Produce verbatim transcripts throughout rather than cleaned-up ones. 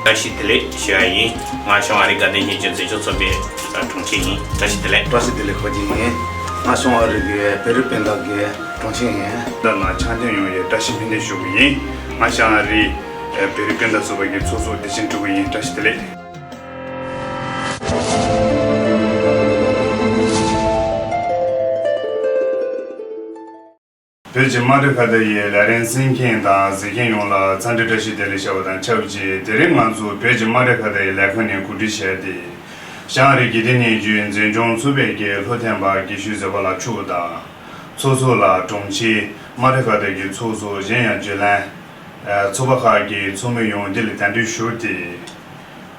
བཀྲ་ཤིས་བདེ་ལེགས་ཞུ་ཡ་ཡིན། ང་ཤོང་ཨ་རི་དགའ་ལྡན་བསྙེན་རྒྱུན་འཛིན་སྐྱོང་ཚོགས་པའི་དྲུང་ཆེ་ཡིན། བཀྲ་ཤིས་བདེ་ལེགས། བཀྲ་ཤིས་བདེ་ལེགས། ཁོ་ཅི་ཡིན། ང་ཤོང་ཨ་རི་གི་བོད་རིགས་སྤུན་ཟླ་གི་དྲུང་ཆེ་ཡིན། ད་ང་ཆང་ལྡན་ཡོང་ཡའི་བཀྲ་ཤིས་སྨོན་འདུན་ཞུ་གི་ཡིན། ང་ཤོང་ཨ་རི་བོད་རིགས་སྤུན་ཟླ་ཚོགས་པ་གི་ཚོགས་གཙོ་བདེ་ཆེན་སྤྲུལ་སྐུ་ཡིན། བཀྲ་ཤིས་བདེ་ལེགས། བོད་ཀྱི་དམངས་ཁྲོད་ཁ་བརྡ་ཡི་ལས་རིམ་གསན་མཁན་དང་གཟིགས་མཁན་ཡོངས་ལ་འཚམས་འདྲི་བཀྲ་ཤིས་བདེ་ལེགས་ཞུ་བ་དང་ཆབས་ཅིག་དེ་རིང་ང་ཚོ་བོད་ཀྱི་དམངས་ཁྲོད་ཁ་བརྡ་ཡི་ལས་ཁུངས་ནས་གོ་སྒྲིག་བྱས་ཏེ། ཤང་ཨ་རི་དགེ་ལྡན་སྨྱན་བྱུས་འཛིན་སྐྱོང་ཚོགས་པའི་གི་ལྷོ་ཐེམ་པ་དགེ་བཤེས་བཟོད་པ་ལགས་མཆོག་དང་། ཚོགས་གཙོ་ལགས། དྲུང་ཆེ། དམངས་ཁྲོད་ཁ་བརྡ་གི་ཚོགས་གཙོ་གཞན་ཡང་བརྗོད་ལན། ཚོགས་པ་ཁག་གི་ཚོགས་མི་ཡོངས་འདི་ལ་གདན་འདྲེན་ཞུས་ཏེ།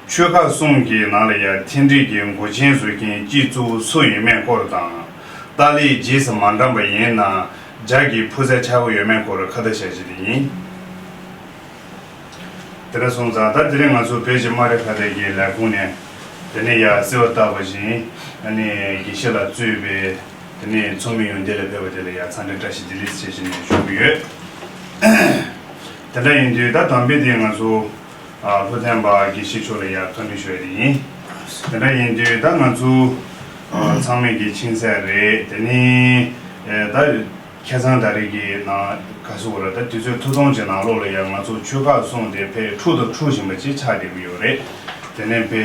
ཆོལ་ཁ་གསུམ་གྱི་ནང་ལ་ཡང་མཐུན་སྒྲིལ་གྱི་འགོག་རྐྱེན་བཟོ་མཁན་སྤྱི་གཙོ་སུ་ཡིན་མིན་སྐོར་དང་། ཏཱ་ལའི་རྗེས་སུ་མ་འབྲངས་པ་ཡིན་ན་ཇ་གི་ཕུག་ས་ཆགས་ཀྱི་ཡོད་མེད་སྐོར་ཁ་བརྡ་བྱ་རྒྱུ་དེ་ཡིན། དེ་འདྲ་སོང་ཙང་ད་དེ་རིང་ང་ཚོ་བོད་ཀྱི་དམངས་ཁྲོད་ཁ་བརྡ་གི་ལས་ཁུངས་ནས་དེ་ནས་ཡང་གསོལ་བ་བཏབ་པ་བཞིན་ཨ་ནི་དགེ་བཤེས་ལགས་གཙོས་པའི་དེ་ནས་ཚོགས་མི་ཡོངས་འདི་ལ་ཕེབས་པ་དེ་ལ་ཡང་འཚམས་འདྲི་བཀྲ་ཤིས་བདེ་ལེགས་ཞེས་བྱས་ནས་ཞུ་གི་ཡོད། དེ་འདྲ་ཡིན་དུས་ད་དམ་པའི་དེ་ང་ཚོ་ཨ་ལྷོ་ཐེམ་པ་དགེ་བཤེས་མཆོག་ལ་ཡང་བཀའ་འདྲི་ཞུ་ཡ་དེ་ཡིན། དེ་འདྲ་ཡིན་དུས་ད་ང་ཚོ་ཨ་ཚང་མས་ཀྱི་ཕྱིན་ཚར་རེད། དེ་ནི་ཨེ་ད་ཁ་སང་ད་རེས་ཀྱི་ནང་ག་སུ་བ་ལ་ད་དུས་ཚོད་ཐུང་ཐུང་ཅིག་ནང་ལོགས་ལ་ཡང་ང་ཚོ་ཆོལ་ཁ་གསུམ་དེ་ཕར་འཁྲུག་དང་འཁྲུག་བཞིན་པ་ཅིག་ཆགས་བསྡད་ཀྱི་ཡོད་རེད། དེ་ནས་ཕར་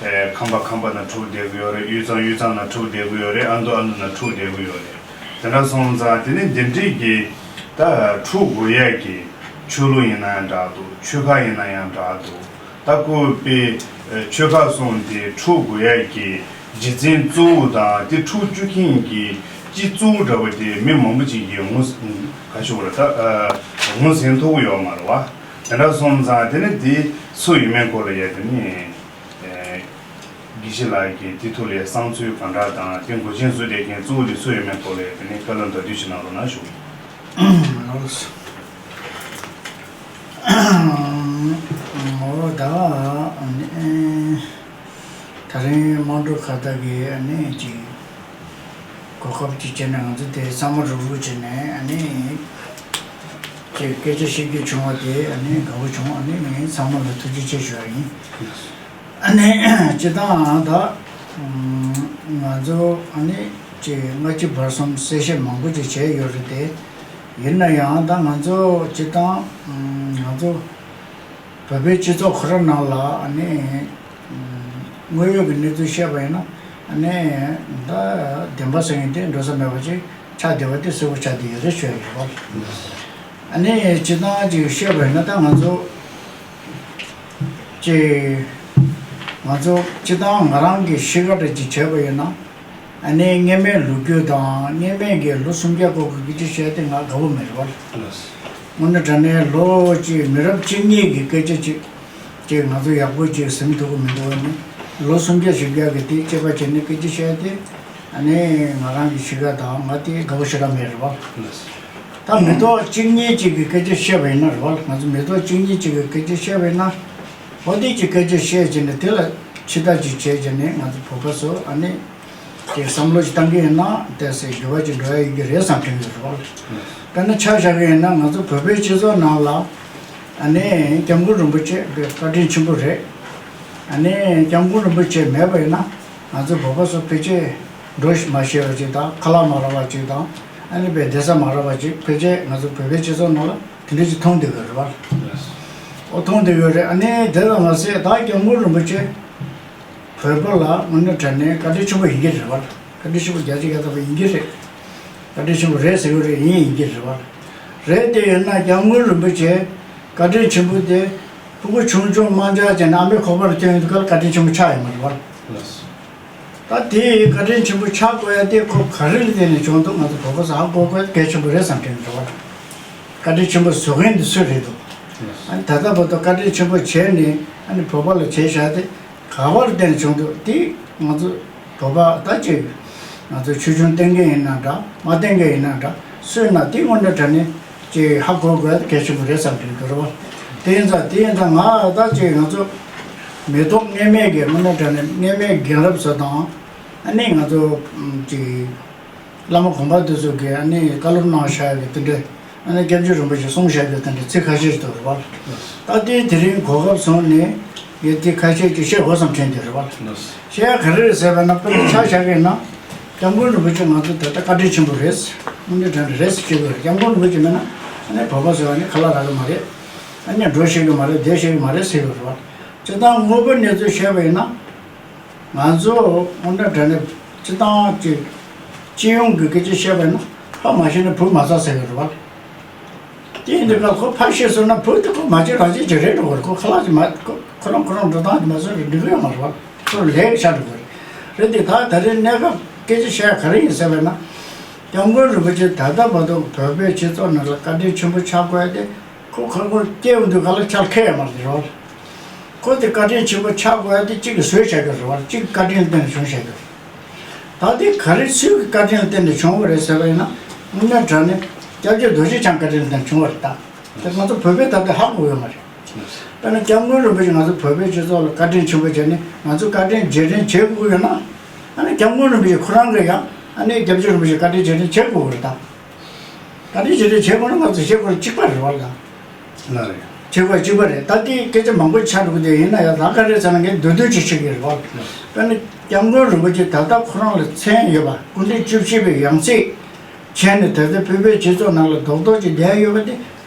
ཨེ་ཁམས་པ་ཁམས་པ་ནང་འཁྲུག་བསྡད་ཀྱི་ཡོད་རེད། དབུས་གཙང་དབུས་གཙང་ནང་འཁྲུག་བསྡད་ཀྱི་ཡོད་རེད། ཨ་མདོ་ཨ་མདོ་ནང་འཁྲུག་བསྡད་ཀྱི་ཡོད་རེད། དེ་འདྲ་སོང་ཙང་དེ་ནི་འདི་འདྲའི་གི་ད་འཁྲུག་དགོས་ཡས་ཀྱི་ཆོས་ལུགས་ཡིན་ན་ཡང་འདྲ་འདུག་ཆོལ་ཁ་ཡིན་ན་ཡང་འདྲ་འདུག་ད་ཁོ་པའི་ཆོལ་ཁ་གསུམ་དེ་འཁྲུག་དགོས་ཡས་ཀྱི་རྒྱུ་མཚན་གཙོ་བོ་དང་དེ་འཁྲུག་བཅུག་མཁན་གྱི་སྤྱི་གཙོ་བོ་འདྲ་བོ་དེ་མི་མང་པོ་ཅིག་གིས་ངོ་ག་ཞུ་བ་རེད་ད་ངོས་ཟིན་ཐུབ་ཀྱི་ཡོད་མ་རེད་བ། དེ་འདྲ་སོང་ཙང་དེ་ནི་དེ་སུ་ཡིན་མིན་སྐོར་ལ་ཡ་དེ་ནི། དགེ་བཤེས་ལགས་ཀྱིས་དེ་ཐོག་ལ་བསམ་ཚུལ་གང་འདྲ་དང་དེ་འགོག་རྐྱེན་བཟོ་བསྡད་མཁན་གཙོ་བོ་དེ་སུ་ཡིན་མིན་སྐོར་ལ་དེ་ནས་བཀའ་སློབ་མདོར་བསྡུས་ཤིག་གནང་རོགས་གནང་ཞུ། ལགས་སོ། འོ་ད་ནི་ད་རིང་དམངས་ཁྲོད་ཁ་བརྡ་གི་ནི་ཅིག་གོ་སྐབས་ཅིག་བྱས་ནས་ང་ཚོ་དེ་ཚང་མ་རུབ་རུབ་བྱས་ནས་ཨ་ནི་ཅིག་སྐད་ཆ་བཤད་རྒྱུ་བྱུང་བ་དེ་ཨ་ནི་དགའ་པོ་བྱུང་། ཨ་ནི་ངས་ཚང་མ་ལ་ཐུགས་རྗེ་ཆེ་ཞུ་བ་ཡིན། ཨ་ནི་སྤྱིར་བཏང་ད་ང་ཚོ་ཨ་ནི་ཅིག་སྔ་ཕྱི་བར་གསུམ་གསལ་བཤད་མང་པོ་ཅིག་བྱས་ཡོད་རེད་དེ། ཡིན་ན་ཡང་ད་ང་ཚོ་སྤྱིར་བཏང་ང་ཚོ་བོད་པའི་སྤྱི་ཚོགས་ཁོ་རང་ནང་ལ་ཨ་ནི་དངོས་ཡོད་ཀྱི་གནས་ཚུལ་བཤད་པ་ཡིན་ན་ཨ་ནི་ད་བདེན་པ་ཟེར་མཁན་དེ་འགྲོ་ས་མེད་པ་ཅིག་ཆགས་བསྡད་པ་དེ་གསལ་པོ་ཆགས་བསྡད་ཡོད་རེད་ཞུ་ཡ་ཡོད་པ། ཨ་ནི་སྤྱིར་བཏང་ཅིག་བཤད་པ་ཡིན་ན་ད་ང་ཚོ་ཅིག་ང་ཚོ་སྤྱིར་བཏང་ང་རང་གི་གཤིས་ཀ་འདྲ་ཅིག་བྱས་པ་ཡིན་ན། ཨ་ནི་སྔོན་མའི་ལོ་རྒྱུས་དང་སྔོན་མའི་གི་ལོ་སུམ་བརྒྱ་སྐོར་གྱི་སྐད་ཆ་བཤད་དེ་ང་དགའ་པོ་མེད་རེད་བ། དངོས་གནས་དྲང་གནས་ལོ་གཅིག་མི་རབས་གཅིག་གཉིས་ཀྱི་སྐད་ཆ་ཅིག་ཅིག་ང་ཚོ་ཡག་པོ་ཅིག་ཟིན་ཐུབ་ཀྱི་མི་འདུག་ཨ་ནི་ལོ་སུམ་བརྒྱ་བཞི་བརྒྱ་གི་དེ་དཔྱད་པ་བྱས་ནས་སྐད་ཆ་བཤད་དེ་ཨ་ནི་ང་རང་གི་གཤིས་ཀ་དང་ང་དེ་དགའ་པོ་ཞེ་དྲག་མེད་རེད་བ། ད་མི་ཐོག་གཅིག་གཉིས་ཅིག་གི་སྐད་ཆ་བཤད་པ་ཡིན་ན་རེད་བ། ང་ཚོ་མི་ཐོག་གཅིག་གཉིས་ཅིག་གི་སྐད་ཆ་བཤད་པ་ཡིན་ན་འོ་དེ་ཅིག་སྐད་ཆ་བཤད་བྱས་ནས་དེ་ལ་ཕྱི་ལྟ་ཅིག་བྱས་བྱས་ནས་ང་ཚོ་བོད་པ་ཚོ་ཨ་ནི། དེ་བསམ་བློ་ཞིག་བཏང་གི་ཡིན་ན་ཏོག་ཙམ་འགྱུར་བ་ཅིག་འགྲོ་ཡ་ཡོད་ཀྱི་རེད་བསམ་དྲན་གྱི་ཡོད་རེད་བ། དཔེར་ན་ཆ་བཞག་གི་ཡིན་ན་ང་ཚོ་བོད་པའི་སྤྱི་ཚོགས་ནང་ལ་ཨ་ནི་སྐྱབས་མགོན་རིན་པོ་ཆེ་དཔེ་བཀའ་དྲིན་ཆེན་པོ་རེད། ཨ་ནི་སྐྱབས་མགོན་རིན་པོ་ཆེ་མེད་པ་ཡིན་ན་ང་ཚོ་བོད་པ་ཚོ་ཕལ་ཆེར་འགྲོ་མ་ཤེས་པ་ཅིག་དང་ཁ་ལག་མ་རག་པ་ཅིག་དང་ཨ་ནི་དཔེ་བསྡད་ས་མ་རག་པ་ཅིག་ཕལ་ཆེར་ང་ཚོ་བོད་པའི་སྤྱི་ཚོགས་ནང་ལ་དེ་འདྲ་ཅིག་མཐོང་བསྡད་ཡོད་རེད་བ། ཨོ་མཐོང་བསྡད་ཡོད་རེད། ཨ་ནི་དེ་ལ་མ་ཟད་ད་སྐྱབས་མགོན་རིན་པོ་ཆེ། བོད་པ་ལ་དངོས་གནས་དྲང་གནས་བཀའ་དྲིན་ཆེན་པོ་ཡིན་གྱི་རེད་བ། བཀའ་དྲིན་ཆེན་པོ་བརྒྱ་ཆ་བརྒྱ་ཐམ་པ་ཡིན་གྱི་རེད། བཀའ་དྲིན་ཆེན་པོ་རེད་ཟེར་གྱི་རེད། ཡིན་ཡིན་གྱི་རེད་བ། རེད་དེ་ཡིན་ན་སྐྱབས་མགོན་རིན་པོ་ཆེ་བཀའ་དྲིན་ཆེན་པོ་དེ་ཕྲུ་གུ་ཆུང་ཆུང་དམར་འབྱར་བྱས་ནས་ཨ་མའི་ཁོག་པར་ཐོན་ཡོང་དུས་སྐབས་བཀའ་དྲིན་ཆེན་པོ་ཆགས་ཡོད་མ་རེད་བ། ད་དེ་བཀའ་དྲིན་ཆེན་པོ་ཆགས་དགོས་ཡ་དེ་ཁོ་ག་རེ་ལ་བརྟེན་ནས་བྱུང་འདུག་ང་ཚོ་བོད་པ་ཚོ་ཧ་གོ་དགོས་གལ་ཆེན་པོ་རེད་བསམ་དྲན་གྱི་རེད་བ། བཀའ་དྲིན་ཆེན་པོ་བཟོ་མཁན་དེ་སུ་རེད་འདུག་ཨ་ནི་ད་ལྟ་བར་དུ་བཀའ་དྲིན་ཆེན་པོ་བྱས་ནས་ཨ་ནི་བོད་པ་ལ་བྱས་བཞག་སྟེ་ག་པར་བརྟེན་བྱུང་འདུག་དེ་ང་ཚོ་བོད་པ་ད་ཅིག་ང་ཚོ་ཆོས་སྐྱོང་བསྟེན་མཁན་ཡིན་ན་འདྲ་མ་བསྟེན་མཁན་ཡིན་ན་འདྲ་སུ་ཡིན་ན་དེ་དངོས་གནས་དྲང་གནས་ཅིག་ཧ་གོ་དགོས་གལ་ཆེན་པོ་རེད་བསམ་གྱི་འདུག་རེད་བ། དེ་ཡིན་ཙང་དེ་ཡིན་ཙང་ང་ད་ཅིག་ང་ཚོ་མི་ཐོག་སྔོན་མའི་གི་དངོས་གནས་དྲང་གནས་སྔོན་མའི་རྒན་རབས་ཚོ་དང་ཨ་ནི་ང་ཚོ་ཅིག་བླ་མ་གོང་མ་དེ་ཚོ་གིས་ཨ་ནི་བཀའ་སློབ་གནང་བཞག་ཡོད་པའི་དེ་འདྲའི་ཨ་ནི་སྐྱབས་རྗེ་རིན་པོ་ཆེ་གསུངས་བཞག་ཡོད་པའི་དེ་འདྲའི་ཚིག་ཁ་ཤས་ཤིག་འདུག་རེད་བ། ད་ལྟའི་དེ་རིང་གོ་སྐབས་བཟུང་ནས་ ངས་དེ་ཁ་ཤས་ཅིག་བཤད་དགོས་བསམ་དྲན་དེ་རེད་བ། ལགས། བཤད་ཡ་ག་རེ་རེད་ཟེར་བ་ན། དཔེར་ན་ཆ་བཞག་གི་ཡིན་ན། སྐྱབས་མགོན་རིན་པོ་ཆེ་ང་ཚོ་ད་ལྟ་བཀའ་དྲིན་ཆེན་པོ་རེད། དངོས་གནས་དྲང་གནས་རེད་ཟེར་གྱི་ཡོད་རེད། སྐྱབས་མགོན་རིན་པོ་ཆེ་མེད་ན་ཨ་ནི་བོད་པ་ཟེར་བ་ནི་ཁ་ལག་རག་གི་མ་རེད། ཨ་ནི་འགྲོ་ཤེས་ཀྱི་མ་རེད། བསྡད་ཤེས་ཀྱི་མ་རེད་ཟེར་གྱི་ཡོད་རེད་བ། སྤྱིར་བཏང་དངོས་པོའི་གནས་ཚུལ་བཤད་པ་ཡིན་ན། ང་ཚོ་དངོས་གནས་དྲང་གནས་སྤྱིར་བཏང་གི་སྤྱི་ཡོངས་ཀྱི་སྐད་ཆ་བཤད་པ་ཡིན་ན། ཕ་མ་ཤི་ན་བུ་མ་ཚ་ཟེར་གྱི་ཡོད་རེད་བ། དེ་ཡིན་དུས་ཀ་ཁོ་ཕ་ཤི་སོང་ན་བུ་དེ་ཁོ་མ་བྱེད་རང་བྱེད་ཅིག་རེད་འགྲོ་གི་རེད། ཁོ་ཁ་ལག་ཅིག་མ་ཁོ་ཁོ་རང་ཁོ་རང་འགྲོ་སྟངས་ཀྱི་མ་བཟོ་རེད། འགྲིག་གི་ཡོད་མ་རེད་བ། ཁོ་ལས་ཀྱི་ཆ་འགྲོ་གི་རེད། རེད་དེ་ད་ད་རེས་གནས་སྐབས་སྐད་ཆ་བཤད་ཡ་ག་རེ་ཡིན་ཟེར་བས་ན། སྐྱབས་མགོན་རིན་པོ་ཆེ་ད་ལྟ་བར་དུ་བོད་པའི་སྤྱི་ཚོགས་ནང་ལ་བཀའ་དྲིན་ཆེན་པོ་ཆགས་དགོས་ཡ་དེ། ཁོ་ཁོ་ཁོ་སྐྱེས་ཡོང་དུས་ག་ལ་ཆགས་ཁེ་ཡ་མ་རེད་བ། ཁོ་དེ་བཀའ་དྲིན་ཆེན་པོ་ཆགས་དགོས་ཡ་དེ་གཅིག་གིས་བཟོས་བཞག་གི་རེད་བ། གཅིག་བཀའ་དྲིན་ལ་བརྟེན་ནས་བྱུང་བཞག་གི་རེད། ད་དེ་ག་རེ་སུའི་བཀའ་དྲིན་ལ་བརྟེན་ནས་བྱུང་བ་རེད་ཟེར་བ་ཡིན་ན། དངོས་གནས་དྲང་གནས་སྐྱབས་རྗེ་རྡོ་རྗེ་འཆང་བཀའ་དྲིན་ལ་བརྟེན་ནས་བྱུང་བ་རེད་ད། དེ་ང་ཚོ་བོད་པས་ད་ལྟ་ཧ་གོ་ཡོད་མ་རེད། དཔེར་ན་སྐྱབས་མགོན་རིན་པོ་ཆེ་ང་ཚོ་བོད་པའི་སྤྱི་ཚོགས་ལ་བཀའ་དྲིན་ཆེན་པོ་བྱས་ནས་ང་ཚོ་བཀའ་དྲིན་རྗེས་དྲན་བྱེད་དགོས་ཡོད་ན། ཨ་ནི་སྐྱབས་མགོན་རིན་པོ་ཆེ་ཁོ་རང་གིས་ཡང་ཨ་ནི་སྐྱབས་རྗེ་རིན་པོ་ཆེ་བཀའ་དྲིན་རྗེས་དྲན་བྱེད་དགོས་ཀྱི་རེད་ད། བཀའ་དྲིན་རྗེས་དྲན་བྱེད་དགོས་ན་ང་ཚོ་བྱེད་དགོས་གཅིག་པ་རེད་བ་ལ། ལགས་རེད། བྱེད་དགོས་གཅིག་པ་རེད། ད་ལྟའི་སྐད་ཆ་མང་པོ་ཆགས་འགྲོ་གི་འདུག་ཡིན་ན་ཡང་ད་ག་རེ་ཟེར་ན་ངས་མདོར་བསྡུས་ཅིག་བཤད་ཀྱི་རེད་བ། དཔེར་ན་སྐྱབས་མགོན་རིན་པོ་ཆེ་ད་ལྟ་ཁོ་རང་ལ་མཚན་ཡོད་པ་སྐུ་ཕྲེང་བཅུ་བཞི་པའི་ཡང་སྲིད་བྱས་ནས་ད་ལྟ་བོད་པའི་སྤྱི་ཚོགས་ནང་ལ་རྡོག་རྡོག་ཅིག་བསྡད་ཡོད་པ་དེ།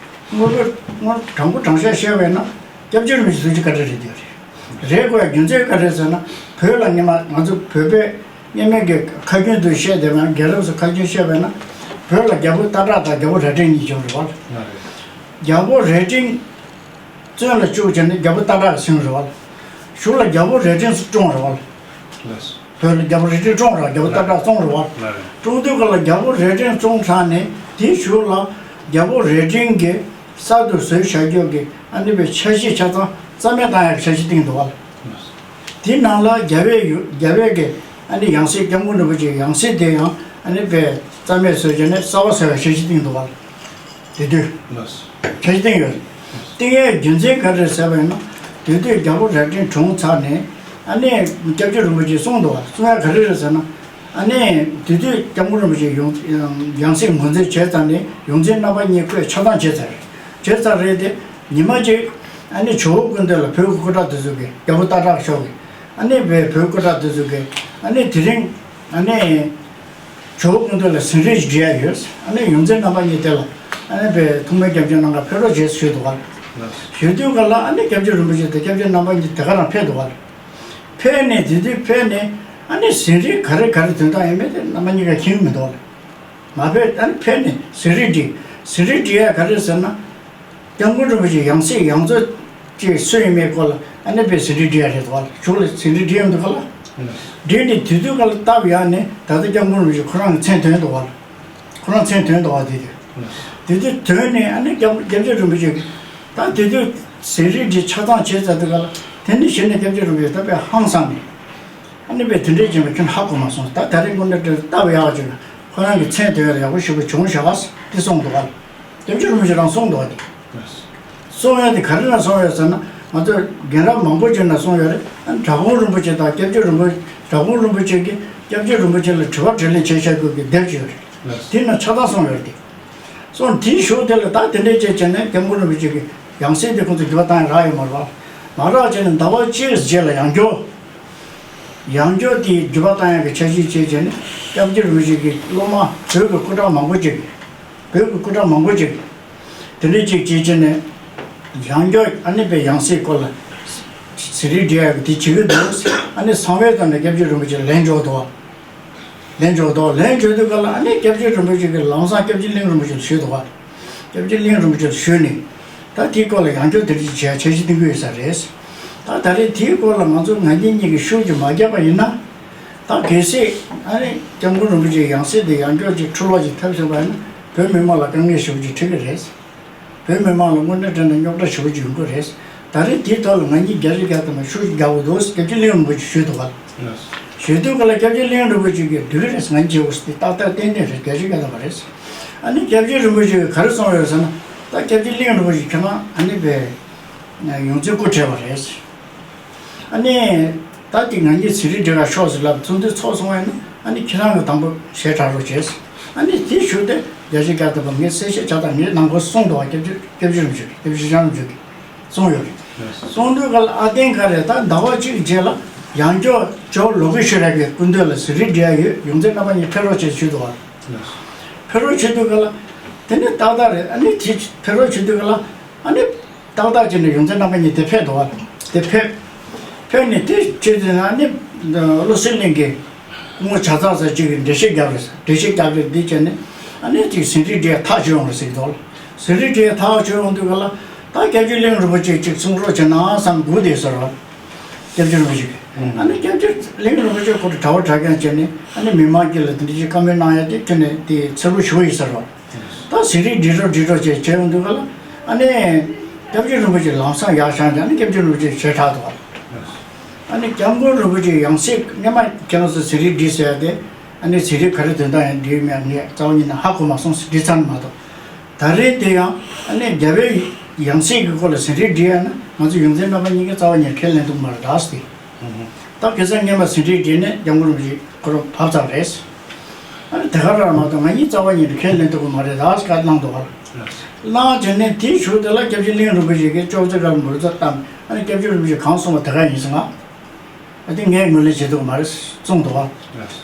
དངོས་པོ་དངོས་དྲང་པོ་དྲང་བཞག་བཤད་པ་ཡིན་ན་སྐྱབས་རྗེ་རིན་པོ་ཆེ་ཐུགས་རྗེ་བཀའ་དྲིན་རེད་འདོད་རེད། རེད་དགོས་རྒྱུ་མཚན་ག་རེ་ཟེར་ན། བོད་ལ་སྔོན་མ་ང་ཚོ་བོད་པའི་སྔོན་མའི་གི་ཁ་རྒྱུན་དུ་བཤད་བསྡད་པ་ན། རྒན་རབས་ཚོ་ཁ་རྒྱུན་བཤད་པ་ན། བོད་ལ་རྒྱལ་པོ་སྟག་བྲག་དང་རྒྱལ་པོ་རྭ་སྒྲེང་གཉིས་བྱུང་རེད་བ། རྒྱལ་པོ་རྭ་སྒྲེང་བཙོན་ལ་བཅུག་བྱས་ནས་རྒྱལ་པོ་སྟག་བྲག་ཟིན་རེད་བ། གཞུག་ལ་རྒྱལ་པོ་རྭ་སྒྲེང་བཀྲོངས་རེད་བ། བོད་ལ་རྒྱལ་པོ་རྭ་སྒྲེང་བཀྲོངས་རེད། རྒྱལ་པོ་སྟག་བྲག་བཙོངས་རེད་བ། བཀྲོངས་དུས་ག་ལ་རྒྱལ་པོ་རྭ་སྒྲེང་བཙོངས་ཚར་ནས་དེའི་གཞུག་ལ་རྒྱལ་པོ་རྭ་སྒྲེང་གིས་གསར་དུ་བཟོས་བཞག་རྒྱུ་གི་ཨ་ནི་བའི་འཆར་གཞི་ཆ་ཚང་རྩ་མེད་བཏང་ཡག་གི་འཆར་གཞི་བཏིང་འདུག་བ། དེའི་ནང་ལ་རྒྱལ་བའི་ཡུ་རྒྱལ་བའི་གི་ཨ་ནི་ཡང་སྲིད་སྐྱབས་མགོན་རིན་པོ་ཆེའི་ཡང་སྲིད་དེ་ཡང་ཨ་ནི་བའི་རྩ་མེད་བཟོས་བྱས་ནས་གསར་པ་བཟོ་ཡག་འཆར་གཞི་བཏིང་འདུག་བ། དེ་དུས། ལགས། འཆར་གཞི་བཏིང་ཡོད་རེད། བཏིང་ཡའི་རྒྱུ་མཚན་ག་རེ་རེད་ཟེར་བ་ཡིན་ན། དེ་དུས་རྒྱལ་པོ་རྭ་སྒྲེང་གྲོངས་ཚར་ནས་ཨ་ནི་སྐྱབས་རྗེ་རིན་པོ་ཆེས་གསུངས་འདུག་བ། གསུང་ཡ་ག་རེ་རེད་ཟེར་ན། ཨ་ནི་དེ་དུས་སྐྱབས་མགོན་རིན་པོ་ཆེ་ཡོངས་ཡང་སྲིད་ངོས་འཛིན་བྱས་ཚར་ནས་ཡོངས་འཛིན་རྣམ་པ་གཉིས་ཁོས་ཆ་ཚང་བྱས་ཚར་རེད། བྱས་ཚར་རེད་དེ། ཉི་མ་གཅིག་ཨ་ནི་ཇོ་བོ་སྐུ་མདུན་ལ་བོད་ཀྱི་སྐུ་དྲག་དེ་ཚོ་གིས། རྒྱལ་པོ་སྟག་བྲག་མཆོག་གིས་ཨ་ནི་བོད་བོད་སྐུ་དྲག་དེ་ཚོ་གིས་ཨ་ནི་དེ་རིང་ཨ་ནི། ཇོ་བོ་སྐུ་མདུན་ལ་ཟིན་བྲིས་ཤིག་བྲིས་ཡ་ཡོད། ཨ་ནི་ཡོངས་འཛིན་རྣམ་པ་གཉིས་དེ་ལ་ཨ་ནི་བའི་ཐུགས་སྨོན་སྐྱབས་བཅོལ་གནང་གར་ཕེབས་རོགས་བྱེད་ཞུས་འདུག་བ། ཞུས་དུས་ག་ལ་ཨ་ནི་སྐྱབས་རྗེ་རིན་པོ་ཆེ་དང་སྐྱབས་རྗེ་རྣམ་པ་གཉིས་དེ་ག་རང་ཕེབས་འདུག་བ། ཕེབས་ནས་དེ་དུས་ཕེབས་ནས་ཨ་ནི་ཟིན་བྲིས་ག་རེ་ག་རེ་དོན་དག་ཡིན་མིན་དེ་རྣམ་པ་གཉིས་ཀ་མཁྱེན་གྱི་མི་འདུག་བ། མ་ཕེབས། ཨ་ནི་ཕེབས་ནས་ཟིན་བྲིས་བྲིས། ཟིན་བྲིས་བྲིས་ཡ་ག་རེ་ཟེར་ན། སྐྱབས་མགོན་རིན་པོ་ཆེ་ཡང་སྲིད་ཡོངས་རྫོགས་ཀྱི་སུ་ཡིན་མིན་སྐོར་ལ་ཨ་ནི་བའི་ཟིན་བྲིས་བྲིས་ཡ་རེད་འདུག་བ། གཞུག་ལ་ཟིན་བྲིས་བྲིས་ཡོང་དུས་ག་ལ། བྲིས་ནས་དེ་དུས་ག་ལ་བཏབ་ཡ་ནས་ད་ལྟ་སྐྱབས་མགོན་རིན་པོ་ཆེ་ཁོ་རང་གི་མཚན་ཐོན་འདུག་བ། ཁོ་རང་མཚན་ཐོན་འདུག་བ། དེ་དུས། དེ་དུས་ཐོན་ནས་ཨ་ནི་སྐྱབས་སྐྱབས་རྗེ་རིན་པོ་ཆེ་གིས་ད་དེ་དུས་ཟིན་བྲིས་འདི་ཆ་ཚང་བྱས་ཚར་དུས་ག་ལ། དེ་ནས་གཞི་ནས་སྐྱབས་རྗེ་རིན་པོ་ཆེ་ད་དཔེ་ཧང་སངས་ནས། ཨ་ནི་བའི་དེ་འདྲས་བྱས་པ་ཁྱོན་ཧ་གོ་མ་སོང་། ད་ད་རེས་དངོས་གནས་དྲན་ལྟ་བ་ཡག་ཅིག་ལ་ཁོ་རང་གི་མཚན་དེ་བས་ཡག་པོ་ཞེ་པོ་བྱུང་བཞག་ཟེར་དེ་གསུངས་འདུག་ག། སྐྱབས་རྗེ་རིན་པོ་ཆེ་རང་གསུངས་འདུག་ག། དེ་གསུང་ཡ་དེ་ག་རེ་ལ་གསུངས་ཡོད་ཟེར་ན། ང་ཚོ་རྒན་རབས་མང་པོ་ཅིག་ནས་གསུངས་ཡོད་རེད། ཨ་ནི་དགྲ་དགོང་རིན་པོ་ཆེ་དང་སྐྱབས་རྗེ་རིན་པོ་དགྲ་དགོང་རིན་པོ་ཆེ་གིས་སྐྱབས་རྗེ་རིན་པོ་ཆེ་ལ་དྲི་བ་དྲིས་ལན་བྱས་བཞག་དགོས་ཀྱི་དེབ་ཅིག་ཡོད་རེད། དེ་ན་ཆ་ཚང་གསུངས་ཡོད་རེད་དེ། སོང་དེའི་གཞུག་དེ་ལ་ད་དེ་འདྲས་བྱས་བྱས་ནས་སྐྱབས་མགོན་རིན་པོ་ཆེ་གི་ཡང་སྲིད་དེ་ཁོང་ཚོ་འགྱུར་བ་བཏང་ཡ་རག་ཡོད་མ་རེད་བ། མ་རག་བྱས་ནས་ཟླ་བ་གཅིག་རྗེས་ལ་ཡང་བསྐྱར། ཡང་བསྐྱར་དེའི་འགྱུར་བ་བཏང་ཡ་གི་འཆར་གཞི་བྱས་བྱས་ནས་སྐྱབས་རྗེ་རིན་པོ་ཆེ་གི་སློབ་མ་བོད་ཀྱི་སྐུ་དྲག་མང་པོ་ཅིག་བོད་ཀྱི་སྐུ་དྲག་མང་པོ་ཅིག་དེ་འདྲས་ཅིག་བྱས་བྱས་ནས་ཡང་བསྐྱར་ཨ་ནི་པའི་ཡང་སྲིད་སྐོར་ལ་ཟིན་བྲིས་འབྲི་ཡ་གི་དེ་བྱེད་ཀྱི་འདུག་ཨ་ནི་གསང་བའི་དོན་ལ་སྐྱབས་རྗེ་རིན་པོ་ཆེ་ལན་འབྱོར་འདུག་བ། ལན་འབྱོར་དོ། ལན་འབྱོར་དུས་ག་ལ་ཨ་ནི་སྐྱབས་རྗེ་རིན་པོ་ཆེ་གིས་ལམ་སང་སྐྱབས་རྗེ་གླིང་རིན་པོ་ཆེ་ལ་ཞུས་འདུག་བ། སྐྱབས་རྗེ་གླིང་རིན་པོ་ཆེ་ལ་ཞུས་ནས། ད་དེའི་སྐོར་ལ་ཡང་བསྐྱར་དེ་འདྲ་ཅིག་བྱས་འཆར་གཞི་འདིང་གི་ཡོད་ས་རེད། ད་ད་རེས་དེའི་སྐོར་ལ་ང་ཚོ་ང་རྒྱལ་གཉིས་ཀྱིས་ཤུགས་ཀྱིས་མ་བརྒྱབ་པ་ཡིན་ན། ད་གལ་སྲིད་ཨ་ནི་སྐྱབས་མགོན་རིན་པོ་ཆེའི་ཡང་སྲིད་དེ་ཡང་བསྐྱར་ཅིག་འཁྲུག་ལོག་ཅིག་ཐེབས་སོང་བ་ཡིན་ན་བོད་མི་མང་ལ་དཀའ་ངལ་ཞེ་པོ་ཅིག་འཕྲད་ཀྱི་རེད། བོད་མི་མང་ལ་དངོས་གནས་དྲང་གནས་རྙོག་དྲ་ཞེ་པོ་ཅིག་ཡོང་གི་རེད། ད་རེས་དེའི་ཐོག་ལ་ང་གཉིས་བརྒྱ་ཆ་བརྒྱ་ཐམ་པ་ཤུགས་ཀྱིས་རྒྱག་དགོས་འདུག་ཟེར་སྐྱབས་རྗེ་གླིང་རིན་པོ་ཆེས་ཞུས་འདུག་ག། ཞུས་དུས་ག་ལ་སྐྱབས་རྗེ་གླིང་རིན་པོ་ཆེ་གིས་འགྲིག་གི་རེད་ཟེར། ང་གཉིས་བྱེད་དགོས་ཟེར་དེ་ཏག་ཏག་ཏན་ཏན་རེད། བརྒྱ་ཆ་བརྒྱ་ཐམ་པ་རེད། ཨ་ནི་སྐྱབས་རྗེ་རིན་པོ་ཆེ་གིས་ག་རེ་གསུངས་ཡོད་ཟེར་ན། ད་སྐྱབས་རྗེ་གླིང་རིན་པོ་ཆེ་ཁྱེད་རང་ཨ་ནི་བས་ཡོངས་འཛིན་སྐུ་བགྲེས་པ་རེད། ཨ་ནི། ད་དེ་ང་གཉིས་ཟིན་བྲིས་འབྲི་གར་ཤོག་ཟེར་ལབ་ཚུར་འདི་ཚོགས་སོང་བས་ན་ཨ་ནི་ཁྱེད་རང་གི་དང་པོ་ཞལ་དྲག་རོགས་བྱས། ཨ་ནི་དེ་ཞུ་སྟེ་བརྒྱ་ཆ་བརྒྱ་ཐམ་པ་ངས་གསལ་བཤད་བྱ་དང་ངས་གནང་དགོས་གསུངས་འདུག་བ། སྐྱབས་རྗེ་སྐྱབས་རྗེ་རིན་པོ་ཆེ་སྐྱབས་རྗེ་ཁྱེད་རང་རིན་པོ་ཆེ་གིས་གསུངས་ཡོད་རེད། གསུང་དུས་ག་ལ་ཨ་བརྟན་ག་རེད། ད་ཟླ་བ་གཅིག་རྗེས་ལ་ཡང་བསྐྱར་ཇོ་ལོ་ཀེ་ཤྭ་ར་གི་སྐུ་མདུན་ལ་ཟི་རིལ་སྒྲིལ་ཡ་ཡོད། ཡོངས་འཛིན་རྣམ་པ་གཉིས་ཕེབས་རོགས་བྱེད་ཞུས་འདུག་བ། ཕེབས་རོགས་བྱེད་དུས་ག་ལ་དེ་ནི་ཏག་ཏག་རེད། ཨ་ནི་དེ་ཕེབས་རོགས་བྱེད་དུས་ག་ལ་ཨ་ནི་ཏག་ཏག་བྱས་ནས་ཡོངས་འཛིན་རྣམ་པ་གཉིས་དེ་ཕེབས་འདུག་བ། དེ་ཕེབས་ཕེབས་ནས་དེ་བྱེད་དུས་ན་ཨ་ནི་བློ་གསལ་གླིང་གི་སྐུ་ངོ་ཇ་ཚག་ཟེར་གཅིག་གིས་འགྲེལ་བཤད་རྒྱབ་རེད། འགྲེལ་བཤད་རྒྱབ་རེད། འདི་བྱས་ནས་ཨ་ནི་ཅིག་ཟི་རིལ་སྒྲིལ་ཐག་ཆོད་ཡོང་རེད་ཟེར་གྱི་འདུག་ལ། ཟི་རིལ་སྒྲིལ་ཐག་ཆོད་ཡོང་དུས་ག་ལ་ད་སྐྱབས་རྗེ་གླིང་རིན་པོ་ཆེ་ཅིག་གསུང་རོགས་བྱེད་ན་བསམ་སྒུག་བསྡད་ཟེར་བ། སྐྱབས་རྗེ་རིན་པོ་ཆེ་གིས། ཨ་ནི་སྐྱབས་རྗེ་གླིང་རིན་པོ་ཆེ་ཁོ་རང་གྲྭ་པ་གྲྭ་རྒན་བྱས་ནས་ཨ་ནི་མི་མང་དཀྱིལ་ལ་དེ་འདྲ་ཅིག་བཀའ་མོལ་གནང་ཡ་དེ་ཁྱོན་ནས་དེ་འཚེར་པོ་ཞེ་པོ་ཡིན་ཟེར་བ། ད་ཟི་རིལ་སྒྲིལ་རོགས་སྒྲིལ་རོགས་བྱས་བྱས་ཡོང་དུས་ག་ལ་ཨ་ནི་སྐྱབས་རྗེ་རིན་པོ་ཆེ་ལམ་སང་ཡར་བཞེངས་ཀྱང་ཨ་ནི་སྐྱབས་རྗེ་རིན་པོ་ཆེ་ཞལ་གྲགས་འདུག་བ། ཨ་ནི་སྐྱབས་མགོན་རིན་པོ་ཆེའི་ཡང་སྲིད་སྔོན་མ་ཁྱེད་རང་ཚོ་ཟི་རིལ་སྒྲིལ་ཟེར་ཡ་དེ་ཨ་ནི་ཟི་རིལ་ག་རེ་དོན་དག་ཡང་སྒྲིལ་མེད། ངས་རྩ་བ་ཉིད་ནས་ཧ་གོ་མ་སོང་། སྒྲིལ་ཚར་ནི་མ་གཏོགས། ད་རེས་དེ་ཡང་ཨ་ནི་རྒྱལ་བའི་ཡང་སྲིད་ཀྱི་སྐོར་ལ་ཟི་རིལ་སྒྲིལ་ཡ་ན་ང་ཚོ་ཡོངས་འཛིན་རྣམ་པ་གཉིས་ཀྱིས་རྩ་བ་ཉིད་ཁས་ལེན་ཐུབ་མ་རེད་ད་ཟེར་ཏེ། ད་ཁ་སང་སྔོན་མ་ཟི་རིལ་སྒྲིལ་ནས་སྐྱབས་མགོན་རིན་པོ་ཆེ་ཁོ་རང་བབས་ཚར་རེད། ཨ་ནི་དེ་ག་རང་མ་གཏོགས་ང་གཉིས་རྩ་བ་ཉིད་ནས་ཁས་ལེན་ཐུབ་ཀྱི་མ་རེད་ད་ཟེར་བཀའ་གནང་འདུག་བ། གནང་བྱས་ནས་དེའི་གཞུག་དེ་ལ་སྐྱབས་རྗེ་གླིང་རིན་པོ་ཆེ་གིས་ཅོག་ཙེ་ཁར་འབུར་རྫས་བཏང་། ཨ་ནི་སྐྱབས་རྗེ་རིན་པོ་ཆེ་གང་གསུངས་པ་དེ་ག་ཡིན་ཟེར་ང་། ཨ་དེ་ངས་ངོས་ལེན་བྱེད་ཐུབ་མ་རེད་གསུངས་འདུག་བ།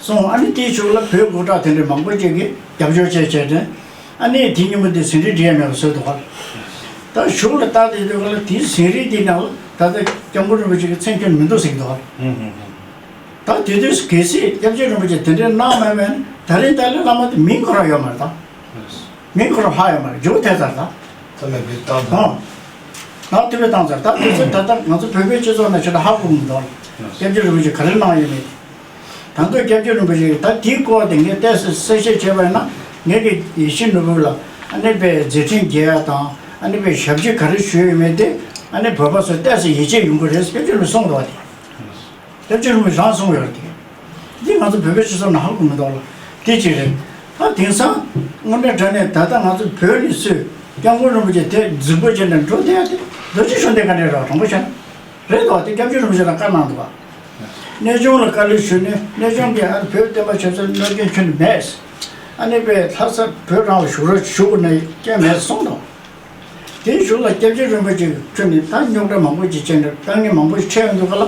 གསུངས། ཨ་ནི་དེའི་གཞུག་ལ་བོད་སྐུ་དྲག་དེ་འདྲའི་མང་པོ་ཅིག་གིས་རྒྱབ་སྐྱོར་བྱས་བྱས་ཏེ། ཨ་ནི་དེ་ཉིན་མོ་དེ་ཟི་རིལ་སྒྲིལ་ཡ་མེད་པ་བཟོས་འདུག་བ། ད་གཞུག་ལ་ལྟ་དེ་དུས་ག་ལ་དེའི་ཟི་རིལ་དེའི་ནང་ལ་ད་ལྟ་སྐྱབས་མགོན་རིན་པོ་ཆེ་གི་མཚན་ཁྱོན་མི་འདུག་ཟེར་གྱི་འདུག་བ། ད་དེ་དུས་གལ་སྲིད་སྐྱབས་རྗེ་རིན་པོ་ཆེ་དེ་འདྲའི་གནང་མེད་པ་ཡིན་ན་ད་རིང་ད་ལོའི་བླ་མ་དེ་མིང་ཁོ་རང་ཡོད་མ་རེད་ད། མིང་ཁོ་རང་ཧ་ཡོད་མ་རེད། མཇུག་ཐེབས་ཚར་ད། ད་ལ་བི་བཏང་ད། ཨང་། ད་དེ་བས་བཏང་ཚར། ད་དེ་ཚོ་ད་ལྟ་ང་ཚོ་བོད་པའི་སྤྱི་ཚོགས་ནང་ཆེད་དུ་ཧ་གོ་མི་འདུག་སྐྱབས་རྗེ་རིན་པོ་ཆེ་ག་རེ་གནང་ཡོད་མེད། ད་ལྟ་སྐྱབས་རྗེ་རིན་པོ་ཆེ་ད་དེའི་སྐོར་དེ་ངས་ཏོག་ཙམ་གསལ་བཤད་བྱས་པ་ཡིན་ན། ངེད་ཀྱི་ཡིད་བཞིན་ནོར་བུ་ལ་ཨ་ནི་པའི་མཛད་འཕྲིན་རྒྱས་ཡ་དང་ཨ་ནི་པའི་ཞབས་ཕྱི་ག་རེ་ཞུས་ཡོད་མེད་དེ་ཨ་ནི་བོད་པ་ཚོ་ཏོག་ཙམ་ཡིད་ཆེས་ཡོང་གི་རེད། སྐྱབས་རྗེ་རིན་པོ་ཆེ་གསུངས་འདུག་བ་དེ། སྐྱབས་རྗེ་རིན་པོ་ཆེ་རང་གསུངས་ཡོད་རེད་དེ། འདི་ང་ཚོ་བོད་པའི་སྤྱི་ཚོགས་ནང་ཧ་གོ་མི་འདུག་ལ། དེ་གཅིག་རེད། ད་དེང་སང་དངོས་གནས་དྲང་གནས་ད་ལྟ་ང་ཚོ་བོད་ནས་སུས་སྐྱབས་མགོན་རིན་པོ་ཆེ་དེ་རྫིག་པོ་བྱས་ནས་འགྲོ་བསྡད་ཡ་དེ་རྡོ་རྗེ་གཞུང་འདི་ག་འདྲས་རེད། དྲང་པོ་བཤད་ན། རེད་དོ། དེ་སྐྱབས་རྗེ་རིན་པོ་ཆེ་ལ་བཀའ་གནང་འདུག་བ། གནས་ཆུང་ལ་བཀའ་སློབ་ཞུས་ནས་གནས་ཆུང་གིས་ཨ་བོད་བསྟན་པ་ཆབ་སྲིད་གནོད་སྐྱོན་ཁྱོན་ནས་མེད། ཨ་ནི་པའི་ལྷ་ས་བོད་རང་ལ་བཞུགས་རོགས་ཞུ་དགོས་ན་སྐྱོན་མེད་གསུངས་འདུག་དེའི་གཞུག་ལ་སྐྱབས་རྗེ་རིན་པོ་ཆེ་ཁྱོད་ནི་ད་རྙོག་དྲ་མང་པོ་ཅིག་བྱས་ནས་དཀའ་ངལ་མང་པོ་ཞིག་འཕྲད་ཡོང་དུས་ག་ལ།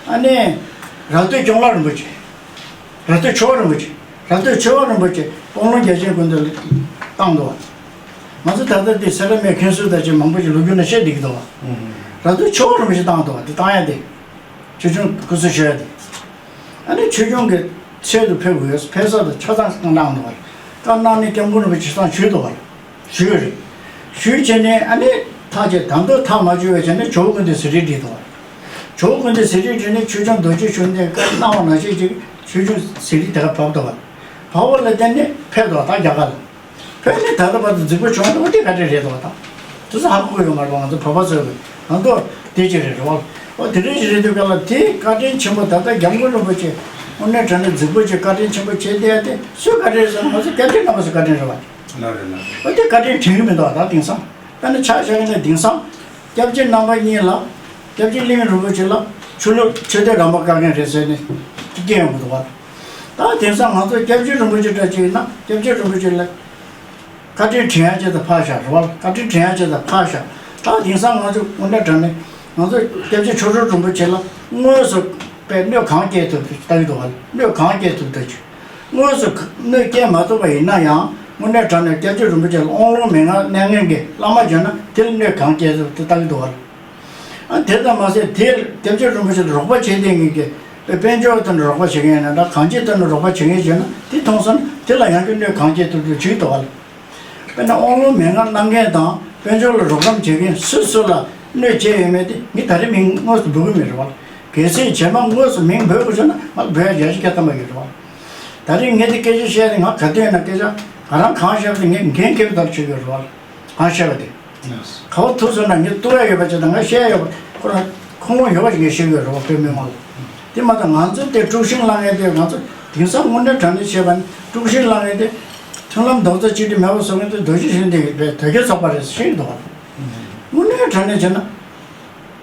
ཨ་ནི་ར་སྟོད་སྐྱོང་ལགས་རིན་པོ་ཆེ། ར་སྟོད་ཆོས་དབང་རིན་པོ་ཆེ། ར་སྟོད་ཆོས་དབང་རིན་པོ་ཆེ་སྤང་ལུང་རྒྱལ་ཆེན་སྐུ་མདུན་ལ་བཏང་འདུག་བ། ང་ཚོ་ད་ལྟ་འདི་སེ་ར་སྨད་མཁན་ཟུར་དང་བཅས་མང་པོ་ཞིག་ལོ་རྒྱུས་ནང་བཤད་བསྡད་ཀྱི་འདུག་བ། ར་སྟོད་ཆོས་དབང་རིན་པོ་ཆེ་བཏང་འདུག་བ། འདི་བཏང་ཡ་དེ། ཆོས་སྐྱོང་སྐུ་གསོལ་ཞུ་ཡ་དེ། ཨ་ནི་ཆོས་སྐྱོང་གི་ཚལ་དུ་ཕེབས་དགོས། ཕེབས་ས་དང་ཆ་ཚང་གནང་འདུག་བ། ད་གནང་ནས་སྐྱབས་མགོན་རིན་པོ་ཆེ་ཚང་ཞུས་འདུག་བ། ཞུས་རེད། ཞུས་བྱས་ནས་ཨ་ནི་ཐག་བཅད། ད་དུང་ཐག་མ་ཆོད་པའི་བྱས་ནས་ཇོ་བོ་སྐུ་མདུན་ཟི་རིལ་སྒྲིལ་འདུག་བ། ཇོ་བོ་སྐུ་མདུན་ཟི་རིལ་སྒྲིལ་ནས་ཆོས་སྐྱོང་རྡོ་རྗེ་གཞུང་འདི་བཀའ་གནང་བ་ནང་བཞིན་ཅིག་ཆོས་སྐྱོང་ཟི་རིལ་དེ་ག་བབས་འདུག་བ། བབས་པ་ལ་བརྟེན་ནས་ཕེབས་འདུག་བ། ད་རྒྱ་གར་ལ། བོད་ནས་ད་ལྟ་བར་དུ་རྫིག་པོ་བྱུང་འདུག་དེ་ག་འདྲས་རེད་འདུག་བ། ད་དེ་ཚོ་ཧ་གོ་ཡོད་མ་རེད་བ། ང་ཚོ་བོད་པ་ཚོས་ང་ཚོ་དེ་ཅི་རེད་རེད་བ། འོ་དེ་འདྲས་ཞིག་རེད་འདུག་ག་ལ། དེ་བཀའ་དྲིན་ཆེན་པོ་ད་ལྟ་སྐྱབས་མགོན་རིན་པོ་ཆེ་དངོས་གནས་དྲང་གནས་རྫིག་པོ་ཅིག་བཀའ་དྲིན་ཆེན་པོ་བྱས་བསྡད་ཡ་དེ་སུའི་བཀའ་དྲིན་རེད་ཟེར་ན་ང་ཚོ་སྐྱབས་རྗེ་རྣམ་པ་ཚོའི་བཀའ་དྲིན་རེད་བ། ལགས་རེད་ལགས་རེད། འོ་དེ་བཀའ་དྲིན་དྲན་གི་མི་འདུག་ད་དེང་སང་། དཔེར་ན་ཆ་བཞག་ཡིན་ན་དེང་སང་སྐྱབས་རྗེ་རྣམ་པ་གཉིས་ལ་སྐྱབས་རྗེ་གླིང་རིན་པོ་ཆེ་ལ་ཆོས་ལུགས་ཆོས་དད་རང་དབང་བཀའ་མཁན་རེད་ཟེར་ནས་སྐྱེ་ཡོང་གི་འདུག་བ། ད་དེང་སང་ང་ཚོ་སྐྱབས་རྗེ་རིན་པོ་ཆེ་འདྲ་ཅིག་ཡིན་ན་སྐྱབས་རྗེ་རིན་པོ་ཆེ་ལ། བཀའ་དྲིན་དྲན་ཡ་ཅིག་དང་ཕར་བཞག་རེད་བ། བཀའ་དྲིན་དྲན་ཡ་ཅིག་དང་ཕར་བཞག་ད་དེང་སང་ང་ཚོ་དངོས་གནས་དྲང་གནས་ང་ཚོ་སྐྱབས་རྗེ་ཆོས་སྒྲོན་རིན་པོ་ཆེ་ལ་དངོས་སུ་པའི་གནོད་གང་སྐྱེལ་ཐུབ་ལྟ་གི་འདུག་བ། གནོད་གང་སྐྱེལ་ཐུབ་ལྟ་ཅིག་དངོས་སུ་གནོད་སྐྱེལ་མ་ཐུབ་པ་ཡིན་ན་ཡང་དངོས་གནས་དྲང་གནས་སྐྱབས་རྗེ་རིན་པོ་ཆེ་ལ་དབང་ལུང་མན་ངག་གནང་མཁན་གྱི་བླ་མ་བྱོན་ན་དེ་ལ་གནོད་གང་སྐྱེལ་ཐུབ་ལྟ་གི་འདུག་བ། ཨ་དེ་ཙམ་མ་ཟད་དེ་སྐྱབས་རྗེ་རིན་པོ་ཆེ་ལ་རོགས་པ་བྱེད་མཁན་གྱི་དཔལ་འབྱོར་དང་རོགས་པ་བྱེད་མཁན་ཡིན་ན་འདྲ། གང་ཅིའི་ཐོག་ནས་རོགས་པ་བྱེད་མཁན་བྱས་ན་དེ་མཐོང་སོང་ན་དེ་ལ་ཡང་བསྐྱར་གནོད་གང་སྐྱེལ་ཐུབ་ཐུབ་བྱེད་ཀྱི་འདུག་བ། དཔེར་ན་དབང་ལུང་མན་ངག་གནང་མཁན་དང་དཔལ་འབྱོར་ལ་རོགས་རམ་བྱེད་མཁན་སུ་སུ་ལ་གནོད་བྱས་ཡོད་མེད་དེ་ངས་ད་རེས་མིང་དངོས་སུ་འབོད་ཀྱི་མེད་རེད་བ། གལ་སྲིད་རྗེས་མ་དངོས་སུ་མིང་འབོད་དགོས་བྱུང་ན་ང་འབོད་ཡ་ཡག་ཤོས་ཁྱད་མཚར་མ་ཡོད་རེད་བ། ད་རེས་ངས་དེ་སྐད་ཆ་བཤད་དེ་ང་ག་དུས་ཡིན་ན་སྐད་ཆ་ང་རང་གང་བཤད་པ་དེ་ངས་འགན་འཁྱེར་བའི་ཐོག་བྱེད་དགོས་རེད་བ། གང་བཤད་པ་དེ། ག་བ་ཐུག་སོང་ན་ངས་གཏུག་ཡ་ཡོད་པ་ཅིག་དང་ང་བཤད་ཡ་ཡོད་པ་ཁོ་རང་ཁུངས་ལུང་ཡོད་པ་ཅིག་ངས་བཤད་དགོས་རེད་བ། བོད་མི་མང་ལ། དེ་མ་གཏོགས་ང་ཚོ་དེ་དཀྲུག་ཤིང་བསླང་མཁན་དེ་ང་ཚོ་དེང་སང་དངོས་གནས་དྲང་གནས་བཤད་པ་ནི་དཀྲུག་ཤིང་བསླང་མཁན་དེ་མཐུན་ལམ་རྡོག་རྩ་གཅིག་སྒྲིལ་མེད་པ་བཟོ་མཁན་དེ་རྡོ་རྗེ་གཞུང་འདི་གི་བའི་དོལ་རྒྱལ་ཚོགས་པ་རེད་ཟེར་བཤད་ཀྱི་འདུག་བ། དངོས་གནས་དྲང་གནས་བྱས་ན།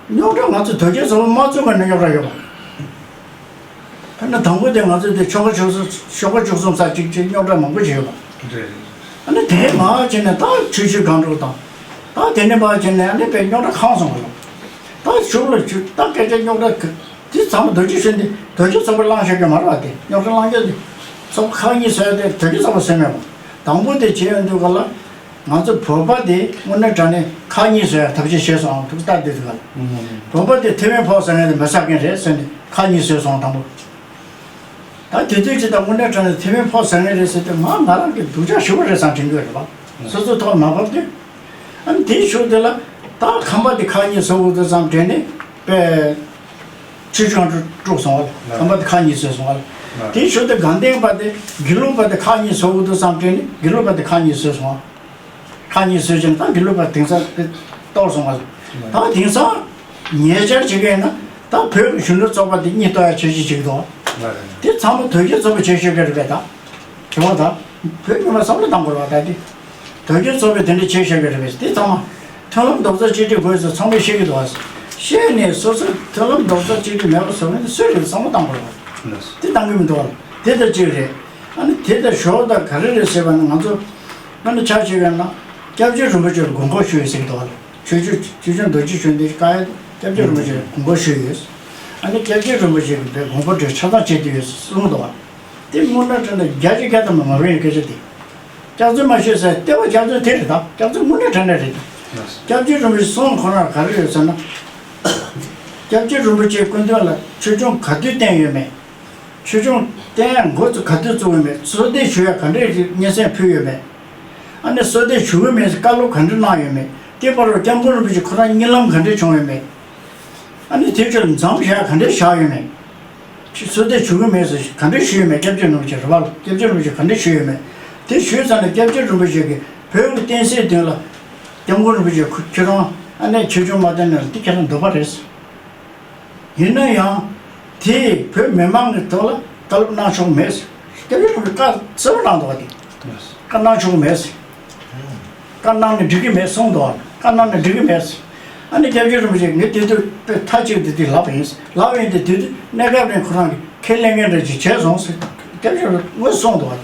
རྙོག་དྲ་ང་ཚོ་དོལ་རྒྱལ་ཚོགས་པ་མ་བཙུགས་གོང་ནས་རྙོག་དྲ་ཡོད་པ། དཔེར་ན་དང་པོ་དེ་ང་ཚོ་དེ་ཆོལ་ཁ་བཅུ་གསུམ་ཆོལ་ཁ་བཅུ་གསུམ་ས་གཅིག་ཅིག་རྙོག་དྲ་མང་པོ་ཞིག་ཡོད་པ། རེད། ཨ་ནི་དེ་ནས་མར་བྱས་ནས་ད་ཆོས་བརྒྱུད་སྒང་དྲུག་དང་། ད་དེ་ནས་མར་བྱས་ནས་ཨ་ནི་དཔེ་རྙོག་དྲ་གང་སོང་བ་ལ། ད་གཞུང་ལ་ཞུ་ད་སྐད་ཆ་རྙོག་དྲ་ག་དེ་ཚང་མ་རྡོ་རྗེ་གཞོན་དེ་རྡོ་རྗེ་ཚོགས་པ་བླངས་བཞག་གི་མ་རེད་བ། དེ་རྙོག་དྲ་བླངས་རྒྱུ་དེ་ཚོགས་པ་ཁག་གཉིས་བཟོས་ཏེ་རྡོ་རྗེ་ཚོགས་པ་བཟོས་མེད་པ། དང་པོ་དེ་བྱེད་ཡོང་དུས་ག་ལ་ང་ཚོ་བོད་པ་དེ་དངོས་གནས་དྲང་གནས་ཁག་གཉིས་བཟོ་ཡ་ཐབས་ཤེས་བྱས་སོང་ཨང་ཐུགས་ལྟ་དུས་ག་ལ་བོད་པ་དེ་ཐེ་ཝན་ཕོག་ཟེར་མཁན་དེ་མི་ཟ་མཁན་རེད་ཟེར་ནས་ཁག་གཉིས་བཟོས་སོང་དང་པོ། ད་དེ་དུས་ཀྱི་ད་དངོས་གནས་དྲང་གནས་ཐེ་ཝན་ཕོག་ཟེར་མཁན་རེད་ཟེར་དུས་ང་ང་རང་གི་སྡུག་ཅག་ཞེ་པོ་རེད་བསམ་དྲན་གྱི་ཡོད་རེད་པ། སོ་སོའི་ཐོག་མ་བབས་དུས། ཨ་ནི་དེའི་ཤུགས་དེ་ལ་ད་ཁམས་པ་དེ་ཁག་གཉིས་བཟོ་དགོས་འདུག་བསམ་དྲན་ནས་པས་ཆོས་སྐྱོང་དཀྲུགས་སོང་བ་ལ་ཁམས་པ་དེ་ཁག་གཉིས་བཟོས་སོང་བ་ལ། དེའི་ཤུགས་དེ་དགའ་ལྡན་པ་དེ་དགེ་ལུགས་པ་དེ་ཁག་གཉིས་བཟོ་དགོས་འདུག་བསམ་དྲན་ནས་དགེ་ལུགས་པ་དེ་ཁག་གཉིས་བཟོས་སོང་བ། ཁག་གཉིས་བཟོས་ཕྱིན་ད་དགེ་ལུགས་པ་དེང་སང་དེ་གཏོར་སོང་བ། ད་དེང་སང་ཉེ་ཆར་བྱེད་མཁན་ཡིན་ན་ད་བོད་ཀྱི་གཞོན་ནུ་ཚོགས་པ་དེ་གཉིས་གཏོར་ཡ་བྱེད་ཀྱི་བྱེད་ཀྱི་འདུག་དེ་ཚང་མ་དོལ་རྒྱལ་ཚོགས་པ་བྱེད་ཤོད་ཀྱི་རེད་པས་ད། དྲི་བ་ད། བོད་མི་མང་བསམ་བློ་གཏང་དགོས་རེད་བ་ད་དེ། དོལ་རྒྱལ་ཚོགས་པས་དེ་འདྲ་བྱེད་ཤོད་ཀྱི་རེད་པས་དེ་ཚང་མ། མཐུན་ལམ་རྡོག་རྩ་གཅིག་སྒྲིལ་དགོས་ཟེར་ཚང་མས་བཤད་ཀྱི་འདུག་བ། བཤད་ནས་སོ་སོ་མཐུན་ལམ་རྡོག་རྩ་གཅིག་སྒྲིལ་མེད་པ་བཟོ་མཁན་དེ་སུ་རེད་བསམ་བློ་གཏང་དགོས་རེད་བ། དེ་གཏང་གི་མི་འདུག་བ། དེ་ལྟར་གཅིག་རེད། ཨ་ནི་དེ་ལྟར་ཞོག་དང་ག་རེ་རེད་ཟེར་བ་ནི་ང་ཚོ། ཨ་ནི་ཆ་བཞག་ཡོད་ན། སྐྱབས་རྗེ་རིན་པོ་ཆེར་དགོངས་སྐོར་ཞུ་ཡི་ཟེར་གྱི་འདུག་བ། ཆོས་སྐྱོང་ཆོས་སྐྱོང་རྡོ་རྗེ་གཞོན་དེ་བཀའ་ཡ་སྐྱབས་རྗེ་རིན་པོ་ཆེར་དགོངས་སྐོར་ཞུས་ཡོད། ཨ་ནི་སྐྱབས་རྗེ་རིན་པོ་ཆེ་གིས་དགོངས་པ་འགྲེལ་ཆ་ཚང་བྱས་ཏེ་ཡོད་གསུངས་འདུག་བ། དེ་དངོས་གནས་དྲང་གནས་བརྒྱ་ཆ་བརྒྱ་ཐམ་པ་མ་འོས་པའི་སྐད་ཆ་དེ། སྐྱག་རྫུན་མ་བཤད་ཟེར་ལྟེ་བ་སྐྱག་རྫུན་དེ་རེད་ད། སྐྱག་རྫུན་དངོས་གནས་དྲང་གནས་རེད། སྐྱབས་རྗེ་རིན་པོ་ཆེ་གསུང་ཁོ་རང་ག་རེ་ཡོད་ཟེར་ན། སྐྱབས་རྗེ་རིན་པོ་ཆེའི་སྐུ་མདུན་ལ་ཆོས་སྐྱོང་ག་དུས་བསྟེན་ཡོད་མེད། ཆོས་སྐྱོང་བསྟེན་ཡ་འགོ་ཚུགས་ག་དུས་བཙུགས་ཡོད་མེད། གསོལ་འདེབས་ཞུ་ཡ་ག་འདྲས་ཤིག་སྙན་སེང་ཕུལ་ཡོད་མེད། ཨ་ནི་གསོལ་འདེབས་ཞུ་གི་མེད་ཟེར་བཀའ་སློབ་ག་འདྲས་གནང་ཡོད་མེད། དེ་བར་དུ་སྐྱབས་མགོན་རིན་པོ་ཆེ་ཁོ་རང་གཉིད་ལམ་ག་འདྲས་བྱུང་ཡོད་མེད། ཨ་ནི་དེ་ཚོ་མཚམས་བཞག་ག་འདྲས་བཞག་ཡོད་མེད། ཆུ་གསོལ་འདེབས་ཞུ་གི་མེད་ཟེར་ག་འདྲས་ཞུས་ཡོད་མེད། སྐྱབས་རྗེ་རིན་པོ་ཆེ་རེད་བ་ལ། སྐྱབས་རྗེ་རིན་པོ་ཆེ་ག་འདྲས་ཞུས་ཡོད་མེད། དེ་ཞུས་ཙང་ནས་སྐྱབས་རྗེ་རིན་པོ་ཆེ་གིས་བོད་ཀྱི་བསྟན་སྲིད་དོན་ལ་སྐྱབས་མགོན་རིན་པོ་ཆེ་ཁོ་ཁྱོད་རང་ཨ་ནེ་ཆོས་སྐྱོང་མ་བསྟེན་ནས་འདི་ཁྱེད་རང་འདོད་པ་རེད། ཡིན་ན་ཡང་དེས་བོད་མི་མང་གི་ཐོག་ལ་བཀའ་སློབ་གནང་ཆོག་མེད། སྐྱབས་རྗེ་རིན་པོ་ཆེ་བཀའ་གསལ་པོ་གནང་འདུག་བ། དེ་བཀའ་གནང་ཆོག་མེད། བཀའ་གནང་ནས་འགྲིག་གི་མེད་གསུངས་འདུག་བ། བཀའ་གནང་ནས་འགྲིག་གི་མེད། ཨ་ནི་སྐྱབས་རྗེ་རིན་པོ་ཆེ་ངས་དེ་དུས་དཔེ་མཐའ་གཅིག་ཏུ་དེ་ལབ་པ་ཡིན། ལབ་པ་ཡིན་དེ་དུས་དུས་གནས་སྐབས་ནས་ཁོ་རང་གིས་ཁས་ལེན་མཁན་འདྲ་ཅིག་བྱས་སོང་ཟེར་སྐྱབས་རྗེ་རིན་པོ་ཆེ་དངོས་གསུངས་འདུག་བ།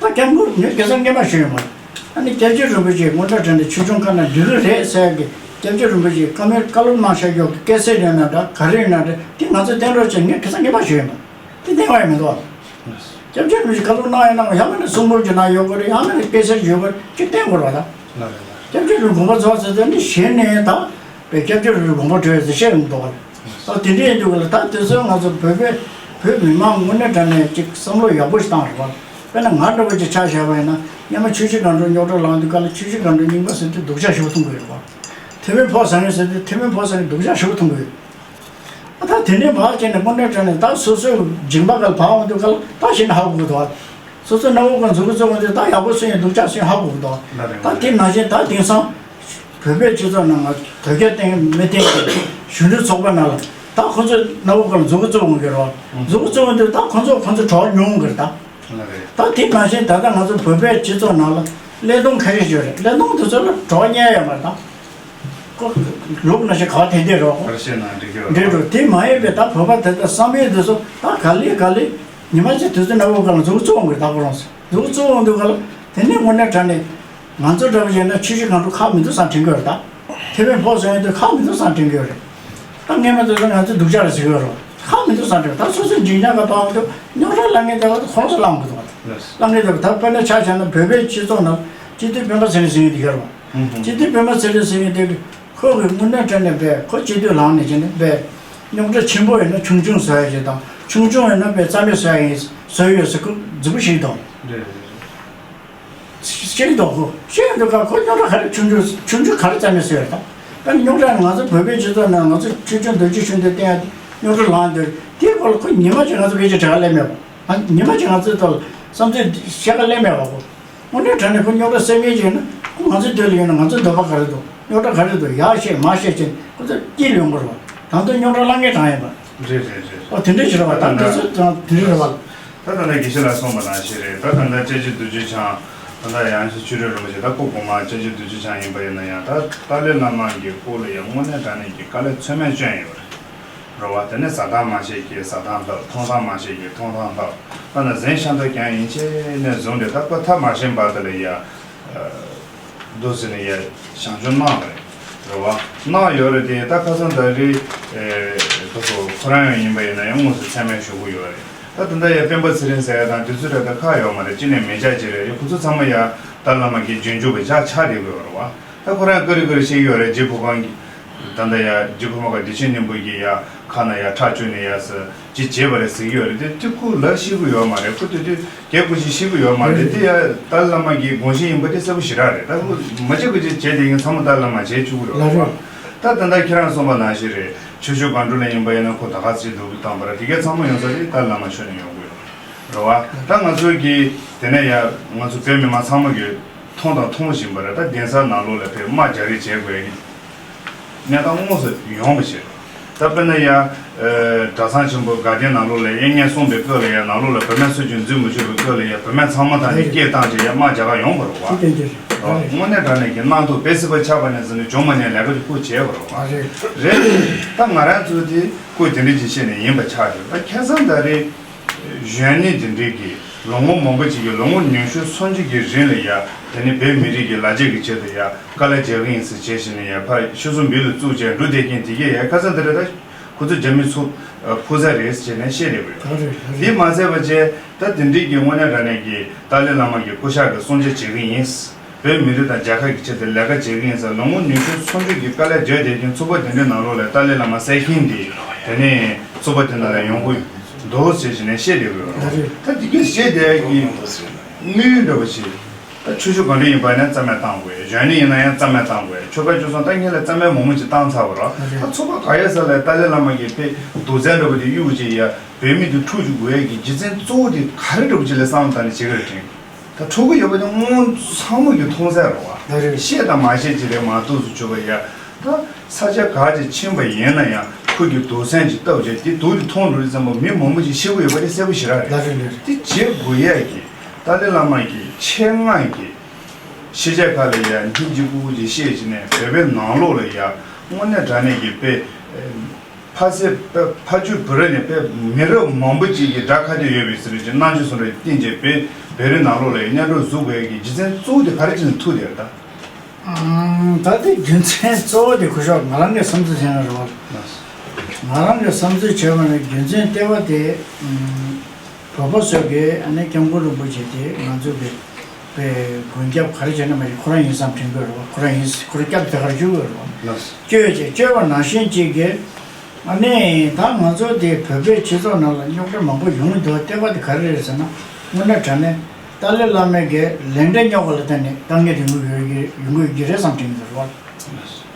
ད་སྐྱབས་མགོན་ངས་དགེ་རྩ་ངས་མ་ཞུས་ཡོད་མ་རེད། ཨ་ནི་སྐྱབས་རྗེ་རིན་པོ་ཆེ་དངོས་གནས་དྲང་གནས་ཆོས་སྐྱོང་བཀའ་གནང་འགྲིག་གི་རེད་ཟེར་ཡག་གི་སྐྱབས་རྗེ་རིན་པོ་ཆེ་བཀའ་མོལ་བཀའ་སློབ་གནང་བཞག་ཡོད་གི་སྐད་ཆ་ཡོད་ན་འདྲ་ག་རེ་ཡོད་ན་འདྲ་དེ་ང་ཚོས་བསྟན་རོགས་བྱས། ངས་དགེ་རྩ་ངས་མ་ཞུས་ཡོད་མ་རེད། དེ་བསྟན་པ་ཡང་མི་འདུག་ཨ། སྐྱབས་རྗེ་རིན་པོ་ཆེ་བཀའ་སློབ་གནང་ཡོད་ན་ཡང་མིན་ན་གསུང་འབུམ་ཅིག་གནང་ཡོད་དགོས་རེད། ཡང་མིན་ན་སྐད་ཆ་ཡོད་དགོས་རེད་ཅིག་བསྟན་དགོས་རེད་བ་ད། སྐྱབས་རྗེ་རིན་པོ་ཆེ་དགོངས་པ་རྫོགས་ཚར་ཚར་ནི་གཞི་ནས་ད་པའི་སྐྱབས་རྗེ་རིན་པོ་ཆེ་དགོངས་པ་གྲོལ་ཡོད་ཟེར་བཤད་ཡོང་འདུག་ག་ད་དེ་འདྲ་ཡིན་དུས་ག་ལ་ད་དེ་ཚོ་ང་ཚོ་བོད་པའི་བོད་མི་མང་དངོས་གནས་དྲང་གནས་ཅིག་བསམ་བློ་ཡག་པོ་ཞིག་བཏང་རེད་བ། དཔེར་ན་ང་འདྲ་བོ་ཅིག་ཆ་བཞག་པ་ཡིན་ན་སྔོན་མ་ཆུ་བཞི་སྒང་དྲུག་རྙོག་དྲ་ལངས་དུས་ག་ལ་ཆུ་བཞི་སྒང་དྲུག་རྙིང་པ་ཟེར་དུས་སྡུག་ཅག་ཞེ་པོ་མཐོང་གི་ཡོད་རེད་བ། ཐེ་ཝན་ཕོག་ཟེར་མཁན་ཟེར་དུས་ཐེ་ཝན་ཕོག་ཟེར་མཁན་སྡུག་ཅག་ཞེ་པོ་མཐོང་གི་ཡོད། ད་དེ་འདྲའི་བག་བྱས་ནས་དངོས་གནས་དྲང་གནས་ད་སོ་སོའི་སྦྱིན་པ་སྒང་ལ་བག་འོང་དུས་ག་ལ་ད་གཞི་ནས་ཧ་གོ་གི་འདུག་བ། སོ་སོའི་གནའ་བོའི་སྒང་མཛུབ་གུ་བཙུགས་འོང་དུས་ད་ཡག་པོ་བཟོས་ཡིན་སྡུག་ཅག་བཟོས་ཡིན་ཧ་གོ་གི་འདུག་བ། ད་དེ་ནང་བཞིན་ད་དེང་སང་བོད་པའི་སྤྱི་ཚོགས་ནང་ང་དོལ་རྒྱལ་བསྟེན་མི་བསྟེན་གྱི་གཞོན་ནུ་ཚོགས་པ་ནང་ལ་ད་ཁོ་ཚོའི་གནའ་བོའི་སྒང་ལ་མཛུབ་གུ་བཙུགས་འོང་གི་རེད་བ། མཛུབ་གུ་བཙུགས་འོང་དུས་ད་ཁོ་ཚོ་ཁོ་ཚོ་གྲོགས་ཉུང་གི་རེད་ད། ད་དེ་ནང་བཞིན་ད་ལྟ་ང་ཚོ་བོད་པའི་སྤྱི་ཚོགས་ནང་ལ་གླེན་སྟོང་ཁ་ཤས་ཤིག་ཡོད་རེད། གླེན་སྟོང་དེ་ཚོ་ལ་གྲོགས་རྙེད་ཡོད་མ་རེད་ད། ཁོ་ལུག་ནང་བཞིན་ག་བ་དེ་འདྲས་རོགས། ག་རེ་བཤད་ན་འགྲིག་གི་ཡོད་འགྲིག་རེད། འགྲོ་དེ་མ་ཡིན་པའི་ད་བོད་པ་དེ་ལྟར་བསམ་ཡས་དེ་ཚོ་ད་ག་ལེ་ག་ལེ་ཉི་མ་གཅིག་དུས་ཚོད་ནང་བོ་ག་ལ་མཛུབ་གུ་བཙུགས་འོང་གི་ད་ཁོ་རང་ཚོ་མཛུབ་གུ་བཙུགས་འོང་དུས་ག་ལ་དེ་ནས་དངོས་གནས་དྲང་གནས་ང་ཚོ་འདྲ་བོ་ཡིན་ན་ཆུ་བཞི་སྒང་དྲུག་ཁག་མི་འདུག་བསམ་དྲན་གྱི་ཡོད་རེད་ད། ཐེ་ཝན་ཕོག་སོང་ཡོང་དུས་ཁག་མི་འདུག་བསམ་དྲན་གྱི་ཡོད་རེད། ད་སྔས་མ་དེ་ཚོ་ང་ཚོ་སྡུག་ཅག་རེད་ཟེར་གྱི་ཡོད་རེད། ཁག་མི་འདུག་བསམ་དྲན། ད་སོ་སོའི་འཇིགས་སྣང་ག་ཐོག་འོང་དུས་རྙོག་དྲ་ལངས་མཁན་དེ་ག་ཁོང་ཚོ་ལངས་དགོས་འདུག་བ། ལངས་མཁན་དེ་ད་དཔེར་ན་ཆ་བཞག་ན་བོད་པའི་སྤྱི་ཚོགས་ནང་སྤྱི་འཐུས་སྤེན་པ་ཚེ་རིང་ཟེར་མཁན་དེ་ཡོད་རེད་བ། སྤྱི་འཐུས་སྤེན་པ་ཚེ་རིང་ཟེར་མཁན་དེ་ཁོ་གི་དངོས་གནས་དྲང་གནས་པས་ཁོ་སྤྱི་འཐུས་ལངས་ནས་བྱས་ནས་པས་རྙོག་དྲ་ཆེན་པོ་ཡོད་ན་ཆུང་ཆུང་བཟོ་ཡ་ཞིག་དང་ཆུང་ཆུང་ཡོད་ན་པས་རྩ་མེད་བཟོ་ཡ་ཡིན་བཟོ་ཡི་ཡོད་ཟེར་ཁོ་རྫིག་པོ་ཞིག་དང་། རེད་རེད་རེད། ཤེས་ཀྱི་འདུག་ཁོ་ཤེས་ཀྱི་འདུག་ག་ཁོ་རྙོག་དྲ་ག་རེ་ཆུང་ཆུང་ཆུང་ཆུང་ག་རེ་རྩ་མེད་བཟོས་ཡོད་དང་། ད་ནི་རྙོག་དྲ་ནི་ང་ཚོ་བོད་པའི་སྤྱི་ཚོགས་ནང་ང་ཚོ་ཆོས་སྐྱོང་རྡོ་རྗེ་གཞོན་དུ་བསྟེན་ཡ་དེ་རྙོག་དྲ་ལངས་འདུག་དེའི་སྐོར་ལ་ཁོ་ཉི་མ་གཅིག་ང་ཚོ་སྐད་ཆ་དྲི་ག་སླེབས་མེད་པ། ང་ཉི་མ་གཅིག་ང་ཚོའི་ཐོག་ལ་བསམ་ཚུལ་བཤད་ག་སླེབས་མེད་པ་ཁོ། དངོས་གནས་དྲང་གནས་ཁོ་རྙོག་དྲ་སེལ་མཁན་ཅིག་ཡིན་ན་ཁོ་ང་ཚོའི་དོན་ལ་ཡིན་ན་ང་ཚོའི་འདོད་པ་ག་རེ་འདུག་རྙོག་དྲ་ག་རེ་འདུག་ཡར་བཤད་མར་བཤད་བྱས་ཁོ་ཚོ་སྐྱིད་ལོང་དགོས་རེད་བ། ད་དུང་རྙོག་དྲ་ལངས་མཁན་གང་ཡིན་པ། རེད་རེད་རེད། ཨོ་དེ་འདྲ་ཞིག་རེད་བ། ད་འདི་ཚོ་ད་དེ་འདྲ་རེད་བ། ད་ད་ལྟ་དགེ་བཤེས་ལགས་གསུངས་པ་ནང་བཞིན་རེད། ད་ད་ལྟ་སྐྱབས་རྗེ་རྡོ་རྗེ་འཆང་། ད་ལྟ་ཡང་ཞིག་ཆོས་སྒྲོན་རིན་པོ་ཆེ་ད་སྐུ་གོང་མ་སྐྱབས་རྗེ་རྡོ་རྗེ་འཆང་ཡིན་པ་ཡིན་ན་ཡང་ད་ཏཱ་ལའི་བླ་མ་གི་སྐོར་ལ་ཡང་དངོས་གནས་དྲང་གནས་ཀྱི་དཀའ་ལས་ཚད་མེད་བསྐྱོན་ཡོད་རེད། རེད་བ། དེ་ནས་ཟ་ཐང་མ་བྱེད་ཀྱི་ཟ་ཐང་ལྷབ། འཐུང་ཐང་མ་བྱེད་ཀྱི་འཐུང་ཐང་ལྷབ། ད་ནི་གཟན་ཤ་མདོག་རྐྱང་ཡིན་ཆེ་ནས་བཟུང་སྟེ་ད་སྐུ་ཐབས་མ་ཤེས་པ་དེ་ལ་ཡ། རྡོ་ཟེར་ནས་ཡ་བྱང་ཆུབ་གནང་བ་རེད། རེད་བ། གནང་ཡོད་རེད་དེ། ད་ཁ་སང་ད་རེས་ཨེ་ད་སོ་ཁོ་རང་ཡང་ཡིན་པ་ཡིན་ན་ཡང་དངོས་སུ་མཚན་སྨད་ཞུ་གི་ཡོད་རེད། ད་ད་ལྟ་ཡ་སྤེན་པ་ཚེ་རིང་ཟེར་ཡ་དང་དེ་ཚོ་རེད། ད་ཁག་ཡོད་མ་རེད། ཅི་ནས་མི་འཇགས་ཅི་རེད། ཁོ་ཚོ་ཚང་མ་ཡ་ཏཱ་ལའི་བླ་མ་གི་རྗེས་འཇུག་པ་ཆགས་ཆགས་བསྡད་ཀྱི་ཡོད་རེད་བ། ད་ཁོ་རང་ཀ་རི་ཀ་རི་བཤད་ཀྱི་ཡོད་རེད། རྗེ་ཕུར་ཁང་གི་ད་ལྟ་ཡ་རྗེ་ཕུར་མ་ག་བདེ་ཆེན་སྙིང་པོ་གི་ཡ་ཁ་ན་ཡ་ཁྲག་བཅུག་ནས་ཡ་ཟེར་ཅི་བྱས་པ་རེད་ཟེར་གྱི་ཡོད་རེད་དེ། དེ་ཁོ་ལབ་ཤེས་ཀྱི་ཡོད་མ་རེད། ཁོ་དེ་དུས་རྒྱལ་པོ་ཞིག་ཤེས་ཀྱི་ཡོད་མ་རེད། དེ་ཡ་ཏཱ་ལའི་བླ་མ་གི་དགོངས་གཞི་ཡིན་པ་དེ་གསལ་པོ་ཞེ་དྲག་རེད། ད་ཁོ་མ་བྱེད་དགོས་ཅེས་བྱས་དེ་ཡིན་ཚང་མ་ཏཱ་ལའི་བླ་མ་བྱས་བཅུག་གི་ཡོད་རེད་བ། ད་ད་ལྟ་ཁྱེད་རང་གསུངས་པ་ནང་བཞིན་རེད། ཆོས་ཕྱོགས་སྒང་དྲུག་ལ་ཡིན་པ་ཡིན་ན་ཁོ་ད་ག་ཚོད་སྡུག་གི་བཏང་པ་རེད། དེ་གས་ཚང་མ་ཡོང་ས་དེ་ཏཱ་ལའི་བླ་མ་ཕྱོགས་ནས་ཡོང་གི་ཡོད་རེད་བ། ད་ང་ཚོ་གི་དེ་ནས་ཡ་ང་ཚོ་བོད་མི་མང་ཚང་མ་གི་མཐོང་དང་མཐོང་བཞིན་པ་རེད། ད་གདན་ས་ནང་ལོགས་ལ་ཕེབས་དམག་རྒྱག་རེས་བྱེད་དགོས་ཡ་གི་གནས་སྟངས་དངོས་སུ་ཡོང་བ་ཞིག་རེད། ད་དཔེར་ན་ཡ་ཨ་གྲྭ་ཚང་ཆེན་པོ་དགའ་ལྡན་ནང་ལོགས་ལ་དབྱིན་སྐད་གསུངས་པའི་སྐབས་ལ་ཡ་ནང་ལོགས་ལ་བུད་མེད་སུ་ཅིག་འཛུལ་མི་ཆོག་པའི་སྐབས་ལ་ཡ་བུད་མེད་ཚང་མ་དང་ནི་སྐད་བཏང་བྱས་ཡ་དམག་རྒྱག་ག་ཡོང་བ་རེད་བ། དེ་དེ་དེ་དེ་རེད། དངོས་གནས་དྲང་གནས་ཀྱི་གནང་ཐུབ་པེ་སི་པ་ཆགས་པ་ནས་ཟིན་ནས་ཇོ་མ་ནས་ལས་ཀ་དེ་ཁོ་བྱས་པ་རེད་བ། རེད། རེད། ད་ང་རང་ཚོ་དེ་ཁོ་དེ་འདྲ་ཅིག་བཤད་ནས་ཡིན་པ་ཆགས་ཡོད། ད་ཁ་སང་ད་རེས་གཞོན་ནུ་དེ་འདྲའི་གི་ལོ་ངོ་མང་པོ་ཅིག་གི་ལོ་ངོ་ཉི་ཤུ་སུམ་ཅུ་གི་རིང་ལ་ཡ་དེ་ནི་བོད་མི་རིགས་ཀྱི་ལ་རྒྱ་གི་ཆེད་དུ་ཡ་དཀའ་ལས་རྒྱག་གི་ཡིན་ཟེར་བྱས་ཤིང་ནས་ཡ་ཕར་ཤི་གསོན་སྦིར་ལ་བཙུགས་བྱས་འགྲོ་བསྡད་མཁན་དེ་གས་ཡ་ཁ་སང་དེ་འདྲ་ད་ཁོ་ཚོ་རྒྱ་མི་ཚོ་ཕུགས་ས་རེད་ཟེར་བྱས་ནས་བཤད་བསྡད་པ་རེད། ད་རེད་ད་རེད། དེ་མ་ཟད་པ་བྱས་ད་དེ་འདྲའི་གི་དངོས་གནས་དྲང་གནས་ཀྱི་ཏཱ་ལའི་བླ་མ་གི་སྐུ་ཤག་གི་གསུང་ཆོས་བྱེད་གི་ཡིན། བོད་མི་རིགས་དང་རྒྱལ་ཁབ་ཀྱི་ཆེད་དུ་ལས་ཀ་བྱེད་ཀྱི་ཡིན་ཟེར་ལོ་ངོ་ཉི་ཤུ་སུམ་ཅུ་གི་དཀའ་ལས་བརྒྱབ་བསྡད་མཁན་ཚོགས་པ་དེ་འདྲའི་ནང་ལོགས་ལ་ཏཱ་ལའི་བླ་མ་གསལ་མཁན་དེ་དེ་ནས་ཚོགས་པ་དེ་ནང་ལ་ཡོང་གི་འདུག་ཟེར་བྱས་ནས་བཤད་བསྡད་ཡོད་རེད། ད་དེ་གས་བཤད་བསྡད་ཀྱི་དམིགས་ཡུལ་འདྲ་པོ་ཞིག་ད་ཆོས་ཕྱོགས་གང་འདྲ་ཡིན་པ་ནས་རྩ་མེད་བཏང་དགོས། གཞོན་ནུ་ཡིན་ན་ཡང་རྩ་མེད་བཏང་དགོས། ཆོལ་ཁ་བཅུ་གསུམ་ད་སྔོན་ལ་རྩ་མེད་མང་པོ་ཅིག་བཏང་ཚར་བ་རེད། ད་ཚོགས་པ་ག་ཡ་ས་ལ་ཏཱ་ལའི་བླ་མ་གིས་དཔེ་སྡུག་བསྔལ་འདྲ་པོ་དེ་གཡུག་བྱས་ཡ་བོད་མི་དེ་འཁྲུག་བཅུག་དགོས་ཡ་གི་རྒྱུ་མཚན་གཙོ་བོ་དེ་ག་རེ་འདྲ་པོ་ཅིག་ལ་བསམ་བློ་བཏང་ནས་བྱེད་ཀྱི་རེད་དྲན། ད་འཁྲུག་གི་ཡོད་པ་དེ་སྔོན་ཚང་མ་གིས་མཐོང་གསལ་རེད་བ། ད་རེད། བཤད་དང་མ་བཤད་ཅིག་རེད་མ་གཏོགས་སུ་བྱུང་བ་ཡ། ད་ས་ཆ་ག་ཅིག་ཕྱིན་པ་ཡིན་ན་ཡང་ཁོ་གི་སྡུག་སྲན་ཅིག་བཏབ་བྱས་དེ་སྡུག་དེ་མཐོང་འགྲོ་དུས་ཙམ་པ་མི་མང་པོ་ཅིག་ཤི་གི་ཡོད་པ་དེ་གསལ་པོ་ཞེ་དྲག་རེད། ད་རེད་རེད། དེ་བྱེད་དགོས་ཡ་གི་ཏཱ་ལའི་བླ་མ་གི་ཆེད་མངགས་ཀྱི་ཕྱི་རྒྱལ་ཁག་ལ་ཡ་སྙིང་རྗེ་ཀུ་ཀུ་ཅིག་བཤད་བྱས་ནས་བོད་པའི་ནང་ལོགས་ལ་ཡ་དངོས་གནས་དྲང་གནས་ཀྱི་དཔེ་ཕ་སེ་ཕ་ཕ་ཇོ་བོད་རིགས་ནས་དཔེ་མི་རབས་མང་པོ་ཅིག་གི་དགྲ་ཁ་གཏད་ཡོད་པའི་ཟེར་བའི་ཅིག་རྣམ་དཔྱོད་སོང་རེ་བསྟན་བྱས་དཔེ་བོད་རིགས་ནང་ལོགས་ལ་ཡ་གཉའ་གྲོགས་བཟོ་དགོས་ཀྱི་རྒྱུ་མཚན་གཙོ་བོ་དེ་ག་རེ་བྱས་ནས་ཐུག་དེ་རེད་ད། ཨང་། ད་ལྟའི་རྒྱུ་མཚན་གཙོ་བོ་དེ་ཁུ་ཤོག་ང་རང་གི་བསམ་ཚུལ་བྱས་ན་རེད་བ། ང་རང་གི་བསམ་ཚུལ་བྱས་པ་ནི་རྒྱུ་མཚན་ལྟེ་བ་དེ་ཨང་། བོད་པ་ཚོ་གིས་ཨ་ནི་སྐྱབས་མགོན་རིན་པོ་ཆེ་དེ་ང་ཚོ་གི་པའི་མགོན་སྐྱབས་ག་རེ་བྱས་ན་མ་གཞི་ཁོ་རང་ཡིན་བསམ་དྲན་གི་རེད་བ། ཁོ་རང་ཡིན། ཁོ་རང་སྐྱབས་དེ་གར་བཅུག་གི་རེད་བ། བཅོས་བྱས་བཅོས་པ་ནང་བཞིན་གཅིག་གི་ཨ་ནི་ད་ང་ཚོ་དེ་བོད་པའི་སྤྱི་ཚོགས་ནང་ལ་རྙོག་དྲ་མང་པོ་ཡོང་གི་འདུག་ལྟེ་བ་དེ་ག་རེ་རེད་ཟེར་ན་དངོས་གནས་དྲང་གནས། ཏཱ་ལའི་བླ་མའི་གི་ལས་འབྲས་རྙོག་པ་ལ་བརྟེན་ནས་དཀའ་ངལ་དེ་ཡོང་གི་ཡོད་ཀྱི་ཡོང་གི་ཡོད་ཀྱི་རེད་བསམ་དྲན་གྱི་འདུག་བ།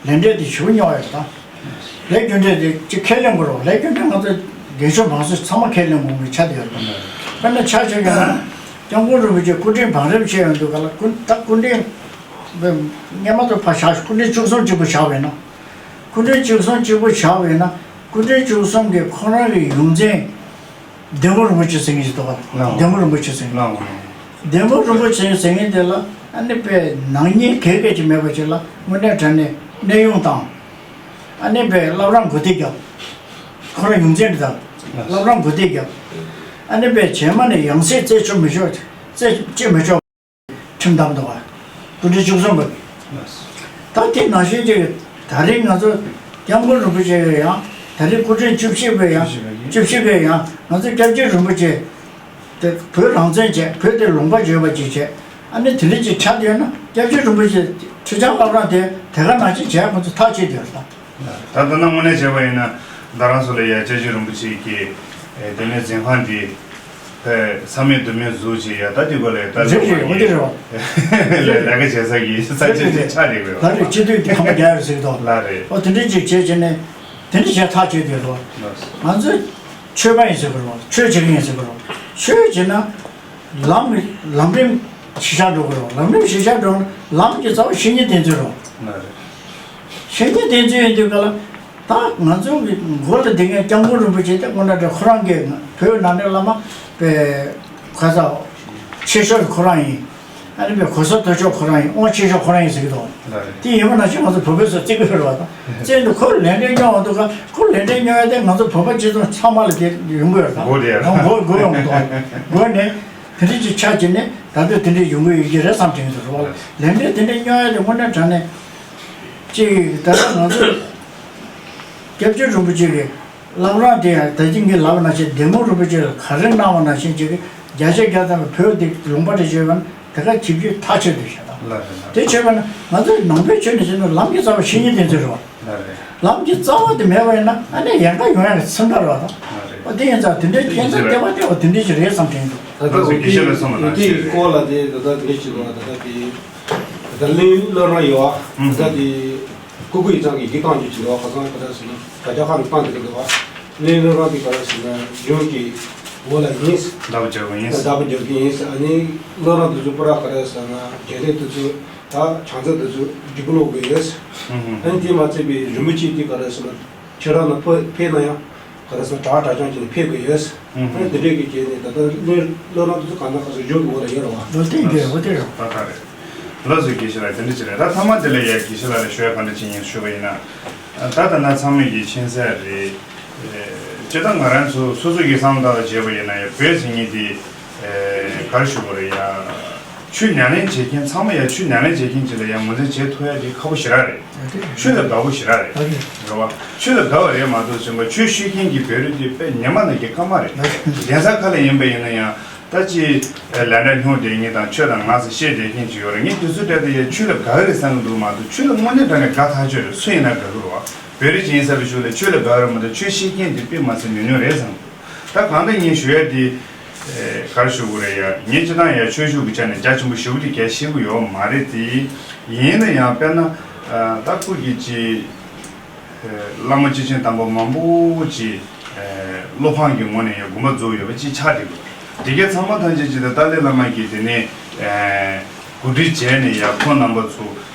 ལས་འབྲས་དེ་ཞེ་པོ་རྙོག་ཡོད་ད། ལས་རྒྱུ་འབྲས་དེ་གཅིག་ཁས་ལེན་དགོས་རེད་བ། ལས་རྒྱུ་འབྲས་ང་ཚོ་རྒན་གཞོན་མང་ཚོགས་ཚང་མ་ཁས་ལེན་དགོས་པའི་ཆ་དེ་ཡོད་རེད་བ། དཔེར་ན་ཆ་བཞག་ཡོད་ན་སྐྱབས་མགོན་རིན་པོ་ཆེ་སྐུ་ཕྲེང་བང་རིམ་བྱས་ཡོང་དུས་ག་ལ་སྐུ་ད་སྐུ་ཕྲེང་སྔོན་མ་ཚོ་ཕར་བཞག་སྐུ་ཕྲེང་བཅུ་གསུམ་གཅིག་པུ་བཞག་པ་ཡིན་ན། སྐུ་ཕྲེང་བཅུ་གསུམ་གཅིག་པུ་བཞག་པ་ཡིན་ན་སྐུ་ཕྲེང་བཅུ་གསུམ་གྱི་ཁོ་རང་གི་ཡོངས་འཛིན། ལྡེ་མོ་རིན་པོ་ཆེ་ཟེར་མཁན་ཞིག་འདུག་ག་ལྡེ་མོ་རིན་པོ་ཆེ་ཟེར་མཁན། ལྡེ་མོ་རིན་པོ་ཆེ་ཟེར་མཁན་དེ་ལ་ཨ་ནི་དཔེ་ནག་ཉེས་ག་གེ་ཅིག་མེད་པ་ཅིག་ལ་དངོས་གནས་དྲང་གནས་གནས་དབྱུང་དང་། ཨ་ནི་དཔེ་བླ་བྲང་གོ་སྟེགས་བརྒྱབ། ཁོ་རང་ཡོངས་འཛིན་རེད་ད། བླ་བྲང་གོ་སྟེགས་བརྒྱབ། ཨ་ནི་དཔེ་རྗེས་མ་ནས་ཡང་སྲིད་རྩད་གཅོད་མི་ཆོག་རྩད་གཅོད་མི་ཆོག་ཁྲིམས་བསྡམས་འདུག་ག་སྐུ་ཕྲེང་བཅུ་གསུམ་པ། ད་དེ་ནང་བཞིན་གྱི་ད་རེས་ང་ཚོ་སྐྱབས་མགོན་རིན་པོ་ཆེ་གིས་ཡང་ད་རེས་སྐུ་ཕྲེང་བཅུ་བཞི་པས་ཡང་བཅུ་བཞི་པས་ཡང་ང་ཚོ་སྐྱབས་རྗེ་རིན་པོ་ཆེ་དེ་བོད་རང་བཙན་བྱས། བོད་དེ་ལུང་པ་བརྗེ་བ་ཅིག་བྱས། ཨ་ནི་དེ་འདྲ་ཅིག་ཆགས་ཡོད་ན་སྐྱབས་རྗེ་རིན་པོ་ཆེ་ཁྲི་བྱང་བླ་བྲང་དེ་དེ་ག་ནང་བཞིན་བྱས་ཁོ་ཚོ་ཐག་བཅད་ཡོད་ལ། ད་ལྟ་ན་དངོས་གནས་བྱས་པ་ཡིན་ན་རྡ་རམ་ས་ལའི་ཡ་སྐྱབས་རྗེ་རིན་པོ་ཆེ་གི་དེ་ནས་འཛིན་ཁང་འདི་ཕར་ས་མེད་རྡུལ་མེད་བཟོ་བྱས་ཡ། ད་དེ་ག་ལ་ཡ་ད་རེད་རེད། འོ་དེ་རེད་བ། ལས་ལས་ཀ་བྱེད་ས་གི་ས་ཆ་ཅིག་ཆགས་རེད་བ། ད་རེད། སྤྱི་འཐུས་དེ་ཁ་མ་རྒྱག་ཡ་རེད་ཟེར་གི་འདུག་ལ་རེད། ཨོ་དེ་འདྲ་ཅིག་བྱས་བྱས་ནས་དེ་འདྲ་བྱས་ཐག་བཅད་དེ་རེད་བ། ང་ཚོ་ཆོས་པ་ཡིན་ཟེར་གི་རེད་བ། ཆོས་བྱེད་མཁན་ཡིན་ཟེར་གི་རེད་བ། ཆོས་བྱེད་ན་ལམ་ལམ་རིམ་གཞིར་བཞག་འགྲོ་གི་རེད་བ། ལམ་རིམ་གཞིར་བཞག་འགྲོ་ན་ལམ་གྱི་རྩ་བ་བཤེས་གཉེན་བསྟེན་ཚུལ་རེད་བ། ལ་རེད། བཤེས་གཉེན་བསྟེན་ཚུལ་ཡིན་དུས་ག་ལ། ད་ང་ཚོ་གི་མགོ་ལ་བསྡད་མཁན་སྐྱབས་མགོན་རིན་པོ་ཆེ་དེ་དངོས་གནས་དྲང་ཁོ་རང་གི་བོད་ནང་ནས་བླ་མ་པའི་ཁ་ས་ཆེ་ཤོས་ཁོ་རང་ཡིན། ཨ་ནི་པའི་གོ་ས་མཐོ་ཤོས་ཁོ་རང་ཡིན། དབང་ཆེ་ཤོས་ཁོ་རང་ཡིན་ཟེར་གི་འདུག་ལ་རེད། དེ་ཡིན་པ་ནང་བཞིན་ང་ཚོ་བོད་པའི་ཚོ་བརྩི་གི་ཡོད་རེད་བ། ད་བརྩི་འདུག་ཁོ་ལས་འབྲས་སྙོག་འོང་འདུག་ག་ཁོ་ལས་འབྲས་སྙོག་ཡ་དེ་ང་ཚོ་བོད་པ་སྤྱི་ཚོགས་ཚང་མ་ལ་དེ་ཡོང་གི་ཡོད་རེད། ད་མགོ་དེ་ཡང་མགོ་མགོ་ཡོང་གི་འདུག་མགོ་ནས་དེ་འདྲ་ཅིག་ཆགས་ཀྱི་ནས་ད་ལྟ་དེ་འདྲ་ཡོང་གི་ཡོད་ཀྱི་རེད་བསམ་དྲན་གི་འདུག་རེད་བ། ལས་འབྲས་དེ་འདྲ་སྙོག་ཡ་དེ་དངོས་གནས་དྲང་གནས། ཅིག་ད་ལྟ་ང་ཚོ་སྐྱབས་རྗེ་རིན་པོ་ཆེ་གི་བླ་བྲང་དེ་ཡང་ད་ཅི་ངས་ལབ་པ་ནང་བཞིན་བདེ་སྨོན་རིན་པོ་ཆེ་ལ་ག་རེ་གནང་བ་ནང་བཞིན་ཅིག་གི་བརྒྱ་ཆ་བརྒྱ་ཙམ་བོད་འདི་ལུང་པ་དེ་བྱས་པ་ན་དེ་ག་ཇི་བཞིན་ཐག་ཆོད་དུ་བྱེད་དང་། ལགས་རེད་ལགས། དེ་བྱས་པ་ན་ང་ཚོས་ནང་པའི་ཆོས་ནས་བྱས་ན་ལམ་གྱི་རྩ་བ་བཤེས་གཉེན་བསྟེན་ཚུལ་རེད་བ། ལགས་རེད། ལམ་གྱི་རྩ་བ་དེ་མེད་པ་ཡིན་ན་ཨ་ནི་ཡན་ཀ་ཡོང་ཡག་གི་སེམས་ཁྲལ་རེད་བ་དང་། ལགས་རེད། ཨ་དེ་ཡིན་ཙང་དེ་འདྲའི་ཁྱད་མཚར་ལྟེ་བ་ལྟེ་བ་དེ་འདྲའི་ཞིག་རེད་བསམ་དྲན་འདུག་ད་ལྟ་ལགས་སོ། དགེ་བཤེས་ལགས་གསུངས་པ་ནང་བཞིན་རེད། སྐོར་ལ་དེ་ད་ལྟ་དེ་ཞིག་ལ་ད་ལྟ་དེ་ད་ལྟ་གླིང་བླ་བྲང་ཡོད་བ། ད་ལྟ་དེ་སྐུ་སྐུ་ཡིག་ཚང་གི་ཡིག་བཏང་རྒྱུ་ཅིག་འདུག་བ། ཁ་སང་ག་རེ་ཟེར་ན་དྲ་རྒྱ་ཁག་ནས་བཏང་བསྡད་ཀྱི་འདུག་བ། གླིང་བླ་བྲང་དེ་ག་རེ་ཟེར་ན་གཞུང་གི་འོག་ལ་ཡིན། བདག་པོ་རྒྱག་གི་ཡིན། བདག་པོ་རྒྱག་གི་ཡིན། ཨ་ནི་བླ་བྲང་དེ་ཚོ་པུ་ར་ག་རེ་ཟེར་ན་རྒྱལ་སྲས་དེ་ཚོ་ད་བྱང་རྩེ་དེ་ཚོ་སྒྲིག་པ་ལོག་གི་ཡོད། ཨ་ནི་དེ་མ་ཚད་པའི་རིན་པོ་ཆེ་དེ་ག་རེ་ཟེར་ན་ཁྱེད་རང་ལ་ཕེབས་ན་ཡང་ག་རེ་ཟེར་ན་གྲྭ་བ་གྲྭ་རྐྱང་བྱས་ནས་ཕེབས་ཀྱི་ཡོད། ཨ་ནི་དེ་འདྲས་ཀྱི་རྗེས་ནས་ད་ལྟ་བླ་བླ་བྲང་དེ་ཚོ་གང་ལྟར་ག་ཚོད་གཞུང་གི་འོག་ལ་ཡོད་རེད་བ། ལོ་རྟེན་གྱི་འོ་དེ་རེད། ད་ད་རེད། ལགས་སོ། དགེ་བཤེས་ལགས་དེ་འདྲ་ཅིག་རེད། ད་ཐ་མ་དེ་ལ་ཡ་དགེ་བཤེས་ལགས་ལ་ཞུ་ཡ་ག་འདྲ་ཅིག་ཡིན་ཞུ་བ་ཡིན་ན། ད་ད་ན་ཚང་མས་ཀྱི་མཁྱེན་གསལ་རེད། སྤྱིར་བཏང་ང་རང་ཚོ་སོ་སོ་གི་བསམ་བློ་ལྟར་བྱས་པ་ཡིན་ན་ཡ་བོད་ཟེར་མཁན་དེ་ག་རེ་ཞུ་དགོས་རེད་ཡ། ཆོས་ཉམས་ལེན་བྱེད་མཁན་ཚང་མ་ཡ་ཆོས་ཉམས་ལེན་བྱེད་མཁན་ཅིག་ལ་ཡ་ངོས་འཛིན་བྱེད་ཐུབ་ཡ་དེ་ཁག་པོ་ཞེ་དྲག་རེད། ཆོས་ལ་དགའ་པོ་ཞེ་དྲག་རེད། རེད་བ། ཆོས་ལ་དགའ་བ་རེད་མ་གཏོགས་ཅིག་ཆོས་ཤེས་མཁན་གྱི་བོད་རིགས་དེ་དཔེ་ཉི་མ་ནང་གི་སྐར་མ་རེད། གདན་ས་ཁག་ལ་ཡིན་པ་ཡིན་ན་ཡང་། ད་ཅི་ལས་འབྲས་སྙུང་བསྡད་མཁན་དང་ཆོས་དང་ངག་ཚིག་བཤད་བསྡད་མཁན་ཅིག་ཡོད་རེད། ངས་དུས་ཚོད་སྤྲད་དེ་ཡ་ཆོས་ལ་དགའ་གི་རེད་བསམ་གི་འདུག་མ་གཏོགས་ཆོས་ལ་དངོས་གནས་དྲང་གནས་དགའ་ཐག་ཆོད་རེད། སུ་ཡིན་ན་དགའ་གི་རེད་བ། བོད་རིགས་ཅིག་ཡིན་ས་བའི་གཞུག་ལ་ཆོས་ལ་དགའ་གི་རེད་མ་གཏོགས་ཆོས་ཤེས་མཁན་དེ་དཔེ་མ་སྲིད་ཉུང་ཉུང་རེད་བསམ་གི་འདུག་ད་གང་ལྟར་ངས་ཞུ་ཡ་དེ་ག་རེ་ཞུ་དགོས་རེད་ཡ། ངས་སྤྱིར་བཏང་ཡ་ཆོས་ཕྱོགས་ཀྱི་ཆ་ནས་རྒྱ་ཆེན་པོ་ཞེ་པོ་ཅིག་གལ་ཤེས་ཀྱི་ཡོད་མ་རེད་དེ། ཡིན་ན་ཡང་དཔེར་ན་ད་སྐུ་གི་ཅི། བླ་མ་སྐྱེས་ཆེན་དམ་པ་མང་པོ་ཅིག་བློ་ཕམ་གྱི་ངང་ནས་ཡང་དགོངས་པ་རྫོགས་ཡོད་པ་ཅིག་ཆགས་བསྡད་ཡོད། དེ་གའི་ཚང་མ་ཐམས་ཅད་ཅིག་ཏུ་ཏཱ་ལའི་བླ་མ་གིས་དེ་ནས་གོ་སྒྲིག་བྱས་ནས་ཡང་ཁོང་རྣམ་པ་ཚོ་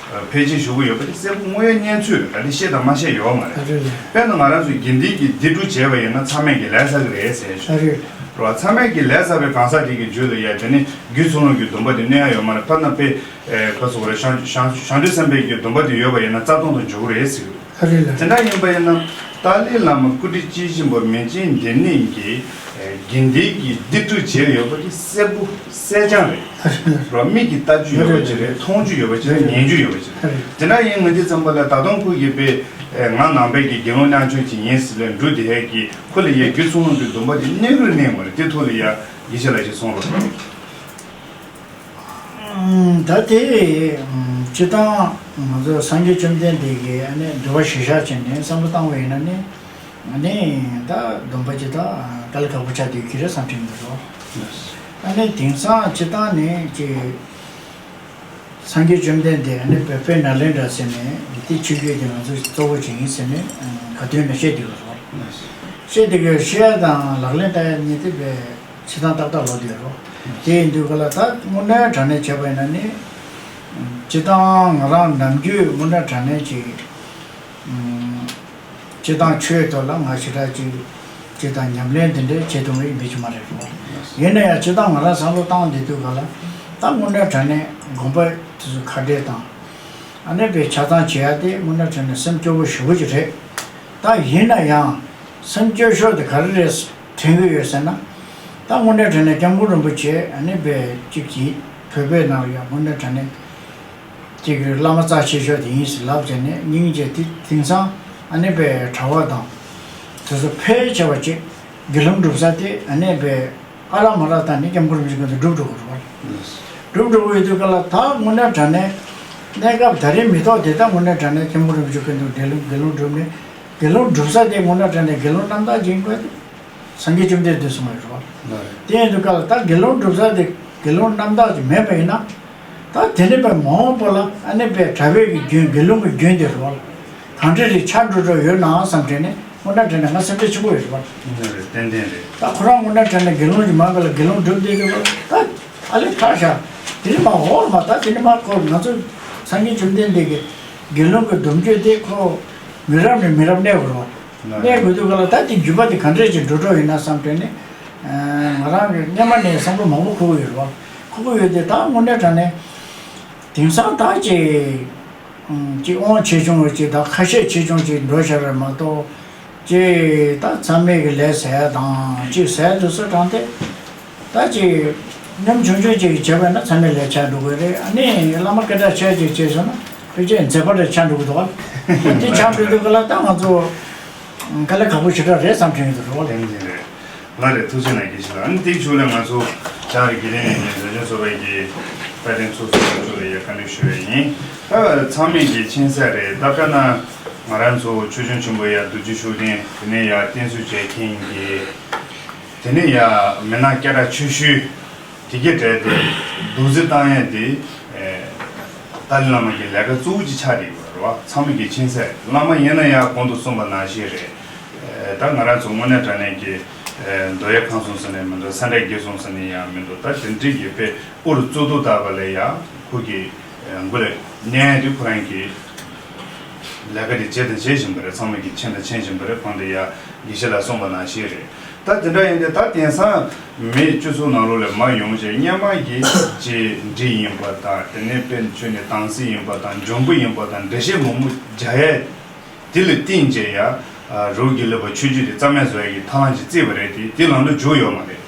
ཕལ་ཆེར་བཞུགས་ཀྱི་ཡོད་པ་དེ་གསལ་པོ་དངོས་ཡོད་གནས་ཚུལ་རེད། ད་དེ་བཤད་དང་མ་བཤད་ཡོད་མ་རེད། རེད་རེད། དཔེར་ན་ང་རང་ཚོ་དགེ་འདུན་གྱི་སྡེ་དྲུག་བྱས་པ་ཡིན་ན་ཚང་མས་ཀྱི་ལས་བསགས་ཀྱི་རེད་ཟེར་ཞུ། རེད། རེད་བ། ཚང་མས་ཀྱི་ལས་བསགས་པའི་གང་ཟག་དེ་གི་རྒྱུད་ལ་ཡང་དེ་ནས་རྒྱུད་ཚོགས་རྣམས་ཀྱི་སྡོམ་པ་དེ་གནས་ཡ་ཡོད་མ་རེད། ཐ་ན་དཔེ་ག་སོགས་རེད། བྱང་བྱང་བྱང་ཆུབ་སེམས་དཔའི་གི་སྡོམ་པ་དེ་ཡོད་པ་ཡིན་ན་རྩ་སྟོང་དུ་འཇོག་གི་རེད་ཟེར་གི་འདུག་ཨ་རེད་ལ། དེ་འདྲ་ཡིན་པ་ཡིན་ན་ཏཱ་ལའི་བླ་མ་སྐུ་དྲིན་སྐྱེས་ཆེན་པོ་མིང་ཅན་འདི་ཉིད་ཀྱིས་དགེ་འདུན་གྱི་སྡེ་དྲུག་བྱས་ཡོད་པ་དེ་གསལ་པོ་གསལ་རྐྱང་རེད། ཨ་རེད་ལ། རོ་མིག་གིས་ལྟ་རྒྱུ་ཡོད་པ་ཅིག་རེད། མཐོང་རྒྱུ་ཡོད་པ་ཅིག་རེད། ཉན་རྒྱུ་ཡོད་པ་ཅིག་རེད། ཨ་རེད། དེ་འདྲ་ཡིན་ང་འདི་ཙམ་པ་ལ་ད་དུང་ཁོ་ཡི་པའི་ང་ནང་པའི་གི་དགེ་སློང་རྣམ་ཅོག་ཅིག་ཡིན་ཟེར་ལས་འབྲུ་དེ་ཧད་ཀྱི་ཁོ་ལ་ཡ་རྒྱུད་ཚོགས་རྣམས་ཀྱི་སྡོམ་པ་དེ་གནས་རུ་གནས་མ་རེད། དེ་ཐོག་ལ་ཡ་ཡིད་ཆེས་ལ་ཞིག་སོང་རོགས། ད་དེ་སྤྱི་བཏང་ང་ཚོ་སངས་རྒྱས་བཅོམ་ལྡན་འདས་ཀྱི་ཨ་ནི་འདུལ་བ་གཞིར་བཞག་བྱས་ནས་བསམ་བློ་བཏང་བ་ཡིན་ན་ནི་ཨ་ནི་ད་སྡོམ་པ་ཅི་ད་དཀའ་ལས་ཁག་པོ་ཆགས་བསྡད་ཀྱི་རེད་བསམ་དྲན་གྱི་འདུག་ཨ་ནི་དེང་སང་སྤྱི་བཏང་ནས་ཀྱི་སངས་རྒྱས་བཅོམ་ལྡན་འདས་ཨ་ནི་བོད་པའི་ནཱ་ལེནྡྲ་ཟེར་ནས་དེ་ཆོས་བརྒྱུད་དེ་ང་ཚོ་གཙོ་བོ་ཅིག་ཡིན་ཟེར་ནས་ག་དུས་ནས་བཤད་བསྡད་ཡོད་རེད། བཤད་བསྡད་ཀྱི་ཡོད། བཤད་དང་ལག་ལེན་བསྟར་ཡ་གཉིས་དེ་བས། བྱེད་སྟངས་ཏག་ཏག་ལོག་བསྡད་རོ། དེ་ཡིན་དུས་ག་ལ་ད་དངོས་གནས་དྲང་གནས་བྱས་པ་ཡིན་ན་ནི། སྤྱིར་བཏང་ང་རང་ནམ་རྒྱུན་དངོས་གནས་དྲང་གནས་ཀྱི། སྤྱིར་བཏང་ཆོས་ཐོག་ལ་ང་ཞེ་དྲག་ཅིག་སྤྱིར་བཏང་ཉམས་ལེན་དེ་འདྲ་བྱེད་ཐུབ་མཁན་ཡིན་པ་ཅིག་མ་རེད་རོ། ཡིན་ན་ཡང་སྤྱིར་བཏང་ང་རང་བསམ་བློ་བཏང་བསྡད་དུས་ག་ལ་ད་དངོས་གནས་དྲང་གནས་དགོན་པ་དེ་ཚོ་ཁ་བྲལ་དང་། ཨ་ནི་པའི་ཆ་ཚང་བྱེད་ཡ་དེ་དངོས་གནས་དྲང་གནས་སེམས་སྐྱོ་པོ་ཞེ་པོ་ཅིག་རེད། ད་ཡིན་ན་ཡང་སེམས་སྐྱོ་ཤོས་དེ་ག་རེ་རེད། དྲན་གྱི་ཡོད་ཟེར་ན། ད་དངོས་གནས་དྲང་གནས་སྐྱབས་མགོན་རིན་པོ་ཆེ་ཨ་ནི་པའི་གཅིག་གིས་བོད་པའི་ནང་ལ་ཡང་དངོས་གནས་དྲང་གནས་གཅིག་གི་བླ་མ་རྩ་ཆེ་ཤོས་དེ་ཡིན་ཟེར་ལབ་བྱས་ནས་སྙིང་རྗེ་དེ་དེང་སང་ཨ་ནི་པའི་གྲྭ་བ་དང་དེ་ཚོ་ཕལ་ཆེ་བ་ཅིག་དགེ་སློང་སྒྲུབ་ས་དེ་ཨ་ནི་པའི་ཨ་རག་མ་རག་བཏང་ནས་སྐྱབས་མགོན་རིན་པོ་ཆེ་ཁོང་ཚོ་སྒྲུབ་འགྲོ་གི་རེད་བ། སྒྲུབ་འགྲོ་གི་ཡོད་དུས་ག་ལ་ད་དངོས་གནས་དྲང་གནས་གནས་སྐབས་ད་རེས་མི་ཐོག་དེ་ད་དངོས་གནས་དྲང་གནས་སྐྱབས་མགོན་རིན་པོ་ཆེ་ཁོང་ཚོ་དགེ་སློང་དགེ་སློང་སྒྲུབ་ནས། དགེ་སློང་སྒྲུབ་ས་དེ་དངོས་གནས་དྲང་གནས་དགེ་སློང་རྣམ་དག་ཅིག་ཡིན་དགོས་ཏེ། སངས་རྒྱས་བཅོམ་ལྡན་འདས་གསུངས་པ་རེད་བ། དེ་ཡིན་དུས་ག་ལ་ད་དགེ་སློང་སྒྲུབ་ས་དེ་དགེ་སློང་རྣམ་དག་ཅིག་མེད་པ་ཡིན་ན། ད་དེ་ནས་པའི་མ་འོངས་པ་ལ་ཨ་ནི་པའི་གྲྭ་པའི་གི་རྒྱུན་དགེ་སློང་གི་རྒྱུན་དེ་རེད་བ། གང་འདྲ་རེ་ཆགས་འགྲོ་འགྲོ་ཡོད་ནའང་བསམ་དྲན་ནས་དངོས་གནས་དྲན་ནས་ང་སེམས་ཁྲལ་ཆེན་པོ་ཡོད་རེད་བ། ཡིན་རེད། ཏན་ཏན་རེད། ད་ཁོ་རང་དངོས་གནས་དྲན་ནས་དགེ་སློང་གི་མ་ག་ལ་དགེ་སློང་སྒྲུབ་བསྡད་ཀྱི་རེད་བ། ད་ཨ་ལས་ཁ་ཤ། དེ་ནི་མ་འོར་མ་ད་དེ་ནི་མ་ཁོ་ང་ཚོ་སངས་རྒྱས་བཅོམ་ལྡན་འདས་ཀྱི་དགེ་སློང་གི་སྡོམ་རྒྱུན་དེ་ཁོ་མི་རབས་ནས་མི་རབས་གནས་དགོས་རེད་བ། གནས་དགོས་དུས་ག་ལ་ད་དེ་རྒྱུད་པ་དེ་ག་འདྲས་ཀྱི་འགྲོ་གྲབས་ཡིན་ན་བསམ་དྲན་ནས། ང་རང་གི་སྔོན་མ་ནས་བསམ་བློ་མང་པོ་འཁོར་གྱི་ཡོད་རེད་བ། འཁོར་གྱི་ཡོད་དེ་ད་དངོས་གནས་དྲང་གནས། དེང་སང་ད་ཅིག་ཅིག་དབང་ཆེ་ཆུང་ཅིག་དང་ཁ་ཤས་ཆེ་ཆུང་ཅིག་འགྲོ་བཞག་རེད་མ་གཏོགས། ཅིག་ད་ཚང་མས་ཀྱི་ལས་ཟེར་ཡ་དང་ཅིག་ཟེར་དུ་སུ་དྲང་སྟེ། ད་ཅིག་ཉམ་ཆུང་ཆུང་ཅིག་བྱས་པ་ན་ཚང་མས་ལས་ཆགས་འགྲོ་གི་རེད། ཨ་ནི་བླ་མ་སྐད་གྲགས་ཆེ་ཅིག་བྱས་སོང་ན་ ཕལ་ཆེར་མཛད་པ་རེ་ཆགས་འགྲོ་གི་འདུག་ག་འདི་ཆགས་འགྲོ་དུས་ག་ལ་ད་ང་ཚོ་དཀའ་ལས་ཁག་པོ་ཞེ་དྲག་རེད་བསམ་དྲན་གྱི་འདུག་རེད་བ། ལན་འདི་རེད། ལ་རེད། ཐུགས་རྗེ་གནང་། དགེ་བཤེས་ལགས། ཨ་ནི་དེའི་གཞུག་ལ་ང་ཚོ་བྱང་རི་དགེ་ལྡན་ནས་ནས་འཛམ་གླིང་ཚོགས་པའི་གི་དཔལ་ལྡན་ཚོགས་གཙོ་མཆོག་ལ་ཡ་བཀའ་འདྲི་ཞུ་བ་ཡིན། ད་ཚང་མས་ཀྱི་མཁྱེན་གསལ་རེད། ད་དཔེར་ན་ང་རང་ཚོ་ཆོས་སྐྱོང་ཆེན་པོ་ཡ་རྡོ་རྗེ་ཤུགས་ལྡན། དེ་ནས་ཡ་བསྟེན་གསོལ་བྱེད་མཁན་གྱི། དེ་ནས་ཡ་མི་ནག་སྐད་གྲགས་ཆེ་ཤོས། དེ་གའི་གྲས་དེ་རྡོག་རྫིས་བཏང་ཡས་དེ། ཨེ། ཏཱ་ལའི་བླ་མ་གི་ལས་ཀ་གཙོ་བོ་ཅིག་ཆགས་བསྡད་ཡོད་རེད་བ། ཚང་མ་གི་མཁྱེན་གསལ། བླ་མ་ཡིན་ན་ཡང་གོང་དུ་གསུངས་པ་ནང་བཞིན་རེད། ཨེ། ད་ང་རང་ཚོ་དངོས་གནས་དྲང་གནས་ཀྱི། ཨེ། མདོ་དབྱར་ཁམས་གསུམ་ཟེར་ནས་མི་འདུག། ས་འབྲས་དགེ་གསུམ་ཟེར་ནས་ཡང་མི་འདུག། ད་དེ་འདྲའི་གི་དཔེ་དབུ་རུ་གཙུག་ཏོར་བཏགས་པ་ལས་ཡང་ཁོ་གི། ཨེ། མགོ་ལ་མནན་ཡས་དེ་ཁོ་རང་གི་ལས་ཀ་དེ་བྱས་དང་བྱེད་བཞིན་པ་རེད། ཚང་མ་གི་མཁྱེན་དང་མཁྱེན་བཞིན་པ་རེད། གོང་དུ་ཡ་དགེ་བཤེས་ལགས་གསུངས་པ་ནང་བཞིན་རེད། ད་དེ་འདྲ་ཡིན་ཏེ། ད་དེང་སང་མི་སྤྱི་ཚོགས་ནང་ལོགས་ལ་མར་ཡོང་བྱས་སྔོན་མ་གི་ཅིག་འབྲི་ཡིན་པ་དང་། དེ་ནས་དཔེ་མཆོད་ནས་དྭངས་གསལ་ཡིན་པ་དང་འཇོན་པོ་ཡིན་པ་དང་འགྲེལ་བཤད་མང་པོ་རྒྱག་ཡས་དེ་ལ་བརྟེན་བྱས་ཡ། རི་བོ་དགེ་ལུགས་པ་ཆོས་བརྒྱུད་དེ་རྩ་མེད་བཟོ་ཡ་གི་ཐབས་ལམ་ཅིག་བརྩིས་པ་རེད་དེ། དེ་ལམ་འགྲོ་འཇུག་ཡོད་མ་རེད། རེད་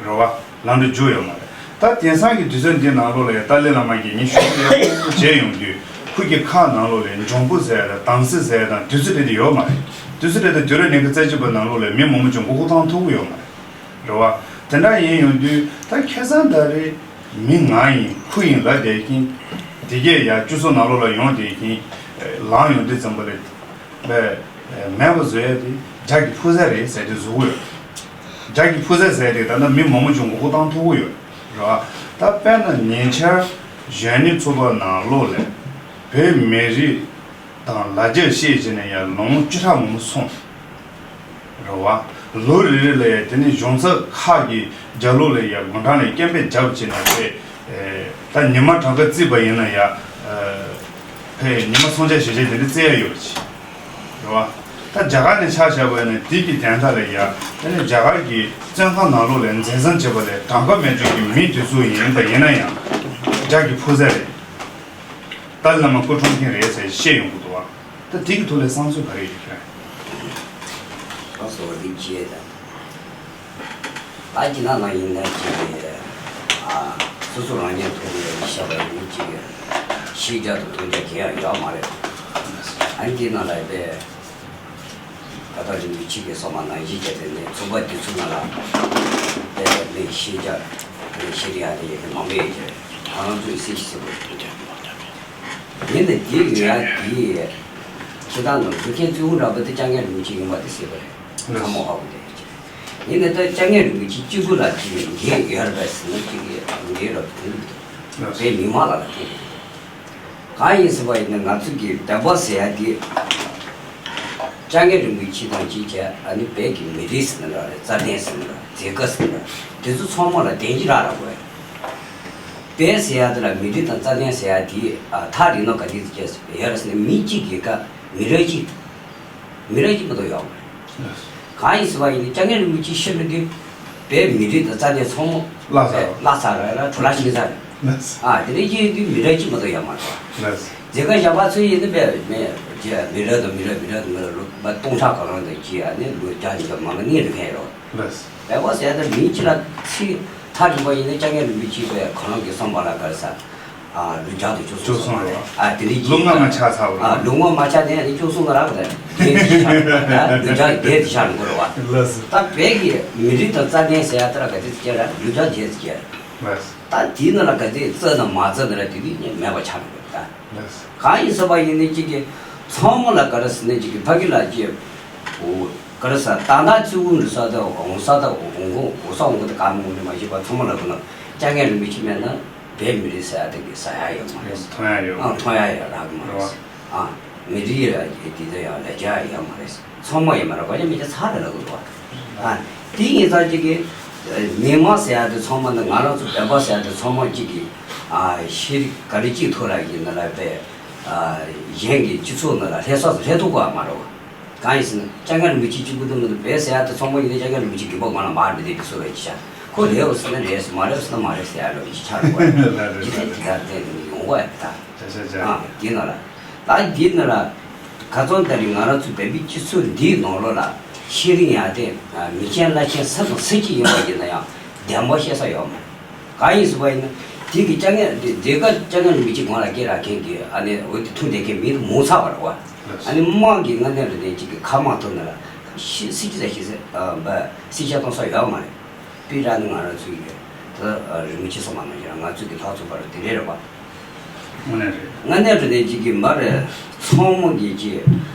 བ། ལམ་འགྲོ་འཇུག་ཡོད་མ་རེད། ད་དེང་སང་གི་དུས་ཚོད་འདི་ནང་ལོགས་ལ་ཡ་ཏཱ་ལའི་བླ་མ་གིས་ངས་ཞུ་གི་ཡག་པོ་མཇལ་ཡོང་དུས། ཁོ་གི་ཁ་ནང་ལོགས་ལ་འཇོན་པོ་ཟེར་ཡ་དང་དྭངས་གསལ་ཟེར་ཡ་དང་དུས་ཚོད་དེ་དེ་ཡོད་མ་རེད། དུས་ཚོད་དེ་དང་དུས་རབས་ཉི་ཤུ་རྩ་གཅིག་པའི་ནང་ལོགས་ལ་མི་མང་པོ་ཅིག་མགོ་སྐོར་བཏང་ཐུབ་ཀྱི་ཡོད་མ་རེད། རེད་བ། དེ་འདྲ་ཡིན་ཡོང་དུས་ད་ཁ་སང་ད་རེས་མི་ང་ཡིན་ཁོ་ཡིན་ལབ་བསྡད་མཁན་དེ་གས་ཡ་སྤྱི་ཚོགས་ནང་ལོགས་ལ་ཡོང་བསྡད་མཁན་ལངས་ཡོང་དུས་ཙམ་པ་ལ། པས། མེད་པ་བཟོ་ཡ་དེ་ལྗགས་ཀྱི་ཕུགས་བསམ་རེད་ཟེར་དེ་བཟོ་གི་ཡོད། ལྗགས་ཀྱི་ཕུགས་བསམ་ཟེར་དེ་ད་ལྟ་མི་མང་པོ་ཅིག་མགོ་སྐོར་བཏང་ཐུབ་ཀྱི་ཡོད་རེད་བ། ད་དཔེར་ན་ཉེ་ཆར་གཞོན་ནུ་ཚོགས་པ་ནང་ལོགས་ལ་བོད་མི་རིགས་དང་ལ་རྒྱ་བཤད་བྱས་ནས་ཡ་ལོ་ངོ་བཅུ་ཕྲག་མང་པོ་སོང་རེད་བ། ལོ་རེ་རེ་ལ་ཡ་དེ་ནས་གཞུང་ཚབ་ཁག་གི་རྒྱབ་ལོགས་ལ་ཡ་དགུང་གྲངས་ལ་སྐད་འབོད་རྒྱབ་བྱས་ནས་དེ། ད་ཉི་མ་གྲངས་ཀ་བརྩིས་པ་ཡིན་ན་ཡ། ཕའི་ཉི་མ་སྲུང་བརྩི་ཞུ་བྱེད་དེ་འདྲ་བརྩི་ཡ་ཡོད་པ་ཅིག་རེད་བ། ད་རྒྱ་གར་ནས་ཆ་བཞག་པ་ཡིན་ན་དེ་གི་དན་རྟགས་ལ་ཡ། དེ་ནས་རྒྱ་གར་གྱི་བཙོན་ཁང་ནང་ལོགས་ལ་འཛིན་བཟུང་བྱས་པ་ལས་གྲངས་ཀ་མེད་ཅིག་གི་མི་དེ་ཚོ་ཡིན་པ་ཡིན་ན་ཡང་། རྒྱ་གི་ཕུགས་བསམ་རེད། ཏཱ་ལའི་བླ་མ་སྐུ་འཁྲུངས་མཁན་རེད་ཟེར་བཤད་ཡོང་གི་འདུག་བ། ད་དེ་གི་ཐོག་ལ་བསམ་ཚུལ་ག་རེ་ཡོད་ཁྱོད། ད་གསོལ་བ་འདེབས་བྱས་དང་། ད་ཅི་ན་ན་ཡིན་ན་ཅིག་གི། ཨ། སོ་སོ་རང་ཉིད་ཐོག་ནས་ཤ་བ་ཡིན་ཅིག་གི། ཤེས་རྒྱ་དང་མཐོང་རྒྱ་གང་ཡང་ཡོད་མ་རེད། ཨ་ནི་དེ་ནང་ལ་དཔེ། ད་ལྟ་རིན་པོ་ཆེ་གིས་གསུངས་པ་ནང་བཞིན་བྱས་ཏེ་ནི་ཚོགས་པ་དེ་ཚོ་ནང་ལ་དཔེ་མི་ཤེས་རྒྱ་མི་ཤེས་རྒྱ་དེ་ཡོད་མཁན་མང་པོ་ཡོད་ཀྱི་རེད། ཁོ་རང་ཚོས་སྲིད་ཇུས་གསལ་པོ་ཡོད་ཀྱི་རེད། ཡིན་ནའི་དེ་ཡོད་ཡ་དེ་ཁྱེད་རང་ནང་འཛུགས་མཁན་གཙོ་བོ་འདྲ་པོ་དེ་སྐྱབས་མགོན་རིན་པོ་ཆེ་ཡིན་པ་དེ་གསལ་པོ་རེད། ཚང་མ་ཧ་གོ་བསྡད་ཀྱི་རེད། ཡིན་ནའི་ད་སྐྱབས་མགོན་རིན་པོ་ཆེ་གཅིག་པུ་ལ་དེ་འགན་ཡོད་རེད་པས་ཟེར་ན་གཅིག་གི་འགན་རེད་མཐོང་གི་འདུག་དཔེ་མི་མང་ལ་ལ་མཐོང་གི་འདུག་གང་ཡིན་ཟེར་བ་ཡིན་ན་ང་ཚོ་གི་བོད་པ་ཟེར་ཡ་དེ། སྐྱབས་མགོན་རིན་པོ་ཆེ་དང་གཅིག་བྱས། ཨ་ནི་བོད་ཀྱི་མི་རིགས་ཟེར་ན་ར་རེད། རྩ་དོན་ཟེར་ན་ར། མཛད་དགའ་ཟེར་ན་ར། དེ་ཚོ་ཚང་མ་ལ་དོན་གྱི་རག་རག་དགོས། བོད་ཟེར་ཡ་དེ་ལ་མི་རིགས་དང་རྩ་དོན་ཟེར་ཡ་དེ། ཨ། ཐག་རིང་ན་ག་དུས་ཡོད་རེད་ཟེར་ན་མི་གཅིག་གི་ཀ་མི་རབས་གཅིག་མི་རབས་གཅིག་མ་གཏོགས་ཡོད་མ་རེད། གང་ཡིན་ཟེར་བ་ཡིན་ན་སྐྱབས་མགོན་རིན་པོ་ཆེ་ཤི་རུ་དུས་བོད་མི་རིགས་དང་རྩ་དོན་ཚང་མ་བརླག་ཚར་བ། བརླག་ཚར་ར་ར་འཕྲོ་བརླག་ཕྱིན་ཚར་རེད། ལགས། ཨ། དེ་འདྲ་ཅིག་དུས་མི་རབས་གཅིག་མ་གཏོགས་ཡོད་མ་རེད། ལགས། མཛད་དགའ་བཞག་པ་ཚོ་ཡིན་ན་དཔེ་མི་མི་རབས་དང་མི་རབས་དང་མི་རབས་དང་མི་རབས་ལོ་སྟོང་ཕྲག་གང་རུང་དང་གཅིག་ཨ་ནི་ལོ་བརྒྱ་ཉིས་བརྒྱ་མང་ང་གཉིས་རེ་ཁ་ཡོད་རོགས། ལགས། བོད་པ་ཟེར་ཡ་དེ་མི་གཅིག་ལ་ཚིག་ཐག་རིང་པོ་ཡིན་ན་སྐྱབས་མགོན་རིན་པོ་ཆེ་དཔེ་ཁོ་རང་གི་བསམ་པ་ལ་ག་རེ་ཟ། ཨ། ལོ་བརྒྱ་དང་བཅུ་གསུམ་སོང་བ་རེད། ཨ། དེ་འདྲའི་ལོ་ལྔ་མ་ཆགས་ཚར་བ་རེད། ཨ། ལོ་ལྔ་མ་ཆགས་དེ་ཨ་ནི་བཅུ་གསུམ་ལ་རག་གི་རེད། ལོ་བརྒྱ་དེ་དེ་ཆགས་འགྲོ་གི་རེད་བ། ལགས་སོ། ད་བོད་ཀྱི་མི་རིགས་དང་རྩ་དོན་ཟེར་ཡ་དེ་ལ་ག་ཚོད་ཅིག་ར་ལོ་བརྒྱ་དེ་ཅིག་རེད། ལགས་སོ། ད་དེའི་ནང་ལ་ག་ཚོད་རྩི་དང་མ་རྩི་དེ་ལ་དེ་དུས་ནས་མེད་པ་ཆགས་འགྲོ་གི་རེད་ད། ལགས་སོ། གང་ཡིན་ཟེར་བ་ཡིན་ན་གཅིག་གི་ཚང་མ་ལ་ག་རེ་ཟེར་ན་གཅིག་གི་ཕ་གི་ལ་གཅིག་འོ་ག་རེ་ཟ་ད་ལྟ་གཙོ་བོ་འདྲ་ས་དང་འོང་ས་དང་འོང་གོང་འོང་ས་འོང་གོང་དང་ག་མང་པོ་ནས་མ་ཤེས་པ་ཚང་མ་ལ་གོ་ན་སྐྱབས་མགོན་རིན་པོ་ཆེ་མེད་ན། བོད་མི་རིགས་ཟེར་ཡ་དེ་གི་ཟ་ཡ་ཡོད་མ་རེད། མཐོང་ཡ་ཡོད་མ་རེད། ཨ། མཐོང་ཡ་ཡོད་རག་གི་མ་རེད། རེད་བ། ཨ། མི་རིགས་ཡ་དེ་ཚོ་ཡང་ལ་རྒྱ་ཡོད་མ་རེད། ཚང་མ་ཡོད་མ་རེད། གོ་ཆ་མི་ཆ་ཚ་རེད་ལ་གོ་བ། ཨ། དེ་ཡིན་ཙང་གཅིག་གི་མི་མང་ཟེར་ཡ་དེ་ཚང་མ་ནི་ང་རང་ཚོ་བོད་པ་ཟེར་ཡ་དེ་ཚང་མ་གཅིག་གི། ཨ། ཤེས་རིག་ག་རེ་གཅིག་ཐོག་ལ་ཡིན་ན་ལ་བས། ཨ། གཞན་གྱི་སྤྱི་ཚོགས་ནང་ལ་སླེབས་ས་སུ་སླེབས་ཐུབ་གོ་བ་མ་རེད་བ། གང་ཡིན་ཟེར་ན་སྐྱབས་མགོན་རིན་པོ་ཆེ་གཅིག་པུ་དུ་མི་འདུག་བོད་ཟེར་ཡ་དེ་ཚང་མ་ཡིན་ན་སྐྱབས་མགོན་རིན་པོ་ཆེ་གི་སྒོ་ང་ལ་མར་མི་བསྡད་པའི་བཟོ་བའི་ཅི་བྱ། ཁོ་རེད་འོ་ཟེར་ན་རེད་ཟེར། མ་རེད་ཟེར་ན་མ་རེད་ཟེར་ཡ་ལོ་ཅི་ཆགས་འགྲོ་བ་ཡིན། ལགས་རེད། ཇི་ལྟར་ཇི་ལྟར་བསྡད་ནས་ཡོང་བ་ཡིན་ད། ཆ་ཆ་ཆ། ཨ། འདི་ན་ལ། ད་འདི་ན་ལ། ཁ་སང་ད་རིང་ང་རང་ཚོ་བོད་པའི་སྤྱི་ཚོགས་འདིའི་ནང་ལོགས་ལ་ཤེས་རིག་ཡར་ཐོན་མི་ཆེན་བླ་ཆེན་སུ་དང་སུ་གཅིག་ཡིན་པ་ཡིན་ན་ཡང་བདེན་པ་བཤད་ས་ཡོད་མ་རེད། གང་ཡིན་ཟེར་བ་ཡིན་ན་ དེ་གི་སྐྱ་རེངས་དེ་དེ་ག་སྐྱ་རེངས་རིན་པོ་ཆེ་སྒང་ལ་སྐྱེས་རག་མཁན་གྱི་ཨ་ནི་འོ་དེ་འཐུང་བསྡད་མཁན་མི་དེ་མང་ཚར་བ་རེད་བ། ཨ་ནི་དམངས་ཀྱི་དངོས་གནས་དྲང་གནས་ཅིག་གི་ཁ་མ་ཐུབ་ན་ལ་ཤི་སྲིད་ཀྱི་ཟ་ཤི་ཟེར་ཨ་འབའ་སྲིད་ཆགས་གཏོང་ས་ཡོད་མ་རེད། དཔེ་ར་ནི་ང་རང་ཚོའི་གི་ད་རིན་པོ་ཆེ་སོང་མ་གནང་ཀྱང་ང་ཚོའི་གི་ལྷག་ཚོགས་པ་རུ་དེ་འདྲས་རེད་བ། དངོས་གནས་རེད། དངོས་གནས་དྲང་གནས་ཅིག་གི་མ་རེད། ཚང་མ་གི་ཅིག་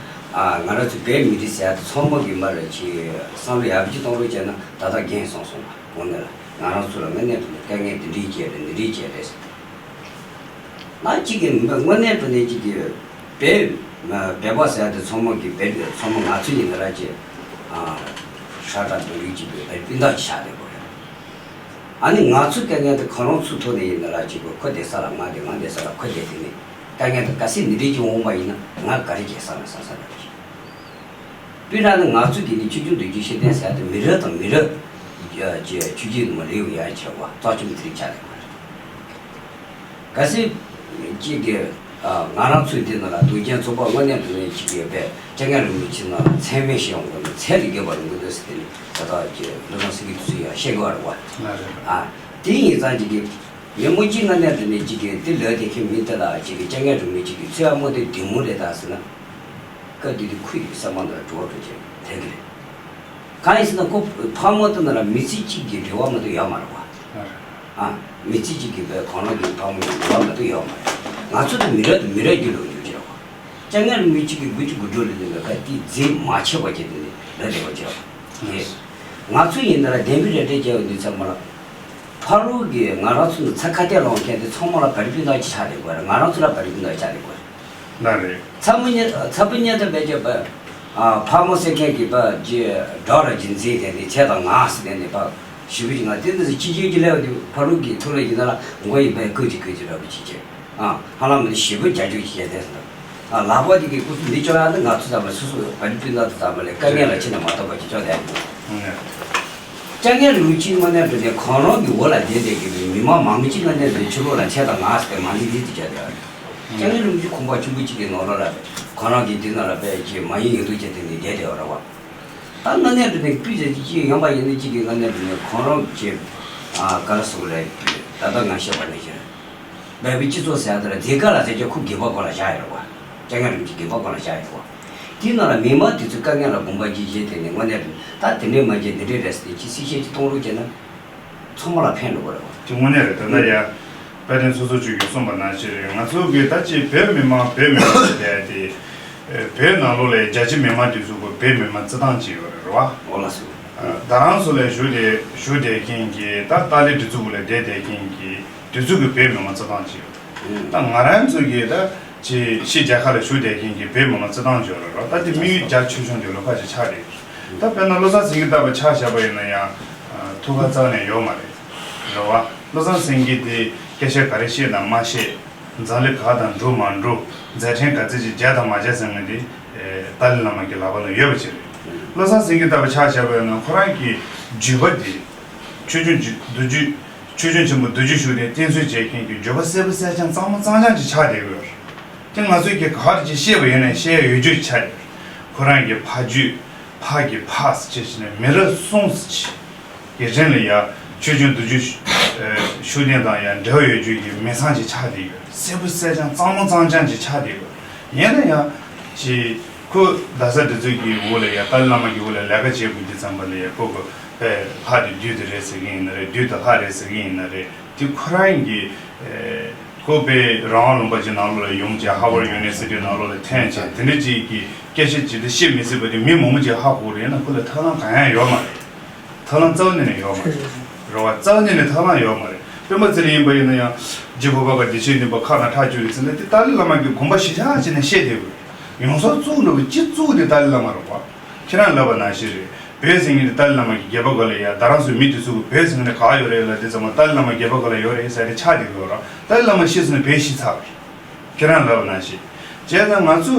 ཨ་ང་རང་ཚོ་བོད་མི་རིགས་ཟེར་ཡ་དེ་ཚང་མ་གི་མ་རེད་ཅིག་བསམ་བློ་ཡག་པོ་ཅིག་གཏོང་རོགས་བྱས་ན་ད་ལྟ་རྒན་སོང་སོང་བ་དངོས་གནས་ལ། ང་རང་ཚོ་ལ་དངོས་གནས་དྲང་གནས་དཀའ་ངལ་འདི་འདྲའི་བྱས་རེད། འདི་འདྲའི་བྱས་རེད་ཟེར། ང་གཅིག་གིས་དངོས་གནས་དྲང་གནས་གཅིག་གིས་བོད་བོད་པ་ཟེར་ཡ་དེ་ཚང་མ་གི་བོད་ཚང་མ་ང་ཚོ་ཡིན་ན་ར་ཅེ་ཧྲ་ཏྲ་འདུག་རིགས་གཅིག་གི་བོད་སྤུན་ཟླ་ཅིག་ཆགས་བསྡད་པ་རེད། ཨ་ནི་ང་ཚོའི་དཀའ་ངལ་དེ་གང་རུང་ཚུར་ཐུག་ནས་ཡིན་ན་ར་ཅིག་གི་ཁོ་བསྡད་ས་ལ་ང་བསྡད། ང་བསྡད་ས་ལ་ཁོ་བསྡད། དེ་ནས་དཀའ་ངལ་དེ་གལ་སྲིད་འདི་འདྲའི་ཅིག་འོང་བ་ཡིན་ན་ང་ག་རེ་བྱེད་ས་ལ་ས་ས་ར་ཅིག་དཔེར་ན་ནི་ང་ཚོ་འདི་ནི་ཆོས་སྐྱོང་མདོ་རྒྱུད་ཤེས་ལྡན་ཟེར་ཡ་དེ་མི་རབས་དང་མི་རབས་ཀྱི་ཆོས་བརྒྱུད་ནང་ལེའུ་ཡར་ཁྱེར་བ་རྩ་ཆེན་པོ་དེ་རིགས་ཆགས་ཡོད་པ་རེད། གལ་སྲིད་ཅིག་གིས་ང་རང་ཚོའི་འདི་ནང་ལ་རྡོ་རྗེ་ཚོགས་པ་དངོས་གནས་དྲང་གནས་ཅིག་ཡོད་པས་སྐྱབས་མགོན་རིན་པོ་ཆེ་ནང་ལ་མཚན་སྨད་བྱེད་ཡོང་དགོས་ན་ཚད་ལས་བརྒལ་བ་རུང་གི་འདུག་ཟེར་དེ་ནི་ད་ལྟ་ཀྱི་བློ་བཟང་སེང་གེ་དེ་ཚོས་ཡང་བཤད་དགོས་པ་རེད་བ། ལགས་རེད། ཨ་དེ་ཡིན་ཙང་ཅིག་གིས་མི་མང་གཅིག་དངོས་གནས་དྲང་གནས་ཅིག་གིས་འདི་ལོས་དེ་ཁྱེད་མི་དེ་ལ་ཅིག་གིས་སྐྱབས་མགོན་རིན་པོ་ཆེ་གི་ཚུལ་ཨ་མོ་དེ་བདེ་མོ་རེད་ད་ཟེར་ན། སྐབས་དེ་དུས་ཁོ་ཡི་བསམ་པ་ནང་ལ་འགྲོ་བ་འགྲོ་བྱེད་དེ་གི་རེད། གང་ཡིན་ཟེར་ན་ཁོ་ཕག་མོ་དེ་ནང་ལ་མི་ཚེ་གཅིག་གི་འབྲེལ་བ་མ་གཏོགས་ཡོད་མ་རེད་བ། ཨ་མི་ཚེ་གཅིག་གི་བའི་གང་རུང་གི་ཕག་མོ་ཡི་འབྲེལ་བ་མ་གཏོགས་ཡོད་མ་རེད། ང་ཚོ་དེ་མི་རབས་དང་མི་རབས་རྒྱུད་ལ་ཡོད་ཀྱི་རེད་བ། སྐྱབས་མགོན་རིན་པོ་ཆེ་གི་དགུ་བཅུ་གོ་དྲུག་ལོ་ནས་ལོ་ཁ་དེ་རྫས་མ་ཆད་པ་བྱས་ཏེ་ནས་ལོ་བསྡད་པ་བྱས་བ། ངས་ང་ཚོ་ཡིན་ན་ལ་བདེན་པའི་རེ་འདྲས་བྱས་པ་འདི་ཚང་མ་ལ། ཕ་རོལ་གྱི་ང་རང་ཚོ་ནི་ཚ་ཁ་གཏད་ལོང་མཁན་དེ་ཚང་མ་ལ་བར་སྤུན་ཟླ་ཆགས་རེད་དགོས་རེད། ང་རང་ཚོ་ལ་བར་སྤུན་ཟླ་ཆགས་རེད་དགོས་རེད། ལགས་རེད། ཚ་མོ་ཉེ་ཚ་བུ་ཉེ་ཐ་བས་ཀྱི་བ། ཕ་མོ་ཟེར་མཁན་གྱི་བ་ཇི་འགྲོ་ར་ཇི་འཛིན་དེ་ནི་ཚེ་དང་ང་ཟེར་དེ་ནི་བ། ཞི་བུ་ཞིག་ང་དེ་འདི་ཚོ་ཅི་ཅི་ཅི་ལས་བ་དེ་ཕ་རོལ་གྱི་ཐུགས་ལ་ཡིན་ན་ལ་མགོ་ཡི་བས་ཀུ་ཅི་ཀུ་ཅི་ར་བུ་ཅི་ཅི། ཧ་ལམ་ནི་ཞི་བུ་རྒྱ་ཇུག་ཅི་བྱས་དེ་ཟེར། ལག་པ་དེ་གི་ཀུ་ཚུ་འདི་ཅོ་ཡ་ནི་ང་ཚོ་ཚང་མ་སོ་སོ་བ་རི་སྤུན་ཟླ་དུ་ཚང་མ་ལས་དཀའ་ངལ་ལ་ཕྱིན་ན་མ་གཏོགས་པ་ཅི་ཅོ་དེ། སྐྱབས་མགོན་རིན་པོ་ཆེ་དངོས་གནས་དྲང་གནས་གང་རུང་གི་འོག་ལ་བསྡད་བསྡད་ཀྱི་མི་མང་མང་པོ་ཅིག་དངོས་གནས་དྲང་གནས་ཕྱི་ལོགས་ལ་ཆས་དང་ང་ཟེར་མ་ལི་ལི་དེ་བྱས་བསྡད་པ་རེད། སྐྱབས་མགོན་རིན་པོ་ཆེ་ཁང་པ་ཆེན་པོ་གཅིག་གི་ནང་ལོགས་ལ་ཁོ་རང་གི་དེ་ནང་ལ་དཔེ་ཅིག་མ་ཡིན་ཡིན་འདུག་བྱས་དེ་ནས་བསྡད་བསྡད་པ་རེད་བ། ད་དངོས་གནས་དྲང་གནས་སྤུས་ཚད་ཅིག་ཅིག་ཡོང་པ་ཡིན་ན་གཅིག་གི་དངོས་གནས་དྲང་གནས་གང་རུང་གི་ག་ལ་སོགས་ལས་ད་ལྟ་ང་བཤད་པ་ནང་བཞིན། བོད་པའི་སྤྱི་ཚོགས་ཟེར་ཡ་དེ་ལ་མཛད་དཀའ་ལ་ཟེར་རྒྱུ་ཁོ་སྒེར་པ་སྒང་ལ་བཞག་ཡོད་རེད་བ། སྐྱབས་མགོན་རིན་པོ་ཆེ་སྒེར་པ་སྒང་ལ་བཞག་ཡོད་རེད་བ། དེའི་ནང་ལ་མི་མང་དེ་ཚོའི་དཀའ་ངལ་ལ་དགོངས་པ་བཞེས་བཞེས་དེ་ནས་དངོས་གནས་དྲང་གནས་ད་དེ་འདྲས་མ་བྱས་འདི་འདྲས་རེད་ཟེར་ཏེ་ཅིག་གསལ་བཤད་ཅིག་གཏོང་རོགས་བྱས་ན་ཚང་མ་ལ་ཕན་འགྲོ་གི་རེད་བ། དེ་དངོས་གནས་རེད། ད་ལྟ་ཡ་དཔལ་ལྡན་ཚོགས་གཙོ་མཆོག་གིས་གསུངས་པ་ནང་བཞིན་རེད། ང་ཚོ་གི་ད་ཅིག་བོད་མི་མང་བོད་མི་མང་ཟེར་དེ་བོད་ནང་ལོགས་ལ་རྒྱ་ཆེ་མི་མང་དེ་ཚོ་གི་བོད་མི་མང་བརྩི་སྟངས་ཅིག་ཡོད་རེད་བ། འོ་ལགས་སོ། ད་རང་ཚོ་ལ་བཞུགས་བསྡད་བཞུགས་བསྡད་མཁན་གྱི་ད་ཏཱ་ལའི་སྒྲིག་འཛུགས་ལ་བསྡད་བསྡད་མཁན་གྱི་དེ་ཚོ་གི་བོད་མི་མང་བརྩི་སྟངས་ཅིག་ཡོད། ད་ང་རང་ཚོ་གི་ད་ཅི་ཕྱི་རྒྱལ་ཁབ་ལ་བཞུགས་བསྡད་མཁན་གྱི་བོད་མི་མང་བརྩི་སྟངས་ཅིག་ཡོད་རེད་བ། ད་དེ་དམིགས་ཡུལ་རྒྱ་ཆེ་ཆུང་དེ་ལོ་ཁ་ཅིག་ཆགས་རེད། ད་དཔེར་ན་བློ་བཟང་སེང་གེ་ལྟ་བུ་ཆ་བཞག་པ་ཡིན་ན་ཡང་ཐུགས་ཁུར་རྩ་ནས་ཡོད་མ་རེད། རེད་བ། བློ་བཟང་སེང་གེ་དེ་སྐད་ཆ་ག་རེ་བཤད་དང་མ་བཤད། འཛམ་གླིང་ག་དང་འགྲོ་མ་འགྲོ། མཛད་འཕྲིན་ག་ཚད་ཅིག་བརྒྱབ་དང་མ་བརྒྱབ་ཟེར་མཁན་དེ་ཏཱ་ལའི་བླ་མ་གི་ལག་པ་ལ་ཡོད་པ་ཅིག་རེད། བློ་བཟང་སེང་གེ་ལྟ་བུ་ཆ་བཞག་པ་ཡིན་ན་ཁོ་རང་གི་བརྒྱུད་པ་དེ་ཆོས་སྐྱོང་མདོ་རྒྱུད་ཆོས་སྐྱོང་ཆེན་པོ་མདོ་རྒྱུད་ཤུགས་ལྡན་བསྟེན་གསོལ་བྱེད་མཁན་གྱི་བརྒྱུད་པ་གསལ་པོ་གསལ་རྐྱང་གཙང་མ་གཙང་རྐྱང་ཅིག་ཆགས་བསྡད་ཡོད་རེད། དེ་ང་ཚོས་ཀྱི་ག་རེ་ཅིག་བཤད་པ་ཡིན་ན་བཤད་ཡ་ཡོད་རྒྱུ་ཆགས་ཡོད། ཁོ་རང་གི་ཕ་རྒྱུད་ཕ་གི་ཕ་ཟེར་བྱས་ནས་མི་རབས་གསུམ་ཟེར་བྱས་ཀྱི་རིང་ལ་ཡ་ཆོས་སྐྱོང་མདོ་རྒྱུད་ཤུགས་ལྡན་དང་ཡ་འབྲེལ་བ་ཡོད་རྒྱུ་གི་མི་ཚང་ཅིག་ཆགས་བསྡད་ཡོད། གསལ་པོ་གསལ་རྐྱང་གཙང་མ་གཙང་རྐྱང་ཅིག་ཆགས་བསྡད་ཡོད། ཡིན་ན་ཡང་ཅིག་ཁོ་རྡ་ས་འདི་ཚོ་གི་འོག་ལ་ཡ་ཏཱ་ལའི་བླ་མ་གི་འོག་ལ་ལས་ཀ་བྱེད་དགོས་དུས་ཙམ་པ་ལ་ཡ་ཁོ་གི་དཔེ་ལྷ་དེ་བདུད་དེ་རེད་ཟེར་གི་ཡིན་ན་རེད། བདུད་དེ་ལྷ་རེད་ཟེར་གི་ཡིན་ན་རེད། དེ་ཁོ་རང་གི་ཁོ་པའི་རང་དབང་ལུང་པ་ཅིག་ནང་ལོགས་ལ་ཡོང་བྱས། ཧ་ཝར་ཡུ་ནི་ཝར་སི་ཊི་ནང་ལོགས་ལ་ཐོན་བྱས། དེ་འདྲ་ཅིག་གི་སྐད་ཆ་ཅིག་དེ་བཤད་མི་སྲིད་པ་དེ་མི་མང་པོ་ཅིག་ཧ་གོ་རེད་ན་ཁོ་ལ་ཐབས་ལམ་གང་ཡང་ཡོད་མ་རེད། ཐབས་ལམ་རྩ་བ་ཉིད་ནས་ཡོད་མ་རེད། རེད་བ། རྩ་བ་ཉིད་ནས་ཐབས་ལམ་ཡོད་མ་རེད། སྤེན་པ་ཚེ་རིང་ཡིན་པ་ཡིན་ན་ཡང་རྗེ་ཕུར་པ་དང་བདེ་ཆེན་སྙིང་པོ་ཁ་ནང་ཁྲག་སྐྱུག་རེད་ཟེར་ན་དེ་ཏཱ་ལའི་བླ་མ་གི་དགོངས་པ་གཞིར་བཞག་བྱས་ནས་བཤད་བསྡད་དགོས། ཡོངས་སུ་བཙུགས་འགྲོ་བའི་སྤྱི་གཙུག་དེ་ཏཱ་ལའི་བླ་མ་རེད་བ། ཁྱེད་རང་ལབ་པ་ནང་བཞིན་རེད། བོད་ཟེར་མཁན་དེ་ཏཱ་ལའི་བླ་མ་གི་སྒལ་པ་སྒང་ལ་ཡ། ད་རང་ཚོ་མི་དེ་ཚོ་གི་བོད་ཟེར་མཁན་དེ་ག་ཡོད་རེད་ལབ་དུས་ཙམ་པ་ཏཱ་ལའི་བླ་མ་སྒལ་པ་སྒང་ལ་ཡོད་རེད་ཟེར་ཏེ་ཆགས་བསྡད་ཡོད་རེད། ཏཱ་ལའི་བླ་མ་ཤི་སོང་ན་བོད་ཤི་ཚར་བ་རེད། ཁྱེད་རང་ལབ་པ་ནང་བཞིན། བྱས་ཙང་ང་ཚོ་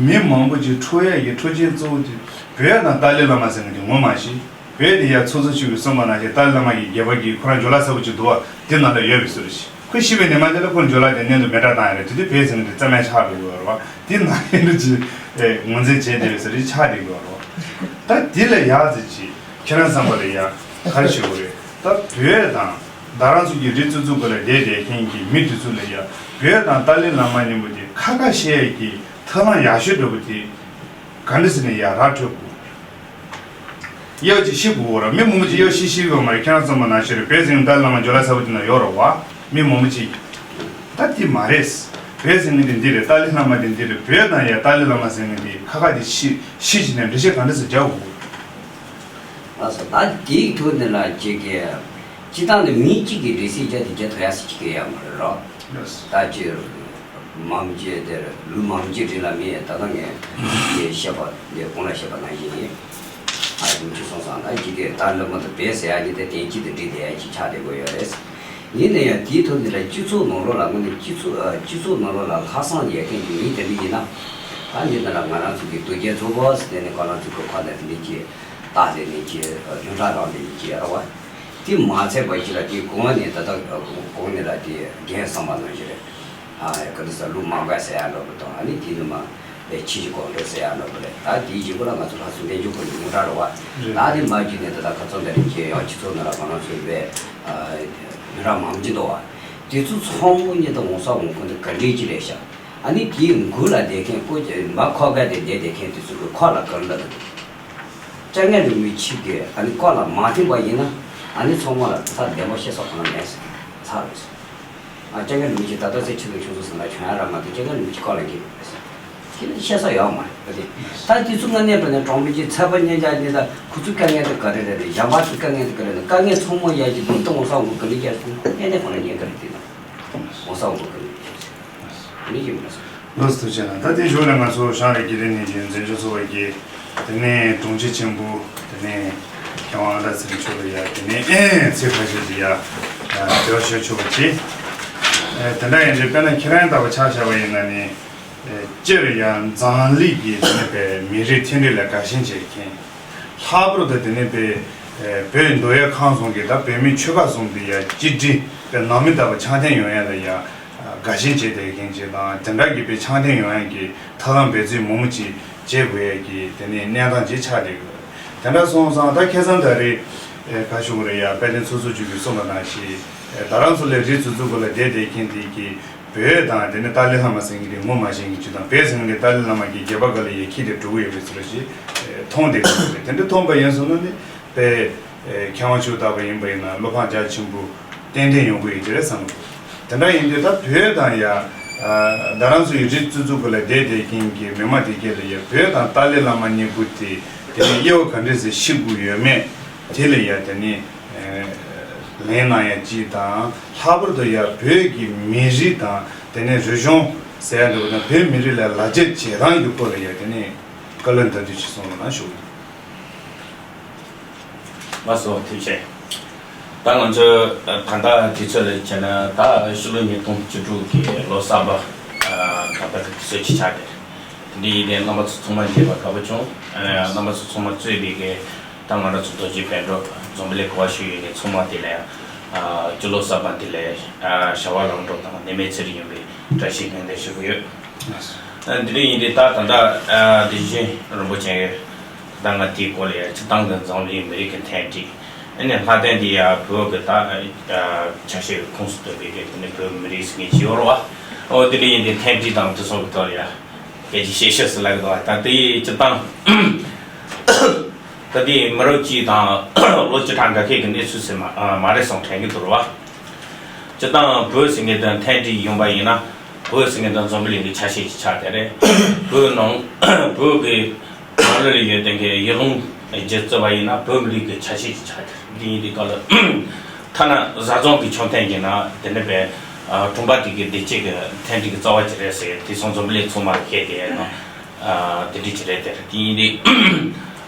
མི་མང་པོ་ཅིག་འཁྲུག་ཡ་གི་འཁྲུག་རྐྱེན་གཙོ་བོ་དེ་བོད་དང་ཏཱ་ལའི་བླ་མ་ཟེར་མཁན་དེ་ངོ་མ་ཤེས། བོད་དེ་ཡ་ཚོགས་གཙོ་མཆོག་གིས་གསུངས་པ་ནང་བཞིན་ཏཱ་ལའི་བླ་མ་གི་སྒལ་པ་གི་ཁོ་རང་ཇོ་ལ་ས་བོན་ཅིག་འདུག་བ། དེ་ནང་ལ་ཡོད་པའི་བཟོ་འདྲ་ཞིག་ཁོ་ཤི་བའི་ཉི་མ་དེ་ལ་ཁོ་ཇོ་ལ་དེ་མཉམ་དུ་མེ་སྲེག་བཏང་ཡ་རེད། དེ་དུས་བོད་ཟེར་མཁན་དེ་རྩ་མེད་ཆགས་འགྲོ་གི་ཡོད་རེད་བ། དེ་ནང་བཞིན་དུ་ཅིག་ངོས་འཛིན་བྱས་བསྡད་པའི་བཟོ་འདྲ་ཆགས་བསྡད་ཀྱི་ཡོད་རེད་བ། ད་དེ་ལ་ཡག་ཙི་ཅིག་ཁྱེད་རང་བསམ་པ་ལ་ཡ་ག་རེ་ཞུ་དགོས་རེད། ད་བོད་དང་ ད་རང་ཚོ་གི་རི་བཙུགས་བཙུགས་ག་ལ་བསྡད་བསྡད་མཁན་གྱི་མི་དེ་ཚོ་ལ་ཡ་བོད་དང་ཏཱ་ལའི་བླ་མ་མཉམ་པོ་དེ་ཁ་ཁ་བཤད་ཀྱི་ཐབས་ལམ་ཡག་ཤོས་འདྲ་པོ་དེ་ག་འདྲ་ཟེར་ནས་ཡ་ར་འཕྲོད་དགོས། གཡག་ཅིག་ཤི་དགོས་ར། མི་མང་པོ་ཅིག་གཡག་ཤི་ཤི་གི་མ་རེད། ཁྱེད་རང་ཚོ་མ་ནང་བཞིན་རེད། བོད་ཟེར་མཁན་ཏཱ་ལའི་བླ་མ་འཇོ་ལ་ཚ་པོ་དེ་ན་ཡོད་ར་བ། མི་མང་པོ་ཅིག་ད་དེ་མ་རེད། བོད་ཟེར་མཁན་དེ་འདི་རེད། ཏཱ་ལའི་བླ་མ་དེ་འདི་རེད། བོད་དང་ཡ་ཏཱ་ལའི་བླ་མ་ཟེར་མཁན་དེ་ཁ་ཁ་དེ་ཤི་ཤི་ཅིག་ནས་འགྲེལ་བཤད་ག་འདྲ་ཟེར་རྒྱག་དགོས། ལགས་སོ། ད་དེའི་ཐོག་ནས་ལ་ཅིག་གི་སྤྱི་བཏང་དུ་མི་གཅིག་གིས་འགྲེལ་བཤད་རྒྱག་དེ་རྒྱག་ཐུབ་ཡ་ཟེར་གྱི་ཡོད་མ་རེད་རོ། ལགས་སོ། ད་ཅི་མང་ཆེ་དེར་ལུགས་མང་ཆེ་རེད་ལ། མི་ད་ལྟ་ངས་ཀྱི་བཤད་པ་འདི་གོང་ལ་བཤད་པ་ནང་བཞིན་ཡིན། ཨ་ཡིན་གྱི་སོང་ཙང་ད་ཅི་གི་ད་ལོ་མ་ད་བས་ཟེར་ཡ་ནི་དེ་དེང་གཅིག་ཏུ་འགྲིག་བསྡད་ཡ་ཅིག་ཆགས་བསྡད་དགོས་ཡོད་རེད། ཡིན་ན་ཡང་དེའི་ཐོག་འདི་ལ་སྤྱི་ཚོགས་ནང་ལོགས་ལ་དངོས་གནས་སྤྱི་ཚོགས་ཨ་སྤྱི་ཚོགས་ནང་ལོགས་ལ་ལྷག་བསམ་ཡོད་མཁན་གྱི་མི་དེ་འདྲ་ཡིན་ན། ད་འདི་ལྟར་ང་རང་ཚོ་གི་རྡོ་རྗེ་ཚོགས་པ་ཟེར་ནས་ཁོ་རང་ཚོ་གི་ཁ་ནས་དེ་འདྲ་ཅིག་བཏགས་ལས་ནས་ཅིག་ཡོངས་གྲགས་རང་དེ་འདྲ་ཅིག་ཡོད་ར་བ། དེ་མ་ཚད་པ་ཅིག་ལ་དེའི་གོང་ནས་ད་ལྟ་གོང་ནས་ལ་དེ་རྒན་བསམ་པ་ནང་བཞིན་རེད། ཨ་ག་འདྲ་ཟེར་ལུགས་མང་པ་ཟེར་ཡ་འདྲ་པོ་དང་། ཨ་ནི་དེ་ནི་མ་པའི་ཕྱི་གི་གོང་འགྲོ་ཟེར་ཡ་འདྲ་པོ་རེད། ད་དེའི་གཞུག་གུ་ལ་ང་ཚོ་ལྷ་སུ་འདས་འཇུག་གོ་ནི་ཡོངས་གྲགས་རེད་བ། ད་དེ་མ་བརྒྱུད་ནས་ད་ལྟ་ཁ་ཚོན་ད་རེས་ཀྱི་ཡང་སྤྱི་ཚོགས་ནང་ལ་ང་རང་ཚོའི་པའི་ཡོངས་གྲགས་མང་ཅིག་འདུག་བ། དེ་ཚོ་ཚང་མ་ཉིད་དུ་འོང་ས་འོང་ཁུངས་དེ་ག་འདྲས་ཅིག་རེད་ཤག་ཨ་ནི་དེའི་མགུ་ལ་བསྡད་མཁན་ཀོ་ཅེ་མ་ཁོག་པ་དེ་བསྡད་བསྡད་མཁན་དེ་ཚོ་གི་ཁོག་ལ་ག་རེ་འདྲ་འདུག་དཔྱ་ངན་ལུགས་མི་གཅིག་གིས་ཨ་ནི་ཁོག་ལ་མ་ཐིམ་པ་ཡིན་ན། ཨ་ནི་ཚང་མ་ལ་ཚ་བདེ་མོ་བཤད་ས་གང་ལ་མེད་ཟེར། ཚར་རེད་ཟེར། ཨ་སྤྱ་ངན་ལུགས་མི་གཅིག་ད་ལྟ་ཚེ་ཕྱི་དང་ཆུང་ཚོ་ཟེར་ན་བྱུང་ཡ་ར་མ་གཏོགས་སྤྱ་ངན་ལུགས་མི་གཅིག་ཁོག་ལ་འགྱེལ་ཡོད་རེད་ཟེར། དེ་ནི་བཤད་ས་ཡོད་མ་རེད་པ་དེ། ད་དེ་ཚོ་ང་གནས་པ་ནས་གྲོང་མི་གཅིག་ཚད་པ་ཉན་རྒྱག་ནི་ད་ཁོ་ཚོའི་དཀའ་ངལ་དེ་ག་རེ་རེད། རེད། གཞན་པ་ཚོའི་དཀའ་ངལ་དེ་ག་རེ་རེད། དཀའ་ངལ་ཚང་མ་ཡར་གྱི་མདུན་དུ་འོང་ས་འོང་གི་ག་ལེ་རྒྱག་སོང་། གནས་གནས་གང་ལ་ཉན་ག་རེ་དེ་ན། འོང་ས་འོང་གི་ག་ལེ་རྒྱག་སོང་། ཨ་ནི་ཡིན་མ་སོང་། ལགས་སོ། ཐུགས་རྗེ་གནང་། ད་དེའི་གཞུག་ལ་ང་ཚོ་ཤང་རི་དགེ་ལྡན་ནས་ཀྱི་འཛིན་སྐྱོང་ཚོགས་པ་གི་དེ་ནས་དྲུང་ཆེ་ཆེན་པོ་དེ་ནས་མཁས་དབང་ཨ་ལགས་ཚེ་རིང་མཆོག་ལ་ཡ་དེ་ནས་ཚིག་ཁ་ཤས་ཅིག་ཡ་དེ་བ་ཤོད་ཆོག་པ་གྱིས། དེ་འདྲ་ཡིན་དུས་དཔེར་ན་ཁྱེད་རང་ལྟ་བུ་ཆ་བཞག་པ་ཡིན་ན་ནི། སྤྱིར་ཡང་འཛམ་གླིང་གི་དེ་ནས་པའི་མི་རིགས་མཐུན་སྒྲིལ་ལ་དགའ་ཞེན་བྱེད་མཁན། ལྷག་པར་དུ་དེ་ནས་པའི་བོད་མདོ་དབུས་ཁམས་གསུམ་གྱི་ད་བོད་མི་ཆོལ་ཁ་གསུམ་དེ་ཡ་གཅིག་སྒྲིལ་པའི་ནང་མི་ལྟ་བུ་འཆམ་མཐུན་ཡོང་ཡ་ལ་ཡ་དགའ་ཞེན་བྱེད་བསྡད་མཁན་ཅིག་དང་། དེ་འདྲ་གི་པའི་འཆམ་མཐུན་ཡོང་ཡ་གི་ཐབས་ལམ་འབད་བརྩོན་མང་པོ་ཅིག་བྱེད་དགོས་ཡ་གི་དེ་ནས་གནས་སྟངས་ཅིག་ཆགས་བསྡད་ཡོད། དེ་འདྲ་སོང་ཙང་ད་ཁ་སང་ད་རེས་ག་ཞུ་དགོས་རེད། ཡ་དཔལ་ལྡན་ཚོགས་གཙོ་མཆོག་གིས་གསུངས་པ་ནང་བཞིན་ད་རང་ཚོ་ལས་རིགས་སོ་སོ་ག་ལ་བསྡད་བསྡད་མཁན་དེ་གི་བོད་དང་དེ་ནས་ཏཱ་ལའི་བླ་མ་ཟེར་མཁན་དེ་ངོ་མ་ཤེས་མཁན་ཅིག་དང་། བོད་ཟེར་མཁན་དེ་ཏཱ་ལའི་བླ་མ་གི་སྒལ་པ་སྒང་ལ་ཡ་འཁྱེར་ཏེ་འགྲོ་གི་ཡོད་པའི་ཚུལ་ཞིག་མཐོང་བསྡད་ཀྱི་ཡོད་རེད། དེ་འདྲ་མཐོང་པ་ཡིན་སོང་ན་ནི་དཔེ་མཁས་དབང་མཆོག་ལྟ་བུ་ཡིན་པ་ཡིན་ན་བློ་ཕམ་རྒྱ་ཆེན་པོ་ཏན་ཏན་ཡོང་གི་ཡོད་ཀྱི་རེད་བསམ་གི་འདུག་དེ་འདྲ་ཡིན་དུས་ད་བོད་དང་ཡ་ད་རང་ཚོ་ཡི་རིགས་སོ་སོ་ག་ལ་བསྡད་བསྡད་མཁན་གྱི་མི་མང་དེ་གས་ལ་ཡ་བོད་དང་ཏཱ་ལའི་བླ་མ་གཉིས་པོ་དེ་དེ་ནས་དབྱེ་བ་ག་འདྲ་ཞིག་ཕྱེ་དགོས་ཡོད་མེད་དེ་ལ་ཡ་དེ་ནས། ལན་གནང་ཡ་གཅིག་དང་། ལྷག་པར་དུ་ཡ་བོད་ཀྱི་མི་རིགས་དང་དེ་ནས་རིག་གཞུང་ཟེར་ཡ་འདྲ་བོ་དང་། བོད་མི་རིགས་ལ་ལག་དེབ་བྱེད་སྟངས་ཀྱི་སྐོར་ལ་ཡ་དེ་ནས་བཀའ་སློབ་ད་དུས་ཅིག་གསུང་རོགས་གནང་ཞུ། ལགས་སོ། ཐུགས་རྗེ་ཆེ། ད་ང་ཚོས་ད་ལྟ་དུས་ཚོད་ལ་བྱས་ན་ད་ཕྱི་ལོ་ཉིས་སྟོང་བཅུ་དྲུག་གི་ལོ་གསར་པ་ད་ལྟ་གི་དུས་ཚོད་ཅིག་ཆགས་ཏེ། དེ་འདྲ་ཡིན་དུས་རྣམ་པ་ཚོ་ཚང་མ་མཇལ་བ་དགའ་པོ་བྱུང་། རྣམ་པ་ཚོ་ཚང་མ་གཙོས་པའི་གི་ད་ང་རང་ཚོ་རྡོ་རྗེ་དཔལ་འབྲུག་འཛམ་བུ་གླིང་ག་པར་བཞུགས་ཡོད་མཁན་ཚང་མ་དེ་ལ་ཡང་སྤྱི་ལོ་གསར་པ་དེ་ལ་བྱ་བ་ལམ་འགྲོ་དང་ནད་མེད་ཚེ་རིང་ཡོང་བའི་བཀྲ་ཤིས་སྨོན་འདུན་ཞུ་གི་ཡོད། འདི་འདྲ་ཡིན་དུས་ད་ད་ལྟ་དེ་བཞིན་རིན་པོ་ཆེ་ད་ང་དེའི་སྐོར་ལ་ཡང་སྤྱིར་བཏང་གི་འཛམ་གླིང་མི་རིགས་ཀྱི་མཐུན་སྒྲིལ། ཨ་ནི་ལྷག་དོན་དེ་ཡང་བོད་ཀྱི་ད་ཆ་ཤས་ཀྱི་ཁོངས་སུ་གཏོགས་པའི་གི་དེ་ནི་བོད་མི་རིགས་ཟེར་མཁན་ཅིག་ཡོད་རེད་བ། འོ་དེ་འདྲ་ཡིན་དུས་མཐུན་སྒྲིལ་དང་དེ་ཚོ་གི་ཐོག་ལ་ཡང་སྐད་ཆ་བཤད་ཤེས་སུ་ལབ་གི་འདུག་བ། ད་དེ་སྤྱིར་བཏང་། ད་ལྟའི་མི་རབས་གཅིག་དང་ལོ་བཅུ་ཕྲག་འགའ་ཤས་ཀྱི་གནས་ཚུལ་ཟེར་མ་མ་རེད་བསམ་དྲན་གྱི་འདུག་རེད་བ། སྤྱིར་བཏང་བོད་ཟེར་མཁན་དེ་མཐུན་སྒྲིལ་ཡོང་པ་ཡིན་ན་བོད་ཟེར་མཁན་དེ་འཛམ་བུ་གླིང་གི་ཆ་ཤས་ཅིག་ཆགས་བསྡད་རེད། བོད་ནང་བོད་ཀྱི་ནང་ལོགས་ལ་ཡོད་བསྡད་མཁན་ཡུལ་ལུང་སྒྱུ་རྩལ་བ་ཡིན་ན་བོད་མི་རིགས་ཀྱི་ཆ་ཤས་ཅིག་ཆགས་བསྡད་རེད། འདི་ཡིན་དུས་སྐབས་ལ་ཐ་ན་བཟའ་ཚང་གི་ཆོས་ཐུན་གྱི་ནང་དེ་འདྲ་བའི་གྲོང་པ་དེ་གའི་བདེ་སྐྱིད་ཀྱི་མཐུན་སྒྲིལ་གྱི་རྩ་བ་ཅིག་རེད་ཟེར་དེ་སོང་འཛམ་བུ་གླིང་ཚང་མར་བཤད་བསྡད་ཡོད་ན། དེ་འདྲ་ཅིག་རེད་དེ། དེ་ཡིན་དུས་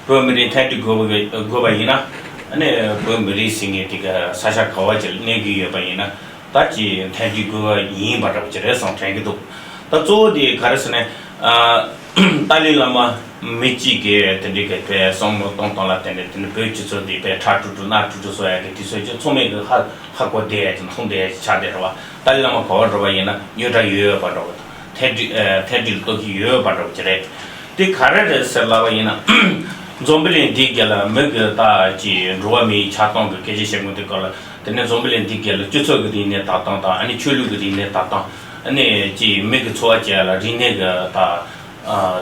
བོད་མི་རིགས་མཐུན་སྒྲིལ་དགོས་པ་དགོས་པ་ཡིན་ན་ཨ་ནི་བོད་མི་རིགས་ཟེར་མཁན་དེ་ག་ས་ཆ་ག་བ་ཅིག་ལ་གནས་ཀྱི་ཡོད་པ་ཡིན་ན་ད་ཅིག་མཐུན་སྒྲིལ་དགོས་པ་ཡིན་པ་འདྲ་པོ་ཅིག་རེད་བསམ་དྲན་གྱི་འདུག་ད་གཙོ་བོ་དེ་ག་རེ་ཟེར་ན། ཏཱ་ལའི་བླ་མ་མི་གཅིག་གིས་དེ་འདྲའི་གི་པའི་བསམ་བློ་གཏོང་སྟངས་ལ་བརྟེན་ནས་དེ་ནི་བོད་སྤྱི་ཚོགས་འདི་པའི་ཁྲག་དཀྲུག་དཀྲུག་སྣ་དཀྲུག་དཀྲུག་བཟོ་ཡ་གི་དུས་ཚོད་ཀྱི་ཚང་མས་གི་ཧ་ཧ་གོ་བསྡད་ཡ་གི་མཐོང་བསྡད་ཡ་གི་ཆགས་བསྡད་རེད་བ། ཏཱ་ལའི་བླ་མ་ག་བ་འགྲོ་བ་ཡིན་ན་རྙོག་དྲ་ཡོད་ཡོད་པ་འདྲ་བོ་དང་། མཐུན་སྒྲིལ་ཨ་མཐུན་སྒྲིལ་གཏོར་གྱི་ཡོད་པ་འདྲ་བོ་ཅིག་རེད། དེ་ག་རེ་རེད་ཟེར་ལབ་པ་ཡིན་ན། འཛམ་བུ་གླིང་འདིའི་རྒྱལ་ལ་མི་གི་ད་ཅི་འགྲོ་བ་མིའི་ཆགས་སྟངས་ཀྱི་སྐད་ཆ་བཤད་དགོས་དུས་སྐབས་ལ། དེ་ནས་འཛམ་བུ་གླིང་འདིའི་རྒྱལ་ལ་སྤྱི་ཚོགས་ཀྱི་རིག་གནས་དར་སྟངས་དང་། ཨ་ནི་ཆོས་ལུགས་ཀྱི་རིག་གནས་དར་སྟངས། ཨ་ནི་ཅི་མི་གི་འཚོ་བ་སྐྱེལ་ཡ་ལ་རིག་གནས་ཀྱི་ད་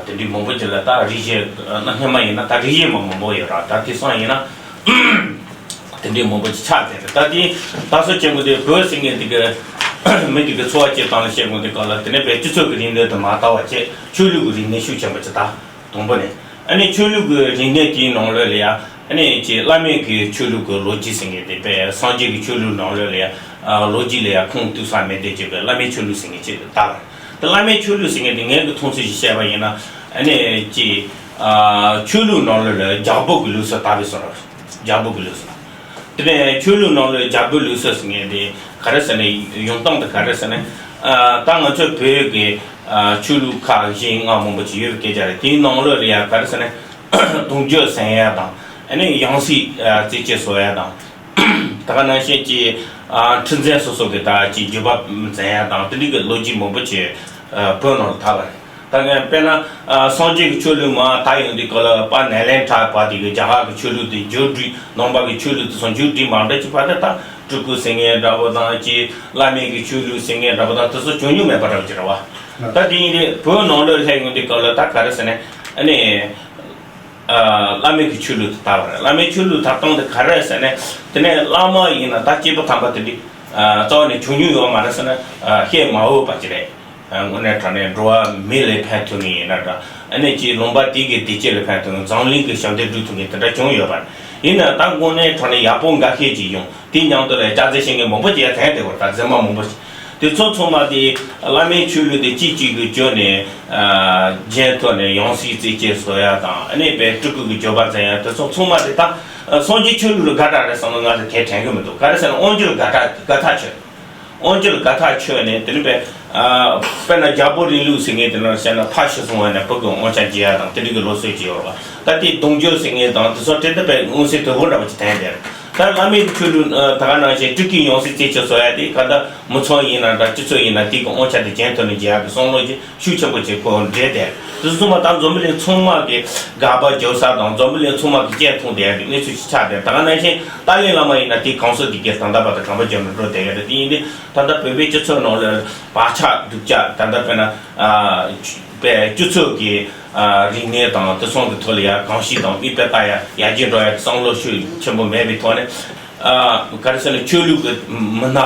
དེ་འདྲའི་མང་པོ་ཅིག་ལ་ད་རིག་གཞས་ན་སྔོན་མ་ཡིན་ན་ད་རིག་གཞས་མང་མང་པོ་ཡོད་ར། ད་དེང་སང་ཡིན་ན་དེ་འདྲའི་མང་པོ་ཅིག་ཆགས་བསྡད་རེད། ད་དེ་ད་སོ་སྐྱེ་དགོས་དུས་བོད་ཟེར་མཁན་དེ་གི་མི་དེ་གི་འཚོ་བ་སྐྱེལ་སྟངས་ལ་བཤད་དགོས་དུས་སྐབས་ལ། དེ་ནས་བོད་སྤྱི་ཚོགས་ཀྱི་རིག་གནས་དེ་མ་དར་བ་བྱས། ཆོས་ལུགས་ཀྱི་རིག་གནས་ཤུགས་ཆེན་པོ་ཅིག་དར། དང་པོ་ནས། ཨ་ནི་ཆོས་ལུགས་ཀྱི་རིག་གནས་དེའི་ནང་ལོགས་ལ་ཡ། ཨ་ནི་ཅིག་བླ་མེད་ཀྱི་ཆོས་ལུགས་ཀྱི་ལོ་རྒྱུས་ཟེར་མཁན་དེ་བས་སངས་རྒྱས་ཀྱི་ཆོས་ལུགས་ནང་ལོགས་ལ་ཡ། ཨ་ལོ་རྒྱུས་ལ་ཡ་ཁུངས་གཏུགས་ས་མེད་དེ་བྱས་པའི་བླ་མེད་ཆོས་ལུགས་ཟེར་མཁན་ཅིག་དར་བ་རེད། དེ་བླ་མེད་ཆོས་ལུགས་ཟེར་མཁན་དེ་ངའི་གི་མཐོང་ཚུལ་ཞིག་བཤད་པ་ཡིན་ན། ཨ་ནི་ཅིག་ཨ་ཆོས་ལུགས་ནང་ལོགས་ལ་རྒྱལ་པོ་གི་ལུགས་སྲོལ་དར་བའི་བཟོ་འདྲ། རྒྱལ་པོ་གི་ལུགས་སྲོལ། དེ་ནས་ཆོས་ལུགས་ནང་ལ་རྒྱལ་པོའི་ལུགས་སྲོལ་ཟེར་མཁན་དེ་ག་རེ་ཟེར་ན། ཡོང་སྟངས་དེ་ག་རེ་ཟེར་ན། ཨ་ད་ང་ཚོའི་བོད་ཀྱི་ཨ་ཆོས་ལུགས་ཁག་གཞན་ལྔ་མང་པོ་ཅིག་ཡོད་པའི་སྐད་ཆ་རེད། དེའི་ནང་ལོགས་ལ་ཡ་ག་རེ་ཟེར་ན། གདུང་རྒྱུད་ཟིན་ཡ་དང་། ཨ་ནི་ཡང་སྲིད་ཨ་རྩད་གཅོད་བཟོ་ཡ་དང་། ད་ག་ནང་བཞིན་གྱི་ཨ་ཁྲི་འཛིན་སོ་སོ་གི་ད་ཅིག་འགྱུར་བ་འཛིན་ཡ་དང་། དེ་འདྲའི་གི་ལོ་རྒྱུས་མང་པོ་ཅིག་ཨ་བོད་ནང་ལ་དར་བ་རེད། ད་ངས་དཔེར་ན་ཨ་སངས་རྒྱས་ཀྱི་ཆོས་ལུགས་མར་དར་ཡོང་དུས་སྐབས་ལ། དཔལ་ནཱ་ལེནྡྲ་བ་དེ་གི་རྒྱ་གར་གྱི་ཆོས་ལུགས་དེ་མཇུག་སྒྲིལ། ནང་པ་གི་ཆོས་ལུགས་དེ་ཚོ་མཇུག་སྒྲིལ་མ་འགྲོ་གི་བར་དུ། ད་སྤྲུལ་སྐུ་ཟེར་མཁན་འདྲ་པོ་དང་། ཅིག་བླ་མེད་ཀྱི་ཆོས་ལུགས་ཟེར་མཁན་འདྲ་པོ་དང་། དེ་ཚོ་བྱུང་མྱོང་མེད་པ་འདྲ་པོ་ཅིག་རེད་བ། ད་དེ་ཡིན་དུས་བོད་ནང་ལོགས་སླེབས་ཡོང་དུས་སྐབས་ལ་ད་ག་རེ་ཟེར་ན། ཨ་ནི་ཨ་བླ་མེད་ཀྱི་ཆོས་ལུགས་དེ་དར་བ་རེད། བླ་མེད་ཆོས་ལུགས་དར་སྟངས་དེ་ག་རེ་ཟེར་ན། དེ་ནས་བླ་མ་ཡིན་ན་ད་སྐྱེས་བུ་དམ་པ་དེ་འདྲ་ཨ་རྩ་བ་ནས་བྱུང་མྱོང་ཡོད་མ་རེད་ཟེར་ན། ཨ་བཤད་མ་འོས་པ་ཅིག་རེད། ཨ་དངོས་གནས་དྲང་གནས་འགྲོ་བ་མི་ལ་ཕན་ཐོགས་མཁན་ཡིན་ན་འདྲ། ཨ་ནི་ཅིག་ལུང་པ་དེ་གི་བདེ་སྐྱིད་ལ་ཕན་ཐོགས་མཁན། འཛམ་གླིང་གི་ཞབས་འདེགས་སྒྲུབ་ཐུབ་མཁན་དེ་འདྲ་བྱུང་ཡོད་པ་རེད། ཡིན་ན་ད་དངོས་གནས་དྲང་གནས་ཡག་པོ་འགའ་ཤས་ཅིག་ཡོང་། དེ་མཉམ་དུ་ལ་ལྕགས་རྩི་བྱེད་མཁན་མང་པོ་ཅིག་ཡང་དྲན་བསྡད་ཡོད་རེད། ད་རྫུན་མ་མང་པོ་ཅིག་དེ་ཚོ་ཚང་མ་དེ་བླ་མའི་ཆོས་ལུགས་དེ་གཅིག་གཅིག་གི་བརྒྱུད་ནས་ཨ་རྒྱན་ཐོག་ནས་ཡང་སྲིད་རྩད་གཅོད་བཟོ་ཡ་དང་། ཨ་ནི་བས་སྤྲུལ་སྐུ་གི་འགྱུར་བ་འཛིན་ཡ་དེ་ཚོ་ཚང་མ་དེ་ད་ཨ་སངས་རྒྱས་ཆོས་ལུགས་ལ་དགའ་དྲགས་རེད་བསམ་ན་ང་ཚོ་དེ་དྲན་གི་མི་འདུག་ག་རེ་ཟེར་ན་དབང་སྒྱུར་ལ་དགའ་དྲགས། དགའ་ཐག་ཆོད། དབང་སྒྱུར་ལ་དགའ་ཐག་ཆོད་ནས། དེ་ནི་བས་ཨ་དཔེར་ན་རྒྱལ་པོ་རིང་ལུགས་ཟེར་མཁན་དེ་ནང་བཤད་ན་ཕ་ཤི་སོང་བ་ནས་བུ་གི་དབང་ཆ་འཇལ་ཡ་དང་དེ་འདྲ་གི་ལུགས་སྲོལ་ཅིག་ཡོད་རེད་བ། ད་དེ་གདུང་རྒྱུད་ཟེར་མཁན་དང་དེ་ཚོ་དེ་ལྟ་བུའི་མངོན་གསལ་དོད་པོ་འདྲ་པོ་ཅིག་དྲན་བསྡད་རེད། ད་བླ་མེད་ཀྱི་ཆོས་ལུགས་ཨ་ད་ག་ནང་བཞིན་སྤྲུལ་སྐུའི་ཡང་སྲིད་རྩད་གཅོད་བཟོ་ཡ་དེ་ག་ད་མི་ཚང་ཡིན་ན་འདྲ། སྤྱི་ཚོགས་ཡིན་ན་དེ་གི་དབང་ཆ་དེ་རྒྱན་ཐོག་ནས་འཇལ་ཡ་གི་བསམ་བློ་ཅིག་ཤུགས་ཆེན་པོ་ཅིག་ཁོ་འདྲེས་བསྡད་རེད། དེ་ཚོ་ཚང་མ་ད་འཛམ་བུ་གླིང་ཚང་མ་གི་དགག་པ་རྒྱག་ས་དང་། འཛམ་བུ་གླིང་ཚང་མ་གི་སྤྱན་མཐོང་བསྡད་ཡ་གི་གནས་ཚུལ་ཞིག་ཆགས་བསྡད། ད་ག་ནང་བཞིན་ཏཱ་ལའི་བླ་མ་ཡིན་ན་དེ་གང་ཟག་དེ་གའི་ད་ལྟ་བར་དུ་དགག་པ་རྒྱག་ནས་འགྲོ་བསྡད་ཡ་རེད། དེ་ཡིན་དུས་ད་ལྟ་བོད་པའི་སྤྱི་ཚོགས་ནང་ལ་བག་ཆགས་སྡུག་ཅག་ད་ལྟ་དཔེར་ན་ཨ་པའི་སྤྱི་ཚོགས་ཀྱི་ཨ་རིག་གནས་དང་དེ་ཚོ་གི་ཐོག་ལ་ཡ་གང་ཞིག་དང་མིག་དཔེ་ལྟ་ཡ་ཡར་རྒྱས་འགྲོ་ཡ་གི་བསམ་བློ་ཤུགས་ཆེན་པོ་མེད་པའི་ཐོག་ནས། ཨ་ག་རེ་ཟེར་ན་ཆོས་ལུགས་ཀྱི་མི་སྣ།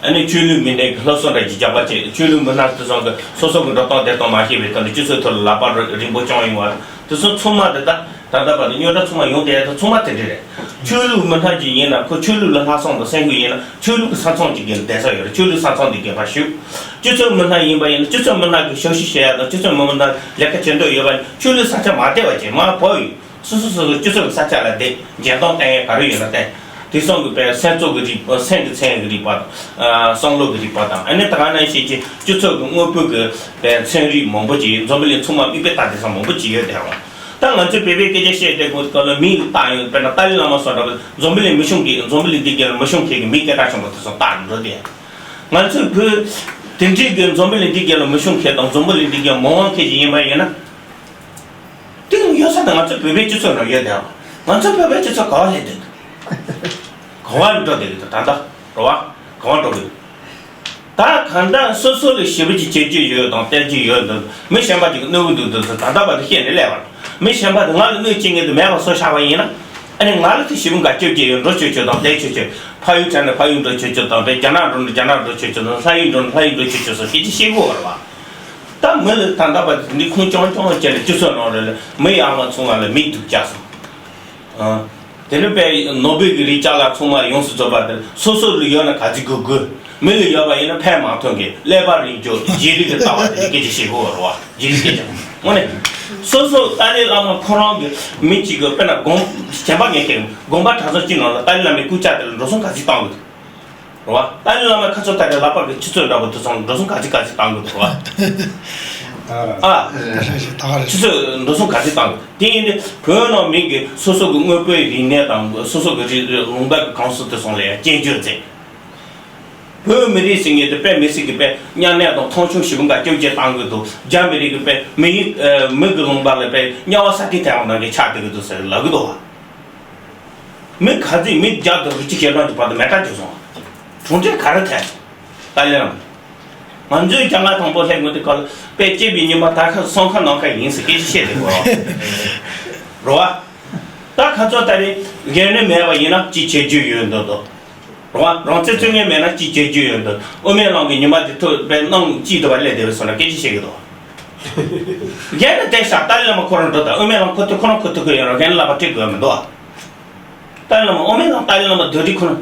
ཨ་ནི་ཆོས་ལུགས་མི་སྣའི་སློབ་གསོ་འདྲ་ཅིག་རྒྱག་པ་བྱས། ཆོས་ལུགས་མི་སྣ་དེ་ཚོ་གི་སོ་སོ་གི་འགྲོ་སྟངས་བསྡད་སྟངས་མ་ཤེས་པའི་ཐོག་ནས་སྤྱི་ཚོགས་ཐོག་ལ་ལག་པ་རིང་པོ་བརྐྱངས་ཡོང་བ་དེ་ཚོ་ཚང་མ་དེ་ད་ད་ལྟ་བར་དུ་རྙོག་དྲ་ཚང་མ་ཡོང་བསྡད་ཡ་དེ་ཚང་མ་དེ་འདྲ་རེད། ཆོས་ལུགས་མི་སྣ་ཅིག་ཡིན་ན་ཁོ་ཆོས་ལུགས་ལ་ལྷག་བསམ་དང་སེམས་ཤུགས་ཡིན་ན་ཆོས་ལུགས་ཀྱི་ས་མཚམས་ཅིག་གི་བསྡད་ས་ཡོད་རེད། ཆོས་ལུགས་ས་མཚམས་དེ་གའི་བར་ཞུགས། སྤྱི་ཚོགས་མི་སྣ་ཡིན་པ་ཡིན་ན་སྤྱི་ཚོགས་མི་སྣ་གི་ཞབས་ཞུ་བྱེད་ཡ་དང་སྤྱི་ཚོགས་མི་སྣ་ལས་ཀ་བྱེད་འདོད་ཡོད་པ་ཡིན་ན་ཆོས་ལུགས་ས་ཆ་མ་བསྡད་པ་བྱས་མར་བབས་ཡོད། སོ་སོ་སོ་སོ་སྤྱི་ཚོགས་ཀྱི་ས་ཆ་ལ་བསྡད། འཇོན་ཐང་བསྟན་ཡས་ག་རེ་ཡོད་ན་བསྟན། དེང་སང་གི་དཔེ་སེམས་ཚོར་གྱི་རིག་པ། སེམས་ཀྱི་ཚན་གྱི་རིག་པ་དང་། ཨ་བསམ་བློ་གི་རིག་པ་དང་། ཨ་ནི་ད་ག་ནང་བཞིན་གྱི་སྤྱི་ཚོགས་ཀྱི་དངོས་པོ་གི་དཔེ་ཚན་རིག་མང་པོ་ཅིག་འཛམ་བུ་གླིང་ཚང་མ་མིག་དཔེ་ལྟ་བསྡད་ས་མང་པོ་ཅིག་ཡོད་དེ་རེད། ད་ང་ཚོས་བོད་པའི་སྐད་ཆ་བཤད་བསྡད་དགོས་སྐབས་ལ་མིག་ལ་བལྟས་ཡོང་དཔེར་ན་ཏཱ་ལའི་བླ་མ་སོགས་འདྲ་པོ་འཛམ་བུ་གླིང་མི་ཤོང་མཁན། འཛམ་བུ་གླིང་འདི་རྒྱལ་ལ་མི་ཤོང་མཁན་གྱི་མི་སྐད་གྲགས་ཆེན་པོ་དེ་ཚོ་བལྟས་འགྲོ་དེ། ང་ཚོས་བོད་དེ་འདྲའི་གི་འཛམ་བུ་གླིང་འདི་རྒྱལ་ལ་མི་ཤོང་མཁན་དང་འཛམ་བུ་གླིང་འདི་རྒྱལ་མི་དབང་མཁན་ཞིག་ཡིན་པ་ཡིན་ན། དེ་ཡོད་ས་ནི་ང་ཚོ་བོད་པའི་སྤྱི་ཚོགས་ནང་ཡོད་དེ། ང་ཚོ་བོད་པའི་སྤྱི་ཚོགས་ག་བ་སླེབས་བསྡད་འདུག་ག་བ་འགྲོ་བསྡད་ཀྱི་འདུག་ད་ལྟ་རེད་བ། ག་བ་འགྲོ་གི་འདུག་ད་གང་ལྟར་སོ་སོ་ལ་ཞེ་པོ་ཅིག་བྱེད་རྒྱུ་ཡོད་དང་བསྟན་རྒྱུ་ཡོད་འདུག་མི་གཞན་པ་ཅིག་གིས་གནོད་གི་འདུག་འདུག་ཟེར་ད་ལྟ་བར་དུ་བཤད་ནས་སླེབས་པ་རེད། མི་གཞན་པ་དེ་ང་ལ་གནོད་སྐྱེལ་མཁན་དེ་མེད་པ་བཟོ་བཞག་པ་ཡིན་ན། ཨ་ནི་ང་ལ་དེ་ཞེ་པོ་འགའ་སྐྱོབ་རྒྱུ་ཡོད། འགྲོ་ཆོག་ཆོག་དང་བསྡད་ཆོག་ཆོག་ཕ་ཡུལ་དྲན་ན་ཕ་ཡུལ་འགྲོ་ཆོག་ཆོག་དང་བས་རྒྱ་ནག་འགྲོ་ན་རྒྱ་ནག་འགྲོ་ཆོག་ཆོག་དང་ལྷ་ཡུལ་འགྲོ་ན་ལྷ་ཡུལ་འགྲོ་ཆོག་ཆོག་སོགས་སྐད་ཆ་བཤད་དགོས་པ་རེད་བ། ད་མི་ལ་ད་ལྟ་བར་དུ་འདི་ཁུངས་རྐྱང་རྐྱང་བྱས་ནས་སྤྱི་ཚོགས་ནང་ལ་མི་ཡག་མ་ཚང་བ་ལ་མིག་སྡུག་ཅག་སོང་། ཨ། དེ་ནས་པའི་ནོ་བེལ་གྱི་རིག་ཅག་ལ་ཚང་མ་ཡོངས་སུ་རྫོགས་པ་དེ་སོ་སོ་ལ་ཡོད་ན་ག་ཚོད་དགོས་དགོས། མི་ལ་ཡོད་པ་ཡིན་ན་ཕན་མ་ཐོགས་མཁན། ཀླད་པ་རིང་ཅོག་བརྗེ་རིགས་ཀྱི་ལྟ་བ་དེ་སྐད་ཆ་བཤད་དགོས་པ་རེད་བ། བརྗེ་རིགས་སྐད་ཆ། དངོས་གནས། སོ་སོ་ཏཱ་ལའི་བླ་མ་ཁོ་རང་གི་མི་གཅིག་གི་དཔེར་ན་དགོན་གཞན་པ་ངས་བཤད། དགོན་པ་གྲྭ་ཚང་གཅིག་ནང་ལ་ཏཱ་ལའི་བླ་མའི་སྐུ་ཕྱྭ་དེ་ལ་འགྲོ་སོང་ག་ཚོད་བཏང་དགོས་འདུག་རེད་བ། ཏཱ་ལའི་བླ་མ་ཁ་ཚོ་ལྟ་རེད། ལག་པ་གི་ཆུ་ཚོད་འདྲ་པོ་དེ་ཚོ་འགྲོ་སོང་ག་ཚོད་ག་ཚོད་བཏང་དགོས་འདུག་རེད་བ། ཨ། ཆུ་ཚོད་འགྲོ་སོང་ག་ཚོད་བཏང་དགོས། དེ་ཡིན་དུས་བོད་ནང་མི་གི་སོ་སོ་གི་དངོས་པོའི་རིག་གནས་དང་སོ་སོ་གི་རིག་ལུང་པ་གི་གང་སོ་དེ་ཚོ་ལ་ཡང་སྐྱོན་བརྗོད་མཛད། བོད་མི་རིགས་ཟེར་མཁན་དེ་དཔེ་མི་སྲིད་ཀྱི་དཔེ་དམྱལ་གནས་དང་མཐོང་ཆུང་ཞེ་པོ་འགའ་སྐྱོབ་བྱེད་བཏང་གི་འདུག་རྒྱ་མི་རིགས་ཀྱི་དཔེ་མི་ཡི་མི་གི་ལུང་པ་ལ་དཔེ་དམྱལ་བ་ས་ཐིག་ཐལ་བ་ནང་གི་ཆགས་བསྡད་ཀྱི་འདུག་ཟེར་ལབ་ཀྱི་འདུག་བ། མི་ག་ཚོད་མི་བརྒྱ་དང་དགུ་བཅུ་ཞེ་གྲངས་ཀྱི་བར་དུ་མེ་སྲེག་བྱས་སོང་བ། གྲུབ་འབྲས་ག་རེ་ཐོན་སོང་། ཏཱ་ལའི་བླ་མ། ང་ཚོའི་རྒྱ་གར་དང་པོ་སླེབས་སྔོན་དུས་སྐབས་ལ་དཔེ་སྐྱེས་པའི་ཉི་མ་དར་ཁ་སང་ཁ་ནངས་ཁ་ཡིན་ཟེར་སྐད་ཆ་བཤད་བསྡད་ཡོད་རེད་བ། ད་ཁ་ཚོ་ད་རེས་འགན་ནུས་མེད་པ་ཡིན་ན་ཅི་བྱེད་རྒྱུ་ཡོད་འདུག་དོ། རེད་བ། རང་བཙན་རྩོད་མཁན་མེད་ན་ཅི་བྱེད་རྒྱུ་ཡོད་འདུག་དབུ་མའི་ལམ་གྱི་ཉི་མ་འདི་ཐུག་པའི་གནམ་གཅིག་ཏུ་བ་སླེབས་བསྡད་པའི་བཟོ་འདྲ་སྐད་ཆ་བཤད་ཀྱི་འདུག་རྒན་ནི་བསྡད་ཤག་ཏཱ་ལའི་བླ་མ་ཁོ་རང་འགྲོ་དང་དབུ་མའི་ལམ་ཁོ་ཐུག་ཁོ་རང་ཁོ་ཐུག་གི་ཡོད་རེད། རྒན་ནི་ལག་པ་སྤྲད་དགོས་མི་འདུག་ཏཱ་ལའི་བླ་མ་དབུ་མའི་ལམ་ཏཱ་ལའི་བླ་མ་སྡོད་དུས་ཁོ་རང་།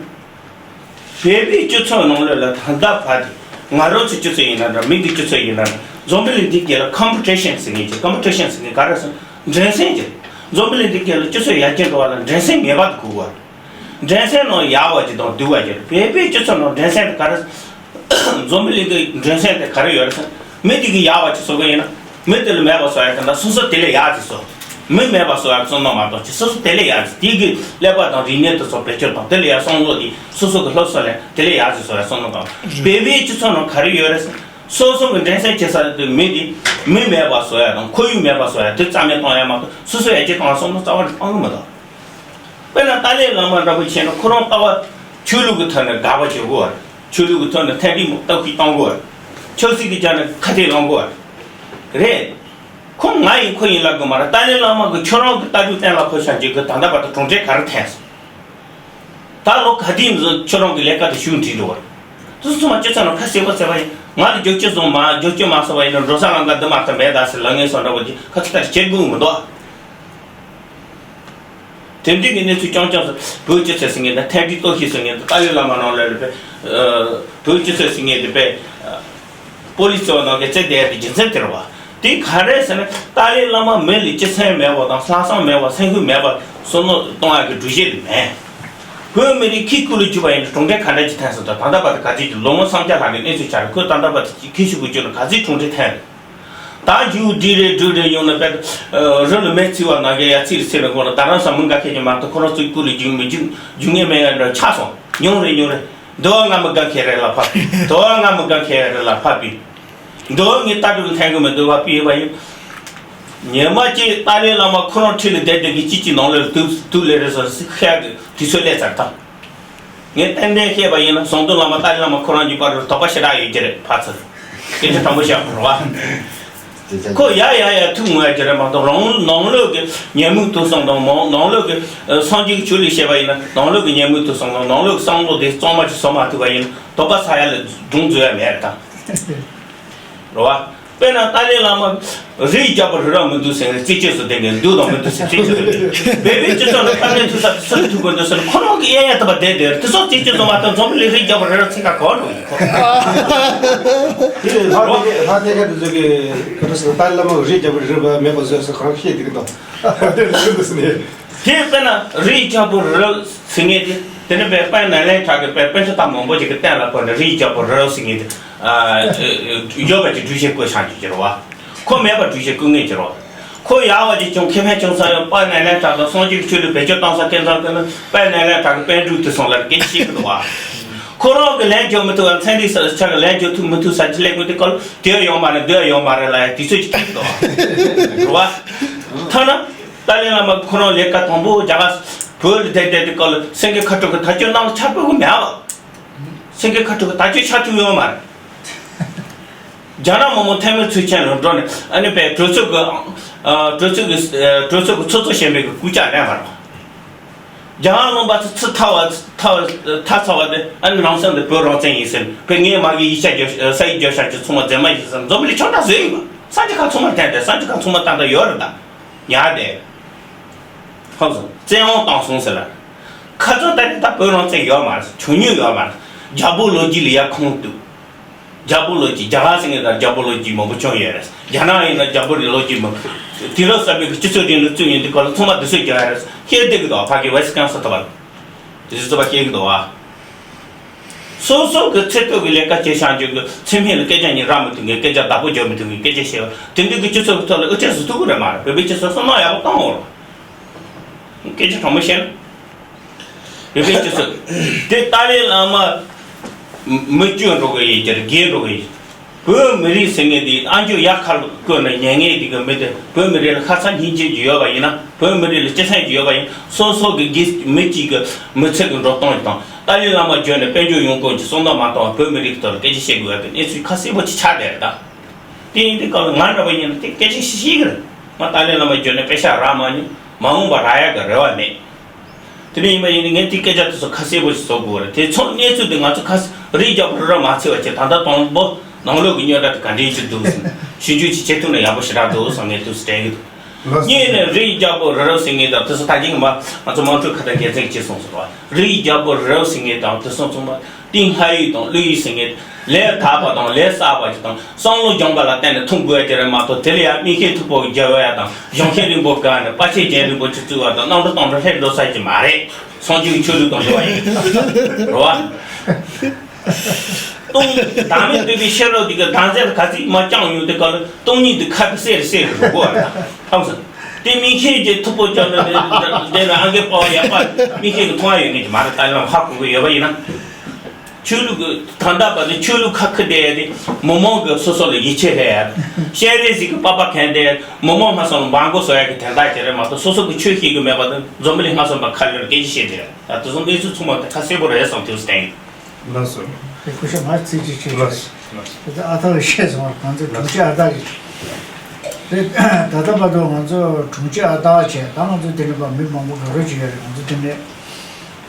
བོད་པའི་སྤྱི་ཚོགས་ནང་ལོགས་ལ་ད་ལྟ་བར་དུ་ང་རང་ཚོའི་སྤྱི་ཚོགས་ཡིན་ན་འདྲ་མི་གི་སྤྱི་ཚོགས་ཡིན་ན་འདྲ་འཛམ་བུ་གླིང་འདི་གས་ལ་ཀམ་པི་ཊི་ཤན་ཟེར་མཁན་གྱི་ཀམ་པི་ཊི་ཤན་ཟེར་མཁན་ག་རེ་ཟེར་འགྲན་སེམས་ཀྱི་འཛམ་བུ་གླིང་འདི་གས་ལ་སྤྱི་ཚོགས་ཡར་རྒྱས་འགྲོ་བ་ལ་འགྲན་སེམས་ངེས་པར་དུ་དགོས་པ། འགྲན་སེམས་ནང་ཡག་པ་ཅིག་དང་སྡུག་པ་ཅིག་བོད་པའི་སྤྱི་ཚོགས་ནང་འགྲན་སེམས་དེ་ག་རེ། འཛམ་བུ་གླིང་གི་འགྲན་སེམས་དེ་ག་རེ་ཡོད་རེད་ཟེར། མི་དེ་གི་ཡག་པ་ཅིག་བཟོ་གི་ཡིན་ན། མི་དེ་ལ་མེད་པ་བཟོ་ཡ་དེ་འདྲ་སོ་སོ་དེ་ལས་ཡག་ཅིག་བཟོ། མི་མེད་པ་བཟོ་ཡ་བསམ་བློ་མ་གཏོང་ཅིག་སོ་སོ་དེ་ལས་ཡག་ཅིག་དེ་གི་ཀླད་པ་དང་རིག་གནས་དེ་ཚོ་བེད་སྤྱོད་དང་དེ་ལས་ཡག་བསམ་བློ་དེ་སོ་སོ་གི་སློབ་གསོ་ལས་དེ་ལས་ཡག་ཅིག་བཟོ་ཡ་བསམ་བློ་གཏོང་། བོད་པའི་སྤྱི་ཚོགས་ནང་ག་རེ་ཡོད་རེད་ཟེར། སོ་སོ་གི་འགྲན་སེམས་བྱེད་ས་དེ་མི་དེ་མི་མེད་པ་བཟོ་ཡ་དང་ཁོར་ཡུག་མེད་པ་བཟོ་ཡ་དེ་རྩ་མེད་གཏོང་ཡ་མ་གཏོགས་སོ་སོ་ཡར་རྒྱས་གཏོང་ཡ་བསམ་བློ་རྩ་བ་ནས་གཏོང་གི་མི་འདུག་དཔེར་ན་ཏཱ་ལའི་བླ་མ་འདྲ་པོ་བྱས་ན་ཁོ་རང་ལྟ་བ་ཆོས་ལུགས་ཀྱི་ཐོག་ནས་དགག་པ་བྱེད་དགོས་པ་རེད། ཆོས་ལུགས་ཀྱི་ཐོག་ནས་ཐད་ཀའི་སྟོབས་ཤུགས་གཏོང་དགོས་པ་རེད། ཆབ་སྲིད་ཀྱི་ཆ་ནས་ཁ་གཏད་གཏོང་དགོས་པ་རེད། ཁོ་ང་ཡིན་ཁོ་ཡིན་ལབ་དགོས་མ་རེད། ཏཱ་ལའི་བླ་མ་གིས་ཁྱོད་རང་གི་ལྟ་གྲུབ་གཏན་ལ་ཕབ་བཞག་རྒྱུ་གི་ད་ལྟ་བར་དུ་གྲུབ་འབྲས་ག་རེ་ཐོན་སོང་། ད་ལོ་ག་དུས་ནས་ཁྱོད་རང་གི་ལས་ཀ་དེ་ཤུགས་འགྲིལ་འགྲོ་བ་རེད། དེ་ཚོ་ཚང་མ་སྤྱི་ཚོགས་ནང་ཁ་གསལ་པོ་གསལ་པོ་ཡིན། ང་ལ་རྒྱབ་སྐྱོར་བཟོ་མ་རྒྱབ་སྐྱོར་མ་བཟོ་བ་ཡིན་ན་འགྲོ་ས་ལམ་ཁ་འདི་མ་ཐག་མེད་ད་ཟེར་ལབ་མཁན་སོགས་འདྲ་པོ་ཅིག་ཁ་ཚིག་ད་བྱེད་དགོས་མི་འདུག་དེ་འདྲའི་གི་གནས་ཚུལ་རྐྱང་རྐྱང་སོགས་བོད་སྤྱི་ཚོགས་ཟེར་མཁན་དང་ཐད་ཀའི་སྟོབས་ཤུགས་ཟེར་མཁན་དང་ཏཱ་ལའི་བླ་མ་ནང་ལ་ལ་པའི་བོད་སྤྱི་ཚོགས་ཟེར་མཁན་དེ་པའི་པོ་ལི་སི་ནང་གི་རྩེ་བསྡད་པའི་རྒྱུ་མཚན་དེ་རེད་བ། དེ་ག་རེ་ཟེར་ན་ཏཱ་ལའི་བླ་མ་མི་ལ་སྤྱི་སེམས་མེད་པ་དང་ལྷག་བསམ་མེད་པ་སེམས་ཤུགས་མེད་པ་བསམ་བློ་གཏོང་ཡག་གི་སྒྲུབ་བྱེད་དེ་མེད། བོད་མི་རིགས་ཁྱི་རྐུ་ལ་རྒྱུག་པ་ཡིན་ན་གྲུབ་འབྲས་ག་འདྲ་ཅིག་ཐོན་སོང་དང་ད་ལྟ་བར་དུ་ག་ཚོད་ཀྱི་ལོ་ངོ་སུམ་བརྒྱ་ལྷག་གི་གནས་ཚུལ་ཆགས་རེད། ཁོས་ད་ལྟ་བར་དུ་ཁྱི་ཤུགས་ཀྱི་རྒྱུ་ན་ག་ཚོད་གྲུབ་འབྲས་ཐོན་རེད། ད་རྒྱུག་འགྲིག་རེད་འགྲིག་རེད་ཡོང་ན་པས། རི་ལ་མེ་ཚིག་པ་ནང་གི་ཡ་ཚིག་རེ་ཚིག་རེ་དགོངས་ལ་ད་རང་ས་མི་འགའ་ཁྱེད་ཀྱི་མ་གཏོགས་ཁོ་རང་ཚོའི་སྐུ་ལ་རྒྱུག་མི་རྒྱུག་རྒྱུག་ངེས་མེད་ཡ་འདྲ་ཆགས་སོང་། ཉུང་རེད་ཉུང་རེད། འདི་བ་ང་མི་འགའ་ཁྱེད་རེད་ལ་ཕབ་པས། འདི་བ་ང་མི་འགའ་ཁྱེད་རེད་ལ་ཕབ་པས། འདི་བ་ངའི་ལྟ་གྲུབ་ལ་ཐན་གི་མི་འདུག་བ་པི་བ་ཡིན། ཉི་མ་གཅིག་ཏཱ་ལའི་བླ་མ་ཁོ་རང་ཁྲིད་ལ་བསྡད་བསྡད་གི་གཅིག་གཅིག་ནང་ལོགས་ལ་དུག་དུག་ལས་རེད་སོ་སི་ཁ་གི་དུས་ཚོད་སླེབས་ཚར་ཐལ། ངས་ཏན་ཏན་བཤད་པ་ཡིན་ན་ཟམ་གདོང་བླ་མ་ཏཱ་ལའི་བླ་མ་ཁོ་རང་གཉིས་བར་དུ་དོགས་པ་ཞེ་དྲག་ཡོད་ཀྱི་རེད་ཕར་ཚུར། སྐད་ཆ་དྲང་པོ་བཤད་པ་རེད་བ། ཁོ་ཡ་ཡ་ཡ་ཐུག་ངོ་ཡ་ཀྱི་རེད་མ་གཏོགས་རང་ནང་ལོགས་ཀྱི་ཉེས་མིང་དུ་སོང་དང་མང་ནང་ལོགས་ཀྱི་སངས་རྒྱས་ཀྱི་ཆོས་ལུགས་བཤད་པ་ཡིན་ན་ནང་ལོགས་ཀྱི་ཉེས་མིང་དུ་སོང་དང་ནང་ལོགས་ཀྱི་བསམ་བློ་དེ་གཙང་མ་ཅིག་བཟོ་མ་ཐུབ་པ་ཡིན་ན་དོགས་པ་ཟ་ཡ་ལ་སྒྲུང་འཛུགས་ཡ་མེད་རེད་ད། རེད་བ། དཔེར་ན་ཏཱ་ལའི་བླ་མ་རིའི་རྒྱལ་པོ་རི་རབ་མི་འདུག་ཟེར་ནས་རྩེད་ཆས་སུ་བསྟན་ནས་འདུག་དང་མི་འདུག་ཟེར་རྩེད་ཆས་སུ་བསྟན། བོད་པའི་སྤྱི་ཚོགས་ནང་ཕ་མེས་ཐུག་ས་སུ་ལ་ཐུག་དགོས་འདུག་ཟེར་ན་ཁོ་རང་གི་གཡས་གཡས་ལྟ་བ་བསྡད་དེ་དེ་སོགས་རྩེད་ཆས་སུ་མ་བཏང་ཚོམ་ལས་རིའི་རྒྱལ་པོ་རི་རབ་ཚིག་ཁ་གོ་འགྲོ་ཡིན་ཁོ། དེ་ལས་ལྷ་དེ་ལྷ་དེ་ག་དེ་ཚོ་གི་ག་རེ་ཟེར་ཏཱ་ལའི་བླ་མ་རིའི་རྒྱལ་པོ་རི་རབ་མེད་པ་བཟོས་ཟེར་གང་བཤད་དེ་གི་འདུག་དེ་ལས་ཚུལ་འདུག་ཟེར་ནས། དེ་དཔེར་ན་རིའི་རྒྱལ་པོ་རི་རབ་ཟེར་མཁན་དེ་དེ་ནི་དཔེ་དཔལ་ནཱ་ལེནྡྲ་གི་དཔེ་དཔེ་ཆ་ལྟ་མང་པོ་ཞིག་གི་སྟེང་ལ་བཀོད་ནས་རིའི་རྒྱལ་པོ་རི་རབ་ཟེར་མཁན་དེ་ཡོད་པ་ཅིག་སྒྲུབ་བྱེད་བཀོད་བཞག་རྒྱུ་ཅིག་རེད་བ། ཁོ་མེད་པ་སྒྲུབ་བྱེད་བཀོད་ངེས་ཅིག་རེད་བ། ཁོ་ཡག་བ་ཅིག་བྱུང་ཁེ་ཕན་བྱུང་ས་ཡོད་དཔལ་ནཱ་ལེནྡྲ་དང་སངས་རྒྱས་ཀྱི་ཆོས་ལུགས་བེད་སྤྱོད་བཏང་ས་སྐད་གྲགས་དེ་ནི་དཔལ་ནཱ་ལེནྡྲ་གི་པཎ་གྲུབ་དེ་ཚོ་ལ་སྐད་ཆ་བཤད་ཀྱི་འདུག་བ། ཁོ་རང་གི་ལན་འཇལ་མི་ཐུབ་པ་ཚན་རིག་ས་ཆ་གི་ལན་འཇལ་ཐུབ་མི་ཐུབ་ས་ཅིག་སླེབས་དགོས་དུས་སྐབས་ལ་དེ་ཡང་ཡོང་མ་རེད་འདི་ཡང་ཡོང་མ་རེད་ལབ་ཡ་དུས་ཚོད་ཅིག་ཐུག་འདུག་བ། རེད་བ། ཐ་ན། ཏཱ་ལའི་བླ་མ་ཁོ་རང་ལས་ཀ་དང་པོ་རྒྱ་གར་བོད་ལ་བསྡད་བསྡད་དུས་སྐབས་ལ་སེང་གེ་ཁ་དྲུག་གི་དར་ལྕོག་གནང་ཆ་སྤོ་གི་མེད་བ། སེང་གེ་ཁ་དྲུག་གི་དར་ལྕོག་ཆ་ཐུབ་ཡོད་མ་རེད། རྒྱ་ནག་མི་མང་ཐལ་མོ་ཚུལ་ཆེན་ལ་འགྲོ་ནས་ཨ་ནི་པའི་གྲོས་ཚོགས་ཀྱི་ཨ་གྲོས་ཚོགས་ཀྱི་ཨ་གྲོས་ཚོགས་ཀྱི་ཚོགས་གཙོ་གཞོན་པའི་གི་སྐུ་ལྕགས་ལེན་པ་རེད། རྒྱ་གར་ལུང་པ་ཚོ་ཚུར་ཐར་བ་ཐར་བ་ཐར་ཚར་བ་དེ་ཨ་ནི་རང་སེམས་དེ་བོད་རང་བཙན་ཡིན་ཟེར་བས་ངའི་མ་གི་ཡིག་ཆ་རྒྱབ་ས་ཡིག་རྒྱབ་ཤག་ཅིག་ཚང་མ་རྫུན་མ་ཡིན་ཟེར་འཛམ་བུ་གླིང་ཁྱོན་བསྡོམས་བཟོས་ཡིན་པ་སངས་རྒྱས་ཁ་ཚང་མར་བསྟན་ཏེ་སངས་རྒྱས་ཁ་ཚང་མ་བསྟན་ཏེ་ཡོད་རེད་ད། ཉར་ཏེ། ཧང་སོང་བཙན་དབང་བཏང་སོང་ཟེར་ལ། ཁ་ཚོན་ལྟ་ནས་ད་བོད་རང་བཙན་ཡོད་མ་རེད་བྱུང་མྱོང་ཡོད་མ་རེད། རྒྱལ་པོ་ལོ་རྒྱུས་ལ་ཡ་ཁུངས་གཏུགས། རྒྱལ་པོ་ལོ་རྒྱུས་རྒྱ་གར་ཟེར་མཁན་ད་རྒྱལ་པོ་ལོ་རྒྱུས་མང་པོ་བྱུང་ཡོད་རེད། རྒྱ་ནག་ཡིན་ན་རྒྱལ་པོ་རི་ལོ་རྒྱུས་མང་པོ། དུས་རབས་གསར་པའི་སྤྱི་ཚོགས་རིང་ལུགས་བཙུགས་ཡོང་དུས་སྐབས་ལ་ཚང་མ་འདི་ཚོས་རྒྱག་ཡ་རེད་ཤེས་བསྡད་ཀྱི་འདུག་ཕ་གི་ཝེ་སི་ཀོན་སིན་ཐོབ་པ། དེ་ཚོས་རྩོད་པ་སྐྱེལ་གྱི་འདུག་བ། སོ་སོ་གི་ཚེ་སྟོད་ཀྱི་ལས་ཀ་བྱེད་བཞག་རྒྱུ་གི་ཚེ་སྨད་ལ་སྐད་ཆ་གཉིས་རག་མི་ཐུབ་མཁན་སྐད་ཆ་བདག་པོ་རྒྱག་མི་ཐུབ་མཁན་སྐད་ཆ་བཤད་པ་དེ་འདྲ་གི་སྤྱི་ཚོགས་ཀྱི་ཐོག་ལ་དབུ་ཁྲིད་བཟོ་ཐུབ་ཀྱི་རེད་མ་རེད། བོད་པའི་སྤྱི་ཚོགས་བསམ་བློ་ཡག་པོ་བཏང་འོང་རོགས། སྐད་ཆ་དྲང་མོ་བཤད་ན། བོད་པའི་སྤྱི་ཚོགས་དེ་ཏཱ་ལའི་བླ་མ་ མི་སྐྱོ་འགྲོ་གི་ཡོད་ཀྱི་རེད། རྒས་འགྲོ་གི་ཡོད། བོད་མི་རིགས་ཟེར་མཁན་དེ་ཨ་མཆོག་ཡར་ཁ་བསྐོར་ནས་ཉན་མཁན་དེ་གི་མི་དེ། བོད་མི་རིགས་ལ་ཤ་ཚ་སྙིང་རྗེ་ཅིག་ཡོད་པ་ཡིན་ན། བོད་མི་རིགས་ལ་སྤྱི་སེམས་ཅིག་ཡོད་པ་ཡིན། སོ་སོ་གི་སྒེར་མི་གཅིག་གི་མི་ཚེ་གི་འགྲོ་སྟངས་ཀྱི་དང་། ཏཱ་ལའི་བླ་མ་བརྒྱུད་ནས་དཔལ་འབྱོར་ཡོང་ཁུངས་ཀྱི་བསམ་བློ་མ་བཏང་བར་བོད་མི་རིགས་ཐོག་ལ་སྐད་ཆ་བཤད་དགོས་ཡ་གི་གནས་ཚུལ་ཁ་གསལ་པོ་ཅིག་ཆགས་བསྡད་རེད་ད། དེ་ཡིན་དུས་སྐབས་ལ་ང་འདྲ་པོ་ཡིན་ན་དེ་སྐད་ཆ་ཞིག་བཤད་གི་རེད། ང་ཏཱ་ལའི་བླ་མ་བརྒྱུད་ནས་པེ་ཤག་རག་མ་མྱོང་། མ་འོངས་པ་རག་ཡ་གི་རེ་བ་མེད། དེ་འདྲ་ཡིན་པ་ཡིན་ན་ངས་དེ་སྐད་ཆ་དེ་ཚོ་ཁ་གསལ་པོ་ཞིག་བཟོ་དགོས་རེད། དེ་ཚོ་གནས་ཚུལ་དེ་ང་ཚོ་ཁ་ས་རིགས་རྒྱག་པོ་རི་རབ་མ་ཚེ་བ་ཆེ། ད་ལྟ་དང་པོ་ནང་ལོགས་ཀྱི་རྙོག་དྲ་དེ་ག་འདྲ་ཞིག་འདུག་ཟེར་ཞིབ་འཇུག་ཅིག་བྱེད་ཐུབ་ན་ཡག་པོ་ཞེ་དྲག་འདུག་བསམ་ངས་དུས་སུ་དྲན་གི་འདུག། གཉིས་ནས་རིགས་རྒྱག་པོ་རི་རབ་ཟེར་མཁན་དང་དེ་ཚོ་ད་གིན་མ་ང་ཚོ་དམངས་ཁྲོད་ཁ་བརྡ་རྒྱལ་མཚན་གྱིས་གསུངས་སོང་བ། རིགས་རྒྱག་པོ་རི་རབ་ཟེར་མཁན་དང་དེ་ཚོ་ཚང་མ་ཏིང་ལྷ་ཡུལ་དང་ཀླུ་ཡུལ་ཟེར་མཁན། ལས་དག་པ་དང་ལས་བསགས་པ་ཅིག་དང་བསམ་བློ་སྦྱངས་པ་ལ་བརྟེན་ནས་ཐོན་དགོས་ཡ་ཅིག་རེད་མ་གཏོགས། དེ་ལ་ཡང་མིག་ཤེལ་མཐུག་པོ་རྒྱབ་ཡ་དང་གཞོན་སྐྱེས་རིང་པོ་བཀག་ནས་དཔའ་ཆས་རྒྱན་རིང་པོ་ཅིག་བཙུགས་པ་དང་རྣམ་གྲོལ་སྟོང་གྲོལ་ལྷོད་འགྲོ་ས་ཅིག་མ་རེད། སངས་རྒྱས་ཀྱི་ཆོས་ལུགས་དང་འབྲེལ་བ་ཡོད་རེད་བ། སྟོང་བདག་མེད་རྟོགས་པའི་ཤེས་རབ་དེ་གི་བདག་འཛིན་ག་ཚོད་མ་བཅངས་ཡོང་དུས་སྐབས་ལ་སྟོང་ཉིད་དེ་ཁ་གི་གསལ་རེ་གསལ་རེ་འགྲོ་གོ་བ་རེད་ད། ཧམ་སོང་། དེ་མིག་ཤེལ་གྱི་མཐུག་པོ་བཅངས་ནས་བསྡད་ན་ཨང་ཀི་པ་བ་ཡག་པ་མིག་ཤེལ་གྱི་མཐོང་བ་ཡོད་མཁན་གྱི་མ་རེད། ད་ལམ་ཧ་གོ་གི་ཡོད་པ་ཡིན་ན། ཆོས་ལུགས་ཀྱི་ད་ལྟ་བར་དུ་ཆོས་ལུགས་ཁ་ཁུ་བསྡད་ཡ་དེ་མི་མང་གི་སོ་སོ་ལ་ཡིད་ཆེས་སླེབས་ཡ་དང་། སྤྱན་རས་གཟིགས་ཀྱི་པགས་པ་གྱོན་བསྡད་ཡ་མི་མང་ལྷག་བསམ་ལ་འབག་མགོ་བཟོ་ཡ་གི་དོན་དག་ཅིག་རེད་མ་གཏོགས། སོ་སོ་གི་ཆོས་ཤེས་ཀྱི་མེད་པ་དང་འཛམ་བུ་གླིང་ལྷག་བསམ་པ་ཁ་ལོ་སྐད་ཆ་བཤད་བསྡད་ཡ། ད་དེ་ཚོ་གནས་ཚུལ་ཚང་མ་དེ་ཁ་གསལ་པོ་རེད་བསམ་དུས་སུ་བསྟན་ཡོད། ལགས་སོ། དེ་སྐུ་ཞབས་མར་ཚིག་གཅིག་བྱས། ལགས་སོ། ལགས་སོ། དེ་ཚོ་ཨ་ཐག་བཤད་སོང་བ། ང་ཚོ་དྲུང་ཆེ་ཨ་ཐག་གི་རེད། ད་ལྟ་བར་དུ་ང་ཚོ་དྲུང་ཆེ་ཨ་ཐག་བྱས། ད་ང་ཚོ་དེ་འདྲ་བ་མི་མང་པོ་དགའ་རོགས་བྱས་ཡོད་རེད། ང་ཚོ་དེ་འདྲ་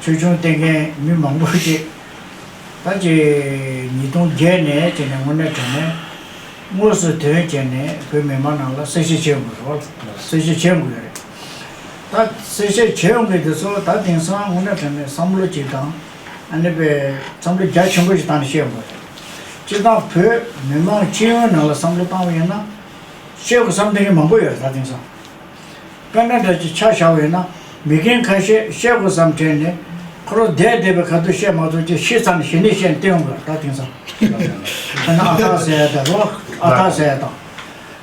ཆོས་སྐྱོང་བསྟེན་མཁན་མི་མང་པོ་ཅིག་ད་ཅིག་ཉིས་སྟོང་བརྒྱད་ནས་བྱས་ནས་དངོས་གནས་དྲང་གནས་དངོས་སུ་དོན་བྱས་ནས་བོད་མི་མང་ནང་ལ་གསལ་བཤད་བྱེད་ཡོང་གི་རེད་བ། གསལ་བཤད་བྱེད་ཡོང་གི་ཡོད་རེད། ད་གསལ་བཤད་བྱེད་ཡོང་གི་དེ་ཚོ་ད་དེང་སང་དངོས་གནས་དྲང་གནས་བསམ་བློ་ཅིག་དང་། ཨ་ནི་པའི་བསམ་བློ་རྒྱ་ཆེན་པོ་ཞིག་བཏང་ནས་བཤད་དགོས་རེད། སྤྱིར་བཏང་བོད་མི་མང་སྤྱི་ཡོངས་ནང་ལ་བསམ་བློ་བཏང་བ་ཡིན་ན། བཤད་དགོས་བསམ་དོན་གྱི་མང་པོ་ཡོད་རེད་ད་དེང་སང་། དཔེར་ན་འདྲ་ཅིག་ཆ་བཞག་པ་ཡིན་ན། མི་རྒན་ཁ་ཤས་བཤད་དགོས་བསམ་དྲན་ནས་ཁོ་རང་བསྡད་བསྡད་པའི་ཁ་ཐུག་བཤད་མ་ཐུབ་ཅིག་ཤི་ཚར་ནས་ཞི་གནས་བཤད་ནས་སྟོན་ཡོང་གི་རེད་ད་དེང་སང་། དཔེར་ན་ཨ་ཐག་ཟེར་ཡ་དང་རོ། ཨ་ཐག་ཟེར་ཡ་དང་།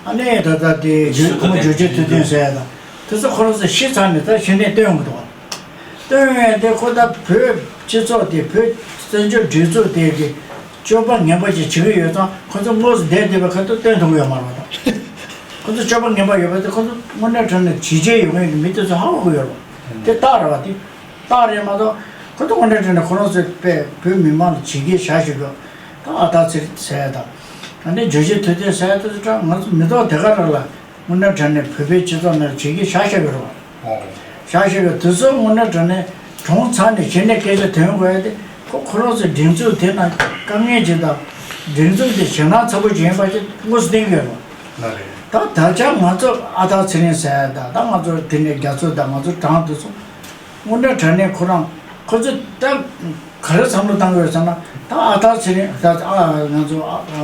ཨ་ནི་ད་ལྟ་དེ་ཇོ་ཁོང་ཇོ་རྗེ་ཐུབ་བསྟན་ཟེར་ཡ་དང་། དེ་ཚོ་ཁོ་རང་ཚོ་ཤི་ཚར་ནས་ད་ཤི་ནས་སྟོན་ཡོང་གི་འདུག་བ། སྟོན་ཡོང་དེ་ཁོ་ད་བོད་སྤྱི་ཚོགས་དེ། བོད་བཙན་བྱོལ་སྒྲིག་འཛུགས་དེ་གི་སྤྱོད་པ་ངན་པ་ཅིག་བྱེད་ཀྱི་ཡོད་ཙང་། ཁོ་ཚོ་དངོས་སུ་བསྡད་བསྡད་པའི་ཁ་ཐུག་སྟོན་ཐུབ་ཀྱི་ཡོད་མ་རེད་བ་ད། ཁོ་ཚོ་སྤྱོད་པ་ངན་པ་ཡོད་པ་དེ་ཁོ་ཚོ་དངོས་གནས་དྲང་གནས་བྱས་རྗེས་ཡོད་མཁན་གྱི་མི་དེ་ཚོ་ཧ་གོ་གི་ཡོད་རེད་བ། དེ་རྟགས་རེད་བ། དེ་རྟགས་རེད་མ་གཏོགས། ཁོ་ཚོ་དངོས་གནས་དྲང་གནས་ཁོ་རང་ཚོའི་དཔེ་བོད་མི་མང་ལ་བྱེད་ཀྱི་བཞག་བཞག་གི། ད་ཨ་ཐག་ཚེ་རིང་ཟེར་ཡ་དང་། ཨ་ནི་ཇོ་རྗེ་ཐུབ་བསྟན་ཟེར་ཡ་དེ་ཚོ་ད་ང་ཚོ་མི་ཐོག་དེ་ག་རང་ལ་དངོས་གནས་དྲང་གནས་བོད་པའི་སྤྱི་ཚོགས་ནང་བྱེད་ཀྱི་བཞག་བཞག་གི་རེད་བ། ཨོ། བཞག་བཞག་གི་དུས་ཚོད་དངོས་གནས་དྲང་གནས་གྲོངས་ཚར་ནས་གཞི་ནས་སྐད་ཆ་ཐོན་དགོས་ཡ་དེ། ཁོ་ཁོ་རང་ཚོའི་སྒྲིག་འཛུགས་དེ་ནང་དཀའ་ངལ་ཅིག་དང་། སྒྲིག་འཛུགས་དེ་ཞེད་སྣང་ཚ་པོ་ཅིག་ཡིན་པ་ཅིག་དངོས་སུ་བསྟན་གྱི་ཡོད་རེད། ལགས་རེད། ད་ད་ཆ་ང་ཚོ་ཨ་ཐག་ཚེ་རིང་ཟེར་ཡ་དང་། ད་ང་ཚོ་དེ་ནས་རྒྱ་མཚོ་དང་། ང་ཚོ་དྲང་དུས་སོང་། དངོས་གནས་དྲང་གནས་ཁོ་རང་ཁོ་ཚོས་ད་ག་རེ་བསམ་བློ་བཏང་གི་ཡོད་ཟེར་ན། ད་ཨ་ཐག་ཚེ་རིང་ད་ཨ་ང་ཚོ་ཨ་ཨ་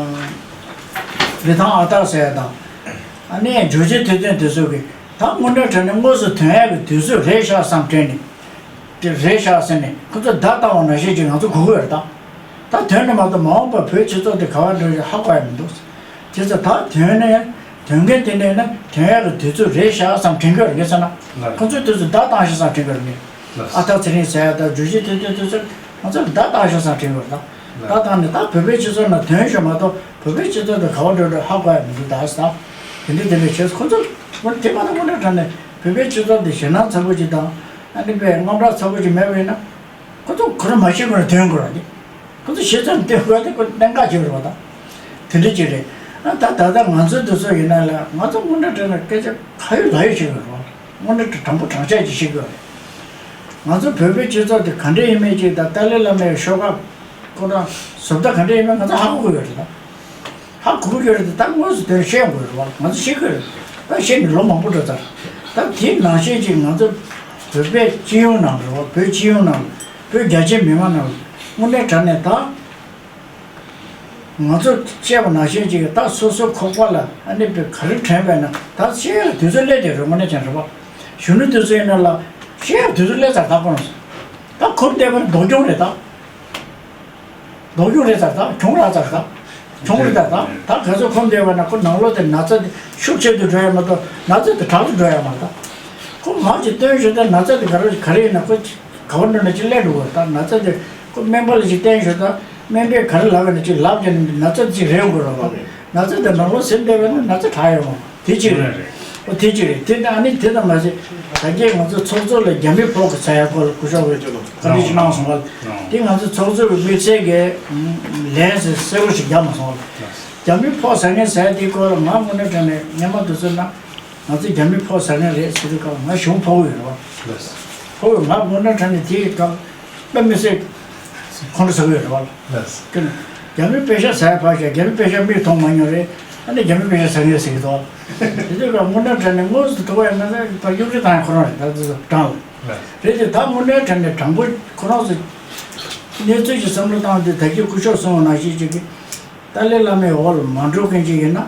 རི་ཐང་ཨ་ཐག་ཟེར་ཡ་དང་། ཨ་ནི་ཇོ་རྗེ་ཐུབ་བསྟན་དེ་ཚོ་གིས་ད་དངོས་གནས་དྲང་གནས་དངོས་སུ་ཐོན་ཡག་གི་དུས་ཚོད་རེད་ཤག་བསམ་དྲན་ནས། དེ་རེད་ཤག་ཟེར་ནས་ཁོ་ཚོས་བརྡ་བཏང་བ་ནང་བཞིན་ཅིག་ང་ཚོ་གོ་གི་ཡོད་རེད་ད། ད་ཐོན་ནས་མ་གཏོགས་མ་འོངས་པར་བོད་སྤྱི་ཚོགས་དེ་ག་པར་འགྲོ་ཡག་ཧ་གོ་ཡ་མི་འདུག། དེ་ཚོ་ད་ཐོན་ནས་ཐོན་མཁན་དེ་འདྲ་ཡིན་ན་ཐོན་ཡག་གི་དུས་ཚོད་རེད་ཤག་བསམ་དྲན་གྱི་ཡོད་རེད། ངས་བསམ་ན། ལགས། ཁོ་ཚོས་དེ་ཚོ་བརྡ་བཏང་ཤག་བསམ་དྲན་གྱི་ཡོད་རེད། ལགས། ཨ་ཐག་ཚེ་རིང་ཟེར་ཡ་དང་ཇོ་རྗེ་ཐུབ་བསྟན་དེ་ཚོས་ང་ཚོར་བརྡ་བཏང་ཤག་བསམ་དྲན་གྱི་ཡོད་རེད་ད། ལགས། བརྡ་བཏང་ནས་ད་བོད་པའི་སྤྱི་ཚོགས་ནང་ཐོན་ཤག་མ་གཏོགས་བོད་པའི་སྤྱི་ཚོགས་དེ་ག་པར་འགྲོ་འགྲོ་ཧ་གོ་ཡ་མི་འདུག་ད་ཟེར། དེ་འདྲ་དེ་འདྲ་བྱས། ཁོ་ཚོ་དེ་མ་གཏོགས་དངོས་གནས་དྲང་གནས་བོད་པའི་སྤྱི་ཚོགས་དེ་ཞེད་སྣང་ཚ་པོ་ཅིག་དང་། ཨ་ནི་པའི་དངངས་སྐྲག་ཚ་པོ་ཅིག་མེད་པ་ཡིན་ན། ཁོ་ཚོ་ཁོ་རང་མ་ཤི་གོང་ནས་ཐོན་དགོས་ར་དེ། ཁོ་ཚོ་ཤི་ཚར་ནས་ཐོན་དགོས་དེ་ཁོ་གནད་འགག་ཅིག་རེད་བ་ད། དེ་འདྲ་ཅིག་རེད། ཨ་ད་ད་ལྟ་ང་ཚོ་འདི་ཚོ་ཡིན་ན་ལ། ང་ཚོ་དངོས་གནས་དྲང་གནས་སྐད་ཆ་ཁ་ཡོད་ལག་ཡོད་བཤད་དགོས་རེད་བ། དངོས་གནས་དྲང་པོ་དྲང་བཞག་ཅིག་བཤད་དགོས་རེད། ང་ཚོ་བོད་པའི་སྤྱི་ཚོགས་དེ་ག་འདྲ་ཡིན་མིན་ཅིག་དང་། ཏཱ་ལའི་བླ་མའི་ཤོག་ཁག་ཁོ་རང་བཟོ་ལྟ་ག་འདྲ་ཡིན་མིན་ང་ཚོ་ཧ་གོ་གི་ཡོད་རེད་ད། ཧ་གོ་གི་རེད་དེ། ད་དངོས་སུ་དེར་བཤད་དགོས་རེད་བ། ང་ཚོ་ཤེས་གི་རེད། ད་བཤད་ནས་ལོ་མང་པོ་འགྲོ་ཚར། ད་དེ་ནང་བཞིན་ཅིག་ང་ཚོ་བོད་པའི་སྤྱི་ཡོངས་ནང་རེད་བ། བོད་སྤྱི་ཡོངས་ནང་། བོད་རྒྱ་ཆེ་མི་མང་ནང་དངོས་གནས་དྲང་གནས་ད་ང་ཚོ་བཤད་པ་ནང་བཞིན་ཅིག་ད་སོ་སོའི་ཁོག་པ་ལ་ཨ་ནི་བོད་ག་རེ་དྲན་པས་ན། ད་བཤད་ཡག་དུས་ཚོད་སླེབས་བསྡད་རེད། དངོས་གནས་ཀྱང་རེད་བ། གཞོན་ནུ་དུས་ཚོད་ཡིན་ན་ལ་བཤད་ཡག་དུས་ཚོད་སླེབས་ཚར། ད་ཁོ་རང་ཚོ་ད་གོམས་བསྡད་པ་ལྡོག་སྐྱོན་རེད་ད། ལྡོག་སྐྱོན་རེད་ད། ད་གྱོང་རག་ཚར་ད། གྱོང་རེད་ད། ད་ད་ག་ཚོད་ཁོམ་བསྡད་པ་ན་ཁོ་ནང་ལོགས་དེ་ན་ཚ་དེ་ཤུགས་ཆེ་དུ་འགྲོ་ཡ་མ་གཏོགས་ན་ཚ་དེ་དྲག་ཏུ་འགྲོ་ཡ་མ་རེད་ད། ཁོ་མར་ཅིག་བཏོན་ཞོར་ད་ན་ཚ་དེ་ག་རེ་ག་རེ་ཡིན་ན་ཁོ་ག་བར་འགྲོ་ན་ཅིག་སླེབས་འགྲོ་གི་རེད་ད། ན་ཚ་དེ་ཁོ་སྨན་པ་ལ་ཅིག་བསྟན་ཞོར་ད་ སྨན་པས་ག་རེ་ལབ་པ་ནི་ཅིག་ལབ་ཀྱི་ན་ཚ་ཅིག་རེད་དགོས་རེད་བ། ན་ཚ་དེ་ནང་ལོགས་ཟིན་བསྡད་པ་ན་ན་ཚ་དྲག་ཡོང་བ་དེ་གཅིག་རེད། རེད་རེད། ཨོ་དེ་གཅིག་རེད། དེ་ནི་ཨ་ནི་དེ་ཙམ་མ་ཟད་ད་གིན་ང་ཚོ་ཚོགས་གཙོ་ལ་རྒྱ་མི་ཕོག་གི་ཚ་ཡ་སྐོར་ལ་སྐུ་ཞབས་བཀའ་འདྲི་ཞིག་གནང་སོང་བ། དེ་ང་ཚོ་ཚོགས་གཙོ་གི་དམིགས་བསལ་གྱི་ལན་ཟེར་གསལ་པོ་ཞིག་རྒྱབ་མ་སོང་བ། རྒྱ་མི་ཕོག་ཟ་མཁན་ཟ་ཡ་དེའི་སྐོར་ལ་ང་དངོས་གནས་དྲང་གནས་སྔན་མ་དུས་ཚོད་ན། ང་ཚོ་རྒྱ་མི་ཕོག་ཟ་མཁན་རེད་ཟེར་དུས་སྐབས་ང་གཞུང་ཕོག་གི་ཡོད་རེད་བ། ལགས། ཕོག་གི་ང་དངོས་གནས་དྲང་གནས་དེའི་སྐབས་དཔེ་མི་སྲིད་ཁོང་ཁྲོ་ཟ་གི་ཡོད་རེད་བ། ལགས། ཀྱི་ནི་རྒྱ་མི་པེ་ཤ་ཟ་ཡ་ཕར་བཞག་རྒྱ་མི་པེ་ཤ་མིག་མཐོང་མ་མྱོང་རེད། ཨ་ནི་རྒྱ་མི་པེ་ཤ་ཟ་མཁན་ཟེར་གི་འདུག་དེ་དུས་སྐབས་དངོས་གནས་དྲང་གནས་དངོས་སུ་དོགས་པ་ཡོད་ན་ད་གཡུག་རི་བཏང་ཡ་ཁོ་རང་རེད། ད་དེ་ཚོ་དྲང་ལ། ལགས། རེད་དེ་ད་དངོས་གནས་དྲང་གནས་དྲང་པོ་ཁོ་རང་ཚོ་གནས་ཚུལ་གྱི་བསམ་བློ་བཏང་དུས་ད་གིན་སྐུ་ཞབས་གསུངས་པ་ནང་བཞིན་ཅིག་གི་ཏཱ་ལའི་བླ་མའི་འོག་ལ་མ་འགྲོ་མཁན་ཅིག་ཡིན་ན།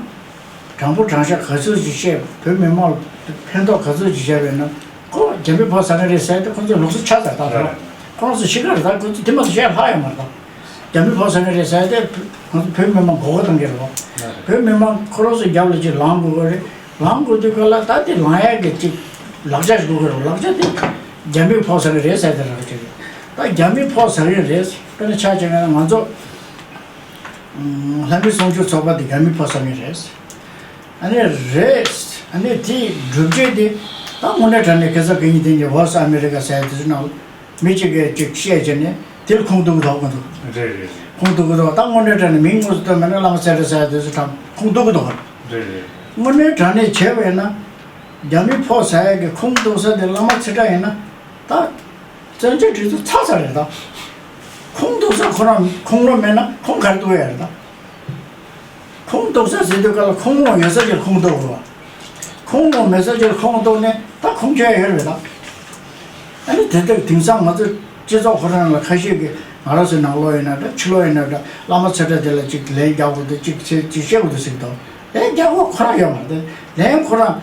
དྲང་པོ་དྲང་བཞག་ག་ཚོད་ཅིག་བཤད། བོད་མི་མང་ལ་ཕན་ཐོགས་ག་ཚོད་ཅིག་བྱས་པས་ན་ཁོ་རྒྱ་མི་ཕོག་ཟ་མཁན་རེད་ཟེར་ཏེ་ཁོ་ཚོས་ལུགས་སྲོལ་ཆགས་ཚར། ད་ལྟ་ཁོ་རང་ཚོ་ཤི་ཁ་རེད། ད་ཁོ་ཚོ་དེ་མ་ཚོ་བཤད་ལྷག་ཡོད་མ་རེད། ད་རྒྱ་མི་ཕོག་ཟ་མཁན་རེད་ཟེར་ཏེ་ཁོ་ཚོ་བོད་མི་མང་མགོ་སྐོར་གཏོང་གི་རེད་བ། བོད་མི་མང་ཁོ་རང་ཚོའི་རྒྱབ་ལ་ཅིག་ལངས་དགོས་ཀྱི་རེད། ལངས་དགོས་དུས་སྐབས་ལ་ད་དེ་ལངས་ཡག་གི་ཅིག་ལག་ཆ་ཞིག་དགོས་ཀྱི་རེད། ལག་ཆ་དེ་རྒྱ་མི་ཕོག་ཟ་མཁན་རེད་ཟེར་ཏེ་རག་ཅིག་རེད། ད་རྒྱ་མི་ཕོག་ཟ་མཁན་རེད། དཔེར་ན་ཆ་བཞག་ན་ང་ཚོ། ལྷ་མི་གསུང་ཆོས་ཚོགས་པ་དེ་རྒྱ་མི་ཕོག་ཟ་མཁན་རེད། ཨ་ནི་རེད། ཨ་ནི་དེའི་སྒྲུབ་བྱེད་དེ་ད་དངོས་གནས་དྲང་གནས་ཁ་སང་གི་ཉིན་དེ་ནས་ཝོ་སི་ཨ་མེ་རི་ཀ་ཟེར་ཡ་དེ་ཚོ་ནང་མི་གཅིག་གིས་ཅིག་བཤད་བྱས་ནས་དེ་ལ་ཁུངས་གཏུག་གི་འདུག་གི་འདུག་རེད་རེད། ཁུངས་གཏུག་གི་འདུག་ད་དངོས་གནས་དྲང་གནས་མིང་དངོས་སུ་བཏོན་མེད་ན་བླ་མ་ཚེ་བཀྲ་ཟེར་ཡ་དེ་ཚོ་ཐམས་ཁུངས་གཏུག་གི་འདུག་རེད་རེད། དངོས་གནས་དྲང་གནས་བྱས་པ་ཡིན་ན་རྒྱ་མི་ཕོག་ཟ་ཡ་གི་ཁུངས་གཏུག་ས་དེ་བླ་མ་ཚེ་བཀྲ་ཡིན་ན་ད། བཙན་བྱོལ་སྒྲིག་འཛུགས་ཚར་ཚར་རེད་ད། ཁུངས་གཏུག་ས་ཁོ་རང་ཁུངས་ལུང་མེད་ན་ཁུངས་ག་རེ་གཏུག་ཡ་རེད་ད། ཁུངས་གཏུག་ས་ཟེར་དུས་སྐབས་ལ་ཁུངས་ལུང་ཡོད་ས་ཅིག་ལ་ཁུངས་གཏུག་དགོས་པ། ཁུངས་ལུང་མེད་ས་ཅིག་ལ་ཁུངས་གཏུག་ནས་ད་ཁུངས་འཁྱོལ་ཡ་ཡོད་རེད་ད། ཨ་ནི་དེ་ལྟར་དེང་སང་ང་ཚོ་སྤྱི་ཚོགས་ཁོ་རང་ལ་ཁ་ཤས་ཀྱིས་ང་རང་ཚོའི་ནང་ལོགས་ཡིན་ན་འདྲ་ཕྱི་ལོགས་ཡིན་ན་འདྲ་བླ་མ་ཚེ་བཀྲ་དེ་ལ་ཅིག་ལན་རྒྱག་དགོས་འདུག་ཅིག་ཅིག་བཤད་དགོས་འདུག་ཟེར་གི་འདུག་ལན་རྒྱག་དགོས་ཁོ་རང་ཡོད་མ་རེད། ལན་ཁོ་རང་།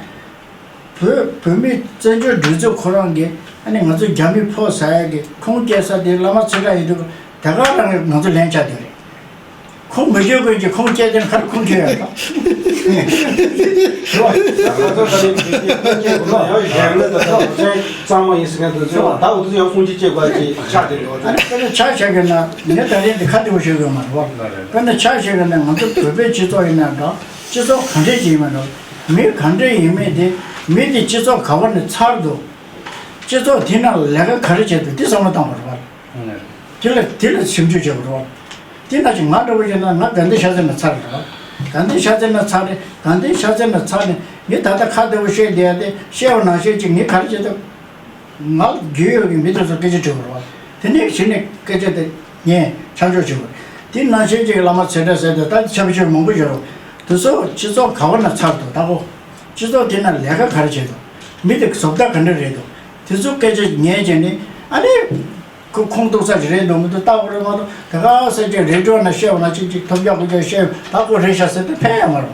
བོད་བོད་མིའི་བཙན་བྱོལ་སྒྲིག་འཛུགས་ཁོ་རང་གིས་ཨ་ནི་ང་ཚོ་རྒྱ་མི་ཕོག་ཟ་ཡ་གི་ཁུངས་སྐྱེལ་ས་དེ་བླ་མ་ཚེ་བཀྲ་ཡིན་དུས་དེ་ག་རང་གིས་ང་ཚོ་ལན་ཆགས་བསྡད་རེད། ཁུངས་མི་སྐྱེལ་མཁན་གྱིས་ཁུངས་སྐྱེལ་དེ་ནི་ག་རེ་ཁུངས་སྐྱེལ་ཡ་རེད་ད། གཙང་མ་ཡིན་ཟེར་མཁན་དེ་ཚོས་ད་འུ་ཚོ་ཡང་ཁུངས་སྐྱེལ་དགོས་ཅིག་ཆགས་བསྡད་འདུག་ཨ་ནི་དཔེར་ན་ཆ་བཞག་གི་ན་ངས་ད་རེས་འདི་ཁ་བདེ་པོ་ཤོད་གི་མ་རེད་བ། དཔེར་ན་ཆ་བཞག་གི་ན་ང་ཚོ་བོད་པའི་སྤྱི་ཚོགས་ཡིན་ན་འདྲ་སྤྱི་ཚོགས་ག་འདྲས་ཅིག་ཡིན་མིན་འདྲ། མི་ག་འདྲས་ཡིན་མིན་དེ་མི་དེ་སྤྱི་ཚོགས་ག་བ་ནས་ཚར་འདུག་སྤྱི་ཚོགས་དེ་ནང་ལ་ལས་ཀ་ག་རེ་བྱས་འདུག་དེ་བསམ་བློ་བཏང་བ་རེད་བ། དེ་ལ་དེ་ལ་ཞིབ་འཇུག་བྱས་པ་རེད་བ། དེ་ནང་བཞིན་ང་འདྲ་བོ་ཡིན་ན་ང་དགའ་ལྡན་ཤར་རྩེ་ནས་ཚར་རེད་བ། དགའ་ལྡན་ཤར་རྩེ་ནས་ཚར་རེད། དགའ་ལྡན་ཤར་རྩེ་ནས་ཚར་ནས་ངས་ད་ལྟ་ཁ་བདེ་པོ་བཤད་བསྡད་ཡ་དེ་བཤད་པ་ནང་བཞིན་ཅིག་ངས་ག་རེ་བྱས་འདུག་ང་རྒྱུས་ཡོད་ཀྱི་མི་དེ་ཚོར་སྐད་ཆ་དྲིས་པ་རེད་བ། དེ་ནས་གཞི་ནས་སྐད་ཆ་དེ་ངས་ཆ་འཇོག་བྱས་པ་རེད། དེ་ནང་བཞིན་ཅིག་བླ་མ་ཚེ་བཀྲ་ཟེར་དེ་ད་ཆ་བཞག་མང་པོ་ཡོད་རེད། དེ་ཚོ་སྤྱི་ཚོགས་ག་བ་ན་ཚར་འདུག་ད་གོ། སྤྱི་ཚོགས་དེ་ན་ལས་ཀ་ག་རེ་བྱས་འདུག་མི་དེ་བཟོ་ལྟ་ག་འདྲ་རེད་འདུག་དེ་ཚོ་སྐད་ཆ་ཉན་བྱས་ནས་ཨ་ནི། ཁོ་ཁུངས་གཏུག་ས་ཞིག་རེད་འདུག་མི་འདུག་ལྟ་བུ་རེད་མ་གཏོགས་དེ་ག་ས་ཅིག་རེ་ཌི་ཡོ་ན་བཤད་པ་ན་ཅིག་ཅིག་ཐོབ་རྒྱག་དགོས་རྒྱག་བཤད་ད་ཁོ་རེད་ཤག་ཟེར་ཏེ་ཕན་ཡོད་མ་རེད།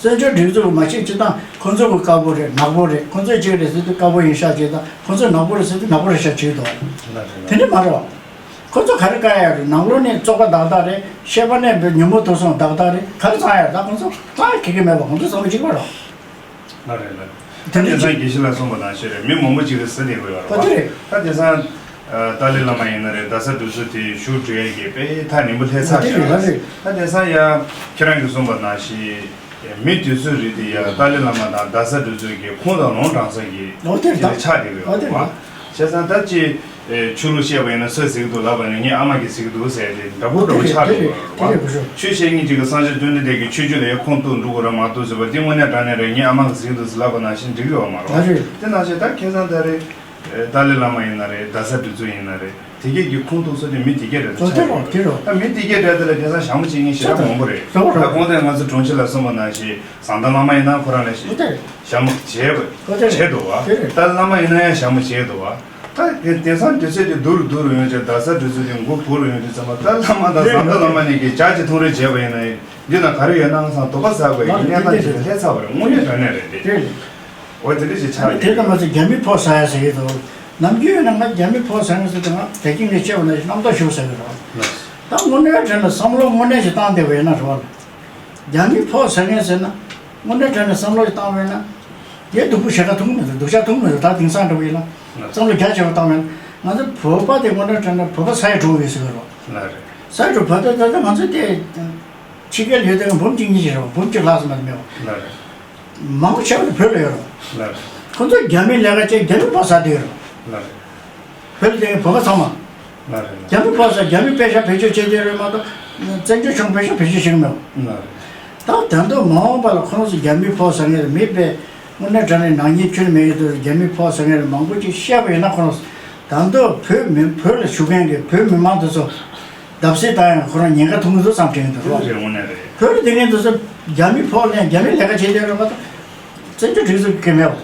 བཙན་བྱོལ་སྒྲིག་འཛུགས་མ་ཤེས་ཅི་དང་ཁོ་ཚོ་གི་དཀར་པོ་རེད་ནག་པོ་རེད། ཁོ་ཚོས་ཅིག་རེད་ཟེར་དུས་དཀར་པོ་ཡིན་ཤག་ཅིག་དང་ཁོ་ཚོས་ནག་པོ་རེད་ཟེར་དུས་ནག་པོ་རེད་ཤག་ཅིག་འདུག་དེ་འདྲ་མ་རེད་བ། ཁོ་ཚོ་ག་རེ་བཀག་ཡ་རེད། ནང་ལོགས་ནས་བཙོག་པ་དག་དག་རེད། བཤད་པ་ནས་ཉོན་མོངས་དུག་གསུམ་དག་དག་རེད། ག་རེ་བཙོང་ཡ་རེད། ད་ཁོ་ཚོ་བཙོང་ཡ་ཁེ་གེ་མེད་པ་ཁོ་ཚོ་བཙོང་གི་གཅིག་པ་རེད། ལ་རེད་ལ། དེ་འདྲ་དེང་སང་ཅིག་དགེ་བཤེས་ལགས་གསུངས་པ་ནང་བཞིན་རེད། མི་མང་པོ་ཅིག་གིས་ཟེར་བསྡད་ཀྱི་ཡོད་རེད་བ། ཨོ་དེ་རེད། ད་དེང་སང་ཨ་ཏཱ་ལའི་བླ་མ་ཡིན་ན་རེད། རྡ་ས་འདི་ཚོ་དེ་བཞུགས་འགྲོ་ཡས་ཀྱི་དཔེ་ཐག་ཉེ་པོ་སླེབས་ཚར་ཨོ་དེ་རེད་ལ་རེད། ད་དེང་སང་ཡ་ཁྱེད་རང་གིས་གསུངས་པ་ནང་བཞིན་མི་དེ་ཚོ་རེད་དེ་ཡ་ཏཱ་ལའི་བླ་མ་དང་རྡ་ས་འདི་ཚོ་གི་ཁུངས་དང་ལུང་དྲངས་ས་གི་ཨོ་དེ་རེད་ད། ཆགས་བསྡད་ཀྱི་ཡོད་ཨོ་དེ་རེད་བ། རེད། བྱས་ཙང་ད་ཅི། ཨེ་ཆོས་ལུགས་བཤད་པ་ཡིན་ན་སུས་ཟེར་གི་འདུག་ལབ་པ་ནི་ངའི་ཨ་མ་གིས་ཟེར་གི་འདུག་ཟེར་ཏེ་འདྲ་པོ་འདྲ་པོ་ཆགས་འདུག་རེད་རེད་རེད་རེད། ཆོས་བཤད་མཁན་ཅིག་གིས་སངས་རྒྱས་བཅོམ་ལྡན་འདས་ཀྱི་ཆོས་བརྒྱུད་ལ་ཡང་ཁུངས་གཏུག་འགྲོ་དགོས་ར་མ་གཏུག་ཟེར་བ་འདི་དངོས་གནས་དྲང་གནས་རེད། ངའི་ཨ་མ་གིས་ཟེར་གི་འདུག་ཟེར་ལབ་པ་ནང་བཞིན་འགྲིག་གི་ཡོད་མ་རེད་བ། རེད། དེ་ནང་བཞིན་ད་ཁ་སང་ད་རེས་ཨེ་ཏཱ་ལའི་བླ་མ་ཡིན་ན་རེད། རྡ་ས་འདི་ཚོ་ཡིན་ན་རེད། དེ་གས་ཀྱི་ཁུངས་གཏུག་ས་དེ་མི་དེ་གས་རེད་ད། ཆགས་ཡོད་རེད། ད་མི་དེ་གས་རེད་དེ་ལ་དེང་སང་ཞྭ་མོ་བྱེད་མཁན་ཞེ་དྲག་མང་པོ་རེད། ད་གོང་དེ་ང་ཚོ་དྲུང་ཆེ་ལགས་གསུངས་པ་ནང་བཞིན་བཟང་ཐང་བླ་མ་ཡིན་ན་ཁོ་རང་ལ་ཞྭ་མོ་བྱེད་བྱེད་འདུག་བ། ད་བླ་མ་ཡིན་ན་ཡང་ཞྭ་མོ་བྱེད་འདུག་བ། ད་དེང་སང་དུས་ཚོད་དེ་སྡུག་རུ་སྡུག་རུ་ཡོང་ཅིག་རྡ་ས་དུས་ཚོད་དེ་མགོ་སྦུར་རུ་ཡོང་དུས་ཙམ་པ་ད་བླ་མ་དང་བཟང་ཐང་བླ་མ་གཉིས་ཀྱིས་ཇ་ཅིག་འཐུང་རེས་བྱས་པ་ཡིན་ན་འདི་ན་ག་རེ་ཡོད་ན་ང་ཚང་དོགས་པ་ཟ་དགོས་ཡིན་གནས་སྟངས་ཅིག་ལ་སླེབས་ཚར་བ་རེད། དངོས་གནས་དྲང་གནས་རེད་དེ། འོ་དེ་འདྲ་ཞིག་ཆགས་ཡོད་དེ་ལ་མ་ཟད་རྒྱ་མི་ཕོག་ཟ་ཡ་ཟེར་གྱི་འདུག་ནམ་རྒྱུན་ཡོད་ན་ང་རྒྱ་མི་ཕོག་ཟ་ཡ་ཟེར་དུས་ང་བདེ་སྐྱིད་ངས་བཤད་པ་ན་རྣམ་རྟོག་ཞུགས་ཟེར་གྱི་རེད། ད་དངོས་གནས་དྲང་གནས་བསམ་བློ་དངོས་གནས་ཞིག་བཏང་བསྡད་པ་ཡིན་ན་རེད་བ། རྒྱ་མི་ཕོག་ཟ་མཁན་ཟེར་ན། དངོས་གནས་དྲང་གནས་བསམ་བློ་ཞིག་བཏང་བས་ན། ངས་སྡུག་པོ་ཞེ་དྲག་མཐོང་གི་མི་འདུག་སྡུག་ཅག་མཐོང་གི་མི་འདུག་ད་དེང་སང་འདྲ་བོ་ཡིན་ན། བསམ་བློ་རྒྱ་ཆེ་བ་བཏང་བས་ན། ང་ཚོ་བོད་པ་དེ་དངོས་གནས་དྲང་གནས་བོད་པ་ས་ཡ་དྲུག་ཡོད་ཟེར་གི་རེད། ལགས་རེད། ས་རུ་བ་ད་ད་ད་ང་ཚོ་དེ་ཕྱི་རྒྱལ་ཡོད་དེ་འབུམ་གཅིག་གཉིས་ཤིག་རེད་བ། འབུམ་གཅིག་ལྷག་ཙམ་མ་གཏོགས་མེད་བ། ལགས་རེད། མང་པོ་ཆེ་བ་དེ་བོད་ལ་ཡོད་རེད་བ། ལགས་རེད། ཁོ་ཚོ་རྒྱ་མིའི་ལས་ཀ་བྱས། རྒྱ་མི་ཕོགས་ཟ་བསྡད་ཡོད་རེད་བ། ལགས་རེད། བོད་ལ་བསྡད་མཁན་བོད་པ་ཚང་མ། ལགས་རེད། རྒྱ་མི་ཕོགས་ཟ། རྒྱ་མི་པེ་ཤག་བེད་སྤྱོད་བྱས་བསྡད་ཡོད་རེད་མ་གཏོགས། བཙན་བྱོལ་གཞུང་པེ་ཤག་བེད་སྤྱོད་བྱེད་ཀྱི་མེད་བ། ལགས་རེད། ད་ད་དུང་མ་འོངས་པ་ལ་ཁོ་རང་ཚོ་རྒྱ་མི་ཕོགས་ཟ་མཁན་རེད། མི་དཔེ་དངོས་གནས་དྲང་གནས་ནག་ཉེས་ཁྱོན་ནས་མེད་ཡོད་དུས། རྒྱ་མི་ཕོགས་ཟ་མཁན་རེད། མང་པོ་ཅིག་བཤད་པ་ཡིན་ན། ཁོ་རང་ཚོ་ད་དུང་བོད་མི་བོད་ལ་བཞུགས་མཁན་གྱི་བོད་མི་མང་དེ་ཚོ་བརྡབ་གསིག་བཏང་ཡང་ཁོ་རང་ཉེན་ཁ་མཐོང་གི་འདུག་བསམ་དྲན་གྱི་འདུག་རེད། དངོས་གནས་རེད། བོད་ལ་བསྡད་མཁན་དེ་ཚོ་རྒྱ་མི་ཕོགས་ལེན། རྒྱ་མིའི་ལས་ཀ་བྱེད་བསྡད་རེད་མ་གཏོགས། བཙན་བྱོལ་སྒྲིག་འཛུགས་ཀྱི་མེད་བ།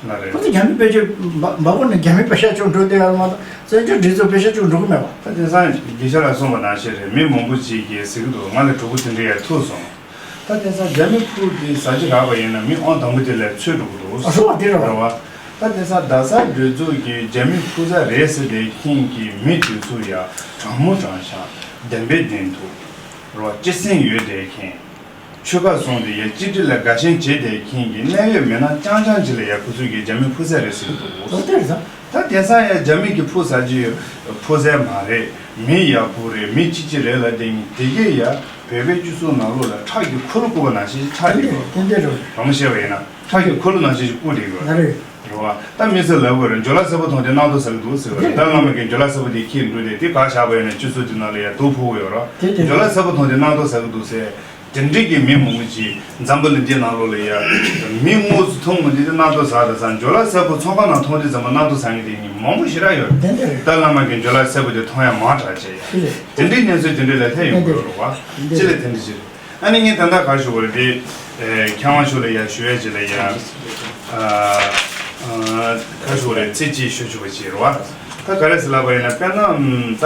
ལགས་རེད། ཁོ་ཚོ་རྒྱ་མི་བེད་སྤྱོད་འབའ་འབའ་ཁོ་ནས་རྒྱ་མི་པེ་ཤག་བཅུག་འགྲོ་བསྡད་ཡོད་རེད་མ་གཏོགས། བཙན་བྱོལ་སྒྲིག་འཛུགས་པེ་ཤག་བཅུག་འགྲོ་གི་མེད་བ། ད་དེང་སང་དགེ་བཤེས་ལགས་གསུངས་པ་ནང་བཞིན་རེད། མི་མང་པོ་ཅིག་གིས་ཟེར་གྱི་འདུག་ང་ལ་གྲོགས་པོ་དེ་འདྲ་ཡར་ཐུག་སོང་། ད་དེང་སང་རྒྱ་མི་ཕུག་དེ་ཟ་རྒྱུ་རག་པ་ཡིན་ན། མི་ཨང་དང་པོ་དེ་ལ་ཚུད་འགྲོ་གི་འདུག་ཨ། སོང་བ་དེ་རེད་བ། རེད་བ། ད་དེང་སང་རྡ་ས་སྒྲིག་འཛུགས་ཀྱི་རྒྱ་མི་ཕུག་ས་རེད་ཟེར་བསྡད་མཁན་གྱི་མི་དེ་ཚོ་ཡ་དྲང་མོ་དྲང་བཞག་བདེན་པའི་བདེན་ཐུག་རེད་བ། སྤྱི་སེམས་ཡོད་བསྡད་མཁན། ཆོལ་ཁ་བཟུང་སྟེ་ཡ་གཅིག་སྒྲིལ་ལ་དགའ་ཞེན་བྱེད་བསྡད་མཁན་གྱི་གནད་ཡོད་མི་སྣ་རྐྱང་རྐྱང་ཅིག་ལ་ཡ་ཁོ་ཚོས་ཀྱི་རྒྱ་མི་ཕུག་ས་རེད་ཟེར་གྱི་འདུག་ཨོ་དེ་རེད་ད། ད་དེང་སང་ཡ་རྒྱ་མི་གི་ཕུག་ཟ་རྒྱུ་ཡོད། ཕུག་ས་མ་རེད། མི་ཡག་པོ་རེད། མི་སྐྱིད་ཀྱི་རེད་ལབ་བསྡད་མཁན་དེ་གས་ཡ་བོད་པའི་སྤྱི་ཚོགས་ནང་ལོགས་ལ་ཁྲག་གི་འཁོར་ལོ་བསྐུར་བ་ནང་བཞིན་ཆགས་བསྡད་ཡོད། དེ་འདྲ་རེད། རང་བཤད་པ་ཡིན་ན་ཁྲག་གི་འཁོར་ལོ་ནང་བཞིན་ཞིག་བསྐུར་བསྡད་ཡོད། ད་རེད། རེད་བ། ད་མི་ཚོས་ལབ་དགོས་རེད། འཇོ་ལ་སེར་པོ་མཐོང་དུས་རྣག་ཐོག་ཟ་གི་འདུག་ཟེར་བ་རེད། ཏཱ་ལའི་བླ་མ་གིས་འཇོ་ལ་སེར་པོ་དེ་འཁྱེར་འགྲོ་དེ། དེ་ག་བཞག་པ་ཡིན་ན་སྤྱི་ཚོགས་དེ་ནང་ལ་ཡ་དུག་ཕོག་གི་ཡོད་རེད། དེ་དེ་འཇོ་ལ་སེར་པོ་མཐོང་དུས་རྣག་ཐོག་ཟ་གི་འདུག་ཟེར། དེ་འདྲས་ཀྱི་མི་མང་པོ་ཅིག་འཛམ་བུ་གླིང་འདི་ནང་ལོགས་ལ་ཡ། མི་དངོས་སུ་མཐོང་མི་འདི་དེ་རྣག་ཐོག་ཟ་དང་ཟ། འཇོ་ལ་སེར་པོ་ཚོང་ཁང་ནང་མཐོང་དུས་ཙམ་པ་རྣག་ཐོག་ཟ་མཁན་དེ་མི་མང་པོ་ཞེ་དྲག་ཡོད་རེད། དེ་འདྲ་རེད། ཏཱ་ལའི་བླ་མ་གིས་འཇོ་ལ་སེར་པོ་དེ་མཐོང་ཡ་མང་དྲགས་བྱས་ཡ། དེ་རེད། དེ་འདྲའི་གནས་ཚུལ་དེ་འདྲས་ལ་ཐེབས་ཡོང་གི་ཡོད་རེད་བ། དེ་འདྲ་རེད། སྤྱི་ལ་དེ་འདྲ་ཅིག་རེད། ཨ་ནི་ངས་ད་ལྟ་ག་ཞུ་བ་རེད་དེ། ཨེ། མཁས་དབང་མཆོག་ལ་ཡ་ཞུ་ཡ་ཅིག་ལ་ཡ། ཨ། ཨ། ག་ཞུ་བ་རེད། ཚིག་གཅིག་ཞུ་ཆོག་པ་ཅིག་རེད་བ། ད་ག་རེ་ཟེར་ལབ་པ་ཡིན་ན། དཔེར་ན་ད་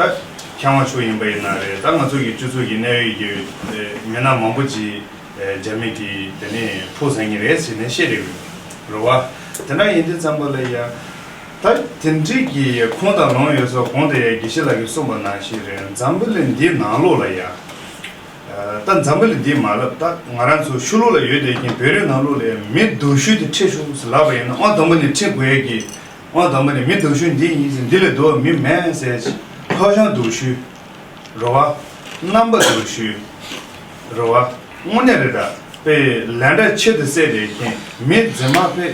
མཁས་དབང་མཆོག་ཡིན་པ་ཡིན་ན་རེད། ད་ང་ཚོ་གི་སྤྱི་ཚོགས་ཀྱི་གནད་ཡོད་ཀྱི་མི་སྣ་མང་པོ་ཅིག་རྒྱ་མི་གི་དེ་ནས་ཕུག་ཟ་མཁན་རེད་ཟེར་ནས་བཤད་རེད་རེད་བ། དེ་འདྲ་ཡིན་དུས་ཙམ་པ་ལ་ཡ། ད་དེ་འདྲའི་གི་ཁུངས་དང་ལུང་ཡོད་ས་གོང་དུ་ཡ་དགེ་བཤེས་ལགས་ཀྱིས་གསུངས་པ་ནང་བཞིན་རེད། འཛམ་བུ་གླིང་འདིའི་ནང་ལོགས་ལ་ཡ། ད་འཛམ་བུ་གླིང་འདི་མ་ལབ། ད་ང་རང་ཚོ་ཕྱི་ལོགས་ལ་ཡོད་བསྡད་མཁན་བོད་རིགས་ནང་ལོགས་ལ་མི་སྡུག་ཤོས་དེ་ཁྲིད་ཤོག་ཟེར་ལབ་པ་ཡིན་ན། ཨང་དང་པོ་ནས་ཁྲིད་དགོས་ཡས་ཀྱི། ཨང་དང་པོ་ནས་མི་སྡུག་ཤོས་འདི་ཡིན་ཟེར། འདི་ལས་སྡུག་པ་མི་མེད་ཟེར། ཕག་ཤང་སྡུག་ཤོས་རེད་བ། རྣམ་པ་སྡུག་ཤོས་རེད་བ། དངོས་གནས་རེད། ད་དཔེ་ལན་གྲངས་ཆེད་དུ་བསད་བསྡད་མཁན་མི་རྫུན་མ་དཔེ་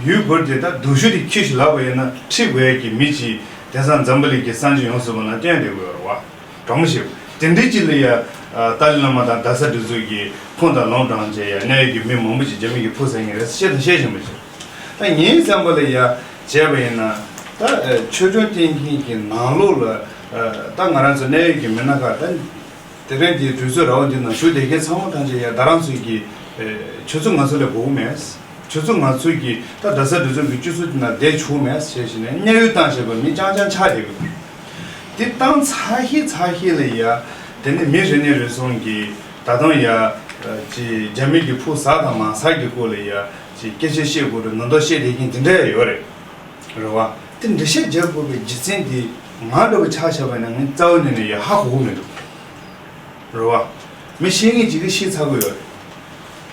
ཡུལ་སྐོར་དེ་ད་སྡུག་ཤོས་དེ་ཁྱེར་ཤོག་ལབ་པ་ཡིན་ན། ཁྲིད་དགོས་ཡས་ཀྱི་མི་གཅིག་དེང་སང་འཛམ་བུ་གླིང་གི་ས་ཆ་ཡོངས་སུ་བབས་ན་བསྟན་བསྡད་དགོས་རེད་བ། གྲོགས་མོ་ཞིག་དེ་འདྲའི་ཅིག་ལ་ཡ། ཨ། ཏཱ་ལའི་བླ་མ་དང་རྡ་ས་སྒྲིག་འཛུགས་ཀྱིས་ཁུངས་དང་ལུང་དྲངས་བྱས་ཡ། གནད་ཡོད་ཀྱི་མི་མང་པོ་ཅིག་རྒྱ་མི་གིས་ཕུག་ཟ་མཁན་རེད་ཟེར་བཤད་དང་བཤད་བཞིན་པ་ཅིག་ད་ངའི་བསམ་པ་ལ་ཡ་བྱས་པ་ཡིན་ན། ད་ཨ། ཆོས་སྐྱོང་བསྟེན་མཁན་གྱི་ནང་ལོགས་ལ། ཨ། ད་ང་རང་ཚོ་གནད་ཡོད་ཀྱི་མི་སྣ་ཁག་ད་དེ་རིང་འདིའི་གྲོས་ཚོགས་ར་བ་འདི་ནང་བཞུགས་བསྡད་མཁན་ཚང་མ་ཐམས་ཅད་ཡ། ད་རང་ཚོའི་གི། ཨ། ཁྱོད་ཚོ་ང་ཚོ་ལ་དགོས་ཀྱི་མེད། ཁྱོད་ཚོ་ང་ཚོའི་གི་ད་རྡ་ས་སྒྲིག་འཛུགས་ཀྱི་སྤྱི་ཚོགས་འདི་ནང་བསྡད་ཆོག་མེད་ཟེར་བྱས་ནས་གནས་ཡུལ་བཏང་བྱས་པ་མི་རྐྱང་རྐྱང་ཆགས་བསྡད་ཀྱི་འདུག་དེ་བཏང་ཚར་ཤེས་ཚར་ཤེས་ལ་ཡ། དེ་ནས་མི་རེ་ནས་རེ་ཟུང་གིས་ད་དུང་ཡ། ཨ། ཅིག་རྒྱ་མི་གི་ཕུག་ཟ་དང་མ་ཟ་གི་སྐོར་ལ་ཡ། ཅིག་སྐད་ཆ་བཤད་དགོས་རེད། ནོར་འདུག་བཤད་བསྡད་མཁན་དེ་འདྲ་ཡ་ཡོད་རེད། རེད་བ། དེ་འགྲེལ་བཤད་རྒྱག་དགོས་པའི་རྒྱུ་མཚན་དེ་ང་འདྲ་བོ་ཆ་བཞག་པ་ཡིན་ན་ངས་རྩ་བ་ནས་ནས་ཡ་ཧ་གོ་གི་མི་འདུག་རེད་བ། མི་ཤེས་མཁན་ཅིག་གིས་ཤེས་ཚར་གི་ཡོད་རེད།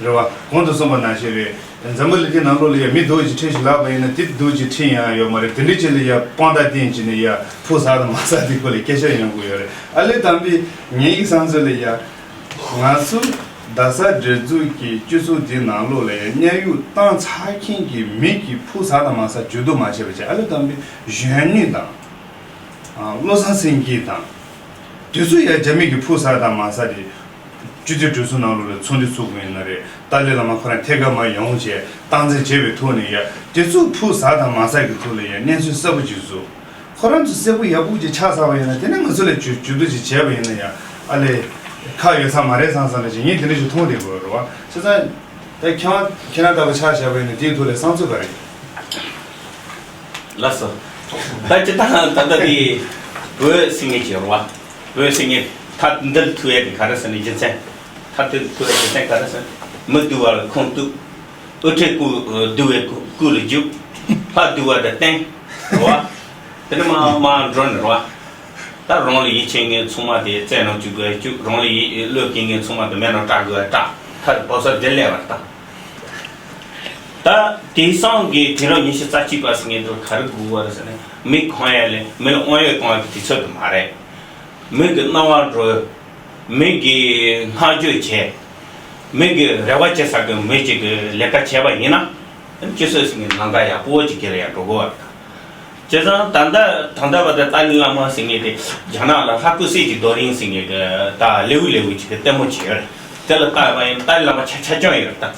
རེད་བ། གོང་དུ་གསུངས་པ་ནང་བཞིན་རེད། འཛམ་བུ་གླིང་འདི་ནང་ལོགས་ལ་ཡ་མི་སྡུག་ཅིག་ཁྲིད་ཤིག་ལབ་པ་ཡིན་ན། དེ་སྡུག་ཅིག་ཁྲིད་ཡ་ཡོད་མ་རེད། དེ་འདྲའི་ཅིག་ལ་ཡ་དཔང་རྟགས་བསྟན་བྱས་ནས་ཡ་ཕུག་ཟ་དང་མ་ཟ་དེ་སྐོར་ལ་སྐད་ཆ་ཡོང་གི་ཡོད་རེད། ཨ་ལས་དམ་པའི་ངའི་བསམ་ཚུལ་ལ་ཡ། ང་ཚོ་རྡ་ས་སྒྲིག་འཛུགས་ཀྱི་སྤྱི་ཚོགས་འདི་ནང་ལོགས་ལ་ཡ་གནས་དབྱུང་བཏང་ཚར་མཁན་གྱི་མི་གི་ཕུག་ཟ་དང་མ་ཟ་ཇུས་གཏོགས་མ་བྱས་པ་བྱས། ཨ་ལས་དམ་པའི་གཞོན་ནུ་དང་། ཨ། བློ་བཟང་སེང་གེ་དང་། དེ་ཚོ་ཡ་རྒྱ་མི་གི་ཕུག་ཟ་དང་མ་ཟ་དེ། སྤྱི་འཐུས་གྲོས་ཚོགས་ནང་ལོགས་ལ་ཚོགས་འདུ་ཚོགས་དགོས་ཡིན་ན་རེད། ཏཱ་ལའི་བླ་མ་ཁོ་རང་ཐད་ཀར་མར་ཡོང་བྱས་སྟངས་འཛིན་བྱས་པའི་ཐོག་ནས་ཡ། དེ་ཚོ་ཕུག་ཟ་དང་མ་ཟ་གི་ཐོག་ལ་ཡ་གནས་ཚུལ་གསལ་པོ་ཅིག་བཟོ། ཁོ་རང་ཚོ་གསལ་པོ་ཡག་པོ་ཅིག་ཆགས་ཚར་བ་ཡིན་ན། དེ་ནས་ང་ཚོ་ལ་ཇུས་ཇུས་གཏོགས་ཅིག་བྱས་པ་ཡིན་ན་ཡ། ཨ་ལས། ཁག་ཡོད་ས་མ་རེད་བསམ་བསམ་ལ་ཅིག་ངས་དེ་འདྲ་ཞིག་མཐོང་བསྡད་དགོས་རེད་བ། བྱས་ཙང་། ད་ཁྱེད་རང་ཁྱེད་རང་ལྟ་བུ་ཆ་བཞག་པ་ཡིན་ན་དེའི་ཐོག་ལ་བསམ་ཚུལ་ག་རེ། ལགས་སོ། ད་སྤྱིར་བཏང་ད་ལྟ་དེ་བོད་ཟེར་མཁན་ཅིག་ཡོད་རེད་བ། བོད་ཟེར་མཁན་ཐ་འདི་ལ་ཐུག་ཡས་དེ་ག་རེ་ཟེར་ན། རྒྱུ་མཚན། ཐ་འདི་ལ་ཐུག་ཡས་རྒྱུ་མཚན་ག་རེ་ཟེར་ན། མི་སྡུག་པ་ལ་ཁུངས་གཏུགས། དབུ་ཁྲིད་སྐུ་སྡུག་པའི་སྐུ་ལ་རྒྱུག་ལྷ་སྡུག་པ་དང་བསྟེན་རེད་བ། དེ་ནས་མར་མར་འགྲོ་ནས་རེད་བ། ད་རང་ལ་ཡིད་ཆེས་མཁན་ཚང་མ་དེ་རྩེ་ནང་བཅུག་དགོས་བཅུག་རང་ལ་ཡིད་བློ་སྐྱེ་མཁན་ཚང་མ་དེ་མེ་ནང་བསྲེག་དགོས་བསྲེག་ཐ་དེ་པོ་སོ་དེ་ལས་པར་ད། ད་དེང་སང་གི་དུས་རབས་ཉི་ཤུ་རྩ་གཅིག་པ་ཟེར་མཁན་དེ་ག་རེ་དགོས་པ་རེད་ཟེར་ན། མི་གང་ཡ་ལས་མི་ལ་དབང་ཡོད་གཏོང་བ་གི་དུས་ཚོད་དེ་མ་རེད། མི་གི་སྣང་བ་འགྲོ། མི་གི་བསྔགས་བརྗོད་བྱས། མི་གི་རེ་བ་བྱེད་ས་གི་མི་གཅིག་གི་ལས་ཀ་བྱས་པ་ཡིན་ན། སྤྱི་ཚོགས་ཟེར་མཁན་ལམ་ཁ་ཡག་པོ་ཅིག་གི་ལ་ཡང་འགྲོ་དགོས་པ་རེད། བྱས་ཙང་ད་ལྟ་ད་ལྟ་བར་དུ་ཏཱ་ལའི་བླ་མ་ཟེར་མཁན་དེ་རྒྱ་ནག་ལ་ལྷ་སྐུ་གསེར་གྱི་རྡོ་རིང་ཟེར་མཁན་གྱི་ད་ལེའུ་ལེའུ་ཅིག་གི་ལྟད་མོ་བྱས་ཡོད་རེད། དེ་ལ་ལྟ་བ་ཡིན་ན་ཏཱ་ལའི་བླ་མ་ཆ་ཆ་སྐྱོན་ཡོད་རེད་ད།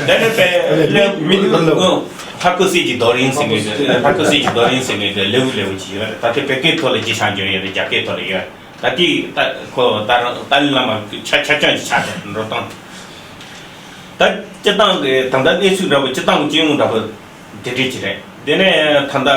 དེ་ནས་པའི་ལེའུ་མི་ལ་ལོ། ལྷ་སྐུ་གསེར་གྱི་རྡོ་རིང་ཟེར་མཁན་གྱི་ལྷ་སྐུ་གསེར་གྱི་རྡོ་རིང་ཟེར་མཁན་གྱི་ལེའུ་ལེའུ་ཅིག་ཡོད་རེད། ད་དེ་བོད་སྐད་ཐོག་ལ་རྗེས་ཆ་འཇོན་ཡོད་རེད། རྒྱ་སྐད་ཐོག་ལ་ཡོད་རེད། ད་དེ་ད་ཁོ་ད་རང་ཏཱ་ལའི་བླ་མ་ཆ་ཆ་སྐྱོན་ཅིག་ཆགས་བསྡད་འགྲོ་སྟངས། ད་སྤྱི་བཏང་གི་ད་ལྟ་གནས་ཚུལ་འདྲ་པོ་སྤྱི་བཏང་གི་སྤྱི་ཡོངས་འདྲ་པོ་དེ་འདྲ་ཅིག་རེད། དེ་ནས་ད་ལྟ་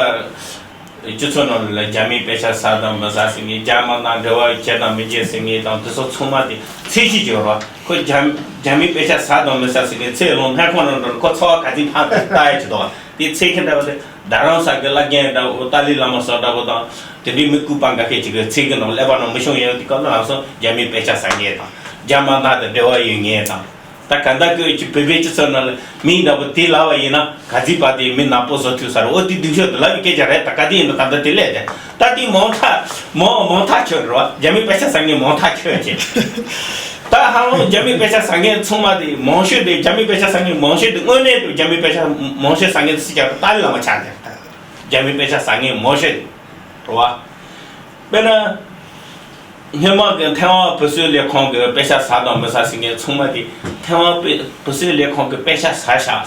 སྤྱི་ཚོགས་ནང་ལ་རྒྱ་མིའི་པེ་ཤ་ཟ་དང་མི་ཟ་ཟེར་མཁན། རྒྱ་དམར་དང་འབྲེལ་བ་བྱེད་དང་མི་བྱེད་ཟེར་མཁན་དང་དེ་ཚོ་ཚང་མ་དེ་ཚད་གཞི་ཅིག་ཡོད་རེད་བ། ཁོ་རྒྱ་རྒྱ་མིའི་པེ་ཤ་ཟ་དང་མི་ཟ་ཟེར་མཁན་ཚེ་ལོ་སྨན་ཁང་ནང་འགྲོ་ན་ཁོ་ཚོར་བ་ག་ཚོད་འཕར་འདུག་ལྟ་ཡ་ཅིག་འདུག་བ། དེ་ཚད་གཞི་འདྲ་པོ་དེ། རྡ་རམ་ས་གི་བླ་རྒན་འདྲ་བོ་ཏཱ་ལའི་བླ་མ་སོགས་འདྲ་བོ་དང་དེ་འདྲའི་མི་ལྐུགས་པ་འགའ་ཤས་ཅིག་གི་ཚད་གཞི་ནང་སླེབས་པ་ནང་མི་ཤོང་ཡོད། དེ་སྐབས་ལ་ལམ་སང་རྒྱ་མིའི་པེ་ཤ་ཟ་མཁན་དང་རྒྱ་དམར་དང་དེ་འབྲེལ་བ་ཡོད་མཁན་དང་། ད་ག་འདྲ་སྐད་ཀྱི་བོད་པའི་སྤྱི་ཚོགས་ནང་ལ་མི་འདྲ་པོ་དེ་ལབ་པ་ཡིན་ན་ག་ཚོད་པ་དེ་མི་ནག་པོ་བཟོ་ཐུབ་ས་རེད། འོ་དེ་སྡུག་ཤོས་དེ་ལབ་པའི་སྐད་ཆ་རེད། ད་ག་དེ་ཡིན་ན་ད་ལྟ་དེ་སླེབས་ཏེ་ད་དེ་མང་ཐག་མང་མང་ཐག་ཆོད་རེད་བ། རྒྱ་མིའི་པེ་ཤ་ཟ་མཁན་མང་ཐག་ཆོད་ཅེས། ད་ཧ་ལམ་རྒྱ་མིའི་པེ་ཤ་ཟ་མཁན་ཚང་མ་དེ་མང་ཤོས་དེ་རྒྱ་མིའི་པེ་ཤ་ཟ་མཁན་མང་ཤོས་དེ་དངོས་གནས་དུ་རྒྱ་མིའི་པེ་ཤ་མང་ཤོས་ཟ་མཁན་དེ་སུ་ཅག་ཏཱ་ལའི་བླ་མ་ཆགས་ཏེ། རྒྱ་མིའི་པེ་ཤ་ཟ་མཁན་མང་ཤོས་དེ་རེད་བ། དཔེར་ན། སྔོན་མ་གི་ཐའེ་ཝན་བུ་གསོའི་ལས་ཁུངས་ཀྱི་པེ་ཤ་ཟ་དང་མི་ཟ་ཟེར་མཁན་ཚང་མ་དེ་ཐའེ་ཝན་པེ་བུ་གསོའི་ལས་ཁུངས་ཀྱི་པེ་ཤ་ཟ་ཤག་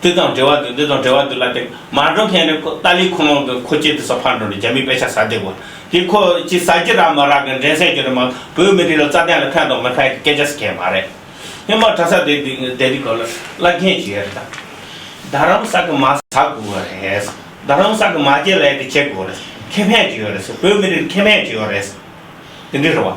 འདི་དང་འབྲེལ་བ་འདུག་འདི་དང་འབྲེལ་བ་འདུག་ལབ་སྟེ་མ་འགྲོ་མཁན་རེད། ཁོ་ཏཱ་ལའི་ཁོ་རང་གི་མཁོ་ཆས་དེ་ཚོ་ཕར་འགྲོ་ནས་རྒྱ་མིའི་པེ་ཤ་ཟ་བསྡད་དགོས། དེ་ཁོ་ཅི་ཟ་རྒྱུ་ར་མ་རག་གི་འགྲན་སེམས་ཀྱི་རེད་མ། བོད་མི་རིགས་ལ་རྩ་དོན་ལ་ཕན་དང་མི་ཕན་གྱི་སྐད་ཆ་ཟེར་མཁན་མ་རེད། སྔོན་མ་གྲྭ་ས་དེ་དེ་དེ་དེ་ག་ལ་བླ་རྒན་ཅིག་ཡོད་རེད་ད། རྡ་རམ་ས་གི་མ་ཟ་དགོས་པ་རེད། རྡ་རམ་ས་གི་མ་བརྗེད་ལ་དེ་བྱེད་དགོས་རེད། ཁེ་ཕན་ཅིག་ཡོད་རེད་ཟེར། བོད་མི་རིགས་ཁེ་ཕན་ཅིག་ཡོད་རེད་ཟེར། དེ་འདྲ་རེད་བ།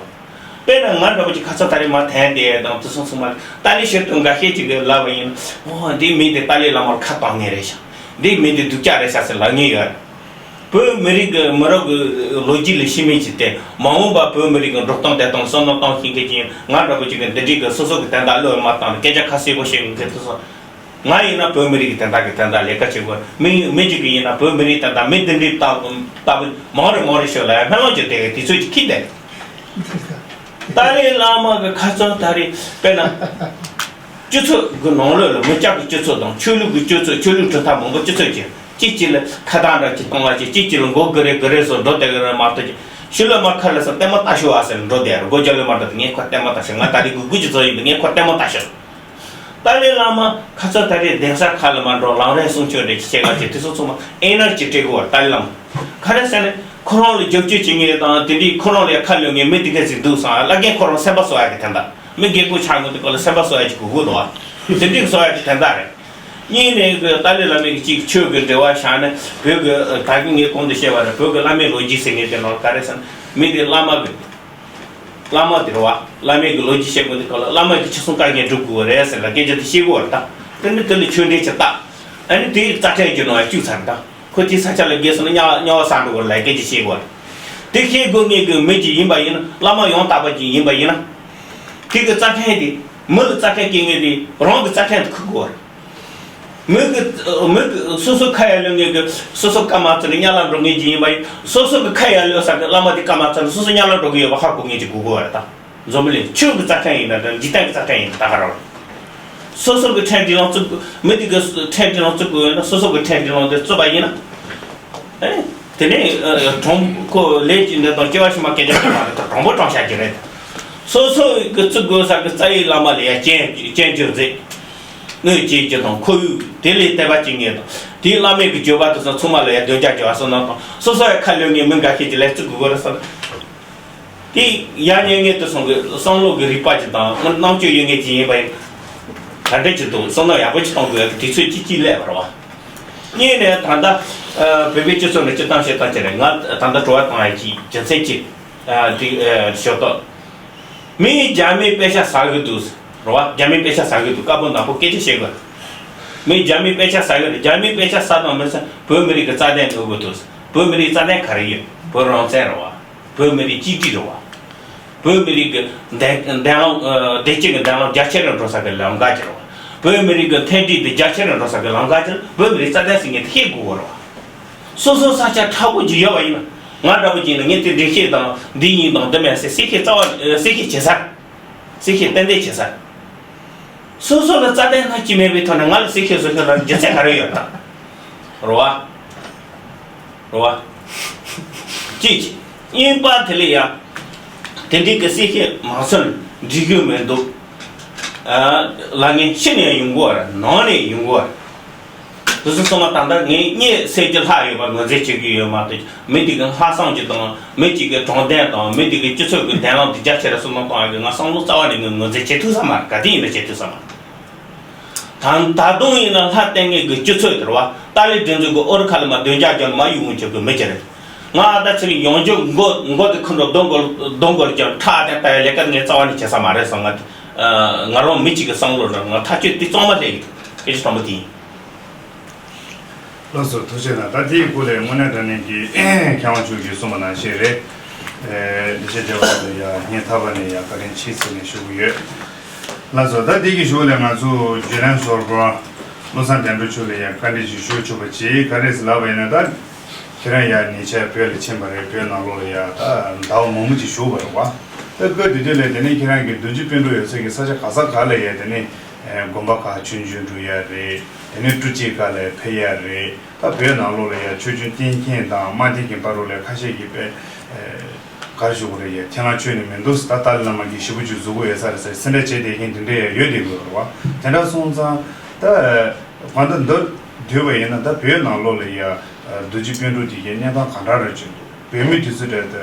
དཔེར་ན་ང་འདྲ་པོ་ཅིག་ཁ་ཚ་ད་རེས་མ་ཐན་དེ་དང་དུ་སོང་སོང་མ་ཏཱ་ལའི་ཤོད་དུ་འགའ་ཤས་ཅིག་གིས་ལབ་པ་ཡིན། འོ་འདི་མི་འདི་ཏཱ་ལའི་བླ་མར་ཁ་གཏོང་ངེས་རེད་ཤག་འདི་མི་འདི་སྡུག་ཅག་རེད་ཤག་ཟེར་ལབ་ངེས་ཡོད་རེད། བོད་མི་རིགས་ཀྱི་མི་རབས་ཀྱི་ལོ་རྒྱུས་ལ་ཤི་མིན་གྱི་སྟེ་མ་འོངས་པ་བོད་མི་རིགས་ཀྱི་འགྲོ་སྟངས་དེ་དང་བསམ་བློ་གཏོང་ཤེས་མཁན་ཅིག་ཡིན། ང་འདྲ་པོ་ཅིག་གིས་འདི་འདྲའི་གི་སོ་སོ་གི་དོན་དག་བློས་མ་བཏང་ནས་སྐད་ཆ་ཁ་གསལ་པོ་བཤད་མཁན་དེ་ཚོ། ང་ཡིན་ན་བོད་མི་རིགས་ཀྱི་དོན་དག་གི་དོན་དག་ལས་ཀ་བྱེད་དགོས། མི་མི་གཅིག་གིས་ཡིན་ན་བོད་མི་རིགས་དོན་དག་མི་འདི་འདྲའི་ལྟ་བུ་ལྟ་བུ་མང་རེ་མང་རེ་ཤོད་ལ་ཡང་སྨོན་ལམ་གྱི་དེ་གི་དུས་ཚོད་ཀྱི་ཁྱི་དེ། ཏཱ་ལའི་བླ་མ་གི་ཁ་ཚོན་ད་རེས་དཔེར་ན། སྤྱི་ཚོགས་ཀྱི་ནང་ལོགས་ལ་མི་སྐྱ་གི་སྤྱི་ཚོགས་དང་ཆོས་ལུགས་ཀྱི་སྤྱི་ཚོགས་ཆོས་ལུགས་གྲུབ་མཐའ་མང་པོ་སྤྱི་ཚོགས་ཀྱི་གཅིག་གཅིག་ལ་ཁ་བཏང་འདྲ་གཅིག་གཏོང་བ་གཅིག་གཅིག་གཅིག་ལ་མགོ་སྒུར་རེ་སྒུར་རེ་སོགས་འགྲོ་བསྡད་གི་རེད་མ་གཏོགས་ཀྱི་ཕྱི་ལོགས་མ་ཁ་ལ་ས་ལྟད་མོ་ལྟ་ཤོག་ཨ་ཟེར་འགྲོ་བསྡད་རེད། སྒོ་རྒྱབ་ལ་མ་འགྲོ་དེ་ངས་ཁོ་ལྟད་མོ་ལྟ་ཤོག་ང་ད་རེས་དགུ་དགུ་གི་ཚོ་ཡིན་པ་ངས་ཁོ་ལྟད་མོ་ལྟ་ཤོག་ཏཱ་ལའི་བླ་མ་ཁ་ཚ་ད་རེས་གདན་ས་ཁག་ལ་མ་འགྲོ་ལམ་རིམ་གསུང་ཆོས་རེ་ཅིག་བྱེད་ག་ཅིག་དེ་ཚོ་ཚང་མ་ཨེ་ནར་ཇི་སྤྲད་དགོས་པ་ཏཱ་ལའི་བླ་མ། ག་རེ་ཟེར་ན་ཁོ་རང་ལ་རྒྱབ་སྐྱོར་བྱེད་མཁན་དང་དེ་འདྲའི་ཁོ་རང་ལ་ཁ་ལོན་མཁན་མི་དེ་ག་ཅིག་འདུག་བསམ་བླ་རྒན་ཁོ་རང་སེམས་པ་གསོ་ཡག་གི་དོན་དག་མི་རྒན་རྒོན་ཆགས་མཁན་དེ་ཁོ་ལ་སེམས་པ་གསོ་ཡག་ཅིག་དགོས་ཀྱི་འདུག་བ། དེ་འདྲའི་གསོ་ཡག་གི་དོན་དག་རེད། གཉིས་ནས་ཏཱ་ལའི་བླ་མས་ཅིག་ཆོས་ཀྱི་འབྲེལ་བ་བཞག་ནས་བོད་ཀྱི་ད་གིན་ངས་གོང་དུ་བཤད་པ་རེད། བོད་ཀྱི་བླ་མའི་ལོ་རྒྱུས་ཟེར་མཁན་དེ་ནང་ག་རེ་ཟེར་ན་མི་དེ་བླ་མ་གི་བླ་མ་དེ་རེད་བ། བླ་མའི་གི་ལོ་རྒྱུས་བཤད་དགོས་དུས་སྐབས་ལ་བླ་མ་གི་ཆོས་སྲུང་བཀའ་རྒྱ་སྒྲུབ་དགོས་རེད་ཟེར་ལ་སྐད་ཆ་དེ་བཤད་དགོས་རེད་ད། དེ་ནི་དེ་ལ་ཆོས་འབྲེལ་གྱི་རྟགས། ཨ་ནི་དེའི་རྩ་ཕྲན་གྱི་ནང་ཡང་བཅུག་ཚར་ད། ཁོ་དེའི་ས་ཆ་ལ་རྒས་སོང་ན་དམྱལ་བ་དམྱལ་བ་བསགས་འགྲོ་དགོས་རེད་ལ་སྐད་ཆ་བཤད་དགོས་རེད། དེ་བཤད་དགོས་ངེས་ཀྱི་མི་གཅིག་ཡིན་པ་ཡིན་ན་བླ་མ་ཡང་དག་པ་གཅིག་ཡིན་པ་ཡིན་ན། དེ་གི་རྩ་ཕྲན་དེ་མི་ལ་རྩ་ཕྲན་སྐྱེ་ངེས་དེ་རང་གི་རྩ་ཕྲན་དུ་ཁུར་དགོས་རེད། མི་གི་མི་གི་སོ་སོ་ཁ་ཡར་ལོན་ངེས་ཀྱི་སོ་སོ་བཀའ་མ་བརྩི་ན་དམྱལ་བ་འགྲོ་ངེས་ཀྱི་ཡིན་པ་ཡིན། སོ་སོ་གི་ཁ་ཡར་ལོན་ས་གི་བླ་མ་དེ་བཀའ་མ་བརྩི་ན་སོ་སོ་དམྱལ་བ་འགྲོ་གི་ཡོད་པ་ཧ་གོ་ངེས་ཀྱི་དགོས་དགོས་རེད་ད། འཛམ་བུ་གླིང་ཆོས་ཀྱི་རྩ་ཕྲན་ཡིན་ན་འདྲ་འཇིག་རྟེན་གྱི་རྩ་ཕྲན་ཡིན་ན་ད་ག་རང་རེད། སོ་སོ་གི་ཕྲན་དེ་ལ་བརྩི་དགོས། མི་དེ་གི་ཕྲན་དེ་ལ་བརྩི་དགོས་ཡོད་ན་སོ་སོ་གི་ཕྲན་དེ་ལ་དེ་བརྩི་བ་ཡིན་ན། ཨེ། དེ་ནས་གྲོང་ཁོ་ལས་ཀྱི་འདི་དང་སྐྱེ་བ་ཕྱི་མ་སྐད་ཆ་བཤད་མ་རེད་ད་གྲོང་པོ་གྲོང་ཤ་གི་རེད། སོ་སོ་གི་བརྩི་དགོས་ས་གི་རྩ་བའི་བླ་མ་ལ་ཡ་སྤྱན་སྤྱན་སྤྱོད་མཛད། དངོས་བྱེད་ཀྱི་དང་ཁོར་ཡུག་དེ་ལས་དད་པ་བྱེད་ངེས་དང་དེའི་བླ་མའི་གི་བརྗོད་པ་དེ་ཚོ་ཚང་མ་ལ་ཡ་འདོན་རྒྱག་རྒྱག་བ་སོང་ན་དང་སོ་སོ་ཡ་ཁ་ལོན་ངེས་མི་འགའ་ཤས་ཀྱི་ལས་བརྩི་དགོས་གོ་རེད་བསམ། དེ་ཡ་ཉན་ངེས་དུ་སོང་གི་བསམ་བློ་གི་རིག་པ་ཅིག་དང་རྣམ་དཔྱོད་ཡོད་ངེས་ཅིག་ཡིན་པ་ཡིན། ག་འདྲ་ཅིག་འདུག་བསམ་བློ་ཡག་པོ་ཅིག་གཏོང་དགོས་ཡ་གི་དུས་ཚོད་ཅིག་ཅིག་སླེབས་པ་རེད་བ། གཉིས་ནས་ད་ལྟ་བོད་པའི་སྤྱི་ཚོགས་ནས་སྤྱི་བཏང་བཤད་སྟངས་ཅིག་རེད། ང་ད་ལྟ་དྲི་བ་བཏང་ཡ་ཅིག་རྒྱུ་མཚན་ཅིག་དེ་ཞོག་ཏོ། མི་རྒྱ་མིའི་པེ་ཤ་ཟ་གི་འདུག་རེད་བ། རྒྱ་མིའི་པེ་ཤ་ཟ་གི་འདུག་དཀར་པོ་ནག་པོ་སྐད་ཆ་བཤད་དགོས། མི་རྒྱ་མིའི་པེ་ཤ་ཟ་གི་རེད། རྒྱ་མིའི་པེ་ཤ་ཟ་དང་མི་ཟ་བོད་མི་རིགས་ཀྱི་རྩ་དོན་འདོད་གི་འདུག་བོད་མི་རིགས་རྩ་དོན་ག་རེ་ཡོད། བོད་རང་བཙན་རེད་བ། བོད་མི་རིགས་གཅིག་སྒྲིལ་རེད་བ། བོད་མི་རིགས་ཀྱི་བདེན་བདེན་ལམ་བདེ་སྐྱིད་ཀྱི་བདེན་ལམ་རྒྱ་ཆེར་འགྲོ་ས་གི་ལམ་ཁ་ཅིག་རེད་བ། བོད་མི་རིགས་ཀྱི་མཐུན་སྒྲིལ་དེ་རྒྱ་ཆེར་འགྲོ་ས་གི་ལམ་ཁ་ཅིག་བོད་མི་རིགས་རྩ་དོན་ཟེར་མཁན་དེ་ཤེས་དགོས་པ་རེད་བ། སོ་སོ་ས་ཆ་མཁྲེགས་པོ་ཅིག་ཡོད་པ་ཡིན་ན་ ང་འདྲ་པོ་ཅིག་ཡིན་ན་ངས་དེ་འགྲེལ་བཤད་དང་འདི་ཡིན་དང་འདི་མེད་ཟེར་གསལ་བཤད་རྩ་བ་གསལ་བཤད་བྱེད་ས། གསལ་བཤད་ཏན་ཏན་བྱེད་ས། སོ་སོ་ལ་རྩ་དོན་སྣ་གཅིག་མེད་པའི་ཐོག་ནས་ང་ལ་གསལ་བཤད་བཟོ་ཤོག་ལ་རྒྱུ་མཚན་ག་རེ་ཡོད་དམ། རེད་བ། རེད་བ། གཅིག་གཅིག་གཉིས་པ་དེ་ལ་ཡ། དེ་འདྲའི་གི་གསལ་བཤད་མ་སོན་འགྲིག་གི་མི་འདུག་ཨ། ལབ་མཁན་ཕྱི་ནས་ཡོང་གི་ཡོད་རེད། ནང་ནས་ཡོང་གི་ཡོད་རེད། དེ་ཚོ་ཚང་མ་ད་ལྟ་ངས་རྙེད་སྲིད་ཀྱི་ལྷག་ཡོད་པ་ངོས་འཛིན་བྱེད་ཀྱི་ཡོད་མ་གཏོགས། མི་དེ་གི་ལྷག་བསམ་གྱི་དང་མི་གཅིག་གི་དྲང་བདེན་དང་མི་དེ་གི་སྤྱི་ཚོགས་ཀྱི་བདེན་ལམ་དེ་རྒྱ་ཆེ་རུ་སོང་ན་གཏོང་ཡག་གི་ང་བསམ་བློ་རྩ་བ་ནས་ངས་ངོས་འཛིན་བྱེད་ཐུབ་ས་མ་རེད། ག་དུས་ཡིན་ན་བྱེད་ཐུབ་ས་མ་རེད། ད་ད་དུང་ཡིན་ན་ལྷ་ལྟེ་ངེས་ཀྱི་སྤྱི་ཚོགས་དེར་བ་ཏཱ་ལའི་སྒྲིག་འཛུགས་ཀྱི་ཨོ་རི་ཁ་ལ་མ་བདུན་བརྒྱ་བརྒྱབ་ནས་མ་གཡུག་འོང་བྱེད་དགོས་མི་ཅི་རེད། ང་ཨ་ད་ཚེ་རིང་ཡོང་རྒྱུ་མགོ་མགོ་དེ་ཁུར་འགྲོ་གདོང་གོ་གདོང་གོ་ལ་བརྒྱབ་ཁྲག་དེ་ལྟ་བའི་ལས་ཀ་ངས་རྩ་བ་ནས་བྱེད་ས་མ་རེད་བསམ། ང་ང་རང་མི་གཅིག་གི་བསམ་བློ་རེད། ང་ཐག་གཅོད་དེ་གཙང་མ་སླེབས་ཡོད། སྐད་ཆ་དྲང་པོ་དེ་ཡིན། ལགས་སོ། ཐུགས་རྗེ་གནང་། ད་དེའི་སྐོར་ལ་དངོས་གནས་དྲང་གནས་ཀྱི་མཁས་དབང་མཆོག་གིས་གསུངས་པ་ནང་བཞིན་རེད། ཨེ། འདི་ཆ་རྒྱལ་བ་ལ་ཡ་སྙིང་ཐག་པ་ནས་ཡ་བཀའ་དྲིན་ཆེ་ཟེར་ནས་ཞུ་གི་ཡོད། ལགས་སོ། ད་འདི་གི་གཞུག་ལ་ང་ཚོ་བརྒྱུད་ལམ་ཟུར་པ་བློ་བཟང་དོན་གྲུབ་མཆོག་ལ་ཡ་བཀའ་འདྲི་ཞིག་ཞུ་ཆོག་པ་བྱེད། ག་རེ་ཟེར་ལབ་པ་ཡིན་ན། ད་ཁྱེད་རང་ཡ་ཉེ་ཆར་བོད་ལ་ཕྱིན་པ་རེད། བོད་ནང་ལོགས་ལ་ཡ་ད་ཟླ་བ་མང་པོ་ཅིག་བཞུགས་པ་རེད་བ། ད་སྐབས་དེ་དུས་ལ་དེ་ནས་ཁྱེད་རང་གི་རྡོ་རྗེ་སྤུན་གྲོགས་ཡོད་ས་གི་ས་ཆ་ག་ས་ག་ལ་ཡ་དེ་ནས་དགོན་པ་ཁག་ཆུང་ཆུང་འགྲོ་ཡ་རེད། དེ་ནས་སྤྲོ་སྐྱིད་ཁག་ལ་ཕེབས་ཡ་རེད། ད་བོད་ནང་ལོགས་ལ་ཡ་ཆོས་སྐྱོང་བསྟེན་མཁན་དང་མ་བསྟེན་མཁན་བར་དུ་ལ་ཁ་ཤས་ཀྱིས་དཔེ་ག་རེ་ཞུ་དགོས་རེད། ཡ་ཁས་བླངས་ཆོས་ནི་མི་འདུག་ཟེར། ད་ཏཱ་ལའི་བླ་མ་གིས་ཞེ་པོ་ཅིག་བཟོ་གི་ཡོད་ས་རེད་ཟེར་སེམས་ཁྲལ་བྱེད་བསྡད་མཁན་དེ་འདྲ་ཡ་ཡོད་བསྡད་ཀྱི་ཡོད་རེད་བ། དེ་འདྲ་སོང་ཙང་ད་གང་ལྟར་འདི་བསྡུས་པ་ཡིན་ན་ད་བོད་ནང་ལོགས་ལ་ཡ་རྡོ་རྗེ་སྤུན་གྲོགས་དེ་གའི་གནས་སྟངས་ག་འདྲ་རེད་ཅིག་འདུག་བོད་མི་དེ་ཚོ་འདྲ་ད་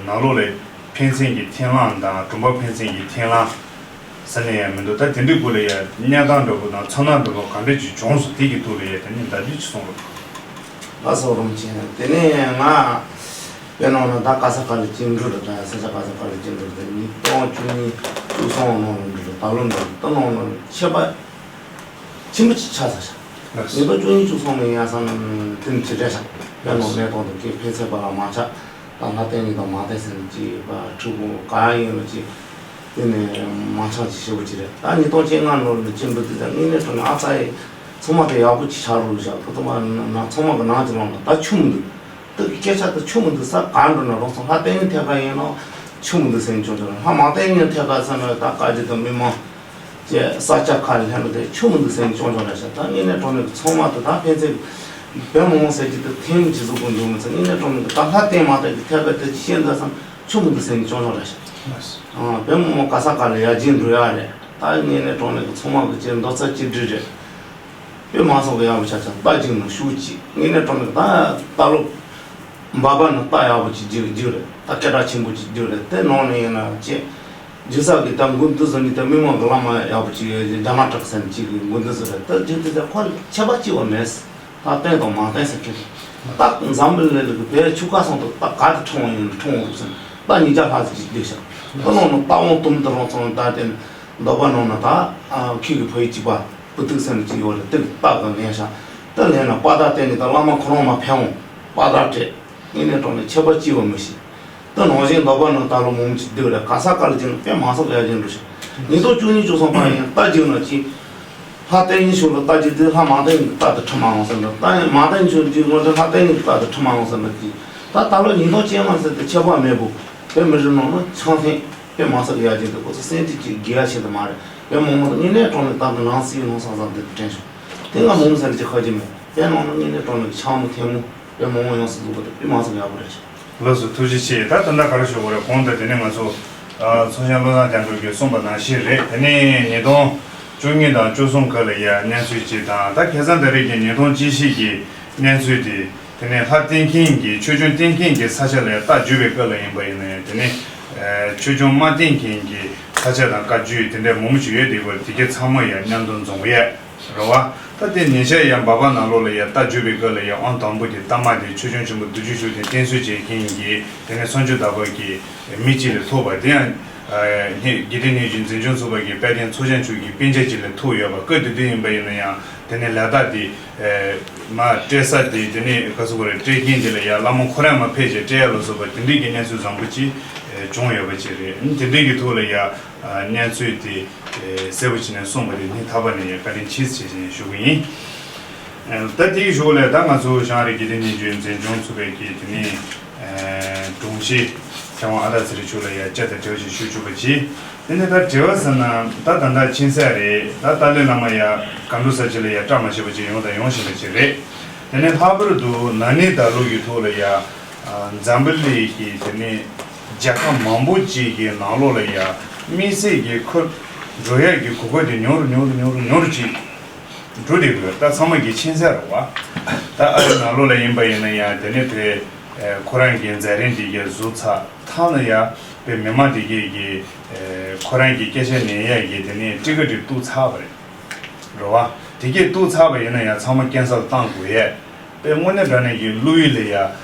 ནང་ལོགས་ལ་ཕན་ཚུན་གྱི་མཐུན་ལམ་དང་གྲོང་པ་ཕན་ཚུན་གྱི་མཐུན་ལམ། ས་གནས་ཡང་མི་འདུག་ད་དེ་འདྲའི་སྐོར་ལ་ཡང་གནས་སྟངས་འདྲ་པོ་དང་ཚོར་སྣང་འདྲ་པོ་ག་འདྲ་ཅིག་བྱུང་སོང་། དེ་གི་ཐོག་ལ་ཡང་དེ་ནས་ད་དུས་ཅིག་གསུང་རོགས། ལགས་སོ། རོང་ཆེན། དེ་ནས་ང་བོད་ནང་ལ་ད་ག་ས་ག་ལ་བཅིངས་འགྲོལ་རེད། ད་ས་ཆ་ག་ས་ག་ལ་བཅིངས་འགྲོལ་རེད། ཉིས་སྟོང་བཅུ་གཉིས་བཅུ་གསུམ་ནང་ལ་འགྲོ་རེད། ད་ལོ་འགྲོ་རེད། ད་ནང་ལ་ཁྱད་པར་ཆེན་པོ་ཅིག་ཆགས་ཚར་ཤག་ཉིས་སྟོང་བཅུ་གཉིས་བཅུ་གསུམ་ནས་ཡར་སོང་ན་དེ་ནི་ཇེ་བཀྲ་ཤག་བོད་ནང་གནས་སྟངས་དང་སྐད་ཕན་ཚུན་བར་ལ་མ་ཆགས། ད་ལྷ་ལྟེ་གཉིས་དང་མ་ལྟེ་ཟེར་ནས་ཅིག་ཡོད་པ། ཕྲུ་གུ་ག་ཡིན་ན་ཅིག་དེ་ནས་མ་ཆགས་ཅིག་ཞེ་པོ་ཅིག་རེད། ད་ཉིས་སྟོང་བཅོ་ལྔ་ལོ་ལ་ཅིག་འདུག་དེ་ད་དངོས་གནས་དྲང་གནས་ཨ་ཙ་ཡེ་ཚང་མ་དེ་ཡག་པོ་ཅིག་ཆགས་རོགས་བྱ། ཁོ་ཚང་མ་ན་ཚང་མ་གི་ནང་ཅིག་ལངས་ན་ད་ཆུ་མི་འདུག་དེ་གི་སྐད་ཆ་དེ་ཆུ་མི་འདུག་ས་ག་འགྲོ་ན་རོགས་སོང་། ལྷ་ལྟེ་གཉིས་ཐད་ཀ་ཡིན་ན་ཆུ་མི་འདུག་ཟེར་ནས་ཅོང་ཅོང་རེད། ལྷ་མ་ལྟེ་གཉིས་ཐད་ཀ་ཟེར་ན་ད་བཀའ་བརྒྱུད་དང་མི་མང་ཅེས་ས་ཆ་ཁ་ལ་ལྷན་དུ་དེ་ཆུ་མི་འདུག་ཟེར་ནས་ཅོང་ཅོང་རེད་ཤག་ད་དངོས་གནས་དྲང་གནས་ཀྱི་ཚང་མ་དེ་ད་ཕན་ཚུན་བོད་མི་མང་ཟེར་གྱི་དེ་ཐེངས་གཅིག་བཟོ་དགོས་འདུག་མི་ཚེ་དངོས་གནས་དྲང་གནས་ཀྱི་ད་ལྷ་ལྟེ་མ་ལྟེ་གི་ཐད་ཀ་དེ་ཅི་བཤད་འདུག་བསམ། ཆུ་མི་འདུག་ཟེར་ནས་ཅོང་ཅོང་རེད་ཤག་ཨ། བོད་མི་མང་ག་ས་ག་ལ་ཡར་རྒྱས་འགྲོ་ཡག་རེད། ད་དངོས་གནས་དྲང་གནས་ཀྱི་ཚང་མ་གི་ཅེས་འདོད་ཚུལ་གཅིག་སྒྲིལ་རེད། དཔེ་མང་སོང་གི་ཡག་པོ་ཆགས་ཆགས། རྟ་རྒྱུག་ན་ཤུགས་གཅིག་དངོས་གནས་དྲང་གནས་ད་རྟ་ལོ་འབབ་པ་ན་རྟ་ཡག་པོ་ཅིག་རྒྱུག་རྒྱུག་རེད། ད་སྐད་གྲགས་ཆེན་པོ་ཅིག་རྒྱུག་རེད། དེ་ནང་ནས་ཡིན་ན་ཅེ་རྒྱུག་ས་གི་ད་མགོ་འདི་བཟོ་ནི་ད་མི་མང་གི་བླ་མ་ཡག་པོ་ཅིག་ཡོད། རྒྱ་ནག་གྲགས་ཟེར་ནི་ཅིག་གི་མགོ་འདི་བཟོ་རེད། ད་རྒྱུག་དེ་ད་ཁོ་ལ་ཁྱད་པར་ཅི་བ་མེད། ད་བསྟན་དང་མ་བསྟན་ཟེར་ཁྱེད་ད་འཛམ་བུ་གླིང་ལ་གི་བོད་ཆུ་ཁ་སོང་དུ་ད་ག་དེ་ཁྲོང་ཡིན་ཁྲོང་རུག་ཟེར་ད་ཉིས་བརྒྱ་ལྷག་ཟིག་ཅིག་བསྡད་ཤག་ད་ནང་ནས་རྟ་བོང་དུམ་དུ་རང་ཚོང་ད་དེ་འདོད་པ་ནང་ན་ད་ཁྱེད་ཀྱི་ཕ་ཡུལ་གཅིག་པ། སྤུ་ཏུག་ཟེར་ནས་ཅིག་ཡོད་རེད། དེ་གི་རྟ་གི་ངན་ཤག་དེ་ལས་ན་པ་ད་བསྟན་ནས་ད་བླ་མ་ཁོ་རང་མ་ཕེབས་འོང་པ་ད་སྤྲད། དངོས་གནས་དྲང་གནས་ཁྱད་པར་ཅི་ཡང་མི་ཤེས། དེ་ནང་བཞིན་འདོད་པ་ནང་ད་ལོ་མང་ཅིག་སྡོད་རེད། ག་ས་ག་ལ་ཅིག་དཔེ་མང་སོགས་ཡར་རྒྱས་འགྲོ་ཤག་ཉིས་སྟོང་བཅུ་གཉིས་བཅུ་གསུམ་བར་ཡིན་རྟ་རྒྱུག་ན་ཅིག་ལྷ་ལྟེ་གཉིས་ཤོག་ལ་རྟ་རྒྱུག་དུས་ལྷ་མ་ལྟེ་གཉིས་ཀྱི་རྟ་དེ་ཁྲིད་མ་འོང་ཟེར་འདུག་རྟ་མ་ལྟེ་གཉིས་ཤོག་རྒྱུག་ན་ལྷ་ལྟེ་གཉིས་ཀྱི་རྟ་དེ་ཁྲིད་མ་འོང་ཟེར་འདུག་ཅིག་ད་ད་ལོ་ཉིས་སྟོང་བཅོ་ལྔ་ཟེར་དེ་ཁྱད་པར་མེད་པོ་བོད་མི་རིགས་ནང་ན་ཆང་འཐེན། དཔེ་མང་སོགས་ཡར་རྒྱས་འདུག་ཁོ་ཚོ་སེམས་ཁྲལ་ཅིག་དགོས་ཡ་ཆེད་དུ་མ་རེད། དཔེ་མང་མང་དུ་དངོས་གནས་དྲང་གནས་ད་གི་ནང་སྲིད་ནང་ས་ས་འདི་དྲན་བྱུང་། དེ་ང་མང་མོ་ཟེར་ནས་ཅིག་ཁ་ཅིག་མེད། དཔེ་ནང་ན་དངོས་གནས་དྲང་གནས་ཆང་མི་འཐེན་མོ་དཔེ་མང་མང་ཡོང་སྲིད་འདུག་པ་དེ་དཔེ་མང་སོགས་ཡག་པོ་རེད། ལགས་སོ། ཐུགས་རྗེ་ཆེ། ད་ད་ལྟ་ག་རེ་ཞུ་དགོས་རེད། གོང་དུ་དེ་ནས་ང་ཚོ་ཚོགས་གཞོན་བློ་བཟང་དོན་གྲུབ་ཀྱིས་གསུངས་པ་ནང་བཞིན་རེད། དེ་ནས་ཉིས་སྟོང་བཅུ་གཉིས་དང་བཅུ་གསུམ་ཁ་ལ་ཡ་གནས་ཚུལ་ཅིག་དང་། ད་ཁ་སང་ད་རེས་ཀྱི་ཉིས་སྟོང་བཅུ་བཞི་གི་གནས་ཚུལ་དེ། དེ་ནས་ལྷ་བསྟེན་མཁན་གྱི་ཆོས་སྐྱོང་བསྟེན་མཁན་གྱི་ས་ཆ་ལ་རྟ་རྒྱུག་པའི་སྐབས་ལ་ཡིན་པ་ཡིན་ན་ཡང་། དེ་ནས་ཆོས་སྐྱོང་མ་བསྟེན་མཁན་གྱི་ས་ཆ་དང་བཀའ་བརྒྱུད་དེ་འདྲ་མང་པོ་ཞིག་ཡོད་དེ་སྐོར་དེ་གའི་ཚང་མ་ཡང་མཉམ་དུ་འཛོམས་ཡས་རེད་བ། ད་དེ་ཉེ་ཆར་ཡང་འབའ་པ་ནང་ལོགས་ལ་ཡང་རྟ་རྒྱུག་པའི་སྐབས་ལ་ཡང་ཨང་དང་པོ་དེ་རྟ་དམར་དེ་ཆོས་སྐྱོང་ཆེན་པོ་བདུད་འཇོམས་ཤོག་དེ་བསྟེན་གསོལ་བྱེད་མཁན་གྱི་དེ་ནས་སངས་རྒྱས་བདག་པོ་གི་མི་གཅིག་ལ་ཐོབ་པ་དེ་ཡང་། དགེ་ལྡན་སྙན་བརྒྱུད་འཛིན་སྐྱོང་ཚོགས་པ་གི་དཔལ་ལྡན་ཚོགས་ཞིང་མཆོག་གི་སྤུན་ཆ་གཅིག་ལ་ཐུག་ཡོད་པ། སྐབས་དེ་དུས་ཡིན་པ་ཡིན་ན་ཡང་དེ་ནས་ལས་རྟགས་དེ་མར་སྤྲད་ས་དེ་དེ་ནས་ག་ཚོད་གོ་རེད། སྤྲད་མཁན་དེ་ལ་ཡང་བླ་མ་ཁོ་རང་མར་ཕེབས་བྱས་སྤྲད་ཡ་ལ་སོགས་པ་དེ་འདྲའི་གི་གནས་ཚུལ་བཟང་པོ་ཅིག་བྱུང་ཡོད་པ་ཅིག་རེད། དེ་འདྲའི་གི་ཐོག་ལ་ཡང་གནས་ཚུལ་དེ་གསལ་པོ་བྱས་ནས་གསུངས་པ་དེ་སྙིང་ཐག་པ་ནས་ཡང་བཀའ་དྲིན་ཆེ་ཟེར་བྱས་ནས་ཞུ་གི་ཡིན། ད་དེའི་གཞུག་ལ་ད་ང་ཚོ་ཞང་རི་དགེ་ལྡན་སྙན་བརྒྱུད་འཛིན་སྐྱོང་ཚོགས་པའི་གི་དེ་ནས་ དྲུང་ཆེ་མཁས་དབང་ཨ་སྟག་ཚེ་རིང་མཆོག་ལ་ཡ་བཅར་དང་འབྲེལ་བ་ཞིག་ཞུ་བཅུག་པ་གྱིས། དེ་ནས་ད་དྲི་བ་ཟེར་ན་ད་ད་ལྟ་ཕྱིན་ཚར་རེད། ད་ཏཱ་ལའི་བླ་མ་ཡ་སྒང་དྲུག་ས་ཆ་ལ་ཡ་བཀྲ་མ་ཤིས་པ་ཅིག་ཡོང་དང་ཡོང་བཞིན་པ་ཅིག་རེད། དེ་ནས་ལྷག་པར་དུ་ན་ནིང་ད་ལོ་གི་ཐོག་ལ་ཡ་འཛམ་བུ་གླིང་གི་དེ་ནས་རྒྱལ་ཁབ་མང་པོ་ཅིག་གི་ནང་ལོགས་ལ་ཡ་དམིགས་བསལ་གྱི་ཁོ་འགྲོ་ཡ་གི་གོ་སྐབས་དེ་ཉུང་རུ་ཉུང་རུ་ཉུང་རུ་ཉུང་རུ་ཅིག་འགྲོ་བསྡད་དགོས། ད་ཚང་མ་གི་ཕྱིན་ཚར་རེད་བ། ད་ཨ་རི་ནང་ལོགས་ལ་ཡིན་པ་ཡིན་ན་ཡང་དེ་ནས་དེ་ཁོ་རང་གི་མཛད་རིམ་དེ་གའི་བཟོ་ཚར་ཐང་ལ་ཡ་པའི་མི་མང་དེ་གའི་གི་ཁོ་རང་གི་སྐད་ཆ་ཉན་ཡ་གི་དེ་ནས་ཊི་ཀེ་ཊི་གཏུག་ཚར་བ་རེད། རེད་བ། དེ་གའི་གཏུག་ཚར་བ་ཡིན་ན་ཡང་ཚང་མ་ཀེན་སལ་བཏང་དགོས་ཡས། པའི་དངོས་གནས་དྲང་གནས་ཀྱི་བློ་ཡུལ་ལ་ཡ་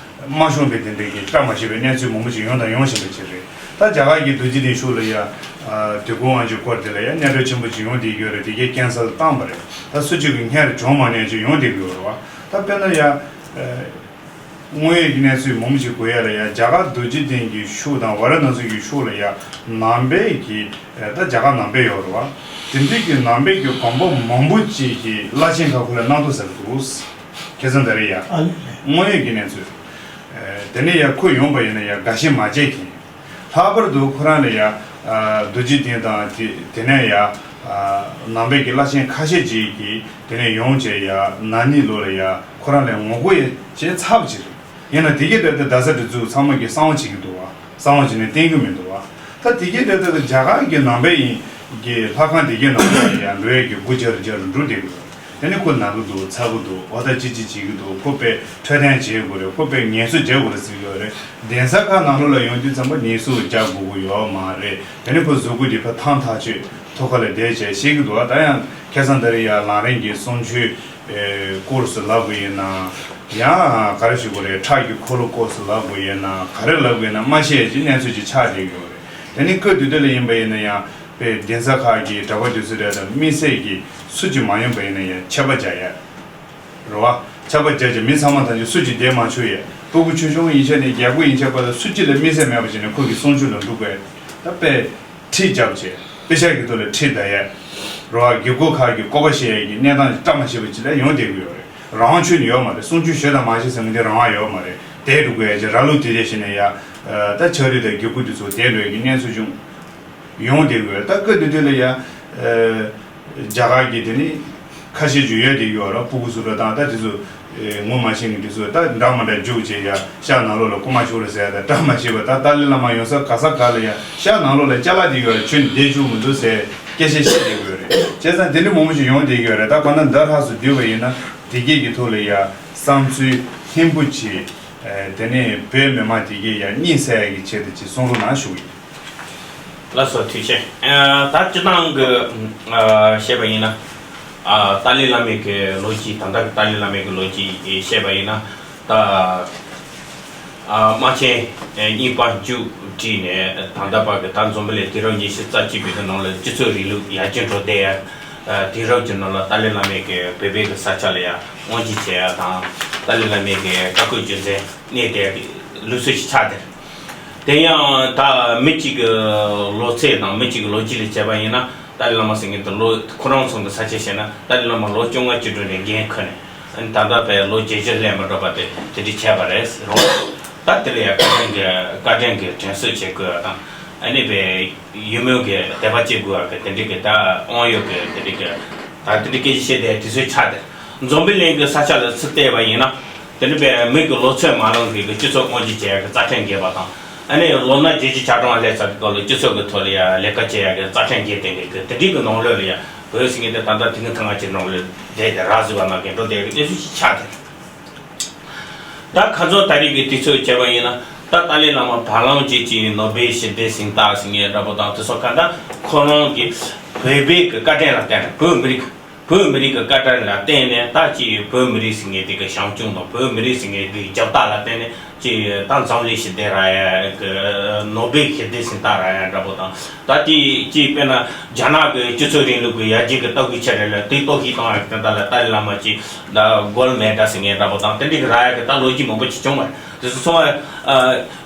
མ་ཤོང་པའི་དེ་འདྲའི་གི་བཀྲ་མ་ཤིས་པའི་གནས་ཚུལ་མང་པོ་ཞིག་ཡོང་དང་ཡོང་བཞིན་པ་ཅིག་རེད། ད་རྒྱ་གར་གྱི་རྡོ་རྗེ་གདན་ཤོག་ལ་ཡ་དུས་འཁོར་དབང་ཆེན་སྐོར་དེ་ལ་ཡ་གནད་འགག་ཆེན་པོ་ཅིག་ཡོང་བསྡད་ཀྱི་ཡོད་རེད། དེ་གའི་ཀེན་སལ་བཏང་པ་རེད། ད་སུ་གཅིག་གི་སྔར་བྱུང་མ་མྱོང་ཅིག་ཡོང་བསྡད་ཀྱི་ཡོད་རེད་བ། ད་དཔེར་ན་ཡ་དངོས་ཡོད་ཀྱི་གནས་ཚུལ་མང་པོ་ཞིག་གོ་ཡ་ལ་ཡ་རྒྱ་གར་རྡོ་རྗེ་གདན་གྱི་ཤོག་དང་ཝཱ་ར་ཎ་སི་གི་ཤོག་ལ་ཡ་ནང་པའི་གི་ད་རྒྱ་གར་ནང་པའི་ཡོད་རེད་བ། དེ་འདྲའི་གི་ནང་པའི་གི་དགོན་པ་མང་པོ་ཅིག་གི་བླ་ཆེན་ཁག་ཁོ་ལ་གནང་འདུག་ཟེར་འདུག་ཁ་སང་ད་རེས་ཡ། ཨ་ལས་ལས། དངོས་ཡོད་ཀྱི་གནས་ཚུལ། ཨ་དེ་ནས་ཡ་ཁོ་ཡོང་པ་ཡིན་ན་ཡ་དགའ་ཞེན་མ་བྱེད་མཁན། ལྷག་པར་དུ་ཁོ་རང་ལ་ཡ་ཨ་རྡོ་རྗེ་གདན་དང་དེ་དེ་ནས་ཡ་ཨ་ནང་པའི་གི་བླ་ཆེན་ཁ་ཤས་ཅིག་གིས་དེ་ནས་ཡོང་བྱས་ཡ་ན་ནིང་ལོ་ལ་ཡ་ཁོ་རང་ལ་ངོ་རྒོལ་ཡ་བྱས་ཚར་བ་ཅིག་རེད། ཡིན་ན་དེ་གའི་དོན་དུ་རྡ་ས་འདི་ཚོ་ཚང་མ་གི་གསང་བ་བྱེད་ཀྱི་འདུག་བ། གསང་བ་བྱས་ནས་བསྟན་གྱི་མི་འདུག་བ། ད་དེ་གའི་དོན་དུ་རྒྱ་གར་གྱི་ནང་པའི་ཡིན་གྱི་ལྷ་ཁང་དེ་གའི་ནང་ལ་ཡང་འགྲོ་ཡས་ཀྱི་སྒོ་རྒྱག་རུ་རྒྱག་རུ་འགྲོ་བསྡད་ཀྱི་ཡོད། དེ་ནི་ཁོ་ན་གི་འདུག་ཚ་གི་འདུག་འོ་ད་ཅི་ཅི་བྱེད་ཀྱི་འདུག་ཁོ་དཔེ་འཕྲོད་བསྟེན་བྱེད་དགོས་རེད། ཁོ་དཔེ་ངལ་གསོ་བྱེད་དགོས་རེད་ཟེར་གྱི་ཡོད་རེད། གདན་ས་ཁག་ནང་ལོགས་ལ་ཡོང་དུས་ཙམ་པ་ངལ་གསོ་རྒྱག་དགོས་ཀྱི་ཡོད་མ་རེད། དེ་ནི་ཁོ་གཟུགས་པོ་དེ་ཕར་ཐང་ཐག་ཆོད་ཐོག་ཁ་ལ་བསྡད་བྱས་བཤད་ཀྱི་འདུག་ད་ཡང་ཁ་སང་ད་རེས་ཡ་ལམ་རིམ་གྱི་གསུང་ཆོས་ཨེ་སྐོར་སུ་ལབ་དགོས་ཡིན་ན། ཡང་ག་རེ་ཞུ་དགོས་རེད། ཁྲག་གི་འཁོར་ལོ་སྐོར་སུ་ལབ་དགོས་ཡིན་ན། ག་རེ་ལབ་དགོས་ཡིན་ན་མ་ཤེས་ཀྱི་གནས་ཚུལ་ཅིག་ཆགས་བསྡད་ཀྱི་ཡོད་རེད། དེ་ནི་སྐབས་དེ་དུས་ལ་ཡིན་པ་ཡིན་ན་ཡང་དཔེ་གདན་ས་ཁག་གི་གྲྭ་པ་དེ་ཚོ་རེད་དང་དམིགས་བསལ་གྱི་སུ་གཅིག་མ་ཡོང་པ་ཡིན་ན་ཡང་ཆད་པ་རྒྱག་ཡ་རེད་བ། ཆད་པ་རྒྱག་བྱས་མི་ཚང་མ་ཐམས་ཅད་སུ་གཅིག་བསྡད་མ་ཆོག་ཡ། སྤུ་གུ་ཆུང་ཆུང་ཡིན་ཆ་ནས་རྒྱལ་པོ་ཡིན་ཆ་བར་དུ་སུ་གཅིག་ལ་དམིགས་བསལ་མེད་པ་བྱས་ནས་ཁོ་གི་གསུང་ཆོས་ལ་འགྲོ་དགོས་ཡ། ད་དཔེ་ཁྲིད་རྒྱབ་བྱས་དཔེ་ཆ་གི་ཐོག་ལ་ཁྲིད་ད་ཡས། རོ་ཨ་དགེ་སྐོས་ཁག་གི་བསྐོ་བ་བཞེས་ཡས་ཀྱི་གནས་སྟངས་ཀྱི་བཀྲ་མ་ཤིས་པ་ཅིག་ལ་ཡོང་བསྡད་ཀྱི་ཡོད་རེད། རང་དབང་ཆོས་ནི་ཡོད་མ་རེད། གསུང་ཆོས་ཞུ་དང་མ་ཞུ་ཟེར་མི་འདི་རང་དབང་ཡོད་མ་རེད། དེ་འགྲོ་དགོས་ཡས་ཀྱི་ར་ལུག་དེ་དེ་བཞིན་ནས་ཡ། ད་ཕྱག་རིས་དང་དགེ་སྐོས་དེ་ཚོ་དེ་འགྲོ་ཡས་ཀྱི་གནས་ཚུལ་བྱུང་ཡོང་བསྡད་ཀྱི་ཡོད་རེད། ད་སྐབས་དེ་དུས་ལ་ཡ། རྒྱ་གར་གྱི་དེ་ནི་ཁ་ཤས་ཅིག་ཡོད་དེ་ཡོད་ར། སྤུ་གུ་ཚོ་ར་དང་ད་དེ་ཚོ་ངོ་མ་ཤེས་མཁན་དེ་ཚོ་ད་འདྲ་མ་འདྲ་རྒྱུགས་བྱས་ཡ་ཤག་ནང་ལོགས་ལ་རྐུ་མ་ཤོར་རེད་ཟེར་ཡ། ད་བཀྲ་མ་ཤིས་པ། ད་ཏཱ་ལའི་བླ་མ་ཡོང་ས་ག་ས་ག་ལ་ཡ་ཤག་ནང་ལོགས་ལ་ཅ་ལག་དེ་ཡོད་ར། ཁྱོད་བསྡད་བཅུག་མི་འདུག་ཟེར་སྐད་ཆ་བཤད་བསྡད་ཀྱི་ཡོད་རེད། བྱས་ཙང་དེ་འདྲ་མང་པོ་ཞིག་ཡོང་བསྡད་ཀྱི་ཡོད་རེད། ད་གང་ལྟར་འདི་ལྷག་སུ་བསྡུས་པ་ཡིན་ན་དེ་གས་ཀྱི་ཐོག་ལ་ཡ་བསམ་ཚུལ་ལྷིང་པོ་བྱས། དེ་ནས་བོད་མི་མང་དེ་གས་ཡ་གཉིད་སད་ཡ་གི་ཆེད་དུ་ཅིག་གསུང་རོགས་གནང་ཞུ་གི་ཡིན། ལགས་སོ། ཐུགས་རྗེ་ཆེ། ཨ་ད་སྤྱིར་བཏང་གི་ཨ་བཤད་པ་ཡིན་ན། ཨ་ཏཱ་ལའི་བླ་མའི་གི་ལོ་རྒྱུས། ད་ལྟ་གི་ཏཱ་ལའི་བླ་མའི་གི་ལོ་རྒྱུས་བཤད་པ་ཡིན་ན། ད་ཨ་དམག་ཆེན་གཉིས་པ་མཇུག་བསྒྲིལ་ནས་ད་ལྟ་བར་གི་ད་འཛམ་བུ་གླིང་དུས་རབས་ཉི་ཤུ་རྩ་གཅིག་པའི་གི་ནང་ལ་སྤྱི་ཚོགས་རིང་ལུགས་ཡར་རྒྱས་འགྲོ་བསྡད་ཡ། ཨ་དུས་རབས་ཀྱི་ནང་ལ་ཏཱ་ལའི་བླ་མའི་གི་བོད་པའི་གི་ས་ཆ་ལ་ཡ་དབང་སྒྱུར་བྱེད་ཡ་དང་། ཏཱ་ལའི་བླ་མའི་གི་བཀའ་བཀོད་རྒྱུད་འཛིན་གནས་བསྡད་ཡ་གི་ལུགས་སྲོལ་ཞིག་ཆགས་བསྡད། དེ་ཡང་ད་མི་གཅིག་གི་ལོ་ཚད་དང་མི་གཅིག་གི་ལོ་རྒྱུས་ལ་བྱས་པ་ཡིན་ན། ཏཱ་ལའི་བླ་མ་ཟེར་མཁན་དེ་ལོ་ཁོ་རང་ཚོ་གི་ས་ཆ་བཤད་ན་ཏཱ་ལའི་བླ་མ་ལོ་བཅོ་ལྔ་བཅུ་དྲུག་ནས་འགན་ཁུར་ནས། ཨ་ནི་ད་ལྟ་བས་ལོ་བརྒྱད་ཅུ་ལས་མི་འགྲོ་བ་དེ་དེ་འདྲ་བྱས་པ་རེད་རུང་། ད་དེ་ལ་ཡང་བཀའ་དྲིན་གྱི་བཀའ་དྲིན་གྱི་དྲན་གསོ་བྱེད་དགོས་པ་དང་། ཨ་ནི་བས་ཡུལ་མི་གི་དད་པ་བྱེད་དགོས་པ་གི་དེ་འདྲ་གི་ད་དབང་ཡོད་གི་དེ་འདྲ་གི་ད་དེ་འདྲ་སྐད་ཆ་བཤད་དེ་དུས་ཚོད་ཆགས་ཏེ། འཛམ་བུ་གླིང་གི་ས་ཆ་ལ་ཚུར་བལྟས་པ་ཡིན་ན། དེ་འདྲ་བའི་མི་གི་ལོ་ཚོད་མ་ལོན་གི་གི་སྤྱི་ཚོགས་དབང་སྒྱུར་བྱེད་ཡ་གི་རྩ་ཁྲིམས་འགལ་བ་དང་། ཨ་ནི་ལོ་ན་བརྒྱད་ཅུ་གྱ་གྲངས་སླེབས་ཚར་གི་སྐབས་ལ་སྤྱི་ཚོགས་གི་ཐོག་ལ་ཡ་ལས་ཀ་བྱེད་ཡ་གི་རྩ་ཁྲིམས་འགལ་བསྡད་གི་གི་དེ་འདྲའི་གི་ནང་ལོགས་ལ་ཡ་བོད་ཟེར་མཁན་དེ་ད་ལྟ་དེ་གི་ཐང་ང་ཅིག་ནང་ལ་བསྡད་དེ་ར་བཟི་བ་ནང་གི་འགྲོ་བསྡད་གི་གནས་ཚུལ་ཞིག་ཆགས་ཏེ། ད་ཁ་རྩང་ད་རེས་ཀྱི་དུས་ཚོད་བྱས་པ་ཡིན་ན། ད་ཏཱ་ལའི་བླ་མ་བར་ལམ་རྗེས་ཀྱི་ནོ་བེལ་ཞི་བདེ་གཟེངས་རྟགས་ཟེར་མཁན་འདྲ་པོ་དང་དེ་ཚོ་ག་ད་ཁོ་རང་གི་བོད་པའི་གི་བཀའ་དྲིན་ལ་བརྟེན་ནས། བོད་མི་རིགས་བོད་མི་རིགས་ཀྱི་བཀའ་དྲིན་ལ་བརྟེན་ནས། ད་ཅི་བོད་མི་རིགས་ཟེར་མཁན་དེ་གི་བྱམས་སྐྱོང་དང་བོད་མི་རིགས་ཟེར་མཁན་དེ་གི་རྒྱབ་རྟགས་ལ་བརྟེན་ནས་ཅི་ད་འཛམ་གླིང་ཞི་བདེ་རག་ཡ་གི་ནོ་བེལ་ཞི་བདེ་གཟེངས་རྟགས་རག་ཡ་འདྲ་པོ་དང་། ད་ཅི་ཅི་དཔེར་ན་རྒྱ་ནག་གི་སྤྱི་ཚོགས་རིང་ལུགས་ཀྱི་ཡར་རྒྱས་ཀྱི་ལྟ་སྐུལ་ཆེ་རེད་ལ་དེ་གཏོར་བཤིག་བཏང་ཡ་གི་དོན་དག་ལ་ཏཱ་ལའི་བླ་མ་ཅི་ད་གོལ་མེ་ཌལ་ཟེར་མཁན་འདྲ་པོ་དང་དེ་འདྲ་གི་རག་ཡ་གི་ད་ལོ་རྒྱུས་མང་པོ་ཅིག་བྱུང་བ་རེད། དེ་ཚོ་ཚང་མ་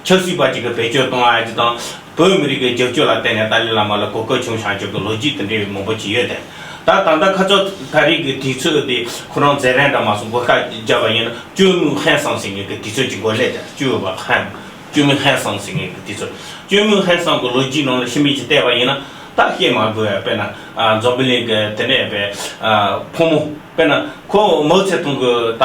ཆབ་སྲིད་པ་ཅིག་གི་བེད་སྤྱོད་གཏོང་ཡ་ཅིག་དང་། བོད་མི་རིགས་ཀྱི་རྒྱབ་སྐྱོར་ལ་བརྟེན་ནས་ཏཱ་ལའི་བླ་མ་ལ་གོ་སྐབས་བྱུང་བཞག་རྒྱུ་གི་ལོ་རྒྱུས་དེ་འདྲའི་མང་པོ་ཅིག་ཡོད་དེ། ད་ད་ལྟ་ཁ་རྩང་ད་རེས་ཀྱི་དུས་ཚོད་དེ་ཁོ་རང་མཛད་རིམ་འདྲ་མ་སོང་གོ་སྐབས་བརྒྱབ་པ་ཡིན་ན། ཅུའུ་མུའུ་ཧན་སང་ཟེར་མཁན་གྱི་དུས་ཚོད་ཅིག་འགོར་སླེབས་དེ། ཅུའུ་བ་ཧན། ཅོ་མིང་ཧན་སང་ཟེར་མཁན་གྱི་དེ་ཚོ། ཅོ་མིང་ཧན་སང་གི་ལོ་རྒྱུས་ནང་ལ་ཕྱི་མིག་ཅིག་བལྟས་པ་ཡིན་ན། ད་བཤད་མ་དགོས་ཡ། དཔེར་ན་ཨ་འཛམ་བུ་གླིང་གི་དེ་ནས་པའི་ཨ་ཕོ་མོ། དཔེར་ན་ཁོ་མའོ་ཙེ་ཏུང་གི་ད་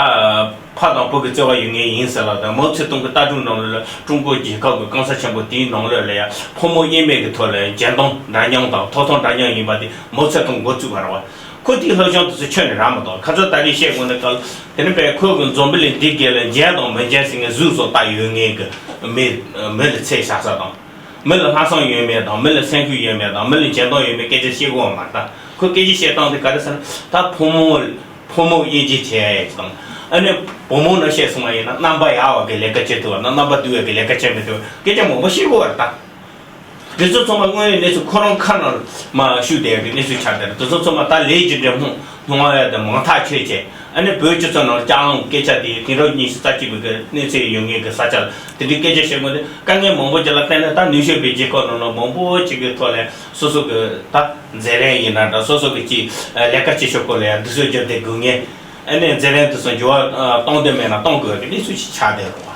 ཕ་དང་བུ་གི་རྩ་བ་ཡོད་མཁན་ཡིན་ཟེར་ལ། ད་མའོ་ཙེ་ཏུང་གི་ལྟ་གྲུབ་ནང་ལ་ཀྲུང་གོ་རྒྱལ་ཁབ་ཀྱི་གང་ས་ཆེན་པོ་དེའི་ནང་ལ་ལ་ཡ་ཕོ་མོ་དབྱེ་མེད་ཀྱི་ཐོག་ལ་སྦྱིན་གཏོང་འདྲ་མཉམ་དང་ཐོབ་ཐང་འདྲ་མཉམ་ཡིན་པ་དེ་མའོ་ཙེ་ཏུང་འགོ་བཙུགས་པ་རེད་བ། ཁོ་དེའི་སློབ་སྦྱོང་དེ་ཚོ་ཁྱོན་ནས་རག་མ་གཏོགས། ཁ་ཚོ་ད་རེས་བཤད་དགོས་ན་ག་ལ། དེ་ནི་པས་ཁོ་གི་འཛམ་བུ་གླིང་འདི་ག་ལ་སྦྱིན་དང་མི་སྦྱིན་ཟེར་མཁན་གཟུགས་སུ་ལྟ་ཡོད་མཁན་གྱི་མི་མི་ལ་ཚད་བཞག་ས་དང་། མི་ལ་ལྷག་བསམ་ཡོད་མེད་དང་། མི་ལ་སེམས་ཤུགས་ཡོད་མེད་དང་། མི་ལ་སྦྱིན་གཏོང་ཡོད་མེད་སྐད་ཆ་བཤད་དགོས་པ་མ་རེད། ད་ཁོ་སྐད་ཆ་བཤད་སྟངས་དེ་ག་རེ་ཟེར་ན། ད་ཕོ་མོ་ཕོ་མོ་དབྱེ་འབྱེད་བྱས་ཡས་དང་། ཨ་ནི་བུ་མོ་ནང་བཤད་སོང་བ་ཡིན་ན། རྣམ་པ་ཡག་པ་གི་ལས་ཀ་བྱེད་ཐུབ་པ་དང་། རྣམ་པ་སྡུག་པ་གི་ལས་ཀ་བྱེད་མི་ཐུབ་པ། སྐད་ཆ་མང་པོ་བཤད་དགོས་པ་རེད་ད། འདི་ཚོ་ཚང་མ་དངོས་ཡོད་གནས་ཚུལ་ཁོ་རང་ཁ་ནང་མ་བཤུས་བསྡད་ཡོད་པའི་གནས་ཚུལ་ཆགས་བསྡད་རེད། འདི་ཚོ་ཚང་མ་ད་ལས་ཀྱི་འབྲས་བུ་སྣང་བ་ཡོད་དེ་མང་ཐག་ཆོད་བྱས། ཨ་ནི་བོད་སྤྱི་ཚོགས་ནང་ལ་ཅང་སྐད་ཆ་དེ་དེང་རབས་ཉི་ཤུ་རྩ་གཅིག་པའི་གི་གནས་ཚད་ཡོད་ངེས་ཀྱི་ས་ཆ་ལ་དེ་འདྲའི་སྐད་ཆ་བཤད་དགོས་ཏེ། དཀའ་ངལ་མང་པོ་ཅིག་ལ་བརྟེན་ནས། ད་ནུས་ཤོར་བའི་རྒྱལ་ཁབ་ནང་ལ་མང་པོ་ཅིག་གི་ཐོག་ལ་སོ་སོ་གི་ད་མཛད་རིམ་ཡིན་ན་འདྲ། སོ་སོ་གི་ཅིག་ལས་ཀ་བྱེད་ཕྱོགས་སྐོར་ལ་ཡང་འདི་ཚོ་བརྒྱབ་སྟེ་དགོས་ངེས། ཨ་ནི་མཛད་རིམ་དེ་ཚོ་འགྱུར་བ་ཨ་གཏོང་འདོད་མེད་ན་གཏོང་དགོས་པའི་གནས་ཚུལ་ཞིག་ཆགས་བསྡད་རེད་བ།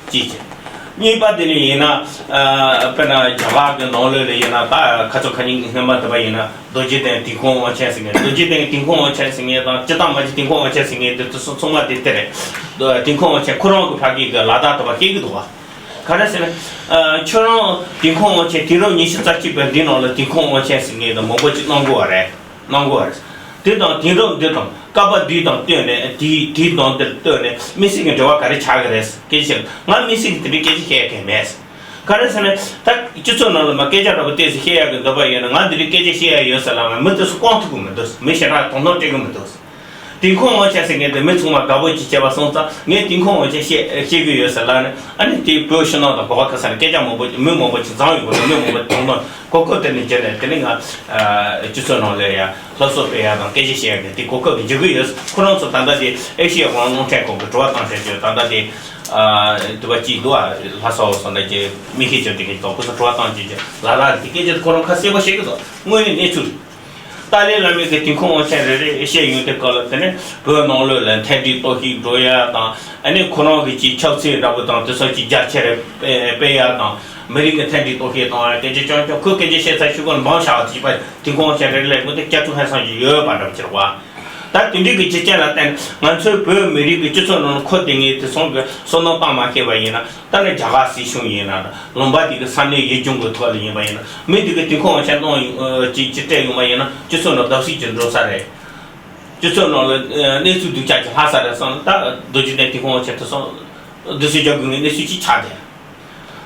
གཅིག་བྱས། གཉིས་པ་དེ་ནི་ཡིན་ན། ཨ་དཔེར་ན་རྒྱ་གར་གྱི་ནང་ལོགས་ལ་ཡིན་ན། ད་ཁ་ཚོ་ཁ་ཉིན་སྔོན་མ་དེ་པ་ཡིན་ན། རྡོ་རྗེ་གདན་དིང་ཁོང་དབང་ཆེན་ཟེར་མཁན། རྡོ་རྗེ་གདན་དིང་ཁོང་དབང་ཆེན་ཟེར་མཁན་དང་། སྤྱིར་བཏང་མ་གཞི་དིང་ཁོང་དབང་ཆེན་ཟེར་མཁན་དེ་ཚོ་ཚང་མ་དེ་དེ་རེད། དིང་ཁོང་དབང་ཆེན་ཁོ་རང་གི་ཕ་གི་གི་ལ་དྭགས་དེ་པ་སྐྱེས་ཀྱི་འདུག་བ། ག་རེ་ཟེར་ན། ཨ་ཁྱོད་རང་དིང་ཁོང་དབང་ཆེན། དུས་རབས་ཉི་ཤུ་རྩ་གཅིག་པའི་འདི་ནང་ལ་དིང་ཁོང་དབང་ཆེན་ཟེར་མཁན་དེ་མང་པོ་ཅིག་གནང་དགོས་པ་རེད། གནང་དགོས་པ་རེད། དེ་དང་དེང་རབས་འདི་དང་སྐབས་འདི་དང་བསྟུན་ནས། དེའི་དེའི་དོན་དེར་ལྟོས་ནས་དམིགས་བསལ་གྱི་འབྲེལ་བ་ག་རེ་ཆགས་ཀྱི་རེད། སྐད་ཆ་བཤད། ང་དམིགས་བསལ་གྱི་དེ་འདྲའི་སྐད་ཆ་བཤད་ཡ་གང་མེད། ག་རེ་ཟེར་ན། ད་སྤྱི་ཚོགས་ནང་ལ་མ་སྐད་ཆ་འདྲ་པོ་ཏོག་ཙམ་བཤད་ཡ་གི་འདོད་པ་ཡོད་ན། ང་འདི་འདྲའི་སྐད་ཆ་བཤད་ཡ་ཡོད་ཟེར་ལབ་ན་མི་དེ་ཚོ་བཀང་ཐུབ་ཀྱི་མི་འདུག་མི་ཞེ་དྲག་དོ་སྣང་སྤྲད་ཀྱི་མི་འདུག་དིང་ཁོང་དབང་ཆེན་ཟེར་མཁན་དེ་མི་ཚང་མ་དགའ་པོ་ཅིག་བྱས་པ་སོང་ཙང་། ངས་དིང་ཁོང་དབང་ཆེན་བཤད་བཤད་ཀྱི་ཡོད་ཟེར་ལབ་ནས། ཨ་ནི་དེའི་བོད་ཕྱི་ནང་དང་ག་པ་ག་ས་ནས་སྐད་ཆ་མང་པོ། མི་མང་པོ་ཅིག་འཛོམས་ཡོང་གི་འདུག་མི་མང་པོ་དོ་སྣང་གོ་སྐབས་དེ་ནས་བརྒྱུད་ནས། དེ་ནས་ང་ཨ་སྤྱི་ཚོགས་ནང་ལ་ཡང་སློབ་གསོ་སྤེལ་ཡ་དང་སྐད་ཆ་བཤད་ཡ་གི་དེ་གོ་སྐབས་དེ་འཇུག་གི་ཡོད། ཁོ་རང་ཚོ་ད་ལྟ་དེ་ཨེ་ཤི་ཡ་དབང་རླུང་འཕྲིན་ཁང་གི་དྲི་བ་བཏང་བྱས་བྱས། ད་ལྟ་དེ་ཨ་དུ་བ་གཅིག་འདུག་ཨ། ལྷ་ས་འོག་སོང་ན་ཀྱི་མི་ཤེས་བྱ་དེ་གི་དང་ཁོ་ཚོ་དྲི་བ་བཏང་བྱས་བྱས་ལ་ལ་དེ་སྐད་ཆ་ཁོ་རང་ཁ་གསལ་པོ་བཤད་གི་འདུག་དངོས་ཡོད་གནས་ཚུལ། ཏཱ་ལའི་བླ་མས་གི་དིང་ཁོང་དབང་ཆེན་རེ་རེ་བཤད་ཡོང་དུས་སྐབས་ལ། དེ་ནས་བོད་ནང་ལོགས་ལ་མཐུན་སྒྲིལ་གཏོར་བཤིག་འགྲོ་ཡ་དང་། ཨ་ནི་ཁོ་རང་གི་ཅིག་ཁྱབ་ཚད་འདྲ་པོ་དང་དེ་ཚོ་ཅིག་རྒྱ་ཆེར་སྤེལ་སྤེལ་ཡ་དང་། མི་རིགས་ཀྱི་མཐུན་སྒྲིལ་གཏོར་བཤིག་གཏོང་ཡ་སྐད་ཆ་རྐྱང་རྐྱང་། ཁོས་སྐད་ཆ་བཤད་ཚར་ཤུལ་ཁོ་ལ་འབངས་བཞག་པ་དེ་པ་དིང་ཁོང་དབང་ཆེན་རེ་རེ་ལ་དེ་སྐྱ་ཐུག་ཧན་སང་ཅིག་ཡོད་པ་འདྲ་པོ་ཅིག་རེད་བ། ད་དེ་འདྲའི་གི་རྒྱུ་རྐྱེན་ལ་བརྟེན་ནས་ང་ཚོའི་བོད་མི་རིགས་ཀྱི་སྤྱི་ཚོགས་ནང་ལ་ཁོ་དེ་ངས་དེ་སོང་གི་བསོད་ནམས་བཏང་མ་ཤེས་པ་ཡིན་ན། ད་ནི་རྒྱ་གར་སྲིད་གཞུང་ཡིན་ན། ལུང་པ་དེ་གི་ས་གནས་ཡུལ་ལྗོངས་ཀྱི་ཐོག་ལ་ཡིན་པ་ཡིན་ན། མི་དེ་གི་དིང་ཁོང་དབང་ཆེན་གཏོང་ཡོང་ཅིག་ཅིག་སྤྲད་ཡོང་བ་ཡིན་ན། སྤྱི་ཚོགས་ནང་བརྡབ་གསིག་ཅིག་འགྲོ་ས་རེད། སྤྱི་ཚོགས་ནང་ལ་གནས་ཚུལ་སྡུག་ཅག་ཅིག་ལྷག་ས་རེད་བསམ་ན། ད་རྡོ་རྗེ་གདན་དིང་ཁོང་དབང་ཆེན་དེ་སོང་བསྡུ་སྲིད་རྒྱག་དགོས་ངེས་གནས་ཚུལ་ཅིག་ཆགས་བསྡད།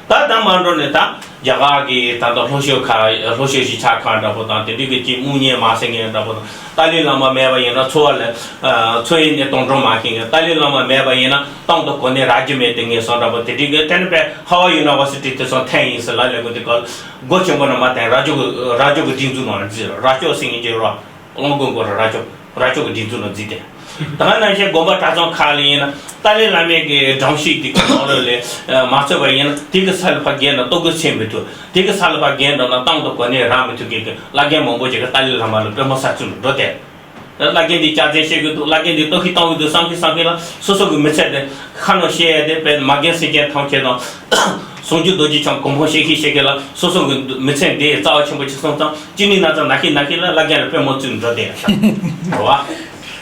ད་ད་མ་འགྲོ་ནས་ད་རྒྱ་གར་གྱི་ད་ལྟ་ལྷོ་ཤོད་ཁ་ལྷོ་ཤོད་གཞིས་ཆགས་ཁག་འདྲ་པོ་དང་། དེ་འདྲའི་གི་ཅིག་དམུ་གཉེར་མ་ཟེར་མཁན་འདྲ་པོ་དང་། ཏཱ་ལའི་བླ་མ་མེད་པ་ཡིན་ན་འཚོ་བ་ལ་ཨ་འཚོ་བའི་གནས་སྟངས་འགྲོ་མ་ཤེས་མཁན། ཏཱ་ལའི་བླ་མ་མེད་པ་ཡིན་ན་ཏང་དང་གོ་གནས་རག་རྒྱུ་མེད་དེ་ངས་སོང་འདྲ་པོ། དེ་འདྲའི་གི་དེ་ནི་པས་ཧ་ཝ་ཡུ་ནི་ཝར་སི་ཊི་དེ་ཚོ་འཐེན་ཡིན་ཟེར་ལབ་ལས་གོ་དེ་ག་ལ་སྒོ་ཆེན་པོ་ནང་མ་འཐེན། རྭ་ཅོ་གི་རྭ་ཅོ་གི་སྒྲིག་འཛུགས་ནང་འཛུལ། རྭ་ཅོ་ཟེར་མཁན་ཅིག་རོ། གླང་མགོ་མགོ་ར་རྭ་ཅོ། རྭ་ཅོ་གི་སྒྲིག་འཛུགས་ནང་འཛུལ་ཏེ། ད་ག་ནང་བཞིན་དགོན་པ་གྲྭ་ཚང་ཁག་ལ་ཡིན་ན་ཏཱ་ལའི་བླ་མའི་གི་སྒྲོམ་གཞི་དེ་གི་ནང་ལོགས་ལ་ཨ་མ་ཚུད་པ་ཡིན་ན། དེ་གི་ས་ལ་ཕར་བརྒལ་ན་ལྟོ་གོས་འཚོལ་མི་ཐུབ། དེ་གི་ས་ལ་ཕར་བརྒལ་འགྲོ་ན་ཏང་དང་གོ་གནས་རག་མི་ཐུབ་མཁན་གི་བླ་རྒན་མང་པོ་ཅིག་གིས་ཏཱ་ལའི་བླ་མ་ལ་པུས་མོ་ས་བཙུགས་ནས་འགྲོ་སྟེ། བླ་རྒན་དེ་སྐྱག་རྫུན་བཤད་གི་འདུག་བླ་རྒན་དེ་ལྟོ་གོས་གཏོང་གི་འདུག་བསམ་གི་བསམ་གི་ལ། སོ་སོ་གི་མི་ཚེ་དེ་ཁ་ནང་བཤད་ཡ་དེ་དཔེ་མ་རྒན་སེམས་ཅན་ཐམས་ཅད་དང་། ཟུང་འཇུག་རྡོ་རྗེ་འཆང་གོ་འཕང་བཤད་གི་བཤད་གི་ལ། སོ་སོ་གི་མི་ཚེ་འདི་རྩ་བ་ཆེན་པོ་ཅིག་སོང་ཙང་། ཅི་ནས་ན་ཚ་ན་ཤི་ན་ཤི་ལ་བླ་རྒན་ལ་པུས་མོ་བཙུགས་འགྲོ་དེ་རེད་བ།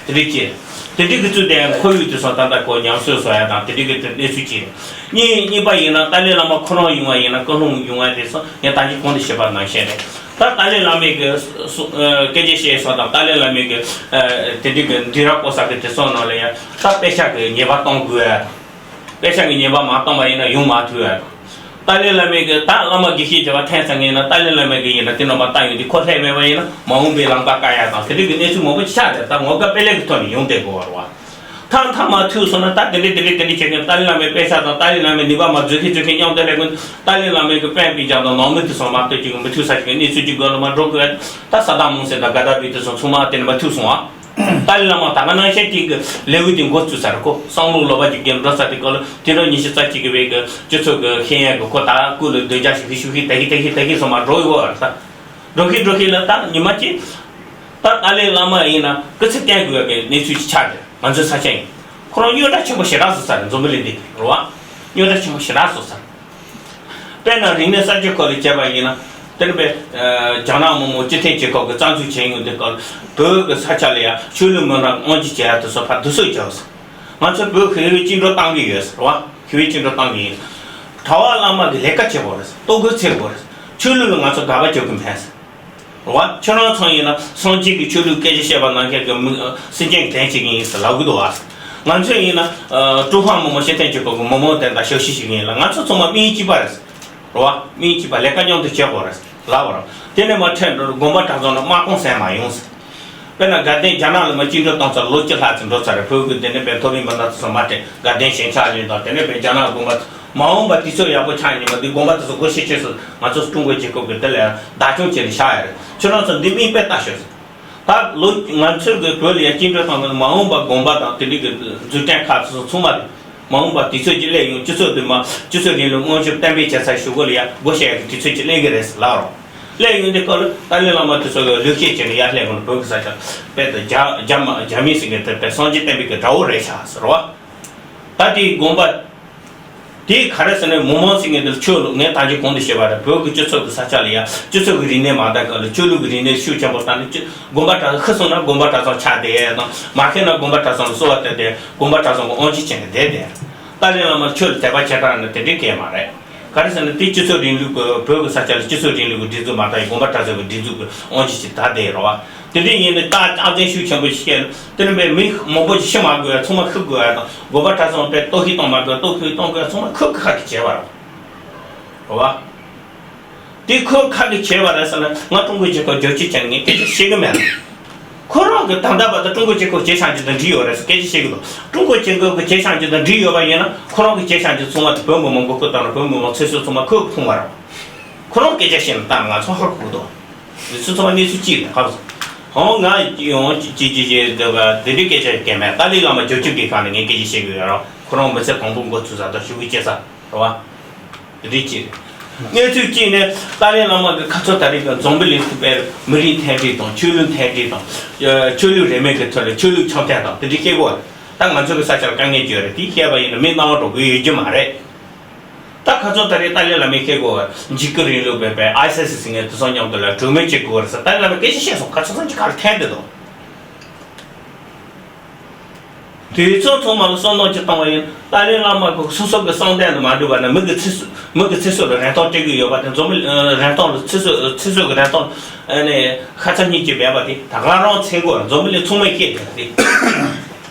དེ་འདྲ་ཅིག་དེ་འདྲའི་གི་ཚུལ་དེ་ཁོར་ཡུག་དེ་སོང་ད་ལྟ་ཁོ་ཉམས་གསོ་བཟོ་ཡ་དང་དེ་འདྲའི་གི་གནས་ཚུལ་ཅིག་རེད། གཉིས་གཉིས་པ་ཡིན་ན་ཏཱ་ལའི་བླ་མ་ཁོ་རང་ཡོང་བ་ཡིན་ན། སྐུ་རླུང་ཡོང་བ་དེ་སོང་ངས་ད་གིན་གོང་དུ་བཤད་པ་ནང་བཞིན་རེད། ད་ཏཱ་ལའི་བླ་མའི་གི་སྐད་ཆ་བཤད་སོང་དང་། ཏཱ་ལའི་བླ་མའི་གི་དེ་འདྲའི་གི་འདི་ར་པོ་ས་གི་དེ་སོང་ནང་ལ་ཡང་ད་དཔེ་ཆ་གི་ཉེས་པ་གཏོང་དགོས་ཡ་དང་། དཔེ་ཆ་གི་ཉེས་པ་མ་བཏང་བ་ཡིན་ན་ཡོང་མ་ཐུབ་ཡ་དང་། ཏཱ་ལའི་བླ་མའི་གི་ད་བླ་མ་དགེ་བཤེས་བྱ་བ་འཐེན་ས་ངེས་ན། ཏཱ་ལའི་བླ་མའི་གི་ཡིན་ན་དེ་ནང་མ་བཏང་ཡོང་དུས་ཁོ་ལྷད་མེད་པ་ཡིན་ན་མ་འོངས་པའི་ལམ་ཁ་བཀག་ཡ་དང་དེ་འདྲའི་གི་གནས་ཚུལ་མང་པོ་ཆགས་ཏེ། ད་ངོ་དགའ་དཔེ་ལེགས་ཀྱི་ཐོག་ནས་ཡོང་བསྡད་དགོས་པ་རེད་བ། ཐག་མཐའ་མ་ཐུག་སོང་ན་ད་དེ་འདྲའི་དེ་འདྲའི་དེ་འདྲའི་བྱེད་མཁན། ཏཱ་ལའི་བླ་མའི་དཔེ་ཆ་དང་ཏཱ་ལའི་བླ་མའི་ནུས་པ་མ་འཛོལ་མཁན་འཛོལ་མཁན་མཉམ་དུ་ལས་ཀུན། ཏཱ་ལའི་བླ་མའི་གི་པན་པི་ཇ་དང་ནང་མི་དེ་ཚོ་མ་གཏོགས་ཅིག་མི་ཐུག་ས་ཞིག་གི་གནས་ཚུལ་ཅིག་དགོས་ལ་མ་འགྲོ་དགོས། ད་ས་དཱམ་ཧུ་སེན་དང་ག་དཱ་ཕི་དེ་ཚོ་ཚང་མ་དེ་ནས་མ་ཐུག་སོང་ཨ། ཏཱ་ལའི་བླ་མ་ད་ག་ནང་བཞིན་དེ་གི་ལེའུ་དེ་འགོ་བཙུགས་ཚར། ཁོ་བསམ་བློ་ལོག་པ་ཅིག་རྒྱབ་འགྲོ་ཚར། དེ་སྐབས་ལ་དུས་རབས་ཉི་ཤུ་རྩ་གཅིག་གི་བའི་གི་སྤྱི་ཚོགས་གི་ཤེས་ཡོན་གི་ཁོ་ད་སྐུ་ལ་སྡོད་རྒྱ་ཞིག་གི་ཤུགས་ཤིག་དེ་གི་དེ་གི་དེ་གི་ཚང་མ་འགྲོ་ཡོད་རེད་ད། འགྲོ་གི་འགྲོ་གི་ལ་ད་ཉི་མ་གཅིག་ད་ཏཱ་ལའི་བླ་མ་ཡིན་ན་སྐུ་ཚེ་བརྟན་དགོས་པའི་གནས་ཚུལ་ཅིག་ཆགས་ཏེ། ང་ཚོའི་ས་ཆ་ཡིན། ཁོ་རང་རྙོག་དྲ་ཆེན་པོ་ཞེ་དྲག་བཟོ་ཚར་རེད། འཛམ་བུ་གླིང་འདི་རེད་བ། རྙོག་དྲ་ཆེན་པོ་ཞེ་དྲག་བཟོ་ཚར། དཔེར་ན་རིག་གནས་གསར་བརྗེ་སྐོར་ལ་བྱས་པ་ཡིན་ན། དེ་ནི་བས་རྒྱ་ནག་མི་མང་སྤྱི་འཐུས་ཀྱི་སྐབས་ཀྱི་རྩ་འཛུགས་བྱས་ཡོང་དུས་སྐབས་བོད་ཀྱི་ས་ཆ་ལ་ཡང་ཆོས་ལུགས་མི་སྣ་དབང་སྒྱུར་བྱེད་ཡ་དེ་ཚོ་ཕར་བསྡུ་གསོག་བྱས་ཟེར། ང་ཚོ་བོད་ཤེས་ཡོན་བཅིངས་འགྲོལ་བཏང་གི་ཡོད་ཟེར་བ། ཤེས་ཡོན་བཅིངས་འགྲོལ་བཏང་གི་ཡིན། གྲྭ་པ་བླ་མ་གི་ལས་ཀ་བྱེད་དགོས་རེད། ལྟོ་གོས་འཚོལ་དགོས་རེད། ཆོས་ལུགས་ལ་ང་ཚོ་དགག་པ་བརྒྱབ་གི་མེད་ཟེར། རེད་བ། ཁྱོད་རང་ཚོ་ཡིན་ན་སངས་རྒྱས་ཀྱི་ཆོས་ལུགས་སྐད་ཆ་བཤད་པ་ནང་བཞིན་གྱི་མི་སེམས་ཅན་གྱི་དོན་བྱེད་མཁན་ཡིན་ཟེར་ལབ་གི་འདུག་བ། ང་ཚོ་ཡིན་ན་ཀྲུང་ཧྭ་མི་དམངས་སྤྱི་མཐུན་གྱི་སྐབས་ཀྱི་མི་མང་དོན་དང་ཞབས་ཞུ་བྱེད་མཁན་ཡིན་ལ། ང་ཚོ་ཚང་མ་མིང་གཅིག་པ་རེད། རེད་བ། མིང་གཅིག་པ། ལས་ཀ་མཉམ་དུ་བྱེད་དགོས་རེད་ལབ་པ་རེད། དེ་ནས་མར་ཁྲལ་འགྲོ་དགོན་པ་གྲྭ་ཚང་ལ་དམག་དཔུང་བཟོས་མ་ཡོང་ཟེར། དཔེར་ན་དགའ་ལྡན་རྒྱ་ནག་ལ་མར་བཅིངས་འགྲོལ་བཏང་ཚར་ལོ་བཅུ་ལྷག་ཙམ་འགྲོ་ཚར་རེད། བོད་ཀྱི་དེ་ནས་བས་མཐོ་རིམ་སྦྱིན་བདག་ཚོ་མར་ཁྲལ་དགའ་ལྡན་ཞིང་ཆ་གླིང་དང་དེ་ནས་བས་རྒྱ་ནག་དགོན་པ། མ་འོངས་པ་དུས་ཚོད་ཡག་པོ་ཆགས་ཉིན་མ་འདི་དགོན་པ་དེ་ཚོ་སྒོ་ཕྱེ་ཕྱེ་སུ་ང་ཚོ་ཀྲུང་གོའི་རྒྱལ་ཁབ་ཀྱི་དེ་ལ་བདག་སྐྱོང་བྱེད་ནས་བཞག་ཡ་རེད། ཁྱོད་རང་ཚོ་འདི་མིག་དཔེ་ལྟ་ཤོག་ཟེར། ད་ལོ་ང་ཚོའི་གི་བོད་ལ་ཡ་བཅིངས་འགྲོལ་བཏང་གི་མ་འོངས་པ་དགོན་པ་དང་དེ་འདྲའི་གི་འཛུགས་སྐྲུན་ཁག་ཚོ་ཚང་མ་རེད། མ་འོངས་པ་དུས་ཚོད་ཀྱི་སླེབས་ཡོང་། སྤྱི་ཚོགས་འདི་མ་སྤྱི་ཚོགས་རིང་ལུགས་སྔོན་འཇུག་གཏན་འབེབས་བྱེད་ས་ཞུ་སྒོ་ལ་ཡ་སྒོ་ཕྱེ་ཡ་གི་དུས་ཚོད་ཀྱི་སླེབས་གི་རེད་ཟེར་ལབ་རོགས། སླེབས་ཡོང་དུས་སྐབས་ལ་ཏཱ་ལའི་བླ་མ་དེ་ཚོ་གི་ལུགས་བཤད་བྱས་ནས་ཡར་སླེབས་གོང་ལ་བོད་ཀྱི་ས་ཆ་དཔེ་དང་རྒྱ་རྒྱ་མ་རྒྱ་མི་ཟེར་མཁན་དེ་དཔེ་སངས་རྒྱས་བསྟན་པའི་གི་དགྲ་བོ་རེད་ཤག་ཟེར་བ། ད་དེའི་དགོངས་པ། དེ་ག་རེ་ཟེར་ན་མི་མང་ཟེར་མཁན་དེ་ལ་ཆོས་ལུགས། ངས་ད་གིན་གོང་དུ་བཤད་པ་རེད། བོད་ཀྱི་སྤྱི་ཚོགས་ཀྱི་ས་ཆ་ལ་ཡ་སྤྱི་ཚོགས་ཀྱི་རིག་གནས་མ་དར་སྐབས་ལ་ཆོས་ལུགས་ཀྱི་རིག་གནས་ཤུགས་ཆེན་པོ་བཏང་ནས་ཅི་དགོན་པ་གྲྭ་ཤི་སོང་ན་དགོན་པ་གྲྭ་ཚང་ཆགས་བསྡད་ཡས་དང་། མ་ཤི་ན་དགོན་པ་གྲྭ་ཚང་ལ་གསོལ་བ་བཏབ་སྟེ་དགོན་པ་གྲྭ་ཚང་གི་དབང་ཆ་བྱིན་ནས་བསྡད་བསྡད། ཏཱ་ལའི་བླ་མར་ཆོས་ལ་དད་པ་བྱེད་སྟངས་ནི་དེ་འདྲའི་གལ་མ་རེད། ག་རེ་ཟེར་ན་དེ་སྤྱི་ཚོགས་རིང་ལུགས་ཀྱི་བོད་ཀྱི་ས་ཆ་ལ་སྤྱི་ཚོགས་རིང་ལུགས་ཀྱི་སྒྲིག་འཛུགས་མ་དར་ཡས་དགོན་པ་གྲྭ་ཚང་གི་སྒྲིག་འཛུགས་ཀྱི་དབང་ཆ་ཞིག་དར་བསྡད་ཡོད་རེད་བ། དེ་འདྲ་ཡིན་ནའི་ད་རྒྱབ་རྟེན་ཤུགས་ཆེན་པོ་ཞིག་བྱས་ནས་དེ་ནི་མི་མང་པོ་ཞིག་ཤི་མ་དགོས་ཡ། ཚང་མ་ཤི་དགོས་ཡ་དང་། དགོན་པ་གྲྭ་ཚང་དཔེ་གཏོར་བཤིག་གཏོང་མ་དགོས། གཏོར་བཤིག་གཏོང་དགོས་ཡ། ཚང་མ་ཁོ་ཁ་གིས་བྱས་པ་རེད། རེད་བ། དེ་ཁོ་ཁ་གིས་བྱས་པ་རེད་ཟེར་ན་ང་ཀྲུང་གོའི་རྒྱལ་ཁབ་བསྒྱུར་བཅོས་བྱས་ནས་ངས་སྐད་ཆ་བཤད་གི་མེད། ཁོ་རང་གིས་ད་ལྟ་བར་དུ་ཀྲུང་གོའི་རྒྱལ་ཁབ་བྱས་བཞག་རྒྱུ་དང་འབྲེལ་ཡོད་རེད་ཟེར་སྐད་ཆ་བཤད་གི་འདུག་ཀྲུང་གོའི་རྒྱལ་ཁབ་ཀྱི་བྱས་བཞག་རྒྱུ་དང་འབྲེལ་ཡོད་པ་ཡིན་ན་ཁོ་རང་གིས་བྱས་བཞག་རྒྱུ་ཚང་མ་དེ་བོད་མི་མང་མགོ་སྐོར་བཏང་ནས་བོད་མི་མང་ཚེ་སྲོག་ཚང་མ་ཁོས་ཕུང་བ་རེད། ཁོ་རང་སྐད་ཆ་བཤད་ན་ད་ང་ཚོ་ཧ་གོ་གི་འདུག་འདི་ཚོ་ཚང་མ་གནས་ཚུལ་གཅིག་རེད། ཧ་གོ་སོང་། ཧོ། ང་ཡོང་ཅི་ཅི་ཅི་འདི་འདི་འདྲའི་སྐད་ཆ་སྐད་མེད། ཏཱ་ལའི་བླ་མ་བསྒྱུར་བཅོས་ཀྱི་སྒང་ནས་ངས་སྐད་ཆ་བཤད་གི་ཡོད་རེད། ཁོ་རང་མི་ཚེ་གང་པོ་འགོ་ཚུགས་ས་དང་ཞུ་གི་སྐྱེ་ས་རེད་བ། འདི་འདྲའི་གཅིག་རེད། གནས་ཚུལ་གཅིག་ནས་ཏཱ་ལའི་བླ་མ་གི་ཁ་ཚོ་ད་རེས་ཀྱི་འཛམ་བུ་གླིང་དུ་དཔེར་མི་རིགས་མཐུན་སྒྲིལ་དང་། ཆོས་ལུགས་མཐུན་སྒྲིལ་དང་། ཆོས་ལུགས་རིས་མེད་ཀྱི་ཐོག་ལ་ཆོས་ལུགས་འཆམ་མཐུན་དང་དེ་འདྲའི་བཤད་དགོས་པ་རེད། ད་ང་ཚོ་གི་ས་ཆར་དཀའ་ངལ་ཡོད་རེད། དེ་བཤད་པ་ཡིན་ན་མི་སྣང་བ་འགྲོ་གི་ཡོད་རྒྱུ་མ་རེད། ད་ཁ་ཚོ་ད་རེས་ཏཱ་ལའི་བླ་མས་བཤད་དགོས་པ། འཇིགས་སྐུལ་རིང་ལུགས་པའི་པའི་ཨའི་སི་སི་ཟེར་མཁན་དེ་ཚོ་མཉམ་དུ་ལ་གྲོས་མོལ་བྱེད་དགོས་པ་རེད་ཟེར་ཏཱ་ལའི་བླ་མས་སྐད་ཆ་བཤད་སོང་། ཁ་ཚོ་ཚང་གི་ག་ལ་འཐེན་བསྡད་འདུག་དེ་ཚོ་ཚང་མ་ལ་བསམ་བློ་ཅིག་བཏང་བ་ཡིན། ཏཱ་ལའི་བླ་མ་གི་སོ་སོ་གི་བསམ་གཏན་དུ་མ་འགྲུབ་པ་ན། མི་གི་ཚེ་སྲོག་མི་གི་ཚེ་སྲོག་ལ་རིན་ཐང་སྤྲད་གི་ཡོད་པ་དེ། འཛམ་བུ་གླིང་རིན་ཐང་ལ་ཚེ་སྲོག་ཚེ་སྲོག་གི་རིན་ཐང་ཨ་ནི་ཤ་ཚ་སྙིང་རྗེ་མེད་པ་དེ་ད་ག་རང་མཚོན་གོ། འཛམ་བུ་གླིང་ཚང་མས་ཤེས་བསྡད་པ་དེ།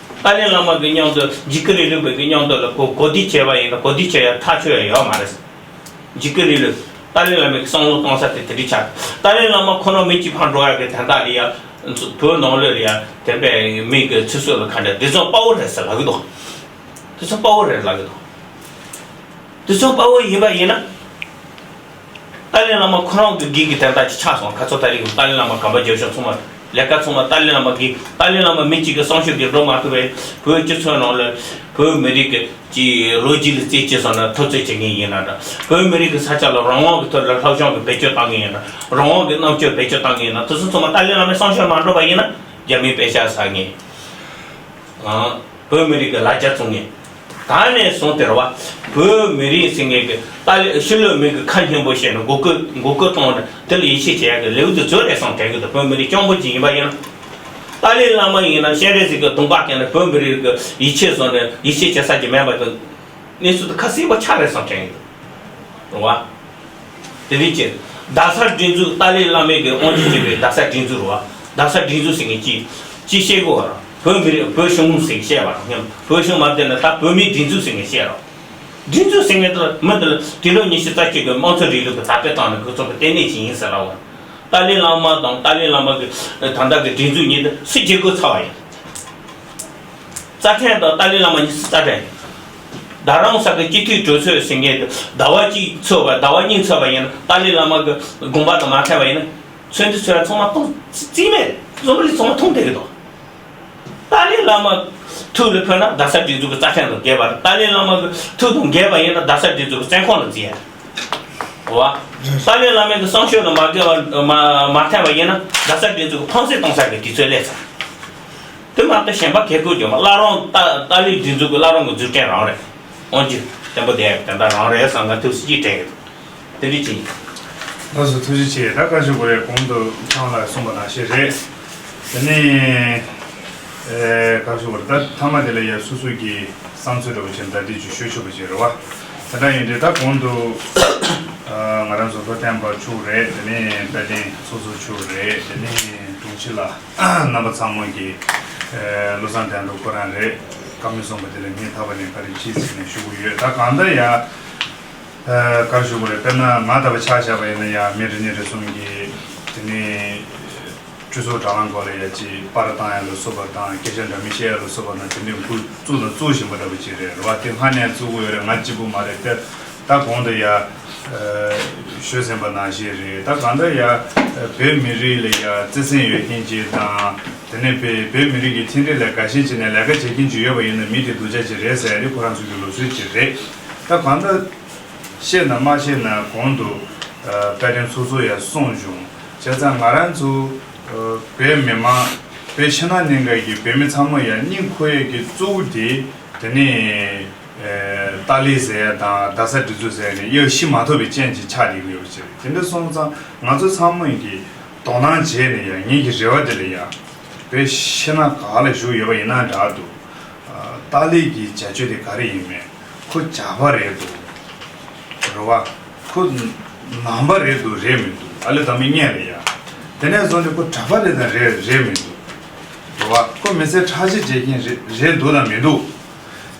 ཏཱ་ལའི་བླ་མ་གི་མཉམ་དུ་འཇིགས་སྐུལ་རིང་ལུགས་པའི་གི་མཉམ་དུ་ལ་གོ་གོ་སྒྲིག་བྱས་པ་ཡིན་ན་གོ་སྒྲིག་བྱས་ཡ་ཐག་ཆོད་ཡ་ཡོད་མ་རེད། འཇིགས་སྐུལ་རིང་ལུགས། ཏཱ་ལའི་བླ་མའི་བསམ་བློ་གཏོང་ས་དེ་དེ་འདྲ་ཆགས། ཏཱ་ལའི་བླ་མ་ཁོ་རང་མི་གཅིག་ཕར་འགྲོ་ཡག་གི་དོན་དག་ལ་ཡ། བོད་ནང་ལོགས་ལ་ཡ་དེ་པའི་མི་གི་ཚེ་སྲོག་ལ་ཁ་འདྲ་དེ་ཚོ་དཔའ་བོ་རེད་ཟེར་ལབ་གི་འདུག་དེ་ཚོ་དཔའ་བོ་རེད་ལབ་གི་འདུག་དེ་ཚོ་དཔའ་བོ་ཡིན་པ་ཡིན་ན། ཏཱ་ལའི་བླ་མ་ཁོ་རང་གི་སྒེར་གྱི་དོན་དག་ཅིག་ཆགས་སོང་། ཁ་ཚོ་ད་རེས་ཀྱི་ཏཱ་ལའི་བླ་མ་གམ་པ་རྒྱབ་ཕྱོགས་ཚང་མ་ལས་ཀ་ཚང་མ་ཏཱ་ལའི་བླ་མ་གི། ཏཱ་ལའི་བླ་མ་མི་གཅིག་གི་བསམ་ཤོག་གིས་འགྲོ་མ་ཐུབ་པས། བོད་སྤྱི་ཚོགས་ནང་ལ་བོད་མི་རིགས་ཀྱི་ཀྱི་ལོ་རྒྱུས་ལ་རྩིས་བྱས་སོང་ན་འཐབ་རྩོད་བྱེད་མཁན་ཡིན་ན་འདྲ། བོད་མི་རིགས་ཀྱི་ས་ཆ་ལ་རང་དབང་གི་ཐོག་ལ་སློབ་སྦྱོང་གི་བེད་སྤྱོད་བཏང་མཁན་ཡིན་ན། རང་དབང་གི་རྣམ་དཔྱོད་བེད་སྤྱོད་བཏང་མཁན་ཡིན་ན། དེ་ཚོ་ཚང་མ་ཏཱ་ལའི་བླ་མའི་བསམ་ཤོག་མ་འགྲུབ་པ་ཡིན་ན་རྒྱ་མིའི་པད་ཤག་ཟ་མཁན། ཨང་། བོད་མི་རིགས་ཀྱི་ལ་རྒྱ་བཙོང་མཁན། ད་ནས་བཟུང་སྟེ་རེད་བ། བོད་མི་རིགས་ཟེར་མཁན་གྱི་ཏཱ་ལའི་ཕྱི་ལོགས་མི་གི་ཁ་སྙན་པོ་བཤད་ནས་མགོ་སྐོར་མགོ་སྐོར་གཏོང་ནས་དེ་ལ་ཡིད་ཆེས་བྱེད་ཡག་གི་ལེའུ་དེ་ཚོ་རེད་བསམ་དྲན་གི་འདུག་བོད་མི་རིགས་སྐྱོ་པོ་ཅིག་ཡིན་པ་ཡིན་ན། ཏཱ་ལའི་བླ་མ་ཡིན་ན་སྤྱན་རས་གཟིགས་ཀྱི་གདུང་པ་བསྐྱངས་ནས་བོད་མི་རིགས་ཀྱི་ཡིད་ཆེས་བཟུང་ནས་ཡིད་ཆེས་བྱེད་ས་ཅིག་མེད་པ་དེ། གནས་ཚུལ་དེ་ཁ་གསལ་པོ་ཆགས་རེད་བསམ་དྲན་གི་འདུག་རེད་བ། དེ་རིང་ཅིག་རྡ་ས་སྒྲིག་འཛུགས། ཏཱ་ལའི་བླ་མའི་གི་དབང་ཆ་ཅན་པའི་རྡ་ས་སྒྲིག་འཛུགས་རེད་བ། རྡ་ས་སྒྲིག་འཛུགས་ཟེར་མཁན་ཅིག་ཅིག་བཤད་དགོས་བ། བོད་མི་རིགས་བོད་གཞུང་ཟེར་བཤད་བ་སྙམ། བོད་གཞུང་མ་བསྡད་ན་ད་བོད་མིའི་སྒྲིག་འཛུགས་ཟེར་མཁན་བཤད་རོགས། སྒྲིག་འཛུགས་ཟེར་མཁན་དེ་མི་འདི་ལ་དུས་རབས་ཉི་ཤུ་རྩ་གཅིག་གི་དམངས་གཙོ་རིང་ལུགས་ཀྱི་དར་སྤེལ་བཏང་ནས་སྒོ་ཚུགས་པའི་ལྟེ་གནས་ཅིག་ཡིན་ཟེར་ལབ་བ། ཏཱ་ལའི་བླ་མ་དང་ཏཱ་ལའི་བླ་མ་གི་ད་ལྟ་གི་སྒྲིག་འཛུགས་གཉིས་དེ་སུ་བརྗེ་དགོས་ཚར་བ་ཡིན། རྩ་ཕྲན་དང་ཏཱ་ལའི་བླ་མ་གཉིས་སུ་རྩ་ཕྲན། རྡ་རམ་ས་གི་སྤྱི་འཐུས་གྲོས་ཚོགས་ཟེར་མཁན་དེ་ཟླ་བ་གཅིག་ཚོགས་པ་ཟླ་བ་གཉིས་ཚོགས་པ་ཡིན་ན་ཏཱ་ལའི་བླ་མ་གི་དགོངས་པ་དང་མ་འཁྲིལ་བ་ཡིན་ན། ཚོན་འདི་ཚོ་ཡང་ཚང་མ་མཐོང་རྩིས་མེད་རྩོམ་རིག་ཚང་མ་མཐོང་བསྡད་ཀྱི་འདུག་ཏཱ་ལའི་བླ་མ་ཐུགས་ལ་ཕོག་ན་རྡ་ས་སྒྲིག་འཛུགས་ཀྱི་རྩ་ཕྲན་དང་འགལ་བ་རེད། ཏཱ་ལའི་བླ་མ་གི་ཐུགས་དང་འགལ་བ་ཡིན་ན་རྡ་ས་སྒྲིག་འཛུགས་ཀྱི་བཙོན་ཁང་ལ་འཛུལ་ཡ་རེད། འོ་བ། ཏཱ་ལའི་བླ་མའི་གི་བསམ་ཤོག་ལ་མ་འགལ་བ་མ་མ་འཐད་པ་ཡིན་ན་རྡ་ས་སྒྲིག་འཛུགས་ཀྱི་ཕངས་སེམས་གཏོང་ས་གི་དུས་ཚོད་སླེབས་ཚར། དེ་མ་གཏོགས་གཞན་པ་གལ་དགོས་ཀྱང་མ་བླ་རུང་ཏཱ་ཏཱ་ལའི་སྒྲིག་འཛུགས་ཀྱི་བླ་རུང་གི་འཛུགས་སྐྲུན་རང་རེད། དབང་སྒྱུར་བརྟན་པོ་བསྡད་ཡ་དེ་འདྲ་རང་རེད་བསམ་ང་ཐུགས་སུ་ཅིག་དྲན་གི་འདུག་བསྟན་འགྲིག་ཅིང་། ལགས་སོ། ཐུགས་རྗེ་ཆེ། ད་བཀའ་ཞུ་དགོས་རེད། གོང་དུ་ཁྱེད་རང་ལ་གསུངས་པ་ནང་བཞིན་རེད། དེ་ནས་ཨེ་བཀའ་ཞུ་དགོས་རེད། ད་མཐའ་མ་དེ་ལ་ཡ་སོ་སོ་གི་བསམ་ཚུལ་འདྲ་བོ་ཅིག་ད་འདི་ཅིག་ཞུ་ཆོག་པ་ཅིག་རེད་བ། དེ་འདྲ་ཡིན་དུས་ད་གོང་དུ་ཨ་ང་རང་ཚོ་ལྷོ་བསྟན་པ་ཕྱོགས་རེད། དེ་ནས་དཔལ་ལྡན་ཚོགས་གཙོ་ཕྱོགས་རེད། དེ་ནས་དྲུང་ཆེ་ལགས། རྣམ་པ་ཚང་མ་གི་ཨེ་བློ་བཟང་དོན་གྲུབ་ཁོ་རང་རེད། བཀའ་མོལ་གསུངས་པ་དེ་ལ་སྙིང་ཐག་པ་ནས་བཀའ་དྲིན་ཆེ་ཟེར་ནས་ཞུ་གི་ཡོད། ད་གང་ལྟར་ཡ་ཨ་བཀའ་ཞུ་དགོས་རེད། དཔེར་ན་ང་ལྟ་བུ་ཆ་བཞག་པ་ཡིན་ན་ཡ་མི་རེ་གཉིས་རེ་གསུམ་གྱིས་དེ་ནས་སྤྱི་ཚོགས་དྲ་ལམ་སྐོར་ལ་ཡ་ཅིག་པར་བཏང་ཡ་ལ་སོགས་པ་དང་སྐད་ཆ་འདྲ་མིན་བཤད་ཡ་ལ་སོགས་པ་དང་དེ་འདྲའི་འགོ་བཙུགས་དང་བཙུགས་བཞིན་པ་འདྲ་པོ་ཅིག་རེད། རེད་བ། དེ་སྔ་ནས་བཙུགས་དགོས་ཡོད་རེད། ང་གཅིག་པུ་མ་རེད་དེ། ད་གོང་དུ་ཡ་ཨ་ཞུས་ཟིན་པ་ནང་བཞིན་རེད། ད་གང་ལྟར་ཡ་ཨ་བོད་མི་རིགས་ལ་ཡ་བརྩེ་སེམས་ཡོད་མཁན་ཅིག་དང་། དེ་ནས་བོད་བོད་མི་རིགས་ཀྱི་མཐུན་སྒྲིལ་ལ་དགའ་ཞེན་བྱས་ནས་ལས་ཀ་བྱེད་མཁན་ཅིག་ཡོད་པ་ཡིན་ན་མི་དེ་སྡུག་ཅག་ཅིག་རེད་ཟེར་ཡ་དེ་ཁོ་རང་ཚོ་གི་ལུགས་སྲོལ་ཅིག་རེད། ད་གང་ལྟར་བཤད་ན་མ་བཤད་ན་གོང་དུ་ཨ་དཔལ་ལྡན་ཚོགས་གཙོ་ཡ་གསུངས་བྱུང་། བྱས་ཙང་ང་རང་ཚོ་ཨ་བོད་མི་མང་བོད་ཕྱི་ནང་གཉིས་ཀ་གི་བོད་མི་ཚང་མ་ཡ་སྙིང་ཁོ་ཡས་ཀྱི་གཙོ་བོ་དེ་དེ་ནས་ཨེ་ཏཱ་ལའི་ཟེར་ཡ་དང་རྡ་ས་སྒྲིག་འཛུགས་ཟེར་ཡ་ནས་གཡོལ་ཤི་མ་ཐུབ་པའི་རྐྱེན་གྱིས་ཆགས་བསྡད་ཀྱི་ཡོད་པ་ཅིག་རེད། དེ་འདྲ་སོང་ཙང་ང་ཚོ་ཚང་མ་གིས་དོ་སྣང་བྱས་ནས་ཡ་ངེད་ཀྱི་རེ་བ་དེ་ལ་ཡ་བོད་ཕྱི་ནང་ག་ལ་བཞུགས་ཡོད་པ་ཡིན་ན་འདྲ་འདུག་ཨ་ཏཱ་ལའི་གི་བྱ་སྤྱོད་དེ་ག་རེ་ཡིན་མིན་ཁོ་ཇག་པ་རེད་འདུག་རེད་བ། ཁོ་ནང་པ་རེད་འདུག་རེད་མི་འདུག་ཨ་ལེ་ད་མི་ཉན་རེད་ཡ། དེ་ནས་བཟུང་སྟེ་ཁོ་གྲྭ་པ་རེད་དང་རེད་རེད་མི་འདུག་རེད་བ། ཁོ་མི་ཚེ་ཁྲག་ཤེད་བྱེད་མཁན་རེད་རེད་འདུག་དང་མི་འདུག་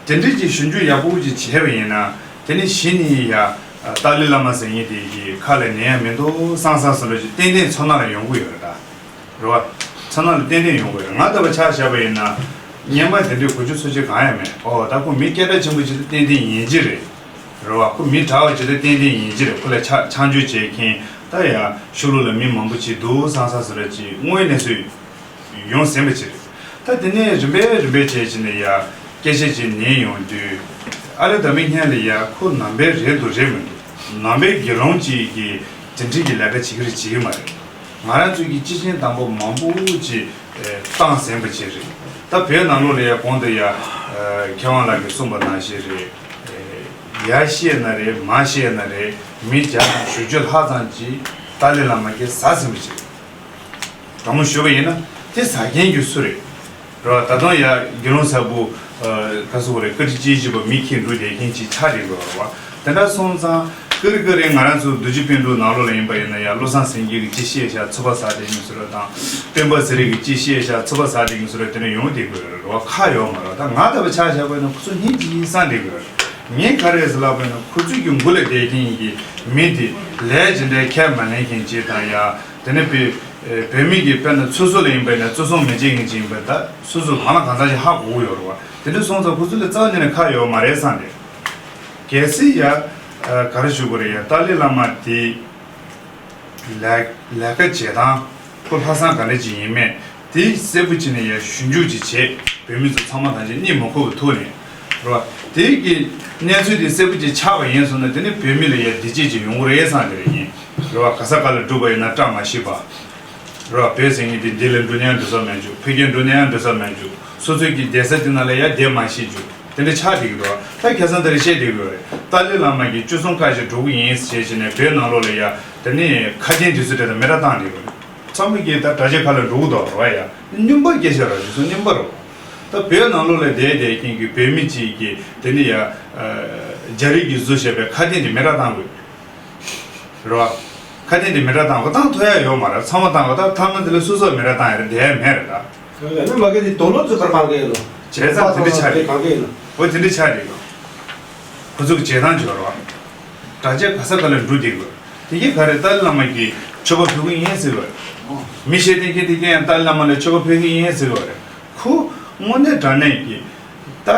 དེ་འདྲའི་གི་ཞིབ་འཇུག་ཡག་པོ་ཅིག་བྱས་པ་ཡིན་ན་དེ་ནི་གཞི་ནས་ཡ་ཏཱ་ལའི་བླ་མ་ཟེར་མཁན་དེ་གི་ཁ་ལ་ཉན་ཡ་མི་འདུག་བསམ་བསམ་བསམ་འདྲ་ཅིག་ཏན་ཏན་ཚོར་སྣང་ལ་ཡོང་གི་ཡོད་རེད་ད། རེད་བ། ཚོར་སྣང་ལ་ཏན་ཏན་ཡོང་གི་ཡོད་རེད། ང་ལྟ་བུ་ཆ་བཞག་པ་ཡིན་ན། སྔོན་མ་དེ་འདྲའི་གོ་རྒྱུ་ཚོར་རྒྱུ་གང་ཡང་མེད། ཨོ་ད་ཁོ་མི་སྐད་གྲགས་ཆེན་པོ་ཅིག་ཏན་ཏན་ཡིན་གྱི་རེད། རེད་བ། ཁོ་མི་དྲག་པ་ཅིག་ཏན་ཏན་ཡིན་གྱི་རེད། ཁོ་ལ་ཆ་ཆ་འཇོག་བྱེད་མཁན་ད་ཡ་ཕྱི་ལོགས་ལ་མི་མང་པོ་ཅིག་འདུག་བསམ་བསམ་བཟོ་འདྲ་ཅིག་དངོས་གནས་སུ་ཡོང་ཟིན་པ་ཅིག་རེད། ད་དེ་ནས་རིམ་པས་རིམ་པས་བྱས་ཕྱིན་ནས་ཡ་སྐད་ཆ་ཅིག་ཉན་ཡོང་དུས། ཨ་ལེ་ད་མི་སྔོན་ལ་ཡ་ཁོ་ནང་པའི་རེད་འདུག་རེད་མི་འདུག་ནང་པའི་དགེ་སློང་ཅིག་གིས་དེ་འདྲའི་གི་ལས་ཀ་བྱེད་ཀྱི་རེད་བྱེད་ཀྱི་མ་རེད། ང་རང་ཚོའི་གི་སྤྱི་ཆིངས་དང་པོ་མང་པོ་ཅིག་ཨེ་བཏང་ཟིན་པ་ཅིག་རེད། ད་བོད་ནང་ལོགས་ལ་ཡ་གོང་དུ་ཡ་ཨེ་མཁས་དབང་ལགས་ཀྱིས་གསུངས་པ་ནང་བཞིན་རེད། ཨེ་ཡར་བཤད་ན་རེད། མར་བཤད་ན་རེད། མི་བརྒྱ་དང་བཞི་བཅུ་ལྷག་ཙམ་ཅིག་ཏཱ་ལའི་བླ་མ་གིས་ཟ་ཟིན་པ་ཅིག་རེད། དྲང་མོ་ཞུས་པ་ཡིན་ན་དེ་ཟ་མཁན་གྱི་སུ་རེད། རེད་བ། ད་དུང་ཡ་དགེ་སློང་ཚ་པོ་ཨ་ག་ཟེར་དགོས་རེད། བཀའ་དྲིན་ཅན་ཞིག་པ་མི་ཁྱེད་འགྲོ་བསྡད་མཁན་ཅིག་ཆགས་བསྡད་དགོས་རེད་བ། དེ་འདྲ་སོང་ཙང་ཀིར་ཀིར་རེད། ང་རང་ཚོ་རྡོ་རྗེ་སྤུན་གྲོགས་ནང་ལོགས་ལ་ཡིན་པ་ཡིན་ན་ཡ་བློ་བཟང་སེང་གེ་གི་ཅི་བཤད་ཤག་ཚོད་དཔག་ཟ་བསྡད་མཁན་ཚོ་རེད་དང་། སྤེན་པ་ཚེ་རིང་གི་ཅི་བཤད་ཤག་ཚོད་དཔག་ཟ་བསྡད་མཁན་ཚོ་རེད། དེ་འདྲ་ཡོང་བསྡད་དགོས་རེད་བ། ཁག་ཡོད་མ་རེད། ད་ང་ལྟ་བུ་ཆ་བཞག་པ་ཡིན་ན་ཁོ་ཚོ་སྙིང་རྗེ་ཡིན་བསམ་བསྡད་དགོས་རེད། ངས་ག་རེ་ཟེར་ལབ་པ་ཡིན་ན་ཁོ་ཚོས་ཀྱི་མགོ་ལ་བསྡད་མཁན་གྱི་མི་དེ་ལས་ཇི་འདྲའི་ཁས་མ་ལེན་མཁན་ཅིག་དང་ཡ། དེ་ནས་བོད་ཨེ་བོད་མི་གིས་དཔེར་ན་སོ་སོ་ལ་ཡིན་པ་ཡིན་ན་བརྩི་སྲུང་མི་བྱེད་མཁན་ཅིག་ཡིན་པ་ད་སོ་སོ་གང་ལ་གང་འཚམ་ཞིག་ཧ་གོ་གི་ཡོད་རེད་བ། དེ་འདྲ་སོང་ཙང་ཁོ་ཚོ་ལ་རྩ་བ་ཉིད་ནས་ཁག་ཡོད་མ་རེད་བསམ་སྟེ། གལ་སྲིད་ཡ་ཨ་ག་རེ་ཞུ་དགོས་རེད། ཡ་ཏཱ་ལའི་བླ་མ་དེ་ལས་ལས་ཀ་བྱེད་སྟངས་ཁོ་ལྷག་བསམ་ག་འདྲ་ཅིག་ཡིན་མིན་དེ་གསལ་པོ་བྱས་ནས་ཡ་ཞིབ་འཇུག་ཅིག་བྱེད། བོད་མི་ཚོ་ཚང་མ་དང་ཅིག་གཉིད་མ་ཁུག་པའི་ཐོག་ནས་རེད་བ། དེ་གི་གནས་ཚུལ་དེ་གསལ་པོ་ཅིག་ཆགས་པ་ཡིན་སོང་ན་དེ་ནི་བོད་མི་ལ་ཡ་བདེ་སྐྱིད་ཅིག་ཡོང་གི་རེད་བསམ་གྱི་རེད། ཡིན་རེད་བ། ག་ས་ག་ལ་འགྲོ་བ་ཡིན་ན་སྐྲག་མ་ཤེས་པ། རེད་བ། བོད་ཟེར་མཁན་དེ་འདི་ལ་འགྲོ་ནའང་འགྲོ་ས་མེད་རྒྱུ། ཕ་གིར་འགྲོ་ནའང་འགྲོ་ས་མེད་རྒྱུ། སོ་སོའི་གི་བསྡད་ས་དེ་ནང་ལ་ཡ་བསྡད་མ་ཤེས་རྒྱུ། དེ་འདྲ་ཆགས་བསྡད་ཀྱི་འདུག་ད་ཁ་སང་དེ་རིང་བཤད་བསྡད་ཀྱི་ཡོད་རེད། ཏཱ་ལའི་བླ་མ་གིས་བཅུ་གསུམ་ཀ་ཞིག་འགྲོ་གི་ཡིན་ཟེར་བྱས་ནས་བོད་ནང་ལོགས་ལ་ཡ་དེ་ནས་ཁ་དན་དེ་ཚོ་དེ་དང་མེ་ར་བཏང་བསྡད་ཀྱི་རེད། ཚང་མ་གིས་ད་གྲྭ་ཆས་ཁ་ལ་འགྲོ་གི་འདུག་རེད་བ། ཡ་སྨྱོན་པ་སྐད་ཆ་རེད། དེ་ཚོ་སྨྱོན་པ་རེད། ད་བོད་ནང་ལོགས་ལ་བསྡད་བསྡད་མཁན་གྱི་བོད་མི་གཅིག་གིས་དེ་ནས་ཡ་རྒྱ་རིགས་ཀྱིས་བཟོས་བཞག་པའི་ཁ་དན་དེ་མེ་ར་བཏང་དགོས། རེད་བ། ཁ་དན་དེ་མེ་ར་བཏང་དགོས། བཏང་ཐུབ་ཡ་ཡོད་མ་རེད། ཚང་མ་བཏང་དགོས། ད་ཐ་ན་དེ་ལ་སོ་སོ་མེ་ར་བཏང་ཡ་རེད། བསྡད་ཡ་མེད་རེད་ད། ཡང་ན་མ་གི་དེ་དོ་ལོ་ཚོ་ཕར་གང་གི་ཡིན་ནོ། བྱས་ཙང་དེ་འདྲ་ཆགས་རེད། གང་གི་ཡིན་ནོ། འོ་དེ་འདྲ་ཆགས་རེད། ཁོ་ཚོ་གི་བྱེད་སྟངས་འབྱོར་བ། གྲྭ་ཆས་ག་ས་ག་ལ་འགྲོ་བསྡད་དགོས། དེ་གས་ག་རེ་ཏཱ་ལའི་བླ་མ་གིས་མཆོད་པ་ཕུལ་གི་ཡིན་ཟེར་བ་རེད། མི་བཤད་དེ་གས་དེ་གས་ཡང་ཏཱ་ལའི་བླ་མ་ལ་མཆོད་པ་ཕུལ་གི་ཡིན་ཟེར་བ་རེད། ཁོ་དངོས་གནས་དྲང་གནས་ཀྱི་ད་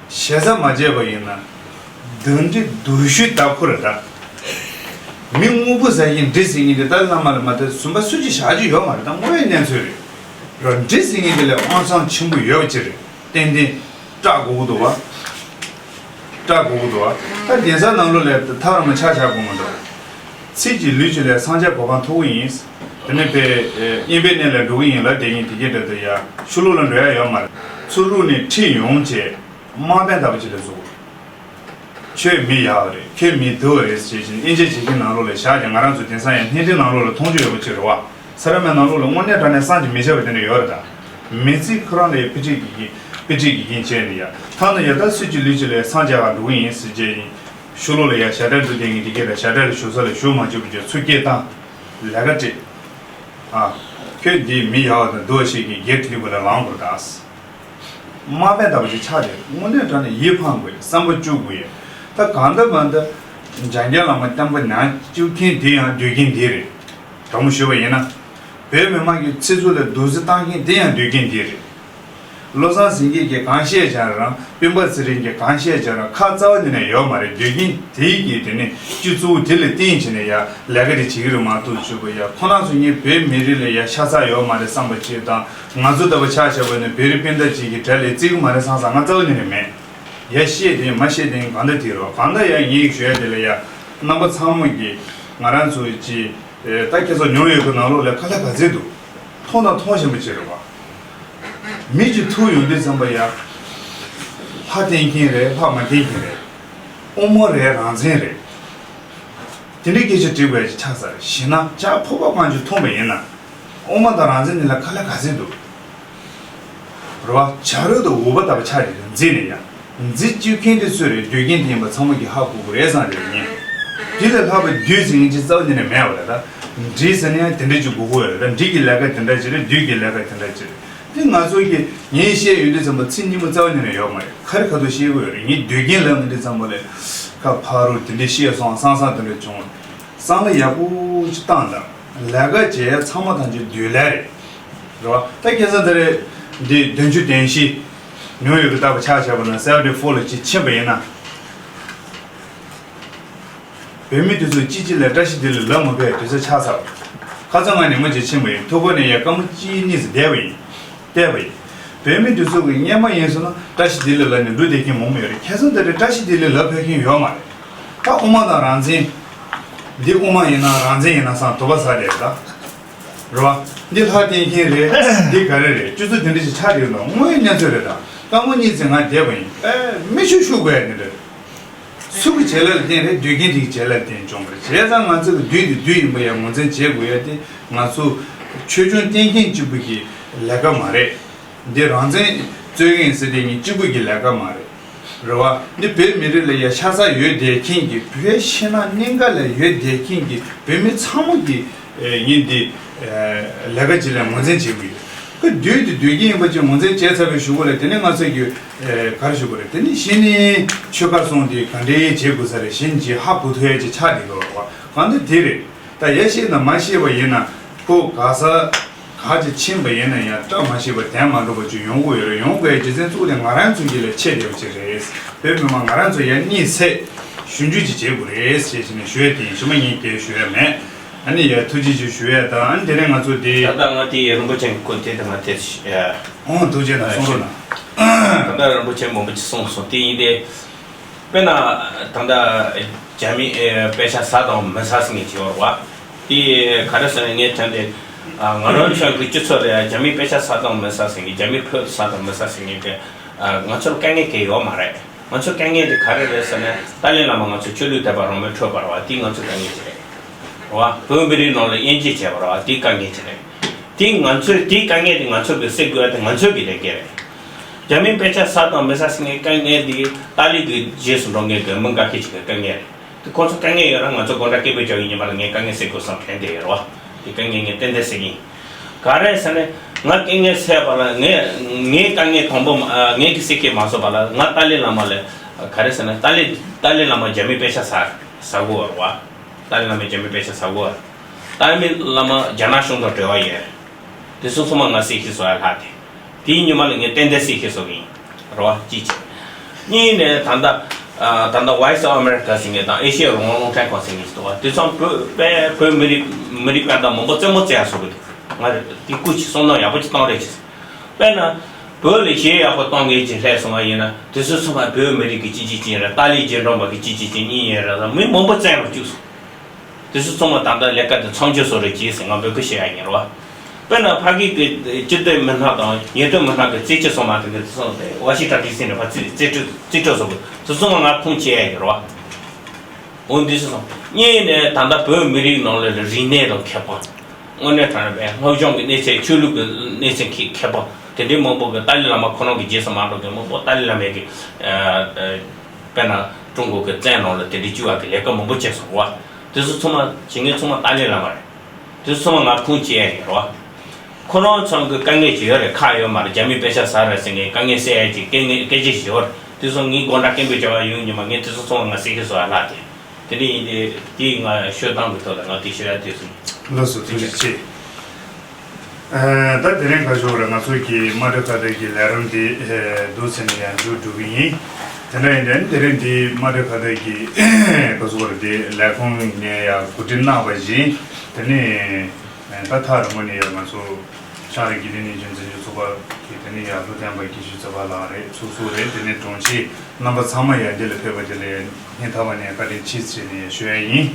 ཞེ་ས་མ་བྱས་པ་ཡིན་ན། འདི་འདྲའི་སྡུག་ཤོས་ད་ཁོ་རེད་ད། མི་དངོས་པོ་ཟ་ཡིན་འདྲེ་ཟེར་མཁན་དེ་ཏཱ་ལའི་བླ་མ་ལ་མ་གཏོགས་གཞན་པ་སུ་གཅིག་བཞག་རྒྱུ་ཡོད་མ་རེད། ད་དངོས་ཡོད་གནས་ཚུལ་རེད། ར་འདྲེ་ཟེར་མཁན་དེ་ལས་དབང་ཚང་ཆེན་པོ་ཡོད་པ་ཅིག་རེད། ཏན་ཏན་སྐྲག་དགོས་ཀྱི་འདུག་བ། སྐྲག་དགོས་ཀྱི་འདུག་བ། ད་གདན་ས་ནང་ལོགས་ལ་ཐག་རིང་མོ་ཆ་བཞག་དགོས་མི་འདུག་ཚེ་གཅིག་ལུས་གཅིག་ལ་སངས་རྒྱས་གོ་འཕང་ཐོབ་ཀྱི་ཡིན། དེ་ནས་དཔེ་དབེན་པའི་གནས་ལ་འགྲོ་གི་ཡིན་ལབ་བསྡད་མཁན་དེ་གས་འདྲ་འདུག་ཡ། ཕྱི་ལོགས་ལ་འགྲོ་ཡ་ཡོད་མ་རེད། ཚུར་རུག་ནས་ཁྲིད་ཡོང་བྱས་དམག་དོན་ལྟ་བུ་ཅིག་ལ་བཟོ་དགོས། ཁྱོད་མི་ཡག་པ་རེད། ཁྱོད་མི་སྡུག་པ་རེད་ཟེར་བྱས་ནས་དབྱེ་འབྱེད་བྱེད་མཁན་ནང་ལོགས་ལ་བཞག་ཀྱང་། ང་རང་ཚོ་དེང་སང་ཡང་བརྙན་འཕྲིན་ནང་ལོགས་ལ་མཐོང་རྒྱུ་ཡོད་པ་ཅིག་རེད་བ། ས་ར་མའི་ནང་ལོགས་ལ་དངོས་གནས་དྲང་གནས་བསམ་གྱིས་མི་ཁྱབ་པ་དེ་འདྲ་ཡོད་རེད་ད། མི་ཚེ་ཁོ་རང་ལ་ཡ་དཔེ་ཁྲིད་ཀྱི་ཡིན། དཔེ་ཁྲིད་ཀྱི་ཡིན་བྱས་ནས་ཡ། ཐང་ན་ཡ་ད་སུས་ཀྱི་ལུས་ཀྱི་ལ་ཡ་སངས་རྒྱས་པ་འགྲོ་གི་ཡིན་ཟེར་བྱས་ཡིན། ཤོ་ལོ་ལ་ཡ་ཞབས་གྲྭ་འགྲོ་བསྡད་མཁན་དེ་གས་ལ་ཞབས་གྲྭ་ལ་བཞུགས་ས་ལ་བཞུགས་མ་བཅུག་པ་བྱས་ཚུར་སྐད་བཏང་། ལས་ཀ་བྱེད། ཨ། ཁྱོད་འདི་མི་ཡག་པ་དང་སྡུག་པ་ཞིག་གིས་སྒེར་དྲི་བ་ལ་ལངས་དགོས་ད། དམག་དཔོན་ལྟ་བུ་ཞིག་ཆགས་ཏེ་དངོས་གནས་དྲང་གནས་ཡིད་ཕངས་དགོས་ཡ། བསམ་པ་བཅུག་དགོས་ཡ། ད་གང་ལྟར་མ་ལྟར་འཇམ་དཔལ་བླ་མ་བསྟན་པ་ཉམས་བཅུག་མཁན་དེ་ཡང་སྡོད་མཁན་དེ་རེད། དྲང་མོ་ཞུས་པ་ཡིན་ན། བོད་མི་མང་གི་ཚེ་སྲོག་ལ་རྡོག་རྫིས་བཏང་མཁན་དེ་ཡང་སྡོད་མཁན་དེ་རེད། བློ་བཟང་སེང་གེ་གིས་གང་བཤད་བྱས་རང་། སྤེན་པ་ཚེ་རིང་གིས་གང་བཤད་བྱས་རང་། ཁ་རྩ་བ་ནས་ནས་ཡོད་མ་རེད། སྡོད་མཁན་དེ་གིས་དེ་ནས་སྤྱི་གཙོ་བོ་དེ་ལ་བརྟེན་བྱས་ནས་ཡ་ལས་ཀ་དེ་བྱེད་ཀྱི་རེད་མ་གཏོགས། ཞུས་པ་ཡ། ཁོ་རང་ཚོ་གཉིས་བོད་མི་རིགས་ལ་ཡ་ཤ་ཚ་ཡོད་མ་རེད་བསམ་པ་བྱེད་དང་། ང་ཚོ་ལྟ་བུ་ཆ་བཞག་པ་ནི་བོད་རིགས་སྤུན་ཟླ་གཅིག་གི་གྲལ་ལ་བརྩི་གི་མ་རེད་བསམ་བསམ་ང་རྩ་བ་ནས་ནས་མེད། ཡ་བཤད་དེ་མ་བཤད་དེ་གང་འདྲ་དེ་རོ། གང་ལྟར་ཡང་ངས་ཞུ་ཡ་དེ་ལ་ཡ། རྣམ་པ་ཚང་མ་གིས་ང་རང་ཚོ་གི་ད་ཁྱེད་ཚོ་ཉོ་ཡོད་པའི་ནང་ལོགས་ལ་དཀའ་ལས་ག་ཚོད་འདུག་མཐོང་དང་མཐོང་བཞིན་པ་ཅིག་རེད་བ། མི་གཅིག་ཐུག་ཡོང་དུས་ཙམ་པ་ཡ། ལྷ་བསྟེན་མཁན་རེད། ལྷ་མ་བསྟེན་མཁན་རེད། དབུ་མ་རེད། རང་བཙན་རེད། དེ་འདྲའི་སྐད་ཆ་དྲིས་དགོས་ཡ་ཅིག་ཆགས་ཚར། གཞན་ན་ཅག་ཕོར་པ་གང་ཅིག་འཐུང་བ་ཡིན་ན། དབུ་མ་དང་རང་བཙན་གཉིས་ལ་དཀའ་ལས་ག་ཚོད་འདུག་རེད་བ། བྱ་རོག་དང་འུག་པ་ལྟ་བུ་ཆགས་ཏེ་འཛིན་ནས་ཡ། འཛིན་བཅུག་མཁན་དེ་སུ་རེད། སྡོད་མཁན་དེ་ཡིན་པ་ཚང་མ་གིས་ཧ་གོ་གི་རེད་བསམ་རེད་ངས། དེ་ལས་ལྷག་པའི་འདུས་ཟེར་མཁན་ཅིག་རྩ་བ་ཉིད་ནས་མེད་པ་རེད་ད། འདྲེ་ཟེར་ན་ཡང་དེ་འདྲ་ཅིག་དགོས་ཀྱི་ཡོད་རེད་ད། འདྲེ་གི་ལས་ཀ་དེ་འདྲ་ཅིག་རེད། བདུད་ཀྱི་ལས་ཀ་དེ་འདྲ་ཅིག་རེད། དེ་ང་ཚོ་གིས་ངས་བཤད་ཡོང་དུས་ཙམ་པ་ཚིག་སྙན་པོ་རྩ་བ་ཉིད་ནས་ཡོད་མ་རེད། ཁ་རི་ཁ་ཐུག་བཤད་ཀྱི་ཡོད་རེད། ངས་སྡོད་མཁན་ལབ་ཡོང་དུས་ཙམ་པ་ལ་ཁ་ཕ་རུ་དེ་འདྲ་བཤད་སོང་བསམ་བསམ་དེ་འདྲ་བྱུང་། བསམ་བློ་ཡག་པོ་ཅིག་བཏང་དང་། ལས་ཀ་བྱེད་ཡ་ཚང་མ་ཐམས་ཅད་སྡོད་ལས་རེད། རེད་བ། ད་ཁ་སང་ད་རེས་འདི་བདུན་ཅུ་དོན་བཞི་ཉོ་ཡོད་ཀྱི་ལྟ་བུ་ཆ་བཞག་པ་ན་སེ་ཝེན་ཊི་ཕོར་ལ་ཅིག་ཕྱིན་པ་ཡིན་ན། བོད་མི་དེ་ཚོ་གཅིག་གཅིག་ལ་བཀྲ་ཤིས་བདེ་ལེགས་ལབ་མ་ཕོད་དུས་ཚོད་ཆགས་ཚར་བ། ཁ་སང་ང་ཉི་མ་གཅིག་ཕྱིན་པ་ཡིན། ཐུག་པ་ནས་ཡ་སྐར་མ་གཅིག་གཉིས་ཙམ་བསྡད་པ་ཡིན། བལྟས་པ་ཡིན། བོད་མི་དེ་ཚོ་གི་སྔོན་མ་ཡིན་སོང་ན་བཀྲ་ཤིས་བདེ་ལེགས་ལབ་ནས་འགྲོ་བསྡད་མཁན་མང་པོ་ཡོད་རེད། ཁ་སང་ད་རེས་བཀྲ་ཤིས་བདེ་ལེགས་ལབ་ཕོད་མཁན་ཡོད་མ་རེད། ད་དབུ་མ་དང་རང་བཙན། འདི་དབུ་མ་ཡིན་ན་རང་བཙན་ཡིན་ན་བསམ་དོགས་པ་ཟ་བསྡད་རེད་ད། རེད་བ། འདི་ལྷ་བསྟེན་མཁན་རེད། འདི་ག་རེ་རེད། སྤྱི་ཚོགས་དེ་འདྲ་ཞིག་ཆགས་བསྡད་འདུག་དངོས་ཡོད་གནས་ཚུལ་རེད་ད། སྐར་མ་གཉིས་ཙམ་ང་བསྡད་པ་ཡིན། ཨེ། མི་ཤུགས་ཤུགས་དགོས་ཡ་དེ་འདྲ་རེད། སུ་གི་བྱེད་ལས་ལ་བརྟེན་རེད། སྡོད་མཁན་དེ་གི་བྱེད་ལས་ལ་བརྟེན་བྱུང་བ་རེད། བྱས་ཙང་ང་ཚོ་གི་བདུད་དེ་བདུད་ཡིན་པ་ཡང་ངོས་འཛིན་བྱེད་དགོས་ཡ་དེ་ང་ཚོ་ཆོས་སྐྱོང་བསྟེན་མཁན་གཅིག་པུ་གི་ལས་ཀ་མ་རེད། འདི་རང་བཙན་རྩོད་མཁན་ཟེར་དེ་གཉིས་གཅིག་པུ་གི་ལས་ཀ་མ་རེད། རེད་བ། འདི་བོད་མི་རིགས་ལ་ཡ་ཤ་ཚ་ཡོད་བསྡད་མཁན་གྱི། བོད་ཕྱི་ནང་གཉིས་ཀ་ལ་ཡོད་བསྡད་མཁན་གྱི་བོད་མི་ཚང་མ་གི་ཨེ། ངས་འདི་ཨེ། ལས་ཀ་ཅིག་ལ་ངོས་འཛིན་བྱེད་དགོས་ཡོད། ཁོ་བདུད་དེ་སྡོད་ཀྱི་ཡིན་པ་ཅིག་ངོས་འཛིན་བྱས་ཚར་བའི་གཞུག་གུ་ལ་དེ་ནས་ང་ཚོ་གི་ཨེ། ག་རེ་ཞུ་དགོས་རེད། དེ་ནས་གཞི་ནས་ཆོལ་ཁ་གསུམ་དེ་ག་འདྲའི་བྱེད་དགོས་ས་རེད། གཞན་གྱིས་ཧ་གོ་ཐུབ་ཡ་ཅིག་ཆགས་བསྡད་ཡོད་རེད་བ། གང་ལྟར་དེ་རེད། ད་ཡར་བཤད་ན་མར་བཤད་པ་ཡིན་ན་ཁོ་ག་ས་ག་ཅིག་ཕྱིན་པ་ཡིན་ན་ཡང་བཀྲ་མ་ཤིས་པ་དོན་མ་འགྲུབ་པ་ཅིག་ཡོང་གི་ཡོད་རེད། ཡོང་དགོས་རྒྱུ་མཚན་གཙོ་བོ་དེ་ང་རང་ཚོ་གི་ལས་ཆེ་བསྡད་པ་ཅིག་རེད། བོད་མི་མང་ང་རང་ཚོ་ཡར་གཉིད་སད་ཞུ་རྒྱུ་ཅིག་བྱེད་དགོས་རེད་ཅེས་བྱས་ནས་ཞུ་ཡ་དེ་ཡིན། ཞུ་མ་ཡིན་སྐད་ཞུ་ཡ་མེད། ཨ་ནི་ཡ་ཐུགས་རྗེ་ཆེ་ཞུ་ཡ་དང་། ཨ་ནི་དེ་རིང་ང་ཚོ་དེ། ད་ལྟ་ང་དེ་ཡ་རིན་པོ་ཆེ་གི་སྐོར་དེ་དང་ང་དེ་ཞུ་ཡ། ཨོང་། ཐུགས་རྗེ་གནང་། གསུང་རོགས་གནང་། ད་ལྟ་རིན་པོ་ཆེ་མང་པོ་ཅིག་གསུངས་སོང་། དེ་ཡིན་ཏེ། དཔེར་ན། ད་ལྟ་རྒྱ་མིས་ཨེ། དཔེ་ཆ་ཟ་དང་མི་ཟ་ཟེར་མཁན་ཅིག་ཡོད་རེད་བ། དེ་ག་རེ་ཟེར་ན་ངས་དྲན་ཏེ། ཨ། ང་རང་ཚོའི་གི་སྤྱི་ཚོགས་ལ་རྒྱ་མིས་དཔེ་ཆ་ཟ་དང་མི་ཟ་ཟེར་མཁན། རྒྱ་མིས་བོད་ཟ་དང་མི་ཟ་ཟེར་མཁན་དེ། ཨ། ང་ཚོར་དཀའ་ངལ་གང་ཡང་ཡོད་མ་རེད། ང་ཚོའི་དཀའ་ངལ་དེ་ག་རེ་རེད་ཟེར་ན། ཏཱ་ལའི་བླ་མ་ང་ཚོའི་ཆོས་ལུགས་དད་པ་རང་མོས་འཕྲོད་པ་རེད་བ། དེ་ང་ཚོའི་དཀའ་ངལ་ཅིག་རེད། རེད་བ། བོད་མི་རིགས་ནང་ལ་དབྱེ་འབྱེད་བྱས་པ་རེད་བ། དེ་དཀའ་ངལ་ཅིག་རེད། དེ་ང་ཚོས་དེའི་དཀའ་ངལ་དེ་ང་ཚོ་གིས་སེལ་དགོས་ཡ་དེ་ང་ཚོའི་གི་ལས་འགན་རེད། རྒྱ་མིའི་དཔེ་ཆ་ཟ་དང་མི་ཟ་ཟེར་མཁན་དཀའ་ངལ་དེ་ཏཱ་ལའི་གི་རྗེས་སུ་འགྲོ་མཁན་གི་མི་འགའ་ཤས་ཅིག་གི་དཀའ་ངལ་རེད། དེ་ཁོ་ཚོ་དཀའ་ངལ་ཡོད་ན་ང་ཚོ་དགོང་དག་སྐད་འབོད་རྒྱག་གི་ཡིན་པ་ལ་ངས་དཀའ་ངལ་སེལ་དགོས་བསམ་དྲན་བསྡད་ཡོད་རེད་བ། དེ་དཀའ་ངལ་ངས་ཏན་ཏན་སེལ་གི་ཡིན། ག་རེ་ཟེར་ན། ང་དཀའ་ངལ་སེལ་བ་ལ་ངས་ངའི་དཀའ་ངལ་དང་པོ་མ། ངས་གི་སེལ་གི་མ་སོང་བ་ལ། ང་ཏཱ་ལའི་བླ་མ་ལ། ག་རེ་ཟེར་ན། ཏཱ་ལའི་ཏཱ་ལའི་བླ་མ་རྒྱ་མིའི་དཔེ་ཆ་ཟ་ཟ་གོ་བ་རེད་བ། ཏཱ་ལའི་བླ་མས་རྒྱ་མིའི་དཔེ་ཆ་ཟ་གོ་བ། ཏཱ་ལའི་བླ་མ་རྒྱ་ནག་གཞུང་དང་འབྲེལ་བ་ཡོད། དེ་ཚོ་ཚང་མ་ང་སེལ་ཤེས་སོང་ཡ་ལྷག་སྟེ། དེའི་ཉི་མ་ལ་ངས་ཏན་ཏན་སེལ་ཤེས་སོང་གི་ཡིན། རེད་བ། གཅིག་བྱས། གཉིས་ནས་ད་ལྟ། ཨ། ད་ལྟ་Voice of America ཟེར་མཁན་དང་ཨེ་ཤི་ཡའི་རང་དབང་རླུང་འཕྲིན་ཁང་ཟེར་མཁན་ཞིག་འདུག་བ། དེ་ཚང་བོད་པའི་བོད་མི་རིགས་མི་རིགས་དཔེ་དང་མང་པོ་རྩེད་མོ་རྩེ་ཡ་བཟོ་གི་འདུག་ང་རེད་དེ་སྐུ་མཁྱེན་བསམ་མནོ་ཡག་པོ་ཅིག་བཏང་རེད་ཅེས། དཔེར་ན། བོད་ལ་གཞས་ཡག་པོ་གཏོང་མཁན་ཅིག་སླེབས་སོང་བ་ཡིན་ན། དེ་ཚོ་ཚང་མ་བོད་མི་རིགས་ཀྱི་སྤྱི་སྤྱོད་ཅིག་ཡིན་རེད། ཏཱ་ལའི་རྗེས་འབྲང་པ་གི་སྤྱི་སྤྱོད་ཅིག་གཉིས་ཡིན་རེད་ལ། མི་མང་པོ་རྩེད་རུ་བཅུག་སོང་། དེ་ཚོ་ཚང་མ་ད་ལྟ་ལས་ཀ་དེ་མཚམས་འཇོག་བཟོ་རེ་བྱས་ཟེར་ང་འབོད་སྐུལ་བྱེད་ཡ་ཡིན་རེད་བ། དཔེར་ན་ཕ་གི་གི་སྤྱི་མཐུན་མི་སྣ་དང་ཉེས་དོན་མི་སྣ་གི་རྩིས་ཀྱི་སོང་མ་དེ་འདྲ་སོང་སྟེ་ཝ་ཤི་ཊོན་ཌི་སི་ནས་ཕར་རྩིས་རྩིས་སྤྲོད་རྩིས་སྤྲོད་སོང་གི་དེ་སོང་ང་ཁུངས་སྐྱེལ་ཡ་ཡོད་རེད་བ། འོ་འདི་སོང་གཉིས་ནས་ད་ལྟ་བོད་མི་རིགས་ནང་ལ་རིག་གནས་དང་ཁྱད་པར། དངོས་གནས་དྲང་གནས་སློབ་སྦྱོང་གི་གནས་ཚད་ཆོས་ལུགས་ཀྱི་གནས་ཚད་ཁྱད་ཁྱད་པར་དེ་འདྲའི་མང་པོ་གི་ཏཱ་ལའི་བླ་མ་ཁོ་རང་གི་རྗེས་སུ་མ་འགྲོ་མཁན་མང་པོ་ཏཱ་ལའི་བླ་མའི་གི་དཔེར་ན་ཀྲུང་གོ་གི་བཙན་ནང་ལ་དེ་འདྲའི་བཅུག་པ་གི་ལས་ཀ་མང་པོ་བྱས་སོང་བ། དེ་ཚོ་ཚང་མ་བྱེད་མཁན་ཚང་མ་ཏཱ་ལའི་བླ་མ་རེད། དེ་ཚང་མ་ང་ཁུངས་སྐྱེལ་ཡ་ཡིན་རོ། ཁོ་རང་ཚང་གི་དཀའ་ངལ་ཅིག་ཡོད་རེད། ཁག་ཡོད་མ་རེད། རྒྱ་མིས་དཔེ་ཆ་ཟ་རེད་ཟེར་མཁན་དཀའ་ངལ་སེལ་ཡ་ཅིག་སྐད་ངན་སྐད་ཆ་ཞིག་ཡོད་རེད། དེ་ཚོ་ངའི་དགོང་དག་སྐད་འབོད་བྱ་བ་ཡོང་ཉི་མ་ངས་དེ་ཚོ་ཚང་མ་ང་སེལ་གི་བཟོ་ཡ་ལྷག་དེ། དེ་འདྲ་ཡིན་དེ་དེ་ང་ཤོད་སྟངས་ཀྱི་ཐོག་ལ་ང་དེ་ཤོད་ཡ་དེ་སོང་། ལགས་སོ། ཐུགས་རྗེ་ཆེ། ཨ། ད་དེ་རིང་ཁ་ཕྱོགས་རེད། ང་ཚོ་གི་དམར་ཁྲིད་ཁ་བརྡ་གི་ལས་རིམ་འདི་ཨ་འདུག་ཟེར་ནས་ཡར་མཇུག་སྒྲུབ་ཀྱི་ཡིན། དེ་འདྲ་ཡིན་དུས་དེ་རིང་འདི་དམར་ཁྲིད་ཁ་བརྡ་གི་ཁ་ཕྱོགས་རེད། དེ་ལས་ཁུངས་ནས་ཡར་གོ་སྒྲིག་གནང་བ་བཞིན་དེ་ནས་ད་ཐག་རིང་པོ་ནས་ཡར་ང་ཚོ་ཤང་རི་དགེ་ལྡན་ནི་གཞོན་ཚན་ཆུང་ཚོགས་པ་གི་དེ་ནས་ཡར་ལྷོ་བསྟན་པ་དགེ་བཤེས་རྩོད་པ་ལགས་རེད། ཚོགས་གཙོ་རེད། དེ་ནས་དྲུང་ཆེ་རྣམ་པ་ཚང་མ་ཡར་འདི་ལ་ཕེབས་པ་དེ་ལ་སྙིང་ཐག་པ་ནས་བཀའ་དྲིན་ཆེ་ཟེར་ནས་ཞུ་ཡ་ཡིན།